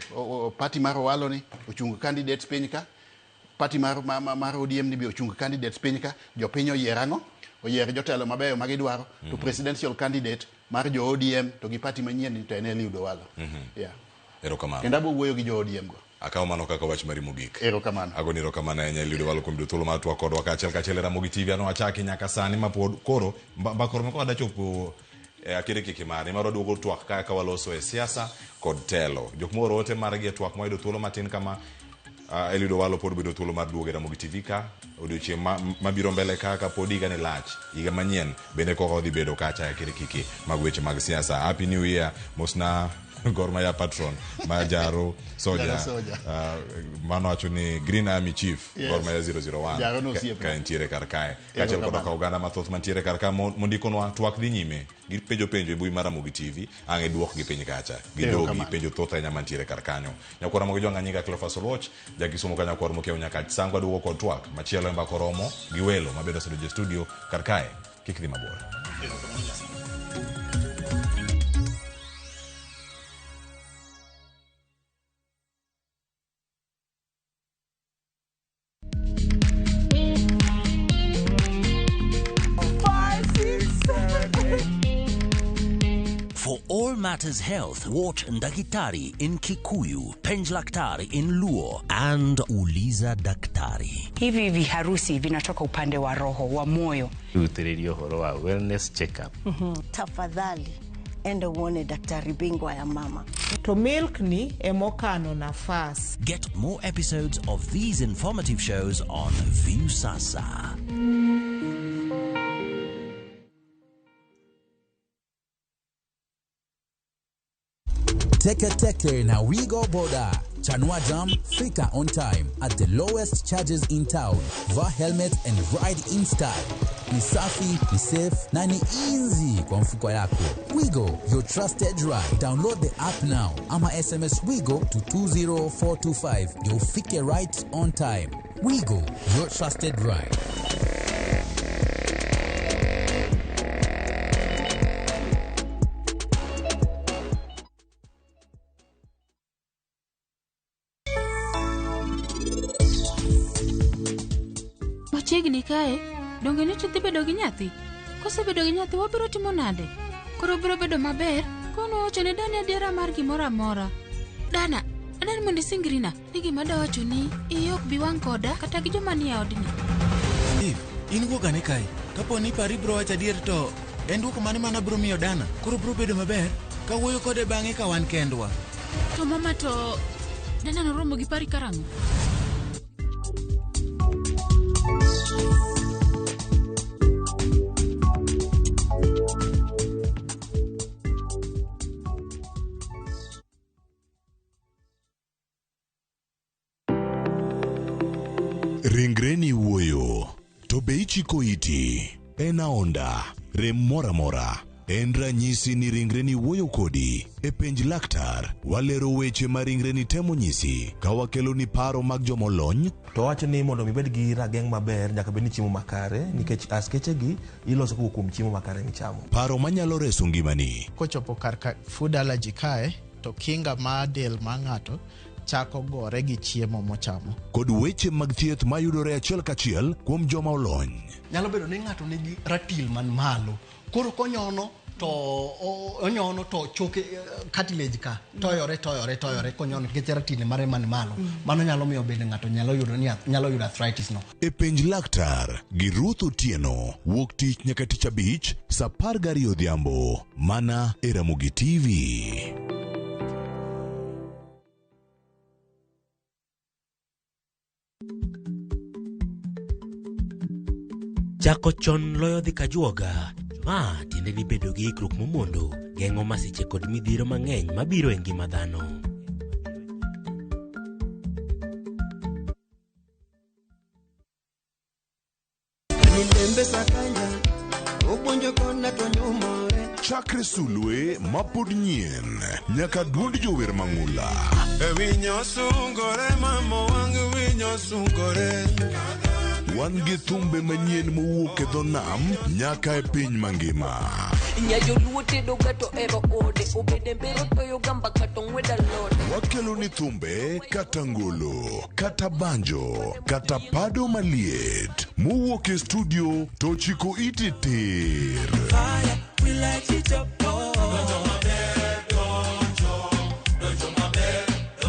party mar Owalo ni ochung candidates piny ka, party mar ODM ni be ochung candidates piny ka, jopiny oyier ang'o? Oyier jotelo mabeyo ma gidwaro, to presidential candidate mar jo ODM to gi party manyien ni to en Eliud Owalo. Erokamano. Kendo abo wuoyo gi jo ODM go. Akawo mano kaka wach mari mogik. Erokamano. Agoni erokamano ahinya Eliud Owalo kuom yudo thuolo mar twak kodwa kaachiel kachiel e Ramogi TV. An wachaki nyaka sani ma pod koro mbaka oromo ka wadachopo e akere kiki mari mar waduogo twak kaka waloso e siasa kod telo. Jok mooro ote margi e twak moyudo thuolo matin kama Eliud Owalo pod bedo thuolo mar duogo e Ramogi TV ka odiochieng' mabiro mbele ka kapod higa ni lach, higa manyien bende koko odhi bedo kacha e akere kiki mag weche mag siasa. Happy New Year mosna Gor Mahia patron ma Jaro Soja. Jaro Soja. Mano wacho ni Green Army Chief Yes. Gor Mahia 001 Jaro no osiepna. ka entiere kar kae. Kaachiel koda Erokamano. ka oganda mathoth mantiere kar ka mondikonwa twak dhi nyime. Gipenjo penjo e mbui mar Ramogi TV, ang' iduokgi piny kacha. Gidogi Erokamano. penjo thoth ahinya mantiere kar kanyo. Nyakwar Ramogi Jwang' anyinga Cleophas Oluoch, jakisumo ka nyakwar mokiewo nyaka Sango aduogo kod twak machielo e mbaka oromo gi welo mabedo osedonjo e studio kar kae. Kik dhi mabor. For all matters health, watch Ndakitari in Kikuyu, Penj Laktari in Luo, and Uliza Daktari. Hivi viharusi vinatoka upande wa roho wa moyo. Rutĩrĩria ũhoro wa wellness check-up. Tafadhali enda uone daktari bingwa ya mama. To milk ni emokano nafas. Get more episodes of these informative shows on Viusasa. Teke Teke na Wigo Boda. Chanua Jam, fika on time at the lowest charges in town. Vaa helmet and ride in style. Ni safi, ni safe na ni easy kwa mfuko yako. Wigo, your trusted ride. Download the app now ama SMS Wigo to 20425 ndio ufike right on time. Wigo, your trusted ride. Machiegni kae, donge nyocha idhi bedo gi nyathi? Kosebedo gi nyathi wabiro timo nade? Koro biro bedo maber kono wacho ne Dani adiera mar gimoro amora. Dana, adani mondo isingrina ni gima dawacho ni iyi ok bi wang' koda kata gi joma nie odni. Eve, in wuog ane kae. Kapo ni pari biro wacho adier to en duoko mane mana biro miyo Dana? Koro biro bedo maber ka wuoyo kode bang'e ka wan kendwa. To mama to Dana noromo gi pari karang'o? Ringreni wuoyo, to be ichiko iti? En aonda, rem moro amora. En ranyisi ni ringreni wuoyo kodi. E penj laktar, walero weche ma ringreni temo nyisi ka wakeloni paro mag jomolony. To wacho ni mondo ibed gi rageng' maber nyaka bed ni chiemo makare nikech askeche gi iloso kowuok kuom chiemo makare michamo. Paro manyalo reso ngimani. Kochopo kar ka food allergy kae, to kinga mar del mar ng'ato chako gore gi chiemo mochamo. Kod weche mag thieth mayudore achiel kachiel kuom joma olony. Nyalo bedo ni ng'ato nigi ratil man malo. Koro konyono to onyono to choke cartilage ka toyore toyore toyore konyono nikech ratil mare man malo. Mano nyalo miyo bende ng'ato nyalo yudo ni nyalo yudo arthritis no. E penj laktar gi Ruth Otieno wuok tich nyaka tich abich saa 12 odhiambo mana e Ramogi TV. Chako chon loyo dhi kajuoga. Ma tiende ni bedo gi ikruok momondo geng'o masiche kod midhiero mang'eny mabiro e ngima dhano. Chakre sulwe mapod nyien nyaka duond jower mang'ula. Wan gi thumbe manyien mowuok e dho nam nyaka e piny mangima. Wakelo ni thumbe kata ngolo, kata banjo, kata pado maliet mowuok e studio to chiko iti tir.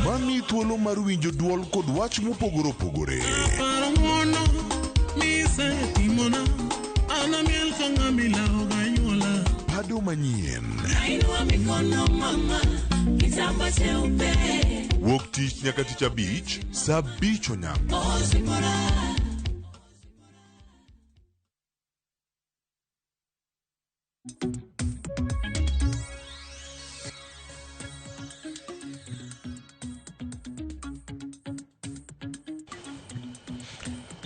Mami thuolo mar winjo duol kod wach mopogore opogore. Pado manyien. Wuok tich nyaka tich abich saa 5 onyango.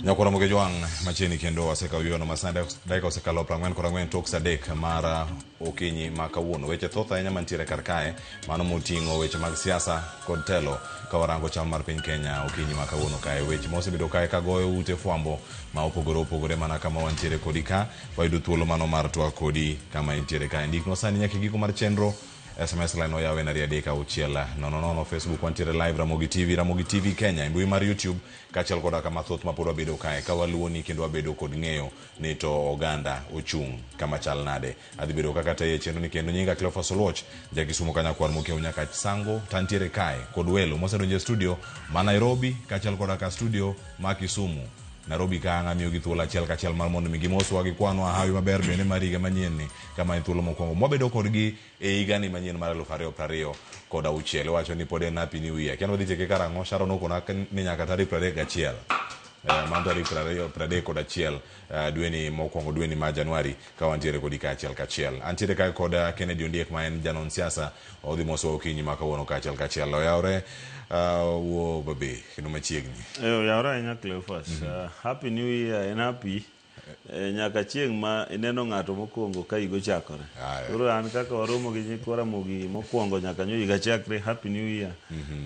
Nyakora moge jwang' machiegni kendo wasekawo yueyono masani dakika osekalo 44 tok saa 3 mar okinyi ma kawuono. Weche thoth ahinya mantiere kar kae, mano moting'o weche mag siasa kod telo ka warango chal mar piny Kenya okinyi ma kawuono kae. Weche ma osebedo kae ka goyo ute fwambo ma opogore opogore mana kama wantiere kodi ka, wayudo thuolo mano mar twak kodi kama intiere kae. Ndiknwa sani nyaka e giko mar chenro SMS line oyaw en 236 00. Facebook wantiere live Ramogi TV, Ramogi TV Kenya, e mbui mar YouTube kaachiel koda kama thoth ma pod wabedo kae ka waluwoni kendo wabedo kod ng'eyo ni to oganda ochung' kama chal nade. Adhi bedo kaka tayo e chenro ni kendo nyinga Cleophas Oluoch, ja Kisumo Kanyakwar Mokiewo nyaka Sango, tantiere kae kod welo mosedonjo e studio ma Nairobi kaachiel koda ka studio ma Kisumu. Nairobi ka ang' amiyogi thuolo achiel kachiel mar mondo mi gimoswa gikwanwa hawi maber bende mar higa manyien ni kama en thuolo mokwongo mwabedo kodgi e higani manyien mar 2026. Iwacho ni pod en happy new year. Kian wadhi tieke karang'o? Sharon okona ni nyaka tarik 31. Mano tarik 31 dweni mokwongo dweni ma Januari ka wantiere kodi kaachiel kachiel. Antiere kae kod Kennedy Ondiek ma en janon siasa odhi mosowa okinyi ma kawuono kaachiel kachiel. Oyawre wuo babe kendo machiegni. Oyawre ahinya Cleophas. Happy New Year en happy nyaka chieng' ma ineno ng'ato mokwongo ka higa ochakore. Koro an kaka waromo gi nyikwa Ramogi mokwongo nyaka nyo higa chakre, Happy New Year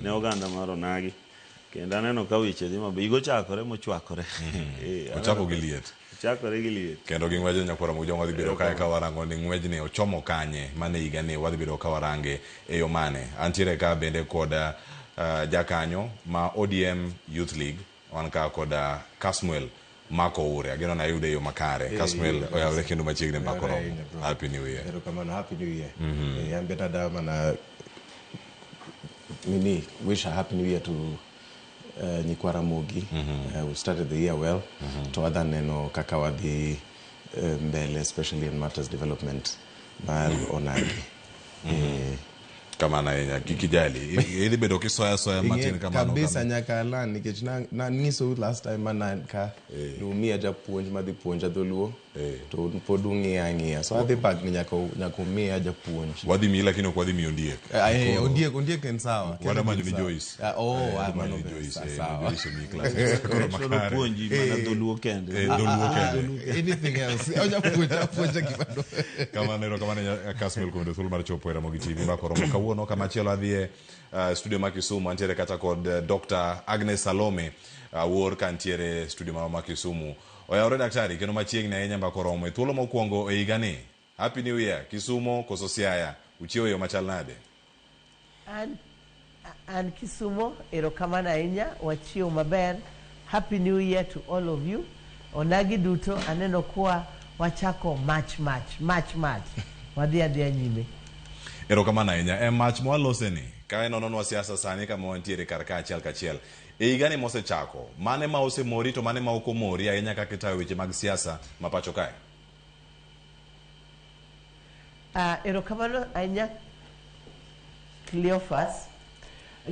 ne oganda mar Onagi. Kendo aneno ka weche dhi maber. Higa ochakore mochwakore. Ochako gi liet. Ochakore gi liet. Kendo gi ng'wejo nyakwara Ramogi wadhi bedo kae ka warango ni ng'wejni ochomo kanye mane higani wadhi bedo ka warange e yo mane. Antiere ka bende kod jakanyo ma ODM Youth League wan ka kod Kasmuel Mako Ure. Ageno na ayude e yo makare. Kasmuel oyawre kendo machiegni mbaka oromo. Happy New Year. Erokamano, Happy New Year. An bende adwa mana nini wish a happy new year to nyikwa Ramogi. We started the year well. To wadha neno kaka wadhi mbele, especially in matters development mar Onagi. Kamano ahinya, kik ijali. Idhi bedo kisoya soya matin kamano. Kabisa nyaka alan nikech nanyisou last time ma an ka numiya japuonj madhi puonja dholuo to pod ung'iya ang'iya so adhi bagni nyaka umiya japuonj. Wadhi miyi lakini ok wadhi miyi Ondiek. Ondiek en sawa. Wadwa manyo ni Joyce. Mano Joyce, sawa. Joyce omiyi classes. Koro makare. Puonji mana dholuo kende. Dholuo kende. Anything else. Onya puonja gima dwaro. Kamano erokamano Kasmuel kuom yudo thuolo mar chopo e Ramogi TV mbaka oromo kawuono. Kamachielo adhiye studio ma Kisumu antiere kata kod Dr. Agnes Salome Wuor kantiere studio marwa ma Kisumu. Oyawre daktari kendo machiegni ahinya mbaka oromo e thuolo mokwongo e higani. Happy New Year Kisumo koso Siaya, uchiewo e yo machal nade? An Kisumo, erokamano ahinya, wachiewo maber. Happy New Year to all of you. Onagi duto aneno kwa wachako mach mach mach mach. Wadhi adhiya nyime. Erokamano ahinya. E mach mwaloseni, ka inononwa siasa sani kama wantiere kar ka achiel kachiel. E higani mosechako, mane ma osemori to mane ma ok omori ahinya kaka itayo weche mag siasa ma pacho kae? Erokamano ahinya Cleophas.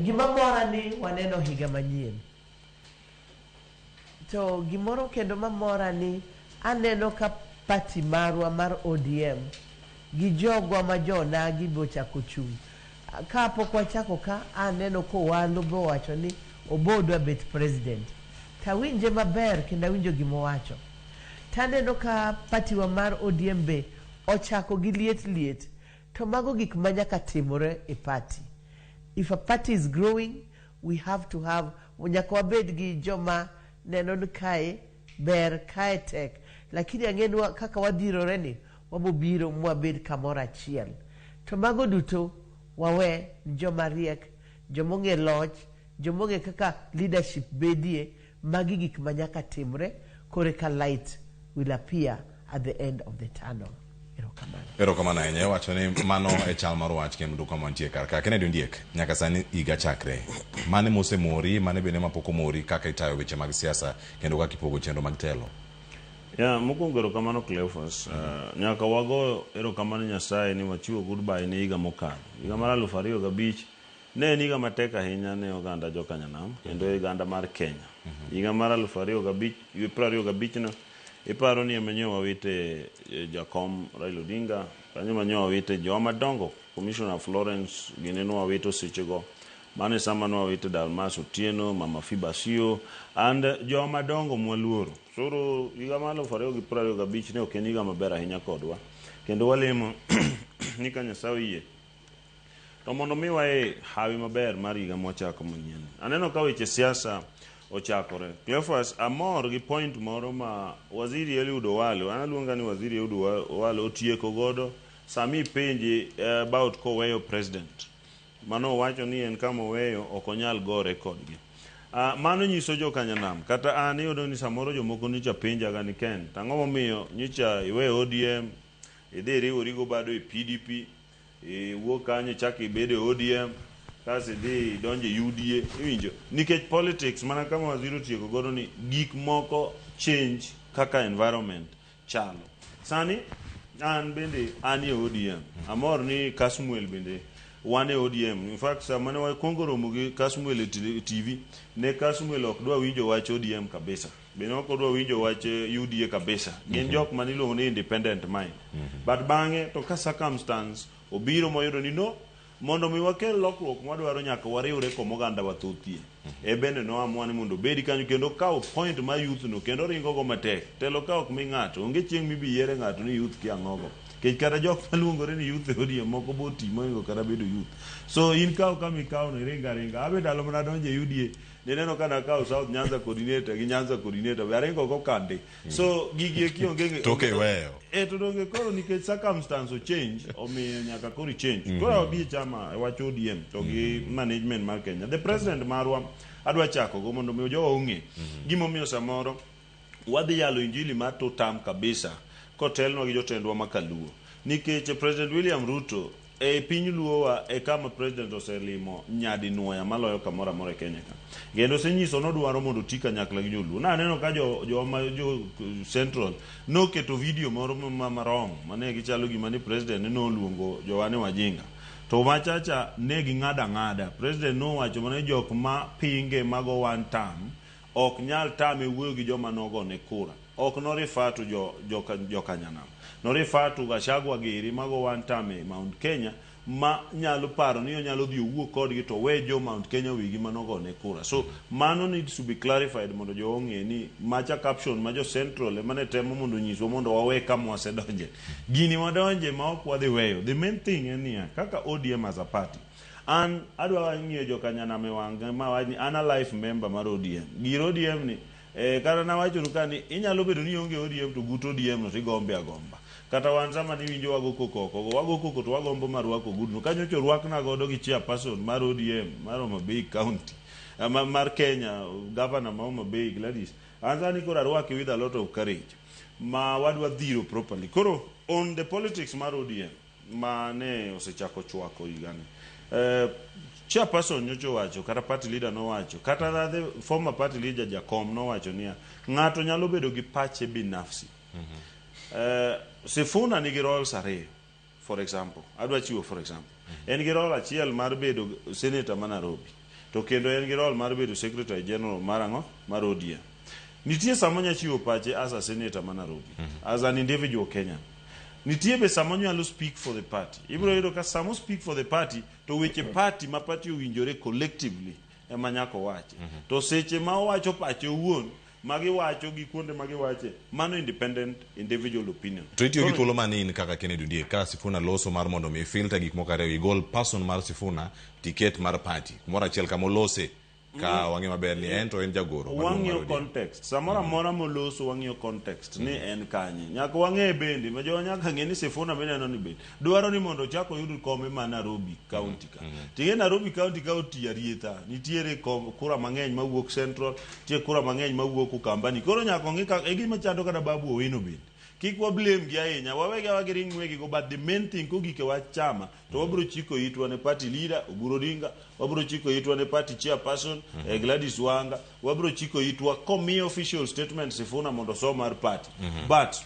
Gima mora ni waneno higa manyien. To gimoro kendo mamora ni aneno ka party marwa mar ODM gi jogwa ma jo Onagi be ochako chung'. Kapok wachako ka aneno kowalo be owacho ni obodwa bet president. Tawinje maber kendo awinjo gimowacho. Taneno ka party wa mar ODM be ochako gi liet liet. To mago gik ma nyaka timore e party. If a party is growing, we have to have, nyaka wabed gi joma neno ni kae ber, kae tek. Lakini ang'e ni kaka wadhirore ni wabobiro mwabed kamoro achiel. To mago duto wawe joma riek, jomong'e loch, jomong'e kaka leadership bedie, magi gik ma nyaka timre kore ka light will appear at the end of the tunnel. Erokamano. Erokamano ahinya. Iwacho ni mano e chal mar wach kendo kama wantie kar ka. Kennedy Ondiek, nyaka sani higa chakre. Mane mosemori, mane bende mapok omori kaka itayo weche mag siasa kendo kaka ipogo chenro mag telo? Ya, mokwongo erokamano Cleophas. Nyaka wago erokamano Nyasaye ni wachiwo goodbye ne higa mokalo. Higa mar 2005 ne en higa matek ahinya ne oganda jokanyanam kendo oganda mar Kenya. Higa mar 2025 no iparo ni ema nyo wawite jakom Raila Odinga, kanyo ma nyo wawite jowa madongo, Commissioner Florence gini nwawito sechego. Mano e sama nwawito Dalmas Otieno, Mama Phoebe Asiyo and jowa madongo mwaluoro. Soro higa mar 2025 ne ok en higa maber ahinya kodwa. Kendo walemo ni ka Nyasaye oyie to mondo mi wae hawi maber mar higa mwachako manyien. Aneno ka weche siasa ochakore. Cleophas, amor gi point moro ma Waziri Eliud Owalo, an aluonga ni Waziri Eliud Owalo otieko godo Sami ipenje about koweyo president, mano owacho ni en kama oweyo ok onyal gore kodgi. Mano nyiso jokanyanam kata an iyudo ni samoro jomoko nyicha penjaga ni Ken, to ang'o momiyo nyicha iweyo ODM idhi iriwori go bado e PDP iwuok kanyo ichak ibedo e ODM kasto idhi idonjo e UDA iwinjo nikech politics mana kama waziri otieko godo ni gik moko change kaka environment chalo sani an bende an e ODM amor ni Kasmuel bende wan e ODM in fact sama ne wakwongo romo gi Kasmuel e TV ne Kasmuel ok dwa winjo wach ODM kabisa bende ok odwa winjo wach UDA kabisa gin jok mane iluongo ni independent mind but bang'e to ka circumstance obiro moyudo ni no mondo mi wakel lokruok mwadwaro nyaka wariwre kom oganda wathothie e bende noamua ni mondo obedi kanyo kendo kawo point mar youth no kendo ringo go matek telo ka ok mi ng'ato onge chieng' mibi yiere ng'ato ni youth kia ang'ogo nikech kata jok maluongore ni youth e ODM moko bo ti mohingo kata bedo youth so in kaw kama ikawo no iring aringa abe ndalo mana donjo e UDA nineno ka nakawo South Nyanza coordinator gi Nyanza coordinator be aringo go kande so gigi eki onge Toke iweyo. e to donge koro nikech circumstance o change omiyo nyaka koro i change koro wabi e chama e wach ODM to gi management mar Kenya the president marwa adwa chako go mondo mi jowa ong'e gimomiyo samoro wadhi yalo injili mar two term kabisa kotelnwa gi jotendwa ma kaluo nikech President William Ruto e piny luowa e kama president oselimo nyadinuoya maloyo kamoro amora e Kenya ka kendo osenyiso nodwaro mondo oti kanyakla gi joluo naneno ka jo joma jo central noketo video moro ma marong mane gichalo gima ni president noluongo jowa ni wajinga to machacha ne ging'ado ang'ada president nowacho mana ni jok ma pinge mago one term ok nyal tame wuoyo gi joma nogone kura ok no refer to jo jokanyanam no refer to Gachagua giri mago one term e Mount Kenya ma nyalo paro ni onyalo dhi owuo kodgi to we jo Mount Kenya wigi manogone kura so mano needs to be clarified mondo jo ong'e ni macha caption ma jo central ema ne temo mondo onyiswa mondo wawe kama wasedonje gini wadonje ma ok wadhi weyo the main thing en niya kaka ODM as a party an adwa ng'iyo jokanyanam e wang'e ma wach ni an a life member mar ODM gir ODM ni kata nawachonu ka ni inyalo bedo ni ionge ODM to gut ODM no tigombe agomba kata wan sama niwinjo wago koko oko go wago koko to wagombo mar rwako ogudno kanyocha orwakna godo gi chairperson mar ODM mar Homa Bay County mar Kenya governor ma Homa Bay Gladys an sani koro arwaki with a lot of courage ma wadwa dhiro properly koro on the politics mar ODM ma ne osechako chwako higani chairperson nyocha owacho kata party leader nowacho kata the former party leader Jakom nowacho niya ng'ato nyalo bedo gi pache binafsi Sifuna nigi roles ariyo for example adwa chiwo for example en gi role achiel mar bedo senator ma Nairobi to kendo en gi role mar bedo secretary general mar ang'o mar ODM nitie sama onya chiwo pache as a senator ma Nairobi as an individual Kenyan nitie be sama onyalo speak for the party ibiro yudo ka sama speak for the party to weche party ma party owinjore collectively ema nyaka owachi to seche ma owacho pache owuon magiwacho gi kuonde magiwache mano independent individual opinion To itiyo gi Koro- thuolo mane in kaka Kennedy Ondiek ka Sifuna loso mar mondo mi filter gik moko ariyo igol person mar Sifuna tiket mar party kumoro achiel kama olose ka wang'e maber ni en to en jagoro maduong' mar wang'iyo ODM. context samoro amora moloso wang'iyo context ni en kanye nyaka wang'e bende ma jowa nyaka ng'e ni Sifuna mineno ni bende dwaro ni mondo ochak oyud kombe ma Nairobi county ka ting'e Nairobi county ka oti arietha nitiere kom, kura mang'eny mawuok central nitie kura mang'eny mawuok Ukambani koro nyaka ong'i ka e gima chando kata Babu Owino bende kik wa blame gi ahinya wawegi awa giring wegi go but the main thing kogik e wach chama to wabiro chiko itwa ne party leader Oburu Odinga wabiro chiko itwa ne party chairperson Gladys Wanga wabiro chiko itwa komiyo official statement Sifuna mondo osom mar party but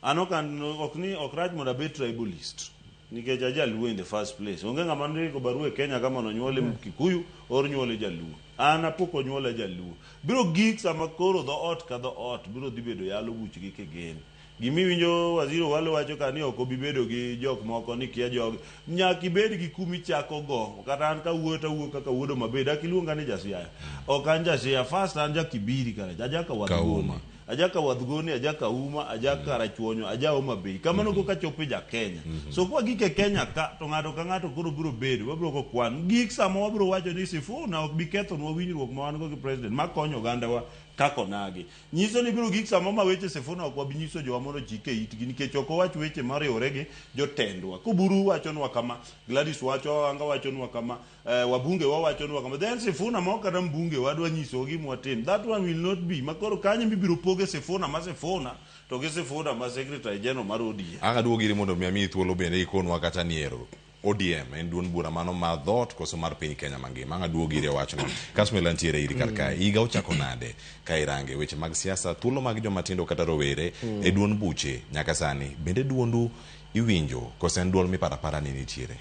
an ok an ok ni ok rach mondo abed tribalist nikech ajaluo in the first place onge ng'ama ndiko barua e Kenya ka mondo onyuole Kikuyu or nyuole jaluo an apok onyuola jaluo biro gik sama koro dhoot ka dhoot biro dhi bedo yalo buchgi kigin gimiwinjo waziri Owalo wacho ka ni ok obi bedo gi jok moko ni kia jogi nyaka ibed gi kumichako go kata an kawuoyo tawuoyo kaka wuod Homa Bay dak iluonga ni jasiaya ok an jasiaya first an jakibiri kara ajaka wadhgoni Kauma. ajaka wadhgoni ajaka uma ajaka rachuonyo aja Homa Bay kamano koka chopo ja Kenya so kwa gik e Kenya ka to ng'ato ka ng'ato koro biro bedo wabiro go kwan gik sama wabiro wacho ni Sifuna ok bi kethonwa winjruok ma wan go gi president makonyo ogandawa Kaka onagi. Nyiso ni biro gik samoro ma weche Sifuna ok wabi nyiso jowa mondo ochike itgi nikech ok owach weche moriwore gi jotendwa. Koburu wachonwa kama, Gladys wacho, Wanga wachonwa kama, wabunge wawachonwa kama. Then Sifuna ma ok kata mbunge wadwa nyisowa gima watim. That one will not be. Makoro kanyo mibiro poge Sifuna ma Sifuna to gi Sifuna ma Secretary General mar ODM. Ang' aduogi iri mondo mi amiyi thuolo bende ikonwa kata niero. ODM en duond bura mano mar dhoot koso mar piny Kenya mangima. Ang' aduogi ire wachno. Kasmuel antiere iri kar kae. Higa ochako nade ka irange weche mag siasa, thuolo mag joma tindo kata rowere e duond buche nyaka sani. Bende duondu iwinjo koso en duol miparo apara ni nitiere?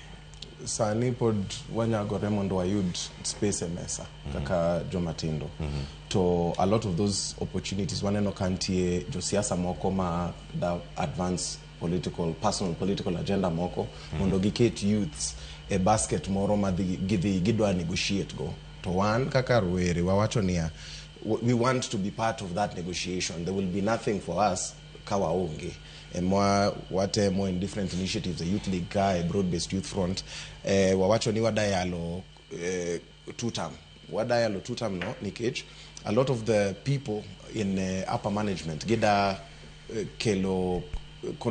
Sani pod wanyagore mondo wayud space e mesa kaka joma tindo. To a lot of those opportunities waneno ka nitie josiasa moko ma da advance political, personal political agenda moko mondo giket youths e basket moro ma gidhi gidwa negotiate go. To wan kaka rowere wawacho niya, we want to be part of that negotiation. There will be nothing for us ka waonge. Emwa watemo in different initiatives, the Youth League ka, Broad-Based Youth Front, wawacho ni wadayalo two term. Wadayalo two term no, nikech a lot of the people in upper management gida kelo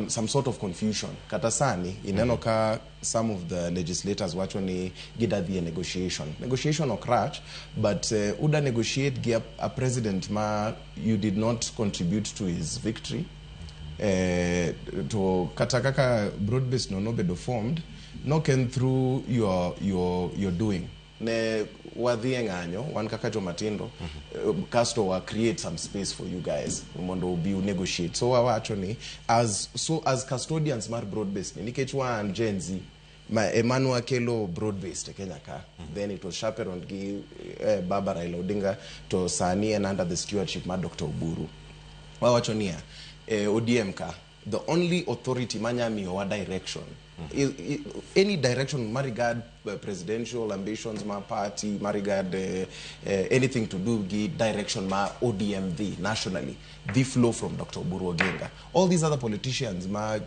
some sort of confusion. Kata sani, ineno ka some of the legislators wacho ni gida dhi e negotiation. Negotiation ok rach, but uda negotiate gi a president ma you did not contribute to his victory. To kata kaka broad-based no nobedo formed, nok en through your doing. Ne wadhi e ng'anyo, wan kaka jomatindo, kasto wa create some space for you guys mondo ubi negotiate. So wawacho ni as custodians mar broad-based ni, nikech wan Gen Z, ma emanwa kelo broad-based e Kenya ka. Then it was chaperoned gi Baba Raila Odinga, to sani en under the stewardship mar Dr. Oburu. Wawacho niya, ODM ka, the only authority manya miyowa direction, any direction ma regard presidential ambitions ma party, ma regard anything to do gi direction ma ODM dhi nationally, dhi flow from Dr. Oburu Oginga. All these other politicians ma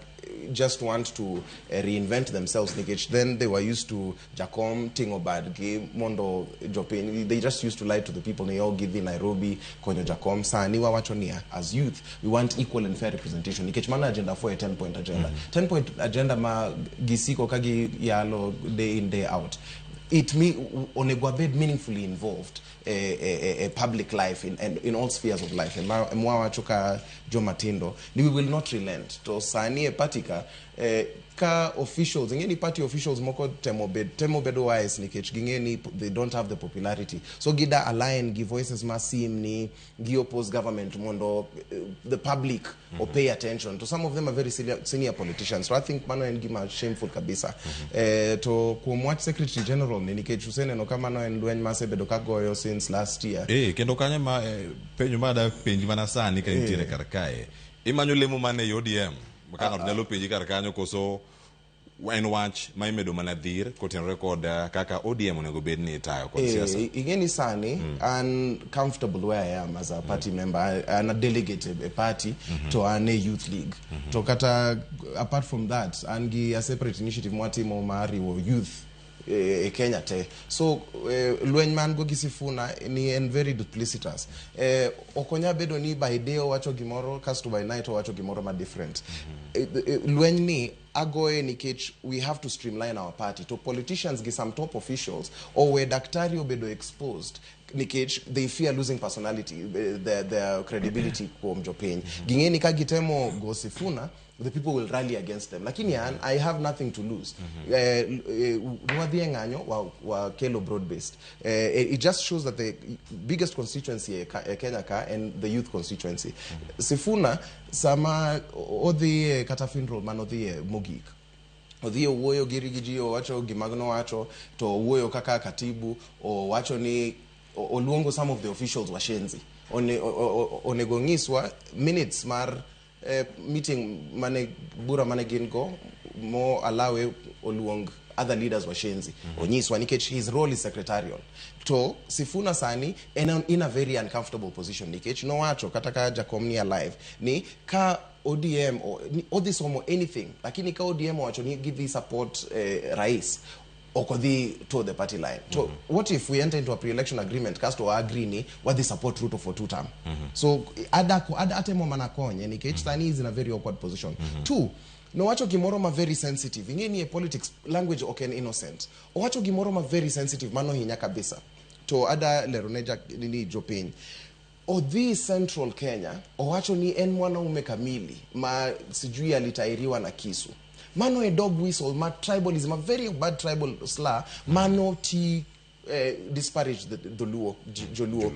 just want to reinvent themselves, nikech then they were used to Jakom tingo bad gi mondo jopiny, they just used to lie to the people ni oh gidhi Nairobi konyo Jakom. Sani wawacho niya, as youth we want equal and fair representation, nikech mano agenda for a 10-point agenda. 10-point agenda ma gisiko ka gi yalo day in day out. It me onego wabed meaningfully involved a public life in all spheres of life. Mwawacho ka jomatindo ni we will not relent. To sani e party ka, ka officials, ing'e ni party officials moko temo bedo wise nikech ging'e ni they don't have the popularity. So gida align gi voices ma sim ni gi oppose government mondo the public or pay attention. To some of them are very senior politicians. So I think mano en gima shameful kabisa. To kuom wach Secretary General ni nikech useneno ka mano en lweny masebedo kagoyo since last year. Kendo kanyo ma penjo ma da penji mana sani ka intiere kar kae. Imanyo lemo mane e ODM? Ka ng'ato nyalo penji kar kanyo koso en wach ma imedo mana dhir kotenore kod kaka ODM onego bed ni itayo kod siasa. Ing'e ni sani an comfortable where I am as a party member. An a delegate e party to an a youth league. To kata apart from that, an gi a separate initiative mwatimo mar riwo youth e Kenya te. So lweny man go gi Sifuna ni en very duplicitous. Ok onya bedo ni by day owacho gimoro kasto by night owacho gimoro ma different. Lweny ni agoye nikech we have to streamline our party. To politicians gi some top officials owe daktari obedo exposed nikech they fear losing personality, their credibility kuom jopiny. Ging'e ni ka gitemo go Sifuna, the people will rally against them. Lakini an, I have nothing to lose. Nwadhi e ng'anyo wa kelo broad-based. It just shows that the biggest constituency e Kenya ka and the youth constituency. Sifuna, sama odhi e kata funeral man odhi e mogik. Odhi owuoyo gi Rigiji, owacho gima nowacho, to owuoyo kaka katibu, owacho ni oluongo some of the officials washenzi. Onego nyiswa minutes mar meeting mane bura mane gin go mo alawe oluong other leaders washenzi. Onyiswa nikech his role is secretarial. To Sifuna sani en in a very uncomfortable position nikech nowacho kata ka Jakom ni alive ni ka ODM odhi somo anything, lakini ka ODM owacho ni gidhi support rais, Ok odhi to the party line. To what if we enter into a pre-election agreement kasto wa agree ni wadhi support Ruto for two term? So ada atemo mana konye nikech sani is in a very awkward position. Two, nowacho gimoro ma very sensitive. Ing'e ni e politics language ok en innocent. Owacho gimoro ma very sensitive mano hinya kabisa. To ada lero ne ni jopiny. Odhi Central Kenya, owacho ni en mwanaume kamili ma sijui alitairiwa na kisu. Mano e dog whistle ma tribalism, a very bad tribal slur, mano ti disparage the Luo, Joluo.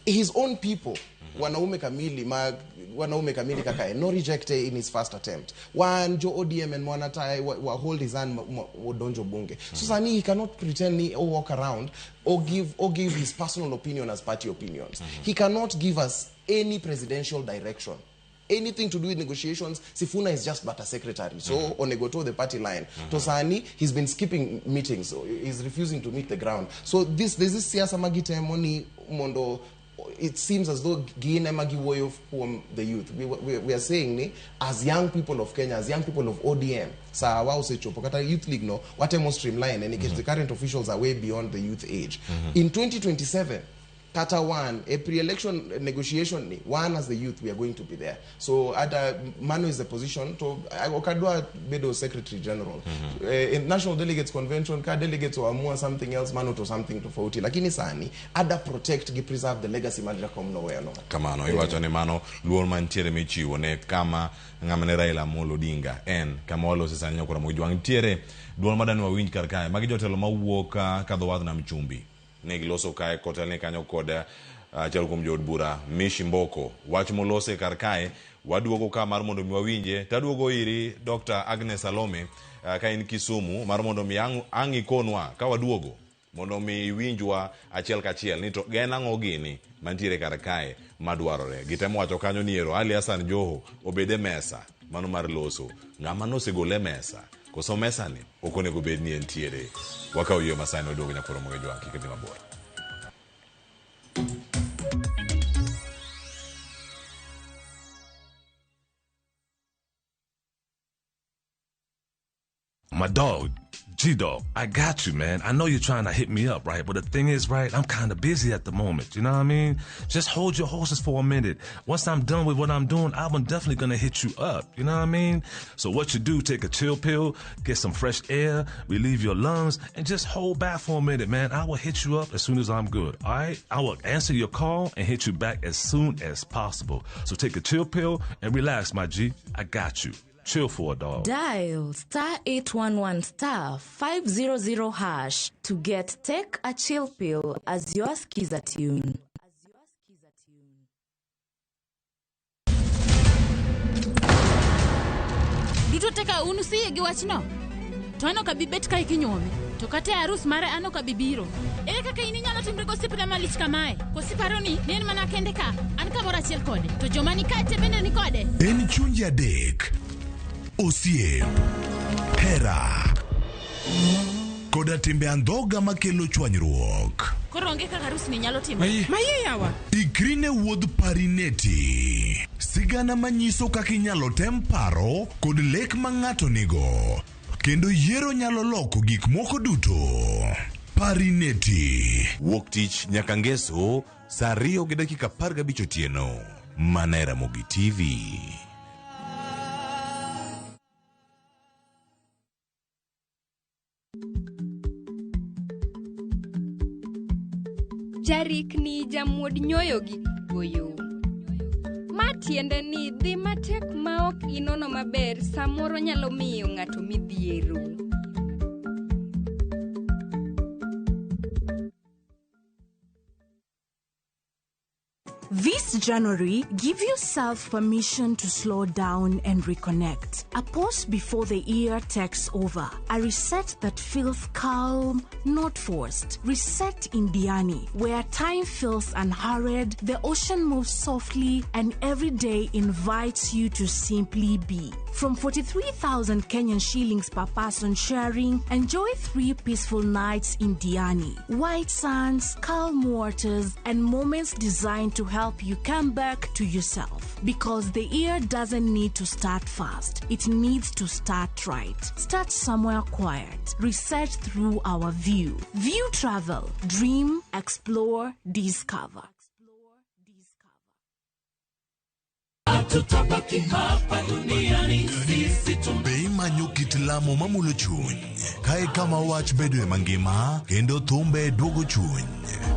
His own people, wanaume kamili ma wanaume kamili kaka en, no reject in his first attempt. Wan jo ODM en mwana wa hold his hand odonjo bunge. So sani he cannot pretend ni or walk around or give his personal opinion as party opinions. He cannot give us any presidential direction. Anything to do with negotiations, Sifuna is just but a secretary. So onego toe the party line. To sani, he's been skipping meetings. So he's refusing to meet the ground. So there's this siasa magitemo ni mondo, it seems as though gin ema giwuoyo kuom the youth. We are saying ni, as young people of Kenya, as young people of ODM, sawa osechopo, kata youth league no, watemo streamline, nikech the current officials are way beyond the youth age. In 2027, kata one, a pre-election negotiation ni, one as the youth, we are going to be there. So ada mano is the position to okadwa bedo secretary general. In National Delegates Convention, ka delegates oamua something else, mano to something tofauti. Lakini sani, ada protect gi preserve the legacy mar Jakom noweyo no. Kamano iwacho ni mano luor mantiere michiwo ne kama ng'ama ne Raila Amolo Odinga en kama walose sani nyakora Mojwang' nitiere duol madani wawinj kar kae. Magi jotelo mawuok kadho wadh nam chumbi ne giloso kae kotelne kanyo kod achiel kuom jood bura Mishi Mboko. Wach molose kar kae waduogo ka mar mondo mi wawinje taduogo iri Dr. Agnes Salome ka in Kisumu mar mondo mi ang' ikonwa ka waduogo mondo mi iwinjwa achiel kachiel ni to gen ang'o gini mantiere kar kae madwarore. Gitemo wacho kanyo ni ero Ali Hassan Joho obed e mesa mano mar loso ng'ama nosegole e mesa koso mesa ni ok onego bed ni entiere. Wakaw yie masani waduogo nyakoro Mogejwang' kik idhi mabor. My dog, G Dog, I got you, man. I know you're trying to hit me up, right? But the thing is, right, I'm kind of busy at the moment. You know what I mean? Just hold your horses for a minute. Once I'm done with what I'm doing, I'm definitely gonna hit you up. You know what I mean? So what you do, take a chill pill, get some fresh air, relieve your lungs, and just hold back for a minute, man. I will hit you up as soon as I'm good, all right? I will answer your call and hit you back as soon as possible. So take a chill pill and relax, my G. I got you. Chill for a dog. Dial star 811 star 500 hash to get Take a Chill Pill as your skiza tune. Duto te ka un usiyie gi wachno to an ok abi bet kae kinyuome to kata e arus mare an ok abi biro. Ere kaka in inyalo timri gosiepna malich kamae? Koso iparo ni ne en mana kende ka an kamoro achiel kode to joma ni kae te bende ni kode? En chunje adek, osiep, hera, koda timbe andhoga makelo chwanyruok. Koro onge kaka arus ni nyalo timore. Maye yawa. Ikri ne wuodh Parineti, sigana manyiso kaka inyalo tem paro kod lek ma ng'ato nigo, kendo yiero nyalo loko gik moko duto. Parineti. Wuok tich nyaka ngeso saa 2:15 otieno mana e Ramogi TV. Jarikni jamuod nyoyo gi goyo. Ma tiende ni dhi matek ma ok inono maber samoro nyalo miyo ng'ato midhiero. This January, give yourself permission to slow down and reconnect. A pause before the year takes over. A reset that feels calm, not forced. Reset in Diani, where time feels unhurried, the ocean moves softly, and every day invites you to simply be. From 43,000 Kenyan shillings per person sharing, enjoy 3 peaceful nights in Diani. White sands, calm waters, and moments designed to help help you come back to yourself. Because the year doesn't need to start fast, it needs to start right. Start somewhere quiet. Research through our View. View Travel. Dream, explore, discover. Hatutabaki hapa duniani sisi. Be imanyo kit lamo mamulo chuny kae kama wach bedoe mangima kendo thumbe duogo chuny.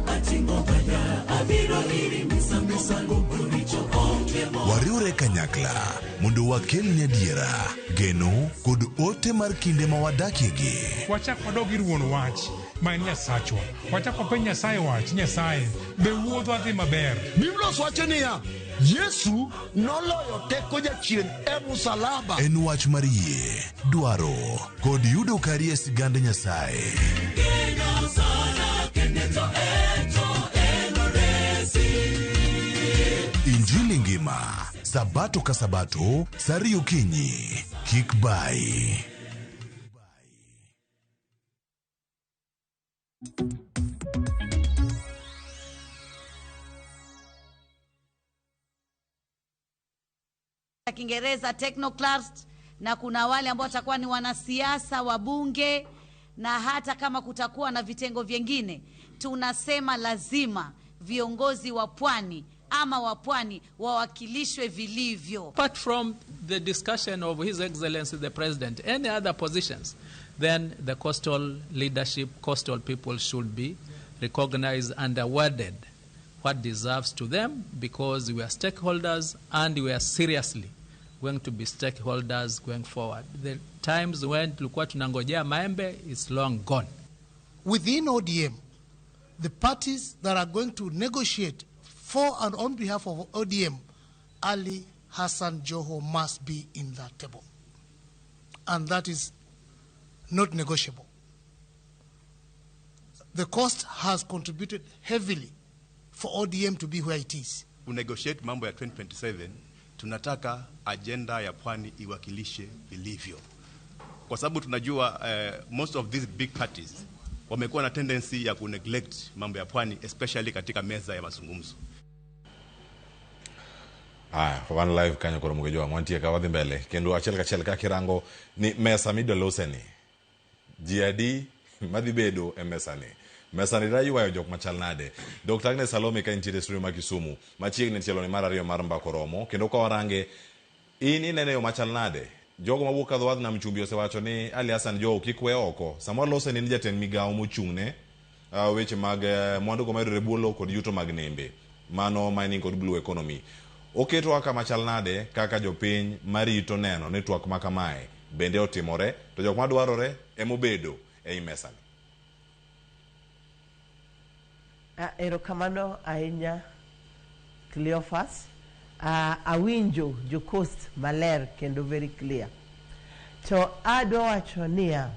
Ating'o bada abiro iri misango boricho onge mo. Wariwre kanyakla mondo wakelni adiera, geno kod ote mar kinde ma wadakiegi. Wachak wadog ir wuon wach ma en Nyasachwa. Wachak wapenj Nyasaye wach, Nyasaye be wuodhwa dhi maber. Biblos wacho niya, Yesu noloyo teko jachien e musalaba. En wach mar yie, dwaro kod yudo kari e sigand Nyasaye. Geno sana kende to eto enoresi. Injili ngima, Sabato ka Sabato, saa ariyo okinyi. Kik bayi. Ya Kiingereza technocrats, na kuna wale ambao watakuwa ni wanasiasa, wabunge, na hata kama kutakuwa na vitengo vingine, tunasema lazima viongozi wa pwani ama wa pwani wawakilishwe vilivyo. Apart from the discussion of His Excellency the President, any other positions, then the coastal leadership, coastal people should be recognized and awarded what deserves to them, because we are stakeholders and we are seriously going to be stakeholders going forward. The times when tulikuwa tunangojea maembe is long gone. Within ODM, the parties that are going to negotiate for and on behalf of ODM, Ali Hassan Joho must be in that table. And that is not negotiable. The coast has contributed heavily for ODM to be where it is. We negotiate mambo ya 2027, tunataka agenda ya pwani iwakilishe vilivyo. Kwa sababu tunajua most of these big parties wamekuwa na tendency ya kuneglect mambo ya pwani, especially katika meza ya mazungumzo. Aya, wan live kanyo koro Mugejo wang' wantie ka wadhi mbele kendo achiel kachiel ka kirango ni mesa midwa loseni ji adi madhi bedo e mesani. Mesani da ywayo jok machal nade. Dr. Agnes Salome ka intiere e studio ma Kisumu machiegni tielo ni mar ariyo mar mbako romo kendo ka warange in inene yo machal nade. Jogo mawuok ka dho wadh nam chumbi osewacho ni Ali Hassan Joho kik we oko. Sama walose ni jatend migawo mochung'ne weche mag mwandu go mayudore e bwo lowo kod yuto mag nembe, mano mining kod blue economy. Oketowa kama chal nade kaka jopiny marito neno ni twak ma kamae bende otimore to jok madwarore emobedo ei mesani. Erokamano ahinya Cleophas. Awinjo jo coast maler kendo very clear. To adwa wacho niya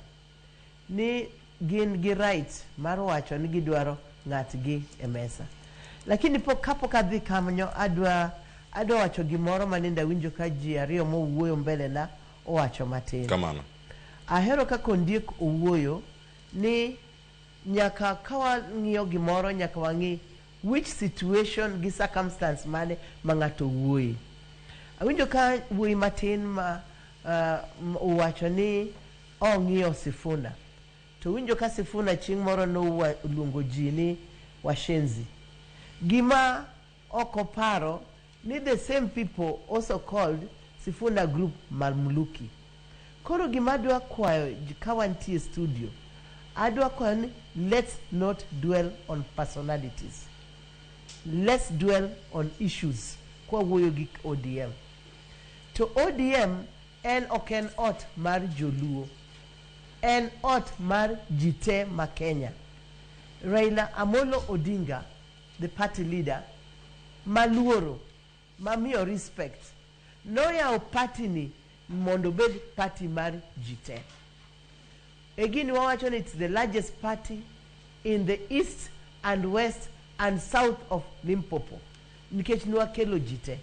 ni gin gi right mar wacho ni gidwaro ng'atgi e mesa. Lakini kapok adhi kanyo adwa wacho gimoro manende awinjo ka ji ariyo mowuoyo mbele na owacho matin. Kamano. Ahero kaka Ondiek owuoyo ni nyaka ka wang'iyo gimoro nyaka wang'i which situation gi circumstance mane ma ng'ato wuoye. Awinjo ka wuoyi matin ma owacho ni ong'iyo Sifuna. To winjo ka Sifuna chieng' moro noluongo ji ni washenzi. Gima ok oparo ni the same people also called Sifuna group Mamluki. Koro gima adwa kwayo ka wantie studio, adwa kwayo ni let's not dwell on personalities. Let's dwell on issues. Kwa wuoyo gi ODM. To ODM en ok en ot mar joluo. En ot mar ji te ma Kenya. Raila Amolo Odinga, the party leader, maluoro, mamiyo respect, noyawo party ni mondo obed party mar ji te. Again, wawacho ni it's the largest party in the east and west and south of Limpopo. Nikech nwakelo ji te.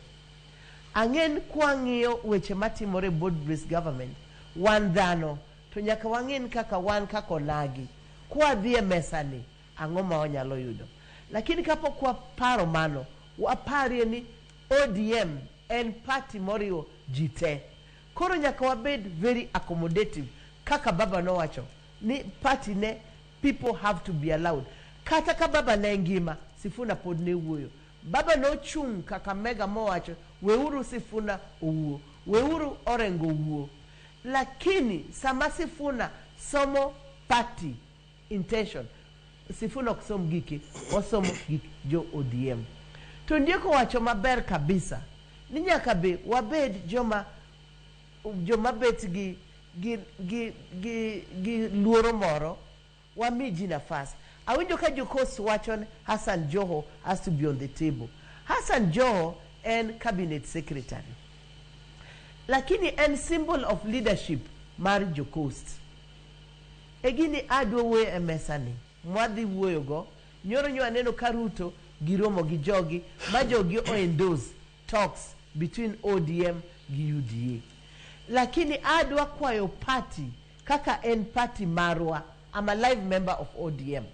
Ang'en kwang'iyo weche matimore broad-based government, wan dhano, to nyaka wang'en kaka wan kaka onagi. Kwadhi e mesa ni, ang'o ma wanyalo yudo. Lakini kapok waparo mano, Waparie ni ODM en party moriwo ji te. Koro nyaka wabed very accommodative kaka baba nowacho ni party ne people have to be allowed. Kata ka baba ne ngima, Sifuna pod ne wuoyo. Baba nochung' Kakamega mowacho weuru Sifuna owuo, weuru Orengo owuo. Lakini sama Sifuna somo party intention, Sifuna ok som gike, osomo gik jo ODM. To Ondiek owacho maber kabisa ni nyaka be wabed joma joma bet gi gi gi gi gi luoro moro wami ji nafas. Awinjo ka jokos wacho ni Hassan Joho has to be on the table. Hassan Joho en cabinet secretary. Lakini en symbol of leadership mar jo coast. E gini adwa wuoyo e mesa ni, mwadhi wuoyo go, nyoro nyo aneno ka Ruto giromo gi jogi, ma jogi o endorse talks between ODM gi UDA. Lakini adwa kwayo party kaka en party marwa. I'm a live member of ODM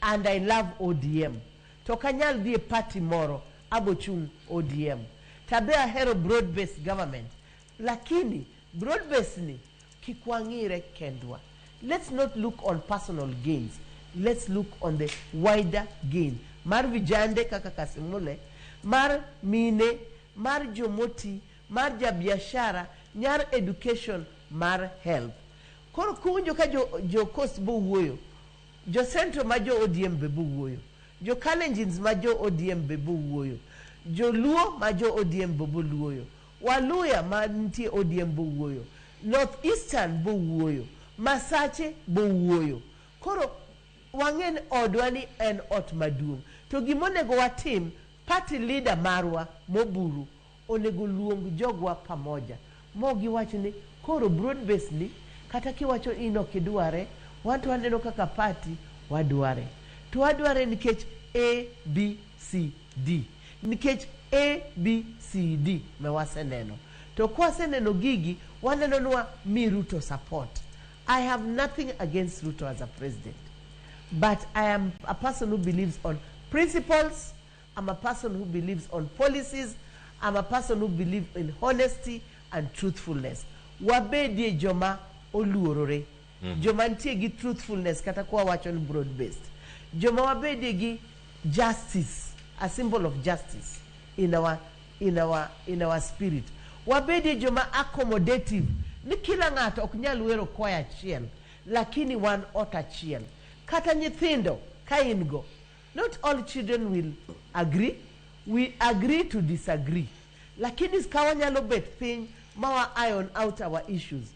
and I love ODM. To kanyal dhi e party moro, abochung ODM. Tabe ahero broad based government. Lakini broad based ni kik wang'ire kendwa. Let's not look on personal gains. Let's look on the wider gain. Mar vijande kaka Kasimule, mar mine, mar jomoti, mar jabiashara, nyar education, mar health. Koro kuwinjo ka jo, jo Coast bo wuoyo, jo Central ma jo ODM be bo wuoyo, jo Kalenjins ma jo ODM be bo wuoyo, jo Luo ma jo ODM be bo wuoyo, Waluya ma nitie ODM bo wuoyo, North Eastern bo wuoyo, Masache bo wuoyo. Koro wang'e ni odwa ni en ot maduong'. To gimonego watim, party leader marwa moburu onego luong jogwa pamoja mo giwach ni koro broad base ni kata kiwacho in ok idware wan to waneno kaka party wadware to wadware nikech A B C D nikech A B C D me waseneno to kwaseneno gigi waneno ni mi Ruto support. I have nothing against Ruto as a president, but I am a person who believes on principles. I'm a person who believes on policies. I'm a person who believes in honesty and truthfulness. Wabedie joma oluorore. Joma nitie gi truthfulness kata kwa wacho ni broad based. Joma wabedie gi justice, a symbol of justice in our spirit. Wabedie joma accommodative. Ni kila ng'ato ok nyal wero kwaya achiel, lakini wan ot achiel. Kata nyithindo ka in go, not all children will agree. We agree to disagree. Lakini ka wanyalo bet piny ma wa iron out our issues.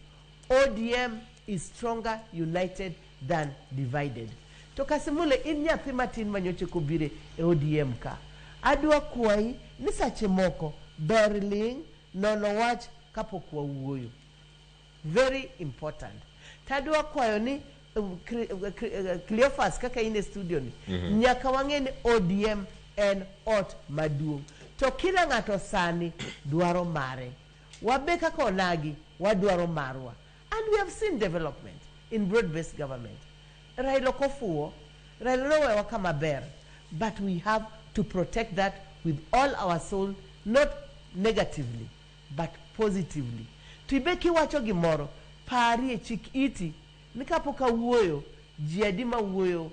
ODM is stronger united than divided. To Kasimule, in nyathi matin manyocha kobire e ODM ka. Adwa kwayi ni sache moko ber ling' nono wach kapok wawuoyo. Very important. Tadwa kwayo ni Cleophas kaka in e studio ni nyaka wang'e ni ODM en ot maduong'. To kila ng'ato sani dwaro mare. Wabe kaka onagi wadwaro marwa. And we have seen development in broad-based government. Raila ok ofuwo, Raila nowewa kama ber. But we have to protect that with all our soul, not negatively, but positively. To ibe kiwacho gimoro, parie chik iti, ni kapok awuoyo, ji adi mawuoyo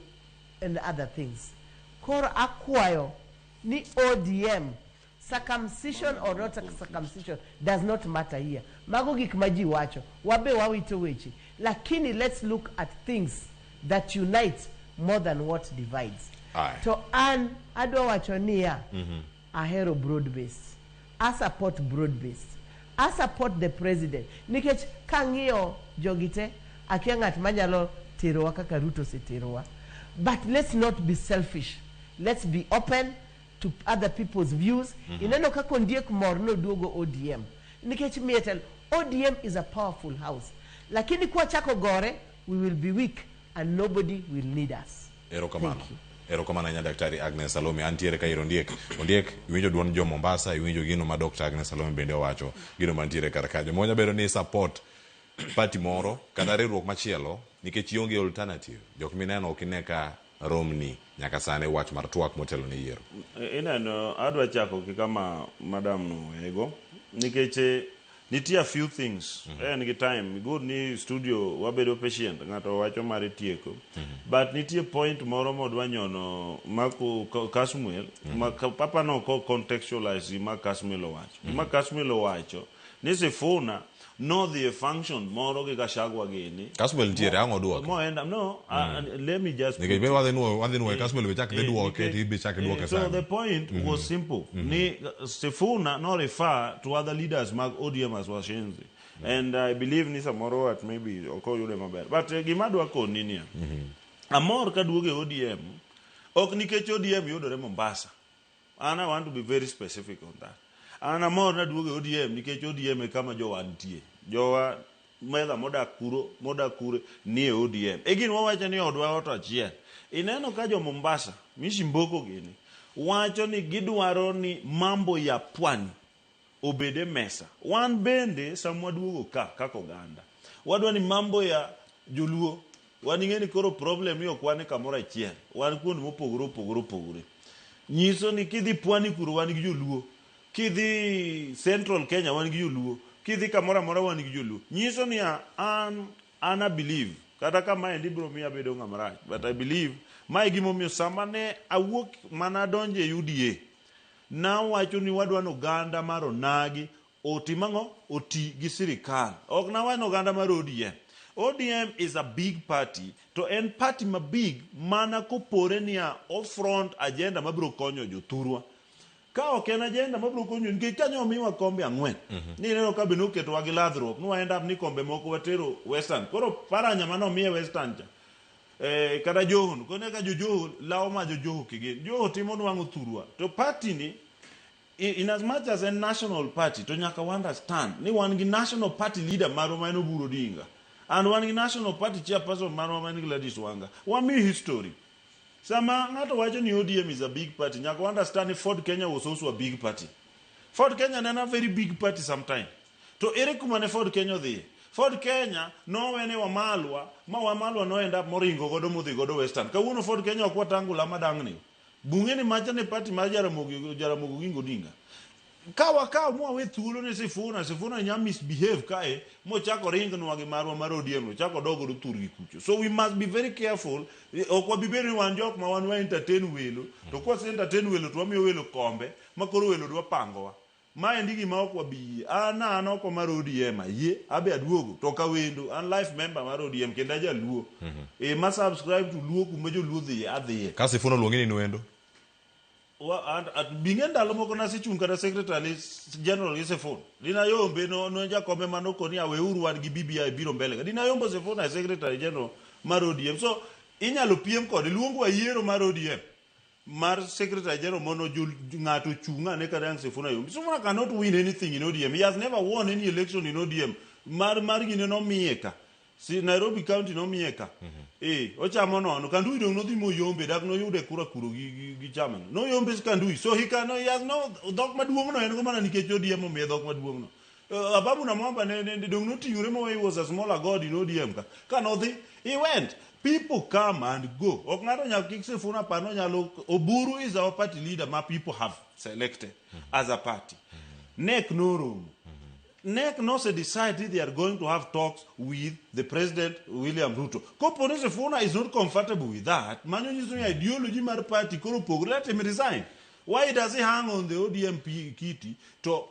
and other things. Koro akwayo ni ODM, circumcision or not circumcision does not matter here. Mago gik ma ji wacho, wabe wawito weche. Lakini let's look at things that unite more than what divides. Aye. To an adwa wacho niya, ahero broad based. I support broad based. I support the president. Nikech kang'iyo jogi te, akia ng'at manyalo terowa kaka Ruto oseterowa. But let's not be selfish. Let's be open to other people's views. Ineno kaka Ondiek mor noduogo ODM. Nikech mietel, ODM is a powerful house. Lakini kwachako gore, we will be weak and nobody will need us. Erokamano. Erokamano ahinya Daktari Agnes Salome. Antiere ka ir Ondiek. Ondiek, iwinjo duond jo Mombasa, iwinjo gino ma Dr. Agnes Salome bende owacho, gino mantiere kar kanyo. Monya bedo ni support party moro kata riwruok machielo nikech ionge alternative. Jok mineno ok ine ka romni nyaka sani wach mar twak motelo ne yiero. Ineno adwa chako gi kama madam no oweyego nikech nitie a few things en gi time good ni studio wabedo patient ng'ato wacho mare tieko but nitie point moro modwa nyono ma Kasmuel ma papa no ko contextualize gima Kasmuel owacho. Gima Kasmuel owacho ni Sifuna nodhi e function moro gi Gachagua gini. Kasmuel nitiere, ang' oduoke. Moenda no, let me just Nikech be wadhi nuoyo wadhi nuoyo Kasmuel be chak dhi duoke to ibe chak iduoke So sani. the point was simple. Ni Sifuna no refer to other leaders mag ODM as washenzi. And I believe ni samoro at maybe ok oyude maber. But gima adwa koni niya. Amor kaduogo e ODM ok nikech ODM yudore Mombasa. And I want to be very specific on that. An amor naduogo e ODM nikech ODM e kama jowa nitie. Jowa medha modak kuro, modak kure nie ODM. E gin wawacho ni odwa ot achiel. Ineno ka jo Mombasa, Mishi Mboko gini, wacho ni gidwaro ni mambo ya pwani obed e mesa. Wan bende sama waduogo ka kaka oganda, wadwa ni mambo ya joluo, wan ing'e ni koro problem ni ok wan e kamoro achiel, wan kuonde mopogore opogore opogore. Nyiso ni kidhi pwani kuro wan gi joluo, kidhi Central Kenya wan gi joluo, kidhi kamoro amora wan gi joluo. Nyiso ni an I believe kata ka maendi biro miyo abedo ng'ama rach, but I believe mae gimomiyo sama ne awuok mana adonjo e UDA, nawacho ni wadwa ni oganda mar onagi otim ang'o? Oti gi sirikal. Ok nawach ni oganda mar ODM. ODM is a big party, to en party ma big mana kopore niya o front agenda mabiro konyo jothurwa. Ka ok en agenda mabiro konyo nikech kanyo omiwa kombe 4. Ni ineno ka be noketowa gi ladhruok, ni wa end up ni kombe moko watero Western. Koro Paranya mane omiye Western cha, kata Joho, kone ka jo Joho lawo ma jo Joho kigin. Joho timo nwang'o thurwa. To party ni, in as much as a national party, to nyaka wa understand ni wan gi national party leader marwa ma en Oburu Odinga. And wan gi national party chairperson marwa ma en Gladys Wanga. Wami history. Sama ng'ato wacho ni ODM is a big party, nyaka wa understand ni Ford Kenya was also a big party. Ford Kenya ne en a very big party sometime. To ere kuma ne Ford Kenya odhiye? Ford Kenya nowene Wamalwa, ma Wamalwa no end up moringo godo modhi godo Western. Kawuono Ford Kenya ok watangula madang'ni. Bung'e ni macha ne party mar Jaramogi Oginga Odinga. Ka wakawo mwawe thuolo ne Sifuna, Sifuna nya misbehave kae, mochako ringnwa gi marwa mar ODM, ochako dog godo thurgi kucho. So we must be very careful. Ok wabi bedo ni wan jok ma wan wa entertain welo, to kwase entertain welo to wamiyo welo kombe, ma koro welo dwa pangowa. Maendi gima ok wabi yie. An an oko mar ODM ayie, abe aduogo, to ok awendo. An life member mar ODM kendo ajaluo. Ma subscribe to Luo kuma joluo dhiye, adhiye. Ka Sifuna oluongi ni nwendo? Bing'e ndalo moko nasechung' kata secretary general gi Sifuna. Dina yombe no jakombe mano koni aweuru wan gi BBI biro mbele. Dina yombo Sifuna e secretary general mar ODM. So inyalo piem kode, luongwa yiero mar ODM. Mar secretary general mono ng'ato chung' ane kata ang' Sifuna yombi. Sifuna cannot win anything in ODM. He has never won any election in ODM. Mar gine nomiye ka. Si Nairobi County nomiye ka. Ochamo nono. Kandui dong nodhi moyombe, dak noyude kura kuro gi chairman. Noyombe Kandui. So he can, he has no dhok maduong' no en go mana nikech ODM omiye dhok maduong' no. Ababu Namwamba ne dong noting'ore mowe he was a smaller god in ODM ka. Ka nodhi, he went. People come and go. Ok ng'ato nyalo kik Sifuna pano nyalo Oburu is our party leader ma people have selected as a party. NEC noromo. NEC no se decide they are going to have talks with the President William Ruto. Kopo ni Sifuna is not comfortable with that, mano nyiso ni ideology mar party koro opogore, let him resign. Why does he hang on the ODM kiti to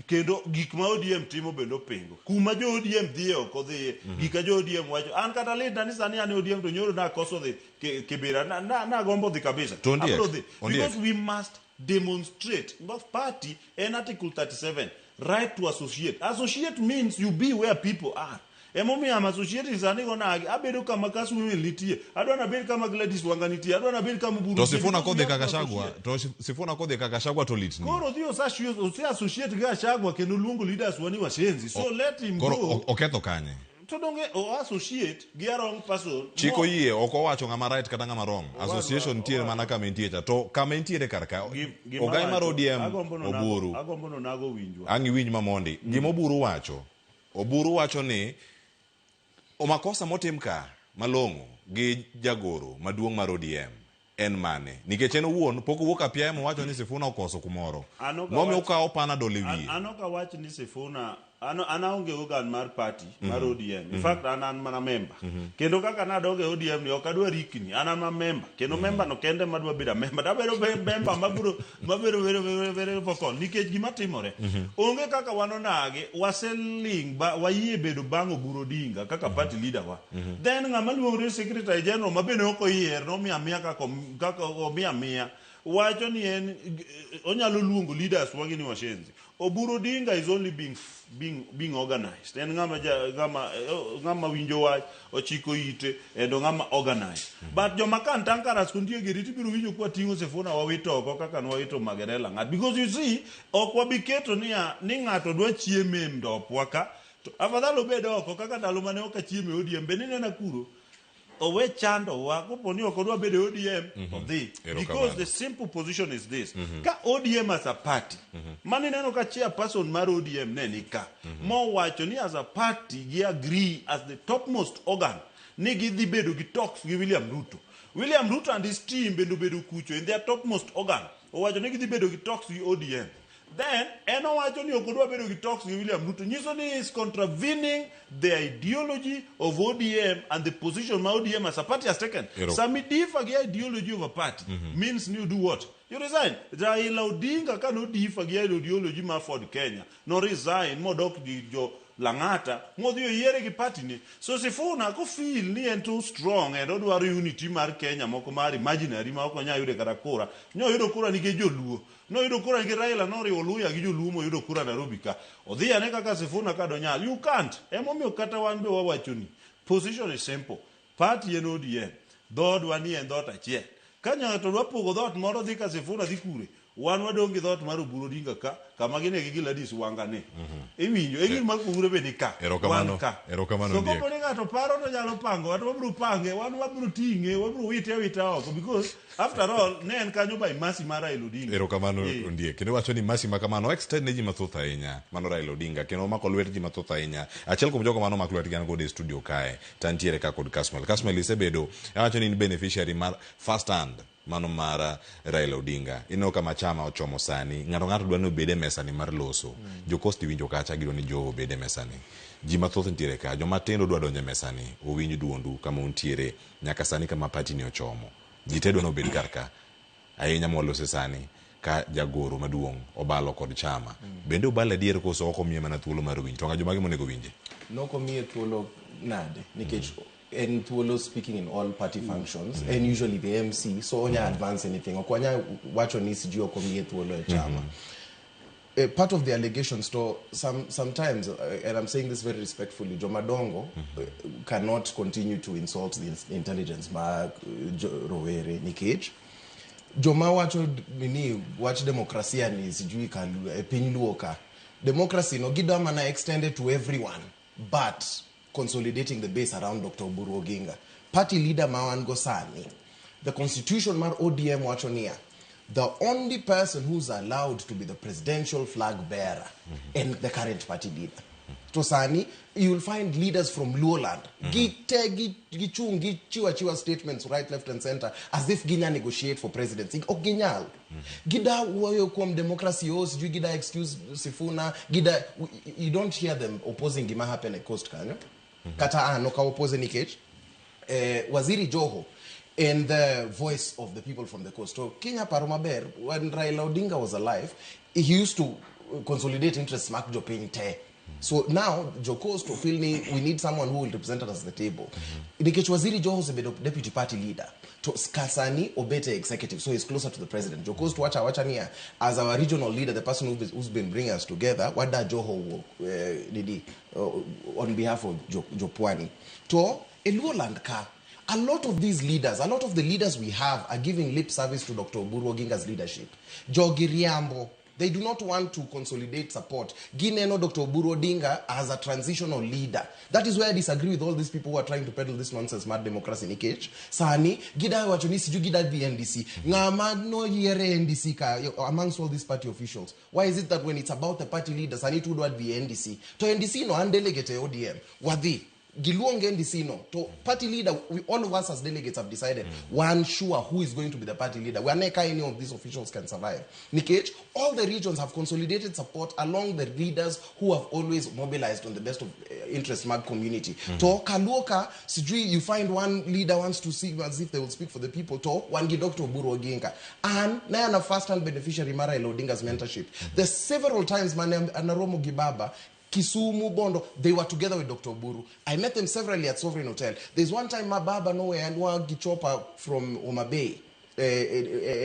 kendo gik ma ODM timo bende opingo? Kuma jo ODM dhiye ok odhiye, gika jo ODM wacho. An kata lit na ni sani an e ODM to nyoro nakoso dhi Kibera, nagombo dhi kabisa. To ondiek, Abro dhi. ondiek. Because we must demonstrate. Both party en Article 37, right to associate. Associate means you be where people are. Emomiyo am associating sani go nagi, abedo kama Kasmuel nitie, adwa nabed kama Gladys Wanga nitie, adwa nabed kama Oburu To nitie. Sifuna kodhi Because we kaka have to Gachagua, associate. to Sifuna kodhi kaka Gachagua to litni. Koro dhi ose associate gi Gachagua kendo luongo leaders wa ni washenzi. So let him Koro go. oketho kanye? To donge o associate gi a wrong person. Chik oyie, ok owacho ng'ama right kata ng'ama wrong. Association nitiere mana kama entie cha. To kama entiere kar ka, Gima ogai mar wacho, ODM agombo no nago- Oburu. Agombo no nago winjwa. Ang' iwinj mamondi. Gima Oburu wacho, Oburu wacho ni makosa motim ka malong'o gi jagoro maduong' mar ODM en mane? Nikech en owuon pok owuok apiaya mowacho ni Sifuna okoso kumoro. An ok Momiyo awach- ukawo Panadol e wiye. An ok awach ni Sifuna an aonge organ mar party mar ODM. In fact an mana member. Kendo kaka nadok e ODM ni ok adwa rikni, an ama member. Kendo member no kende madwa bedo a member. Tabedo member mabiro mabedo very very very vocal nikech gima timore. Onge kaka wan onagi waseling ba wayie bedo bang' Oburu Odinga kaka party leader wa. Then ng'ama luongore secretary general ma bende ok oyier nomiyo amiya kaka omiyo amiya wacho ni en onyalo luongo leaders wagi ni washenzi. Oburu Odinga is only being organized. En ng'ama ng'ama winjo wach, ochiko ite, endo ng'ama organized. But joma kantankaras kuntie giri tibiro winjo kwa ting'o Sifuna wawito oko kaka nwawito Magerela ng'at. Because you see, ok wabi keto niya ni ng'ato dwa chieme e ndopwa ka. To afadhali obed oko kaka ndalo mane ok achiemo e ODM be ninena kuro. Owe chando wa kopo ni ok odwa bedo e ODM odhi. Because the simple position is this. Ka ODM as a party, mani neno ka chairperson mar ODM ne ni ka. Mowacho ni as a party gi agree as the topmost organ ni gidhi bedo gi talks gi William Ruto. William Ruto and his team bende obedo kucho in their topmost organ. Owacho ni gidhi bedo gi talks gi ODM. Then, en owacho ni ok odwa bedo gi talks gi William Ruto. Nyiso ni is contravening the ideology of ODM and the position ma ODM as a party has taken. Sami differ gi ideology of a party means you do what? You resign. Raila Odinga ka no differ gi ideology ma Ford Kenya. No resign modok gi jo Lang'ata modhi oyiere gi party ni. So Sifuna ko feel ni en too strong and odwaro unity mar Kenya moko mar imaginary ma ok onyal yude kata kura. Nyoyudo kura nikech joluo. Noyudo kura nikech Raila noriwo Luya gi joluo moyudo kura Nairobi ka. Odhi ane kaka Sifuna ka donyal. You can't. Emomiyo kata wan be wawacho ni position is simple. Party en ODM. Dhoodwa ni en dhoot achiel. Ka ng'ato dwa pogo dhoot moro dhi ka Sifuna dhi kure. Wan wadong' gi dhoot mar Oburu Odinga ka, kama gine gi Gladys Wanga ni. Iwinjo, e gima Oburu be ni ka. Wan ka. Erokamano So Ondiek. kapo ni ng'ato paro to nyalo pango, wat wabiro pange, wan wabiro ting'e, wabiro wite awita oko because after all ne en kanyo by mercy mar Raila Odinga. Erokamano Ondiek. Kendo wacho ni mercy ma kamano extend ne ji mathoth ahinya. Mano Raila Odinga kendo omako lwet ji mathoth ahinya. Achiel kuom jogo mano omako lwetgi an godo e studio kae. To antiere ka kod Kasmuel. Kasmuel isebedo, awacho ni in beneficiary mar first hand mano mar Raila Odinga. Ineno kama chama ochomo sani. Ng'ato ng'ato dwa ni obed e mesa ni mar loso. Jo Coast iwinjo kacha gidwa ni Joho obed e mesa ni. Ji mathoth nitiere ka. Joma tindo dwa donjo e mesa ni. Owinj duondu kama untiere nyaka sani kama party ni ochomo. Ji te dwa ni obed kar ka. Ahinya mwalose sani ka jagoro maduong' obalo kod chama. Bende obalo adier koso ok omiye mana thuolo mar winjo? To ng'a jomage monego winje? Nok omiye thuolo nade? Nikech en thuolo speaking in all party functions and usually the MC, so onya advance anything. Ok wanya wacho ni sijui ok omiye thuolo e chama. Part of the allegations to sometimes, and I'm saying this very respectfully, Jomadongo cannot continue to insult the intelligence ma rowere nikech joma wacho nini wach demokrasia ni sijui ka e piny Luo ka. Democracy no gidwa mana extended to everyone, but consolidating the base around Dr. Oburu Oginga. Party leader ma wan go sani, the constitution mar ODM wacho niya, the only person who's allowed to be the presidential flag bearer and the current party leader. To sani, you will find leaders from Luoland. Gi te, gi chung, gi chiwa chiwa statements right, left and center as if ginya negotiate for presidency. Ok ginyal. Gida wuoyo kuom democracy, oh, sijui gida excuse Sifuna, gida, you don't hear them opposing gima happen e Coast kanyo. Kata an ok oppose nikech, Waziri Joho and the voice of the people from the coast. So Kenya paro maber, when Raila Odinga was alive, he used to consolidate interests mak jopiny te. So now, jo Coast feel ni we need someone who will represent us at the table. Nikech Waziri Joho osebedo deputy party leader. To Kasani obete executive, so he's closer to the president. Jo Coast wacha wacha niya, as our regional leader, the person who's been bringing us together, wada Joho nidi, on behalf of Jopwani. To Eluoland ka, a lot of these leaders, a lot of the leaders we have are giving lip service to Dr. Oburu Oginga's leadership. Jogi Riambo, they do not want to consolidate support. Gineno Dr. Oburu Odinga as a transitional leader. That is where I disagree with all these people who are trying to peddle this nonsense, mad democracy nikech. Sani, gida wacho ni siju gida the NDC. Ngama no yiere NDC ka, amongst all these party officials. Why is it that when it's about the party leaders, sani tudwa the NDC? To NDC no, an delegate ODM. Wadhi. Giluong NDC no to party leader, we, all of us as delegates have decided one sure who is going to be the party leader. Wane ka any of these officials can survive. Nikech all the regions have consolidated support along the leaders who have always mobilized on the best of interest mag community. To kaluoka sijui you find one leader wants to see as if they will speak for the people, to wan gi Dr. Oburu Oginga and na an a first hand beneficiary mar Raila Odinga's mentorship. There's several times mane anaromo gi baba Kisumu, Bondo, they were together with Dr. Oburu. I met them severally at Sovereign Hotel. There's one time my baba nowhere and Gichopa from Homa Bay,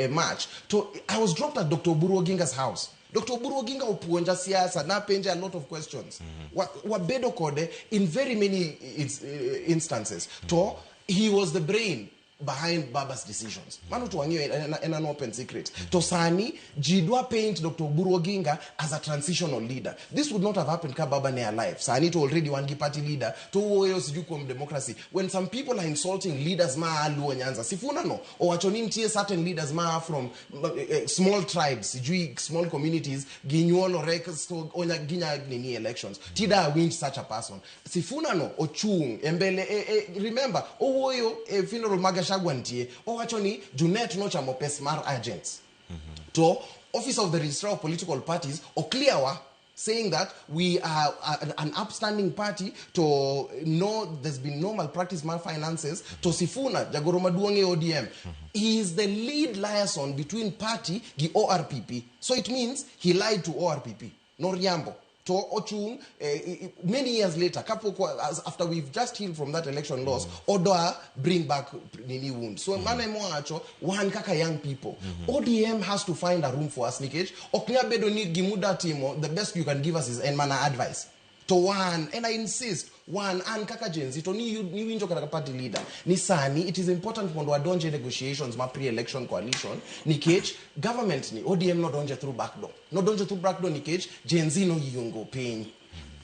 March. So I was dropped at Dr. Oburu Oginga's house. Dr. Oburu Oginga opuonja siasa, napenja a lot of questions. Wabedo kode in very many instances. To he was the brain behind Baba's decisions. Mano to wang'eyo en an open secret. To sani ji dwa paint Dr. Oburu Oginga as a transitional leader. This would not have happened ka Baba ne alive. Sani to already wan gi party leader to wuoyo sijui kuom democracy. When some people are insulting leaders ma Luo Nyanza, Sifuna no owacho ni nitie certain leaders ma from small tribes, sijui small communities ginyuolore so onya ginya nini elections. Tida winj such a person. Sifuna no ochung embele remember owuoyo e funeral mag Gachagua nitie owacho ni Junet nochamo pes mar agents. To Office of the Registrar of Political Parties oclear saying that we are an upstanding party, to no, there's been no malpractice mal finances. To Sifuna jagoro maduong' e ODM, he is the lead liaison between party gi ORPP, so it means he lied to ORPP noriambo. To ochung many years later, kapok after we've just healed from that election loss, odoa bring back nini wound. So mano emowacho wan kaka young people, ODM has to find a room for us nikech ok nyal bedo ni gimuda timo, the best you can give us is en mana advice. To wan, and I insist, wan an kaka Gen Z, to ni winjo kaka party leader ni sani it is important mondo wadonje negotiations ma pre-election coalition nikech government ni ODM nodonje through back door. Nodonje through back door nikech Gen Z no yungo piny.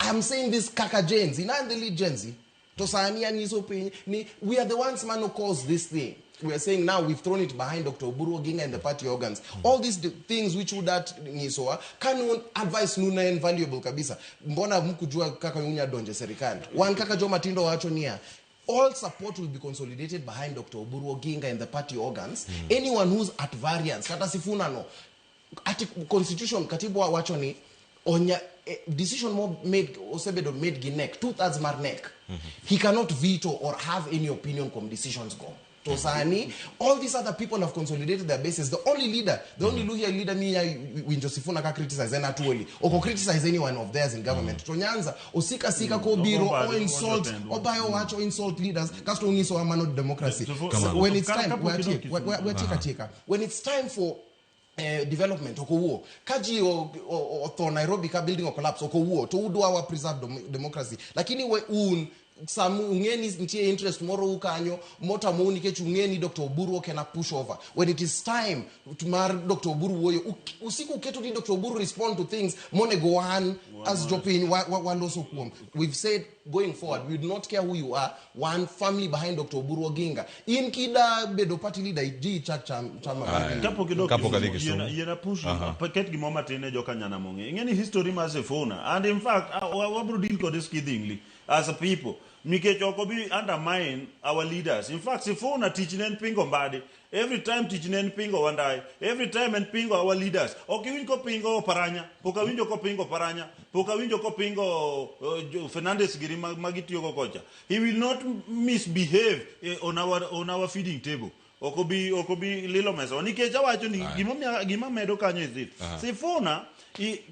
I'm saying this kaka Gen Z, na the lead Gen Z. To sani anyiso piny ni we are the ones man who caused this thing. We are saying now we've thrown it behind Dr. Oburu Oginga and the party organs. All these things which would that nyisowa kanu advice nuna en valuable kabisa. Mbona mkujua kaka unya donje serikali. Wan kaka joma tindo wacho nia. All support will be consolidated behind Dr. Oburu Oginga and the party organs. Anyone who's at variance, kata Sifuna no, ati constitution katibu wacho ni onya decision more made osebedo made gi neck, 2/3 mar neck. He cannot veto or have any opinion from decisions go. To sani, all these other people have consolidated their bases. The only leader, the only Luhya leader ni winjo Sifuna ka criticize en atuoli. Oko criticize anyone of theirs in government. To Nyanza, osika sika ko biro o insult, obayo wacho insult leaders, kasto ungiso amano democracy. So when it's time, we when it's time for development okowuo kaji otho Nairobi ka building o collapse okowuo to udwa wa preserve democracy, lakini we un some ungeni nitie interest moro ukanyo mota mo nikech ungeni Dr. Oburu okena push over. When it is time to mar Dr. Oburu wuoyo usiku keto ni Dr. Oburu respond to things monego wan as jopiny waloso kuom. We've said going forward we do not care who you are, one family behind Dr. Oburu Oginga. In kida bedo party leader ji chak chama kapo yena push paket gimo matine joka nyana monge ingeni history mar Sifuna, and in fact wabro deal kode skidhingly as a people nikech ok obi undermine our leaders. In fact, Sifuna tich ne en pingo Mbadi. Every time tich ne en pingo Wandai. Every time en pingo our leaders. Ok iwinj kopingo Paranya. Pok awinjo kopingo Paranya. Pok awinjo kopingo Fernandez giri magitiyogo kocha. He will not misbehave on our feeding table. Ok obi lilo mesa. Nikech awacho ni gima medo kanyo is it. Sifuna,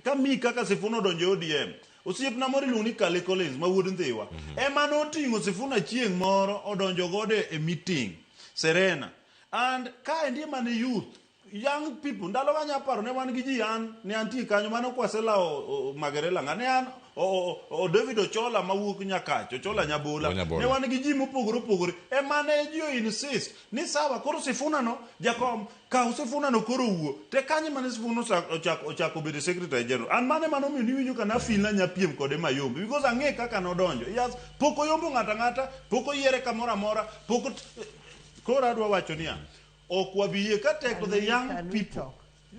ka mi kaka Sifuna odonjo ODM. Osiepna moro iluongo ni Kale Collins ma wuod Ndhiwa. Ema noting'o Sifuna chieng' moro odonjo godo e meeting Serena. And kaendi ema ne youth, young people, ndalo manya paro ne wan gi ji an ne antie kanyo mano kwaselawo Magerela ng'a ne an o David Ochola mawuok Nyakach, Ochola Nyabola. Ne wan gi ji mopogore opogore. Ema ne ji insist ni sawa koro Sifuna no jakom kaw Sifuna no koro wuo. Te kanyo mane Sifuna ochako bedo secretary general. An mane mano miyo niwinjo ka nafeel na nyapiem kode mayombe because ang'e kaka nodonjo. Yes, pok oyombo ng'ato ang'ata, pok oyiere kamoro amora, pok koro adwa wacho niya, ok wabi yie ka tek the young people.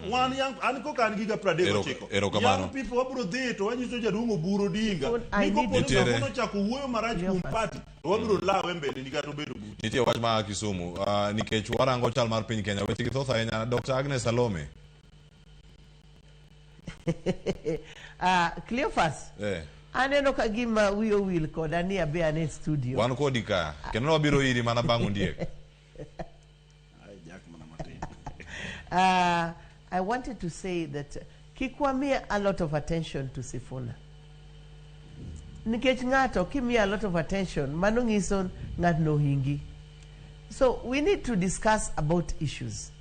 Wan young, an koka an gi higa 39. Erokamano. Young people wabiro dhi to wanyiso jaduong' Oburu Odinga I ni need kopo ni Nitiere- Sifuna ochako wuoyo marach kuom party to wabiro lawe mbele ni kata obedo buche. Nitie wach ma Kisumu nikech warango chal mar piny Kenya weche gi thoth ahinya Dr. Agnes Salome. Cleophas, Eh. aneno ka gima wiyi owil koda ni abe an e studio. Wan kodi ka kendo wabiro iri mana bang' ondiek. I wanted to say that kik wamiye a lot of attention to Sifuna. Nikech ng'ato kimiye a lot of attention, mano nyiso ng'atno ohingi. So we need to discuss about issues.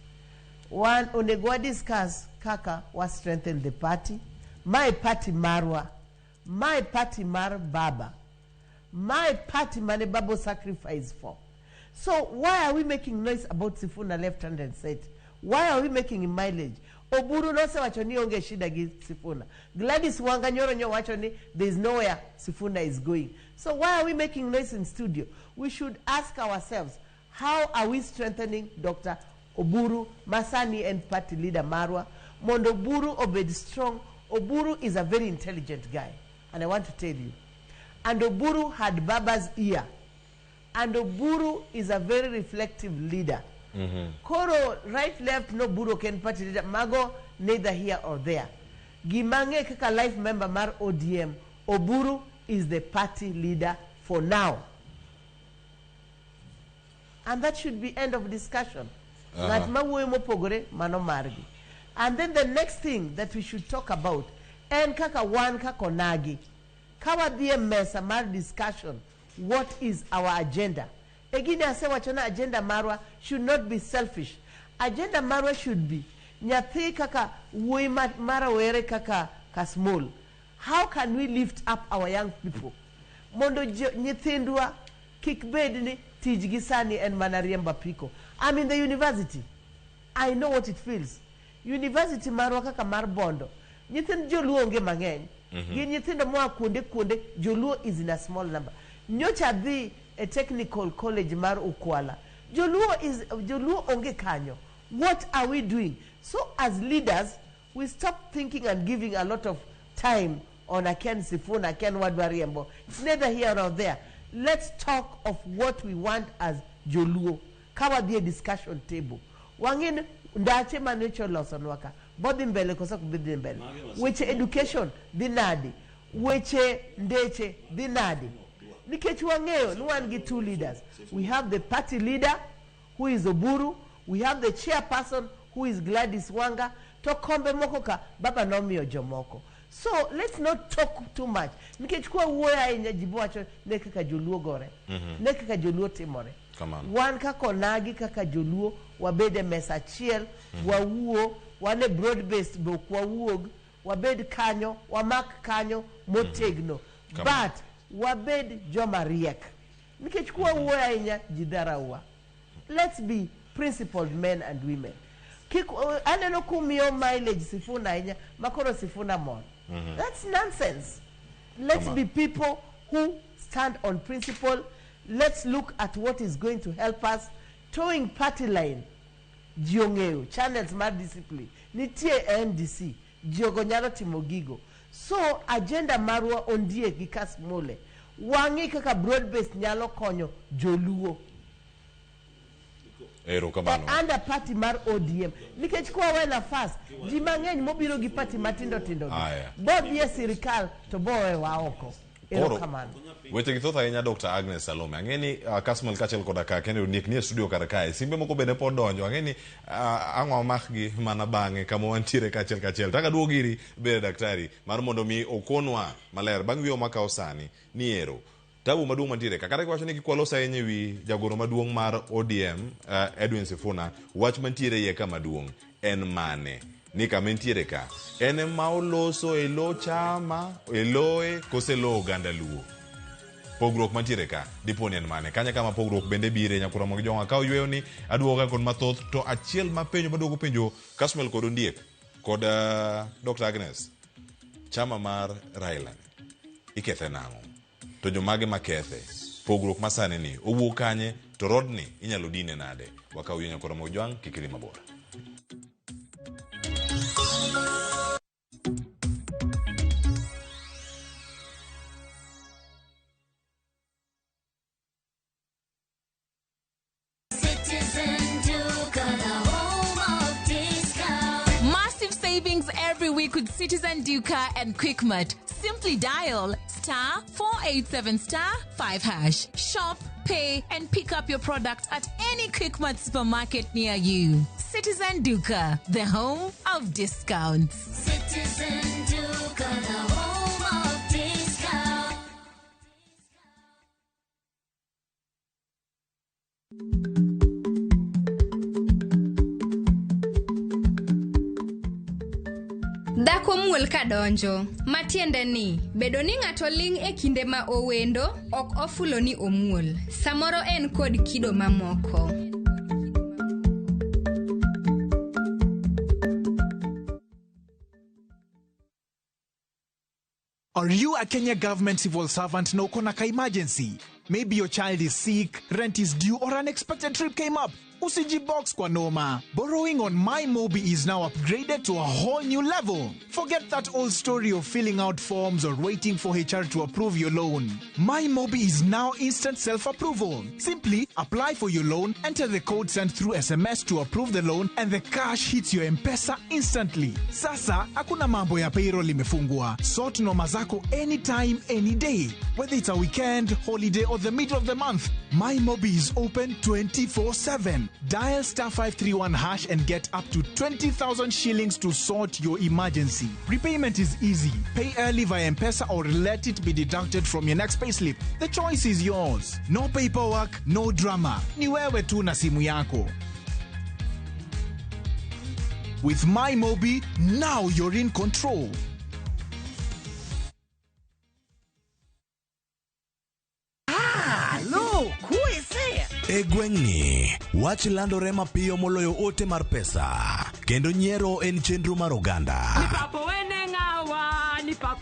One, onego wa discuss kaka wa strengthen the party. My party marwa, my party mar baba, my party mane baba sacrifice for. So why are we making noise about Sifuna left hand and center? Why are we making mileage? Oburu nosewacho ni onge shida gi Sifuna. Gladys Wanga nyoro nyowacho ni there is nowhere Sifuna is going. So why are we making noise in studio? We should ask ourselves, how are we strengthening Dr. Oburu Masani and party leader Marwa? Mondo Oburu obed strong. Oburu is a very intelligent guy, and I want to tell you. And Oburu had Baba's ear. And Oburu is a very reflective leader. Koro right left no Oburu ken party leader mago neither here or there. Gima ang'e kaka life member mar ODM, Oburu is the party leader for now. And that should be end of discussion. Ng'at ma wuoyo mopogore mano margi. And then the next thing that we should talk about en kaka wan kaka onagi. Ka wadhi e mesa mar discussion, what is our agenda? E gini asewacho na agenda marwa should not be selfish. Agenda marwa should be nyathi kaka wuoyi marawere kaka Kasmul. How can we lift up our young people? Mondo nyithindwa kik bed ni tijgi sani en mana riembo apiko. I'm in the university. I know what it feels. University marwa kaka mar Bondo. Nyithind joluo onge mang'eny. Gin nyithindo moa kuonde kuonde, joluo is in a small number. Nyocha dhi e technical college mar Ukwala. Joluo onge kanyo. What are we doing? So as leaders, we stop thinking and giving a lot of time on Aken Sifuna, Aken Wadwa Riembo. It's neither here nor there. Let's talk of what we want as Joluo. Ka wadhi e discussion table. Wang'in ndache mane olosonwa ka. Bodhi mbele koso ok bidhi mbele. Weche education dhi nadi. Weche ndeche dhi nadi. Nikech wang'eyo ni wan gi two leaders. We have the party leader who is Oburu. We have the chairperson who is Gladys Wanga. To kombe moko ka baba nomiyo jomoko. So let's not talk too much. Nikech kwa wuoyo ahinya ji bowacho ne kaka joluo gore. Ne kaka joluo timore. Kamano. Wan kaka onagi kaka joluo wabed e mesa achiel, wawuo, wan e broad based be ok wawuog, wabed kanyo, wamak kanyo motegno. Kamano. But wabed joma riek. Nikech kwa wuoyo ahinya ji dharawa. Let's be principled men and women. Kik aneno kumiyo mileage Sifuna ahinya, makoro Sifuna mor. That's nonsense. Let's Come on. be people who stand on principle. Let's look at what is going to help us. Towing party line, ji ong'eyo, channels mar discipline. Nitie NDC, ji ogo nyalo timo gigo. So agenda marwa ondiek gi Kasmule. Wang'i kaka broad based nyalo konyo joluo. Erokamano. Under party mar ODM. Nikech kwa we nafas, ji mang'eny mobiro gi party matindo tindo gi. Aya. Bodhi e sirikal to bowewa oko. Koro, Erokamano. weche gi thoth ahinya Dr. Agnes Salome. Ang'e ni Kasmuel kaachiel koda ka Kennedy Ondiek nie studio kar kae. Simbe moko bende pod donjo. Ang'e ni ang' wamakgi mana bang'e kama wantiere kaachiel kachiel. Taka duog iri bende daktari mar mondo mi okonwa maler bang' wiyo makawo sani ni ero. Tabu maduong' mantiere ka. Kata kiwacho ni kik walos ahinya ewi jagoro maduong' mar ODM Edwin Sifuna, wach mantiere iye ka maduong' en mane? Ni kama entiere ka en ema oloso e lo chama, e loe kose lo oganda Luo. Pogruok mantiere ka dipo ni en mane? Kanya kama pogruok bende bire nyakura mogi jong'a ka oyweyo ni aduogo ka kod mathoth to achiel mapenjo maduogo penjo Kasmuel kod Ondiek kod Dr. Agnes, chama mar Raila ikethe nang'o? To jomage makethe? Pogruok masani ni owuok kanye to rodni inyalo dine nade? Wakaw yie nyakura mogi jwang' kik idhi mabor. every week with Citizen Duka and Quickmart. Simply dial star 487 star 5 hash. Shop, pay, and pick up your products at any Quickmart supermarket near you. Citizen Duka, the home of discounts. Citizen Duka, the home of discount. Dhako muol kadonjo, matiende ni bedo ni ng'ato ling' e kinde ma owendo ok ofulo ni omuol. Samoro en kod kido mamoko. Are you a Kenya government civil servant na uko na ka emergency? Maybe your child is sick, rent is due, or unexpected trip came up. Usijibox kwa noma. Borrowing on MyMobi is now upgraded to a whole new level. Forget that old story of filling out forms or waiting for HR to approve your loan. MyMobi is now instant self-approval. Simply apply for your loan, enter the code sent through SMS to approve the loan, and the cash hits your M-Pesa instantly. Sasa, hakuna mambo ya payroll imefungwa. Sort noma zako anytime, any day. Whether it's a weekend, holiday, or the middle of the month, MyMobi is open 24/7. Dial star 531 hash and get up to 20,000 shillings to sort your emergency. Repayment is easy. Pay early via M-Pesa or let it be deducted from your next payslip. The choice is yours. No paperwork, no drama. Ni wewe tu na simu yako. With MyMobi, now you're in control. Ah, look, who is there? E gweng'ni, wach landore mapiyo moloyo ote mar pesa, kendo nyiero en chenro mar oganda.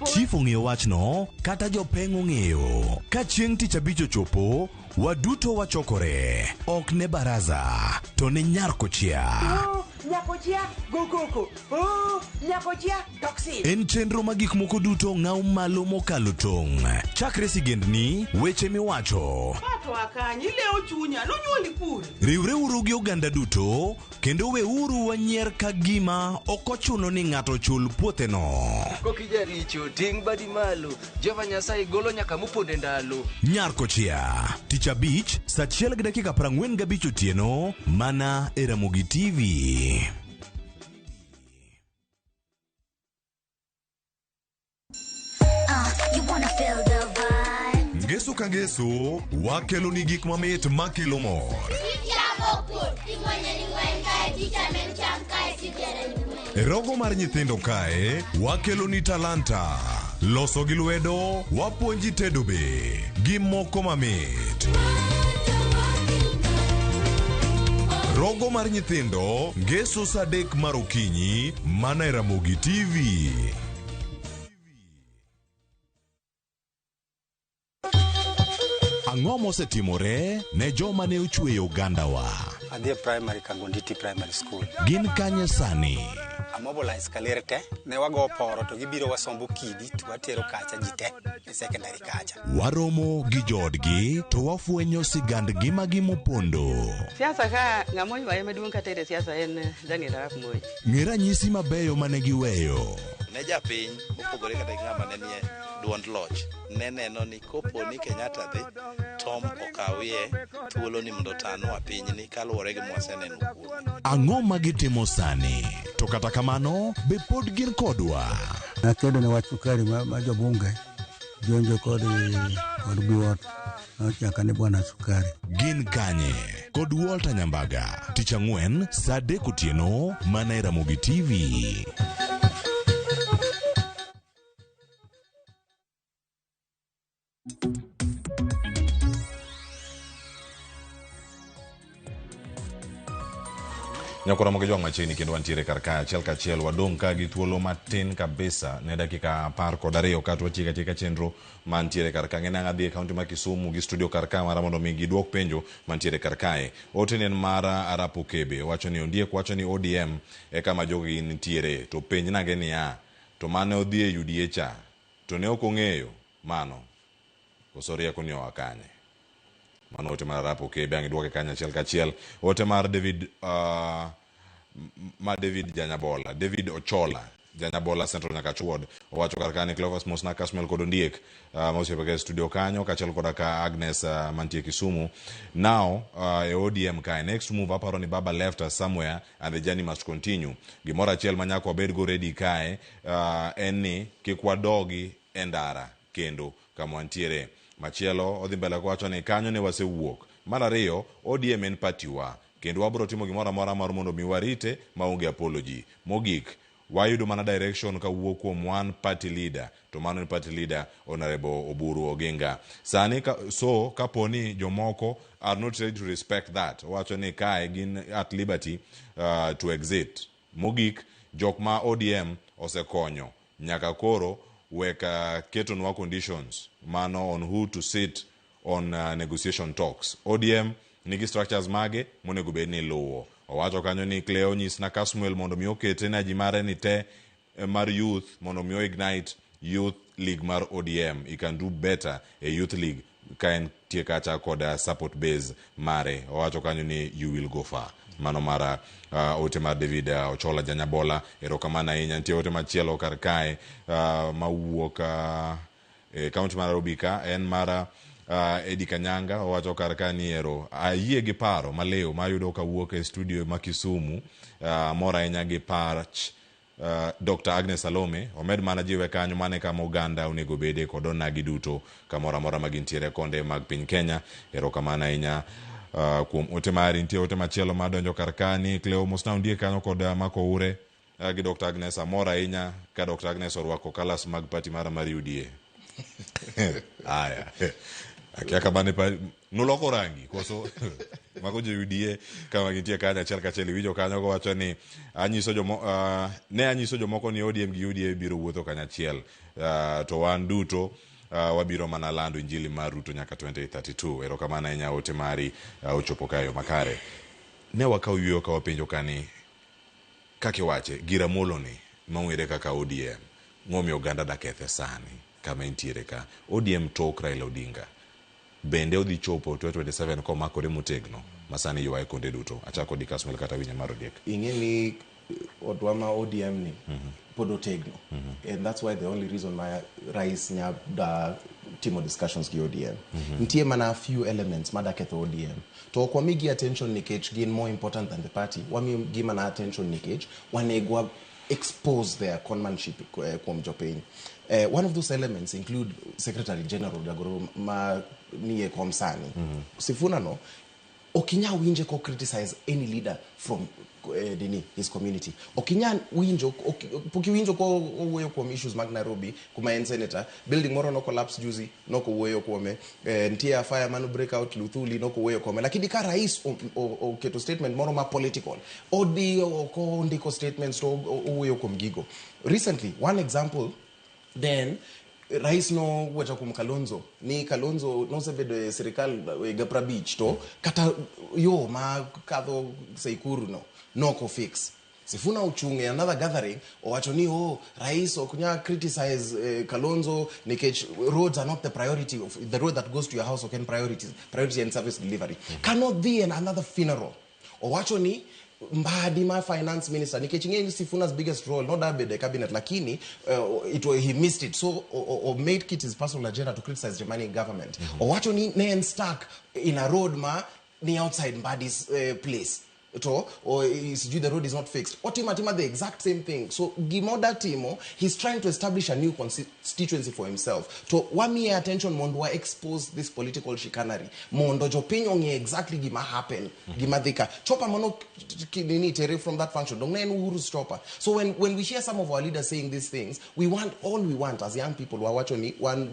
Chief ong'eyo wachno, kata jopeng' ong'eyo. Ka chieng' tich abich ochopo, waduto wachokore. Ok ne baraza, to ne nyar kochia. Nyakochia, go koko. Oh, nyakochia, toxin. En chenro ma gik moko duto ng'aw malo mokalo tong'. Chakre sigendni, weche miwacho. Pato akanyi, ilewo chunya, nonyuoli kure. Riwreuru gi oganda duto, kendo weuru wanyier ka gima ok ochuno ni ng'ato chul puotheno. Kokijaricho, ting' badi malo, Jehova Nyasaye golo nyaka moponde ndalo. Nyar kochia, tich abich, saa 1:45 otieno, mana e Ramogi TV. You wanna feel the vibe. Ngeso ka ngeso, wakelo ni gik mamit makelo mor. E rogo mar nyithindo kae, wakelo ni talanta. Loso gi lwedo, wapuonji tedo be, gi moko mamit. Rogo mar nyithindo, ngeso saa 3 mar okinyi, mana e Ramogi TV. Ang'o mosetimore ne joma ne ochweyo ogandawa? Adhi e primary Kangonditi Primary School. Gin kanye sani? Amobilize kaler te, ne wago poro to gibiro wasombo kidi to watero kacha ji te e secondary kacha. Waromo gi joodgi to wafwenyo sigand ngimagi mopondo. Siasa ka ng'ama oywaye maduong' katere siasa en Daniel Arap Moi. Ng'e ranyisi mabeyo mane giweyo. Ne japiny mopogore kata gi ng'ama ne nie duond loch ne neno ni kopo ni Kenyatta dhi Tom okawie thuolo ni mondo otanwa pinyni kaluwore gi mwaseneno kuome. Ang'o ma gitimo sani? To kata kamano, be pod gin kodwa? Nakedo ne wach sukari ma jobunge jonjo kod buot nochaka ni bwana sukari. Gin kanye? Kod Walter Nyambaga, tich ang'wen saa 3 otieno mana e Ramogi TV. Nyakora mogi jwang' machiegni kendo wantiere kar kae achiel kachiel wadong' ka gi thuolo matin kabisa ne dakika 12 kata watieko atieka chenro mantiere kar ka. Ng'e adhi e kaunti ma Kisumu gi studio kar ka mara mondo mi giduok penjo mantiere kar kae. Ote ni en mar Arap Okebe wacho ni Ondiek wacho ni ODM e kama jogi nitiere to penj nage niya to mane odhi e UDA cha to ne ok ong'eyo mano koso rieko ni oa kanye. Mano ote mar Arap Okebe ang' iduoke kanyo achiel kachiel. Ote mar David ma David Janyabola, David Ochola. Janyabola Central Nyakach Ward owacho kar ka ni Cleophas Mosna Kasmuel kod Ondiek ma osiepe ka e studio kanyo kaachiel koda ka Agnes mantie Kisumu. Now e ODM kae next move aparo ni Baba left us somewhere and the journey must continue. Gimoro achiel ma nyaka wabed go ready kae en ni kik wadogi e ndara kendo kama wantiere. Machielo odhi mbele kowacho ni kanyo ne wasewuok. Mar ariyo ODM en party wa kendo wabro timo gimoro amora mar mondo mi warite maonge apology. Mogik wayudo mana direction kawuok kuom one party leader to mano en party leader Honorable Oburu Oginga. Sani ka, so kapo ni jomoko are not ready to respect that, owacho ni kae gin at liberty to exit. Mogik jok ma ODM osekonyo nyaka koro wek ketonwa conditions mano on who to sit on negotiation talks. ODM nigi structures mage monego bed ni luwo. Owacho kanyo ni Cleo nyisna Kasmuel mondo mi oket energy mare ni te mar youth mondo mi ignite youth league mar ODM. He can do better e youth league ka entie kacha kod support base mare. Owacho kanyo ni you will go far. Mano mara ote mar David Ochola Janyabola. Erokamano ahinya. Nitie ote machielo kar kae mawuok e kaunti mar Nairobi ka en mara Eddie Kanyanga. Owacho kar ka ni ero ayie gi paro maliw mayudo kawuok e studio ma Kisumu. Mor ahinya gi pach Dr. Agnes Salome. Omed mana jiwe kanyo mane kama oganda onego bede kod onagi duto kamoro amora ma gintiere konde mag piny Kenya. Erokamano ahinya kuom ote mari. Nitie ote machielo madonjo kar ka ni Cleo Mosna Ondiek kanyo kod Mako Ure gi Dr. Agnes. Amor ahinya ka Dr. Agnes orwako kalas mag party mara mar UDA. Aya. Akia kamane pa noloko rangi koso mago jo UDA kama gintie kanyo achiel kachiel. Iwinjo kanyo kowacho ni anyiso jomo, ne anyiso jomoko ni ODM gi UDA biro wuotho kanyachiel, to wan duto wabiro mana lando injili mar Ruto nyaka 2032. Erokamano ahinya, ote mari ochopo kae yo makare. Ne wakawo yueyo ka wapenjo kani kaka iwache giramolo ni mong'ere kaka ODM ng'omiyo oganda dakethe sani kama entiere ka ODM tok Raila Odinga bende odhi chopo 2027 komakore motegno masani ywaye kuonde duto. Achako di Kasmuel kata winyo mar Ondiek. Ing'e ni odwa ma ODM ni pod otegno, and that's why the only reason ma rais nya da timo discussions gi ODM. Nitie mana few elements mada ketho ODM to ok wamigi attention nikech gin more important than the party. Wamiyogi mana attention nikech wanegwa expose their conmanship kuom jopiny. One of those elements include Secretary General Jagoro ma nie kom sani. Sifuna no ok inyal winje ko criticize any leader from dini his community. Ok inyal winjo, pok iwinjo ko owuoyo kuom issues mag Nairobi kuma en senator. Building moro no collapse juzi, nok owuoyo kuome. Nitie fire mano break out Luthuli, nok owuoyo kuome. Lakini ka rais oketo statement moro ma political, odhi oko ondiko statements to owuoyo kuom gigo. Recently, one example, then rais no wacho kuom Kalonzo ni Kalonzo nosebedo e sirikal higa 50 to kata yo ma kadho Tseikuru no noko fix. Sifuna ochung' e another gathering owacho ni oh, rais ok nya criticize Kalonzo nikech roads are not the priority of the road that goes to your house ok en priority and service delivery. Kanodhi en another funeral owacho ni Mbadi ma finance minister, nikech ing'e ni Sifuna's biggest role noda bedo e cabinet, lakini he missed it, so o made it his personal agenda to criticize Germany government. Owacho ni ne en stuck in a road ma ni outside Mbadi's place to or sijui the road is not fixed. Otimo atima the exact same thing. So gimoda timo, he's trying to establish a new constituency for himself. To wamiye attention mondo wa expose this political chicanery mondo jopiny ong'e exactly gima happen, gima dhi ka chopa mano nini tere from that function dong ne en Uhuru's chopper. So when we hear some of our leaders saying these things, we want all we want as young people wawacho ni one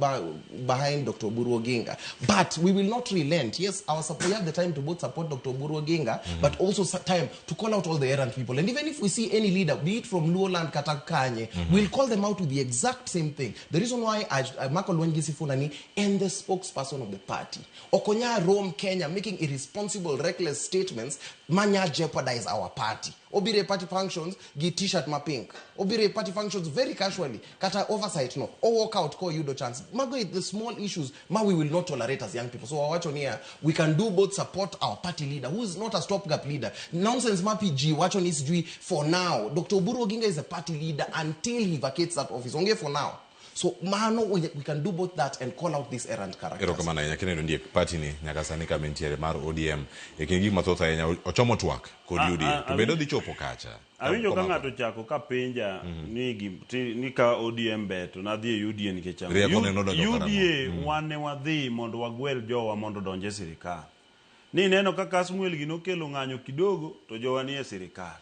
behind Dr. Oburu Oginga, but we will not relent. Yes, our support, we have the time to both support Dr. Oburu Oginga, but also time to call out all the errant people. And even if we see any leader, be it from Luoland, kata Kanye, we'll call them out with the exact same thing. The reason why I Mako Lwengi Sifuna ni and the spokesperson of the party Okonya roam Kenya making irresponsible, reckless statements manya jeopardize our party. Obiro e party functions gi t-shirt ma pink. Obiro e party functions very casually. Kata oversight no. O walk out koyudo chance. Mago the small issues ma we will not tolerate as young people. So wawacho niya, we can do both, support our party leader who is not a stopgap leader. Nonsense ma PG wacho ni sijui for now. Dr. Oburu Oginga is a party leader until he vacates that office. Onge for now. So mano we can do both that and call out these errant characters. Erokamano ahinya kineno ndiek party ni nyaka sani kama entiere mar ODM e kind gik mathoth ahinya ochomo twak kod UDA to bende odhi chopo kacha. Awinjo ka ng'ato chako ka penja ni ni ka ODM ber to nadhi e UDA nikech ang'o? Rieko ne nodonjo karang'o? UDA wan ne wadhi mondo wagwel jowa mondo odonj e sirikal. Ni neno ka Kasmuel gi nokelo ng'anyo kidogo to jowa ni e sirikal.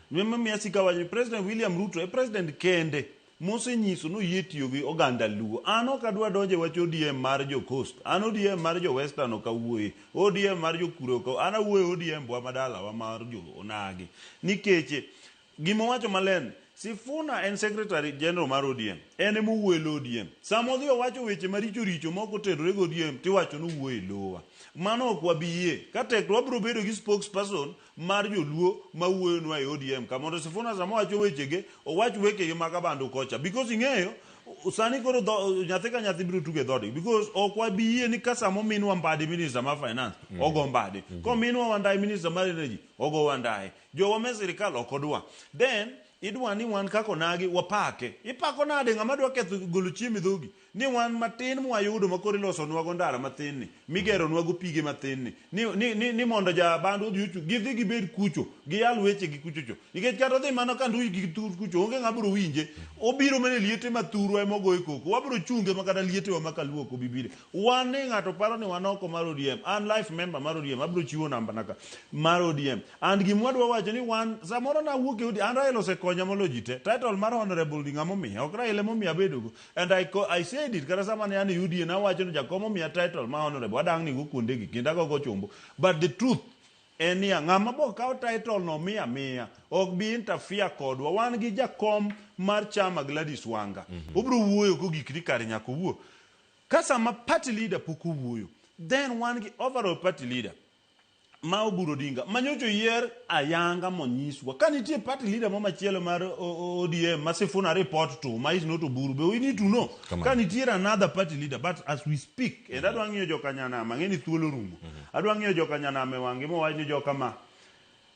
Emomiyo asiko awacho ni President William Ruto e president kende mosenyiso noyie tiyo gi oganda Luo. An ok adwa donjo e wach ODM mar jo Coast. An ODM mar jo Western ok awuoye. ODM mar jo Kure ok an awuoyo ODM bwa madalawa mar jo Onagi. Nikech gima owacho maler ni Sifuna en secretary general mar ODM. En ema owuoyo e lo ODM. Sama odhi owacho weche maricho richo ma ok otenore gi ODM tiwacho ni owuoyo e lowa. Mano ok wabi yie. Ka tek to wabiro bedo gi spokesperson mar joluo ma wuoyonwa e ODM ka mondo Sifuna sama owacho wechege owach wechege mag Abandu kocha. Because ing'eyo sani koro nyathi ka nyathi biro tugo e dhoodgi because ok wabi yie ni ka sama ominwa Mbadi minister mar finance ogo Mbadi. Kominwa Wandayi minister mar energy ogo Wandayi. Jowa me sirikal ok odwa. Then idwa ni wan kaka onagi wapake. Ipako nade ng'ama dwa ketho golo chiemo e dhogi? Ni wan matin mwayudo ma koro ilosonwa go ndara mathin ni, migeronwa go pige mathin ni, ni mondo ja Abandu odhi ochu, gidhi gibed kucho, giyal weche gi kucho cho. Nikech kata odhi mana ka ndui gi tur kucho, onge ng'ama biro winje. Obiro mana e liete ma thurwa ema ogoye koko. Wabiro chunge ma kata lietewa ma kaluo ok obi bire. Wan ni ng'ato paro ni wan oko mar ODM. An life member mar ODM, abiro chiwo namba na ka mar ODM. And gima wadwa wacho ni wan, samoro nawuok e ODM, an Raila osekonya moloyo ji te. Title mar honorable ni ng'ama omiya, ok Raila ema omiya abedogo. And I said it, kata sama ne an e UDA nawacho ni jakom omiya title ma honorable, adang' ni go kuondegi, kendo agogo chombo. But the truth en niya, ng'ama bo kawo title no miya miya, ok bi interfere kodwa. Wan gi jakom mar chama Gladys Wanga. Obiro wuoyo kogik ni kare nyaka owuo. Ka sama party leader pok owuoyo, then wan gi overall party leader ma Oburu Odinga manyocha oyier ayanga monyiswa. Ka nitie party leader mo machielo mar ODM ma Sifuna report to, ma is not Oburu, be we need to know. Ka nitie another party leader, but as we speak, and adwa ng'iyo joka Nyanam, ang'e ni thuolo rumo. Adwa ng'iyo joka Nyanam e wang'gi mowach ni joka ma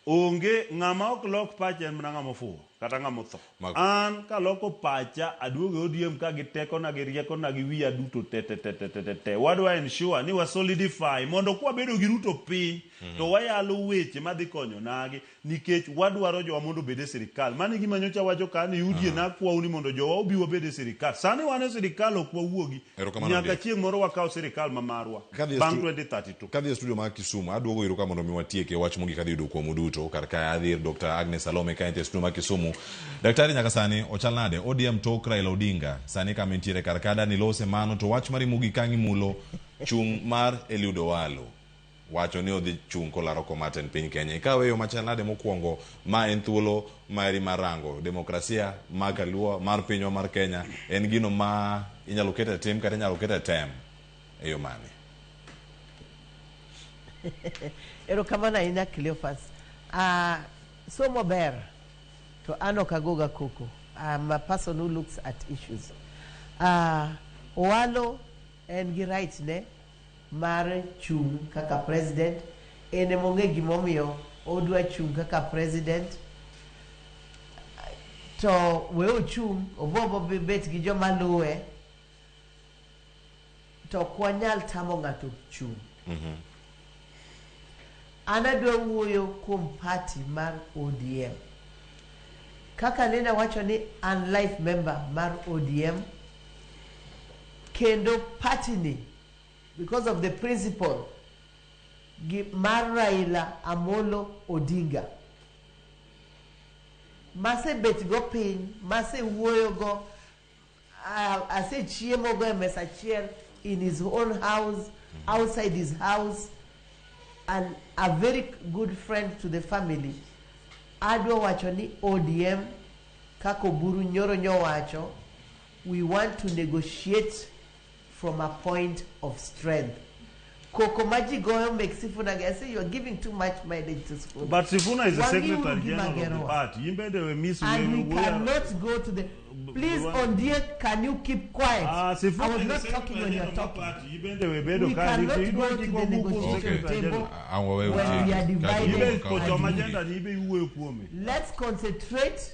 onge ng'ama ok lok pache en mana ng'ama ofuwo kata ng'ama otho. An kaloko pacha aduogo e ODM ka gi tekona gi riekona gi wiya duto te te te te te te te. Wadwa ensure ni wa solidify mondo kwabedo gi Ruto piny to wayalo weche madhi konyo nagi nikech wadwaro jowa mondo obed e sirikal. Mano e gima nyocha wacho ka ni UDA nakwau ni mondo jowa obi wabed e sirikal. Sani wan e sirikal ok wawuogi. Erokamano Nyaka Ondiek. chieng' moro wakaw sirikal ma marwa Kadhi e bang' 2032. Kadhi e studio mar Kisumu, aduogo iru ka mondo mi watieke wach mogik adhi yudo kuomu duto. Kar kae adhi ir Dr. Agnes Salome ka entie e studio mar Kisumu. Daktari nyaka sani ochal nade? ODM tok Raila Odinga sani kama entiere kar ka dani lose mano to wach mari mogik ka ang' imulo chung' mar Eliud Owalo wacho ni odhi chung' kolaro kom mar tend piny Kenya. Ikawe yo machal nade mokwongo ma en thuolo mari mar rango demokrasia mar kaluo mar pinywa mar Kenya en gino ma inyalo ket e tim kata inyalo ket e tem e yo mane? Erokamano ahinya Cleophas. Somo ber to an ok agoga koko. I'm a person who looks at issues. Owalo en gi right ne mar chung' kaka president. En ema ong'e gimomiyo odwa chung' kaka president. To we ochung', obo bet gi joma luwe. To ok wanyal tamo ng'ato chung'. An adwa wuoyo kuom party mar ODM. Kaka nene awacho ni an life member mar ODM, kendo party ni, because of the principle gi mar Raila Amolo Odinga, masebet go piny, masewuoyo go, asechiemo go e mesa achiel in his own house, outside his house, and a very good friend to the family. Adwa wacho ni ODM, kaka Oburu nyoro nyowacho, we want to negotiate from a point of strength. Koko ma ji goyo mek Sifuna gi, I say you are giving too much mileage to Sifuna. But Sifuna is the Wang'iuru secretary gima general of the gerowa. party. In bende we miss And we we we are- cannot go to the. Please, Ondiek, can you keep quiet? Sifuna I was is not the talking when you were talking. Ibende we bedo We ka cannot nikech go idwa to kik the wagu kuom negotiation secretary table general. Ang wawe when we are divided. Ibe kochom and agenda ni ibe iwuoyo kuome. Let's concentrate,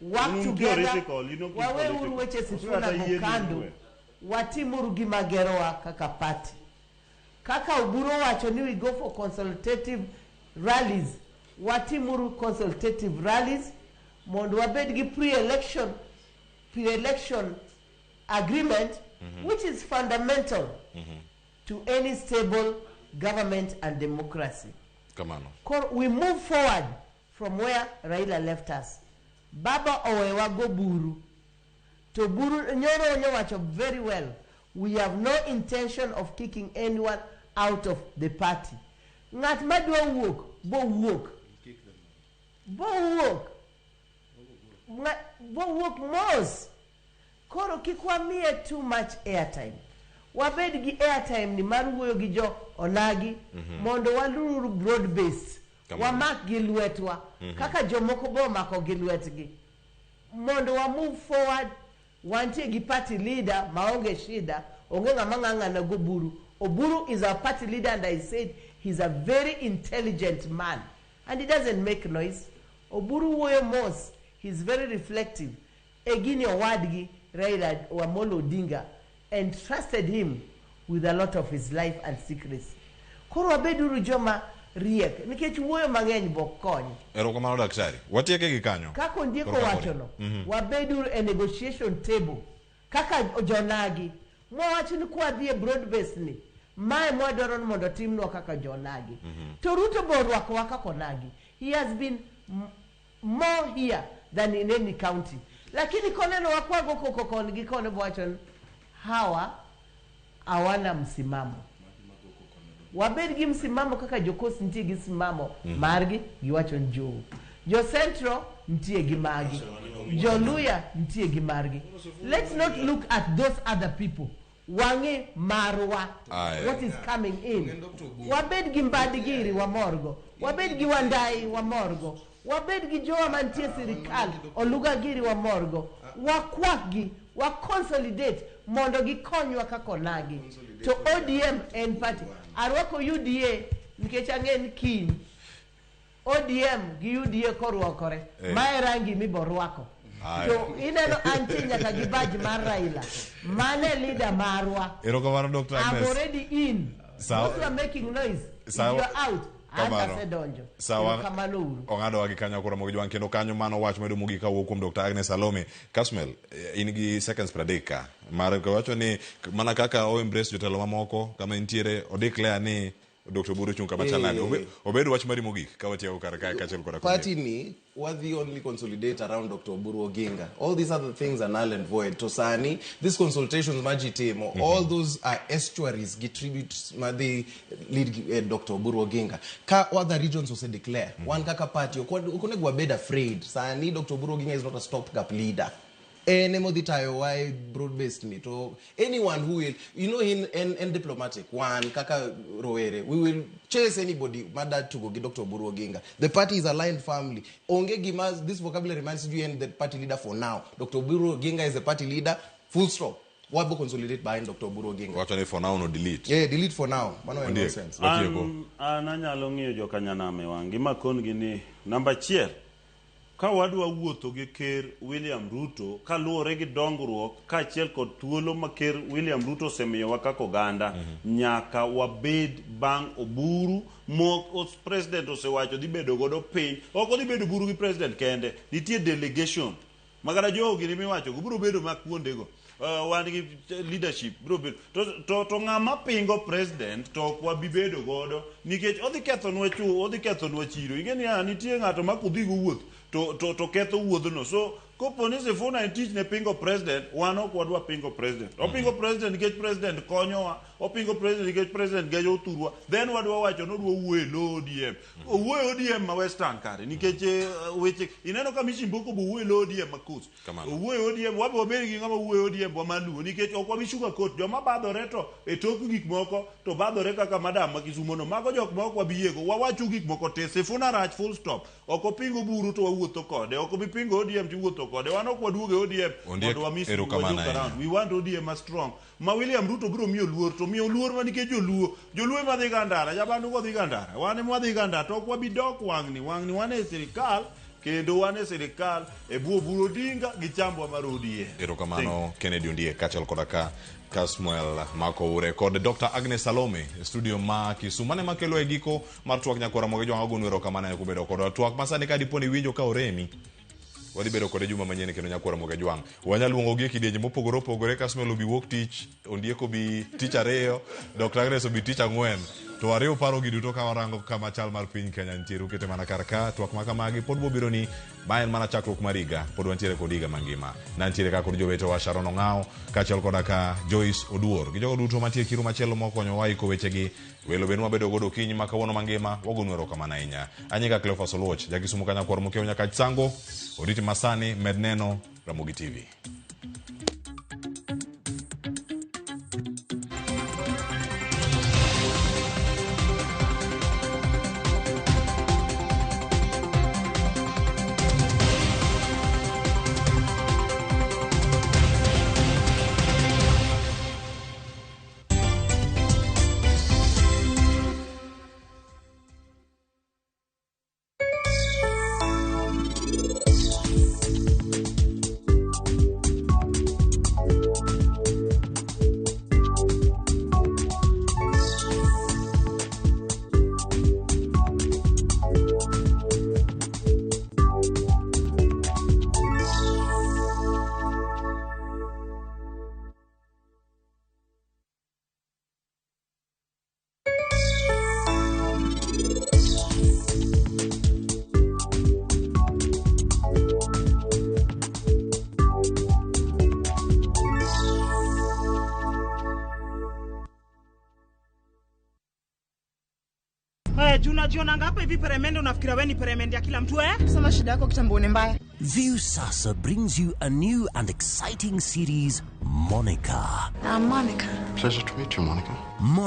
work In together. theoretical, you know, keep Waweuru political. weche Sifuna Kata go yie kando, ni watimuru gima gerowa kaka party. Kaka Oburu wacho ni we go for consultative rallies, watimuru consultative rallies mondo wabed gi pre-election agreement which is fundamental to any stable government and democracy. Kamano. Koro we move forward from where Raila left us. Baba owewa go buru. To buru nyoro nyowacho very well. We have no intention of kicking anyone out of the party. Ng'at madwa wuok, bo wuok. Bo wuok. Bo wuok mos. Koro kik wamiye too much airtime. Wabed gi airtime ni mar wuoyo gi jo onagi mondo waluru broad based. Kamano. Wamak gi lwetwa kaka jomoko bo omako gi lwetgi mondo wa move forward. Wantie gi party leader maonge shida, onge ng'ama ng'ang'ana go Oburu. Oburu is our party leader and I said he's a very intelligent man and he doesn't make noise. Oburu wuoyo mos, he's very reflective. Egini owadgi Raila Amolo Odinga entrusted him with a lot of his life and secrets. Koro wabeduru joma riek nikech wuoyo mang'eny bok kony. Erokamano daktari. Watieke gi kanyo. Kaka Ondiek Koro ka owachono, wabeduru e negotiation table kaka jonagi mwawacho ni kwadhi e broad base ni mae mwadwaro ni mondo otimnwa kaka jonagi. To Ruto bo orwakowa kaka onagi. He has been more here than in any county, lakini koneno wakwago koko kon gi koni bowacho ni hawa hawana msimamo. Wabed gi msimamo kaka jokos nitie gi msimamo margi, giwacho ni Joho. Jo Central nitie gi magi, Jo Luya nitie gi margi. Let's not look at those other people. Wang'i marwa. Aye. What is coming in. Wabed gi Mbadi giri wamorgo, wabed gi Wandai wamorgo, wabed gi jowa mantie sirikal Oluga giri wamorgo, wakwakgi, wa consolidate mondo gikonywa kaka onagi. To ODM en party. Arwako UDA nikech ang'e ni kiny ODM gi UDA korwakore mae rangi miborwako. Aye. To ineno antie nyaka gi badge mar Raila. Mane leader marwa. Erokamano Dr. I'm Agnes. already in. Sawa. Those who are making noise, if Sawa. you are out, an Kamano. asedonjo. Sawa. Erokamano uru. Ong'adowa gi kanyo koro Ramogi Jwang' kendo kanyo mano wach medo mogik kawuok kuom Dr. Agnes Salome. Kasmuel, in gi seconds 30 ka. Mar wacho ni mana kaka o embrace jotelo mamoko kama intiere o declare ni Dr. Oburu chung' kama chal nade. Obed wach mari mogik ka watieko kar kae kaachiel koda Party ni wadhi only consolidate around Dr. Oburu Oginga. All these other things are null and void. To sani, these consultations maji timo, all those are estuaries gi tributes madhi lead Dr. Oburu Oginga. Ka other regions ose declare, wan kaka party, ok onego wabed afraid. Sani Dr. Oburu Oginga is not a stopgap leader. En emodhi tayowa e broad based ni to anyone who will, you know, in diplomatic one kaka rowere, we will chase anybody mada tugo gi Dr. Oburu Oginga. The party is aligned firmly. Onge gima this vocabulary man sijui en the party leader for now. Dr. Oburu Oginga is the party leader, full stop. Wabo consolidate behind Dr. Oburu Oginga. Wacho ni for now no delete. Yeah, delete for now. Mano en Ondiek, nonsense. watieko. An anyalo ng'iyo jokanyanam e wang'gi makon-gi ni namba achiel ka wadwa wuotho gi ker William Ruto kaluwore gi dongruok kaachiel kod thuolo ma ker William Ruto osemiyowa kaka oganda nyaka wabed bang' Oburu mo president osewacho dhi bedo godo piny ok odhi bedo Oburu gi president kende nitie delegation makata jogo gini miwacho go biro bedo ma kuondego wan gi leadership biro bedo to ng'ama pingo president to ok wabi bedo godo nikech odhi kethonwa chu odhi kethonwa chiro ing'e niya nitie ng'ato ma kodhigo wuoth to ketho wuodhno so Kopo ni Sifuna en tich ne pingo president, wan ok wadwa pingo president. Opingo president nikech president konyowa, opingo president nikech president gejo thurwa. Then wadwa wacho ni odwa wuoyo e lo ODM. Owuoyo e ODM ma Western kare nikech weche ineno ka Mishi Mboko bo wuoyo e lo ODM ma Coast. Owuoyo e ODM, wabe wabed gi ng'ama wuoyo e ODM wa maluo nikech ok wabi sugar coat joma badhore to e tok gik moko to badhore kaka madam ma Kisumo no. Mago jok ma ok wabi yiego. Wawacho gik moko te. Sifuna rach full stop. Ok opingo buru to wawuotho kode. Ok obi pingo ODM to iwuotho kode. Wan ok waduogo e ODM Ondiek, mondo wamis erokamano wajoke ahinya. around. We want ODM ma strong. Ma William Ruto biro miyo luor to miyo luor ma nikech joluo. Joluo ema dhi ga ndara, jabandu go dhi ga ndara. Wan ema wadhi ga ndara to ok wabi dok wang'ni. Wang'ni wan e sirikal kendo wan e sirikal e bwo Oburu Odinga gi chambwa mar ODM. Erokamano Kennedy Ondiek kaachiel koda ka Kasmuel Makoure kod Dr. Agnes Salome e studio ma Kisumu. Mane makelo e giko mar twak nyakwara Ramogi Jwang' agonu erokamano ahinya kubedo kodwa. Twak ma sani ka dipo ni iwinjo ka oremi, wadhi bedo kode juma manyien kendo nyakwara Ramogi Jwang'. Wanyalo luongogi e kidienje mopogore opogore. Kasmuel obi wuok tich, Ondiek obi tich ariyo, Dr. Agnes obi tich ang'wen. To wariw parogi duto ka warango kama chal mar piny Kenya nitiere. Ukete mana kar ka, twak ma kamagi pod bobiro ni ma en mana chakruok mar higa, pod wantiere kod higa mangima. Nantiere ka kod jowetewa Sharon Ong'awo kaachiel koda ka Joyce Oduor gi jogo duto mantie kiro machielo mokonyowa iko wechegi. Welo bende wabedo godo okinyi ma kawuono mangima, wagonu erokamano ahinya. Anyinga Cleophas Oluoch, jakisumu ka nyakwar Mokeo Nyakach Sango, oriti masani med neno Ramogi TV. Unajionanga hapa hivi peremende, unafikiria wewe ni peremende ya kila mtu eh? Sema shida yako kitambo ni mbaya. Viusasa brings you a new and exciting series, Monica. I'm Monica. Pleasure to meet you, Monica. Monica.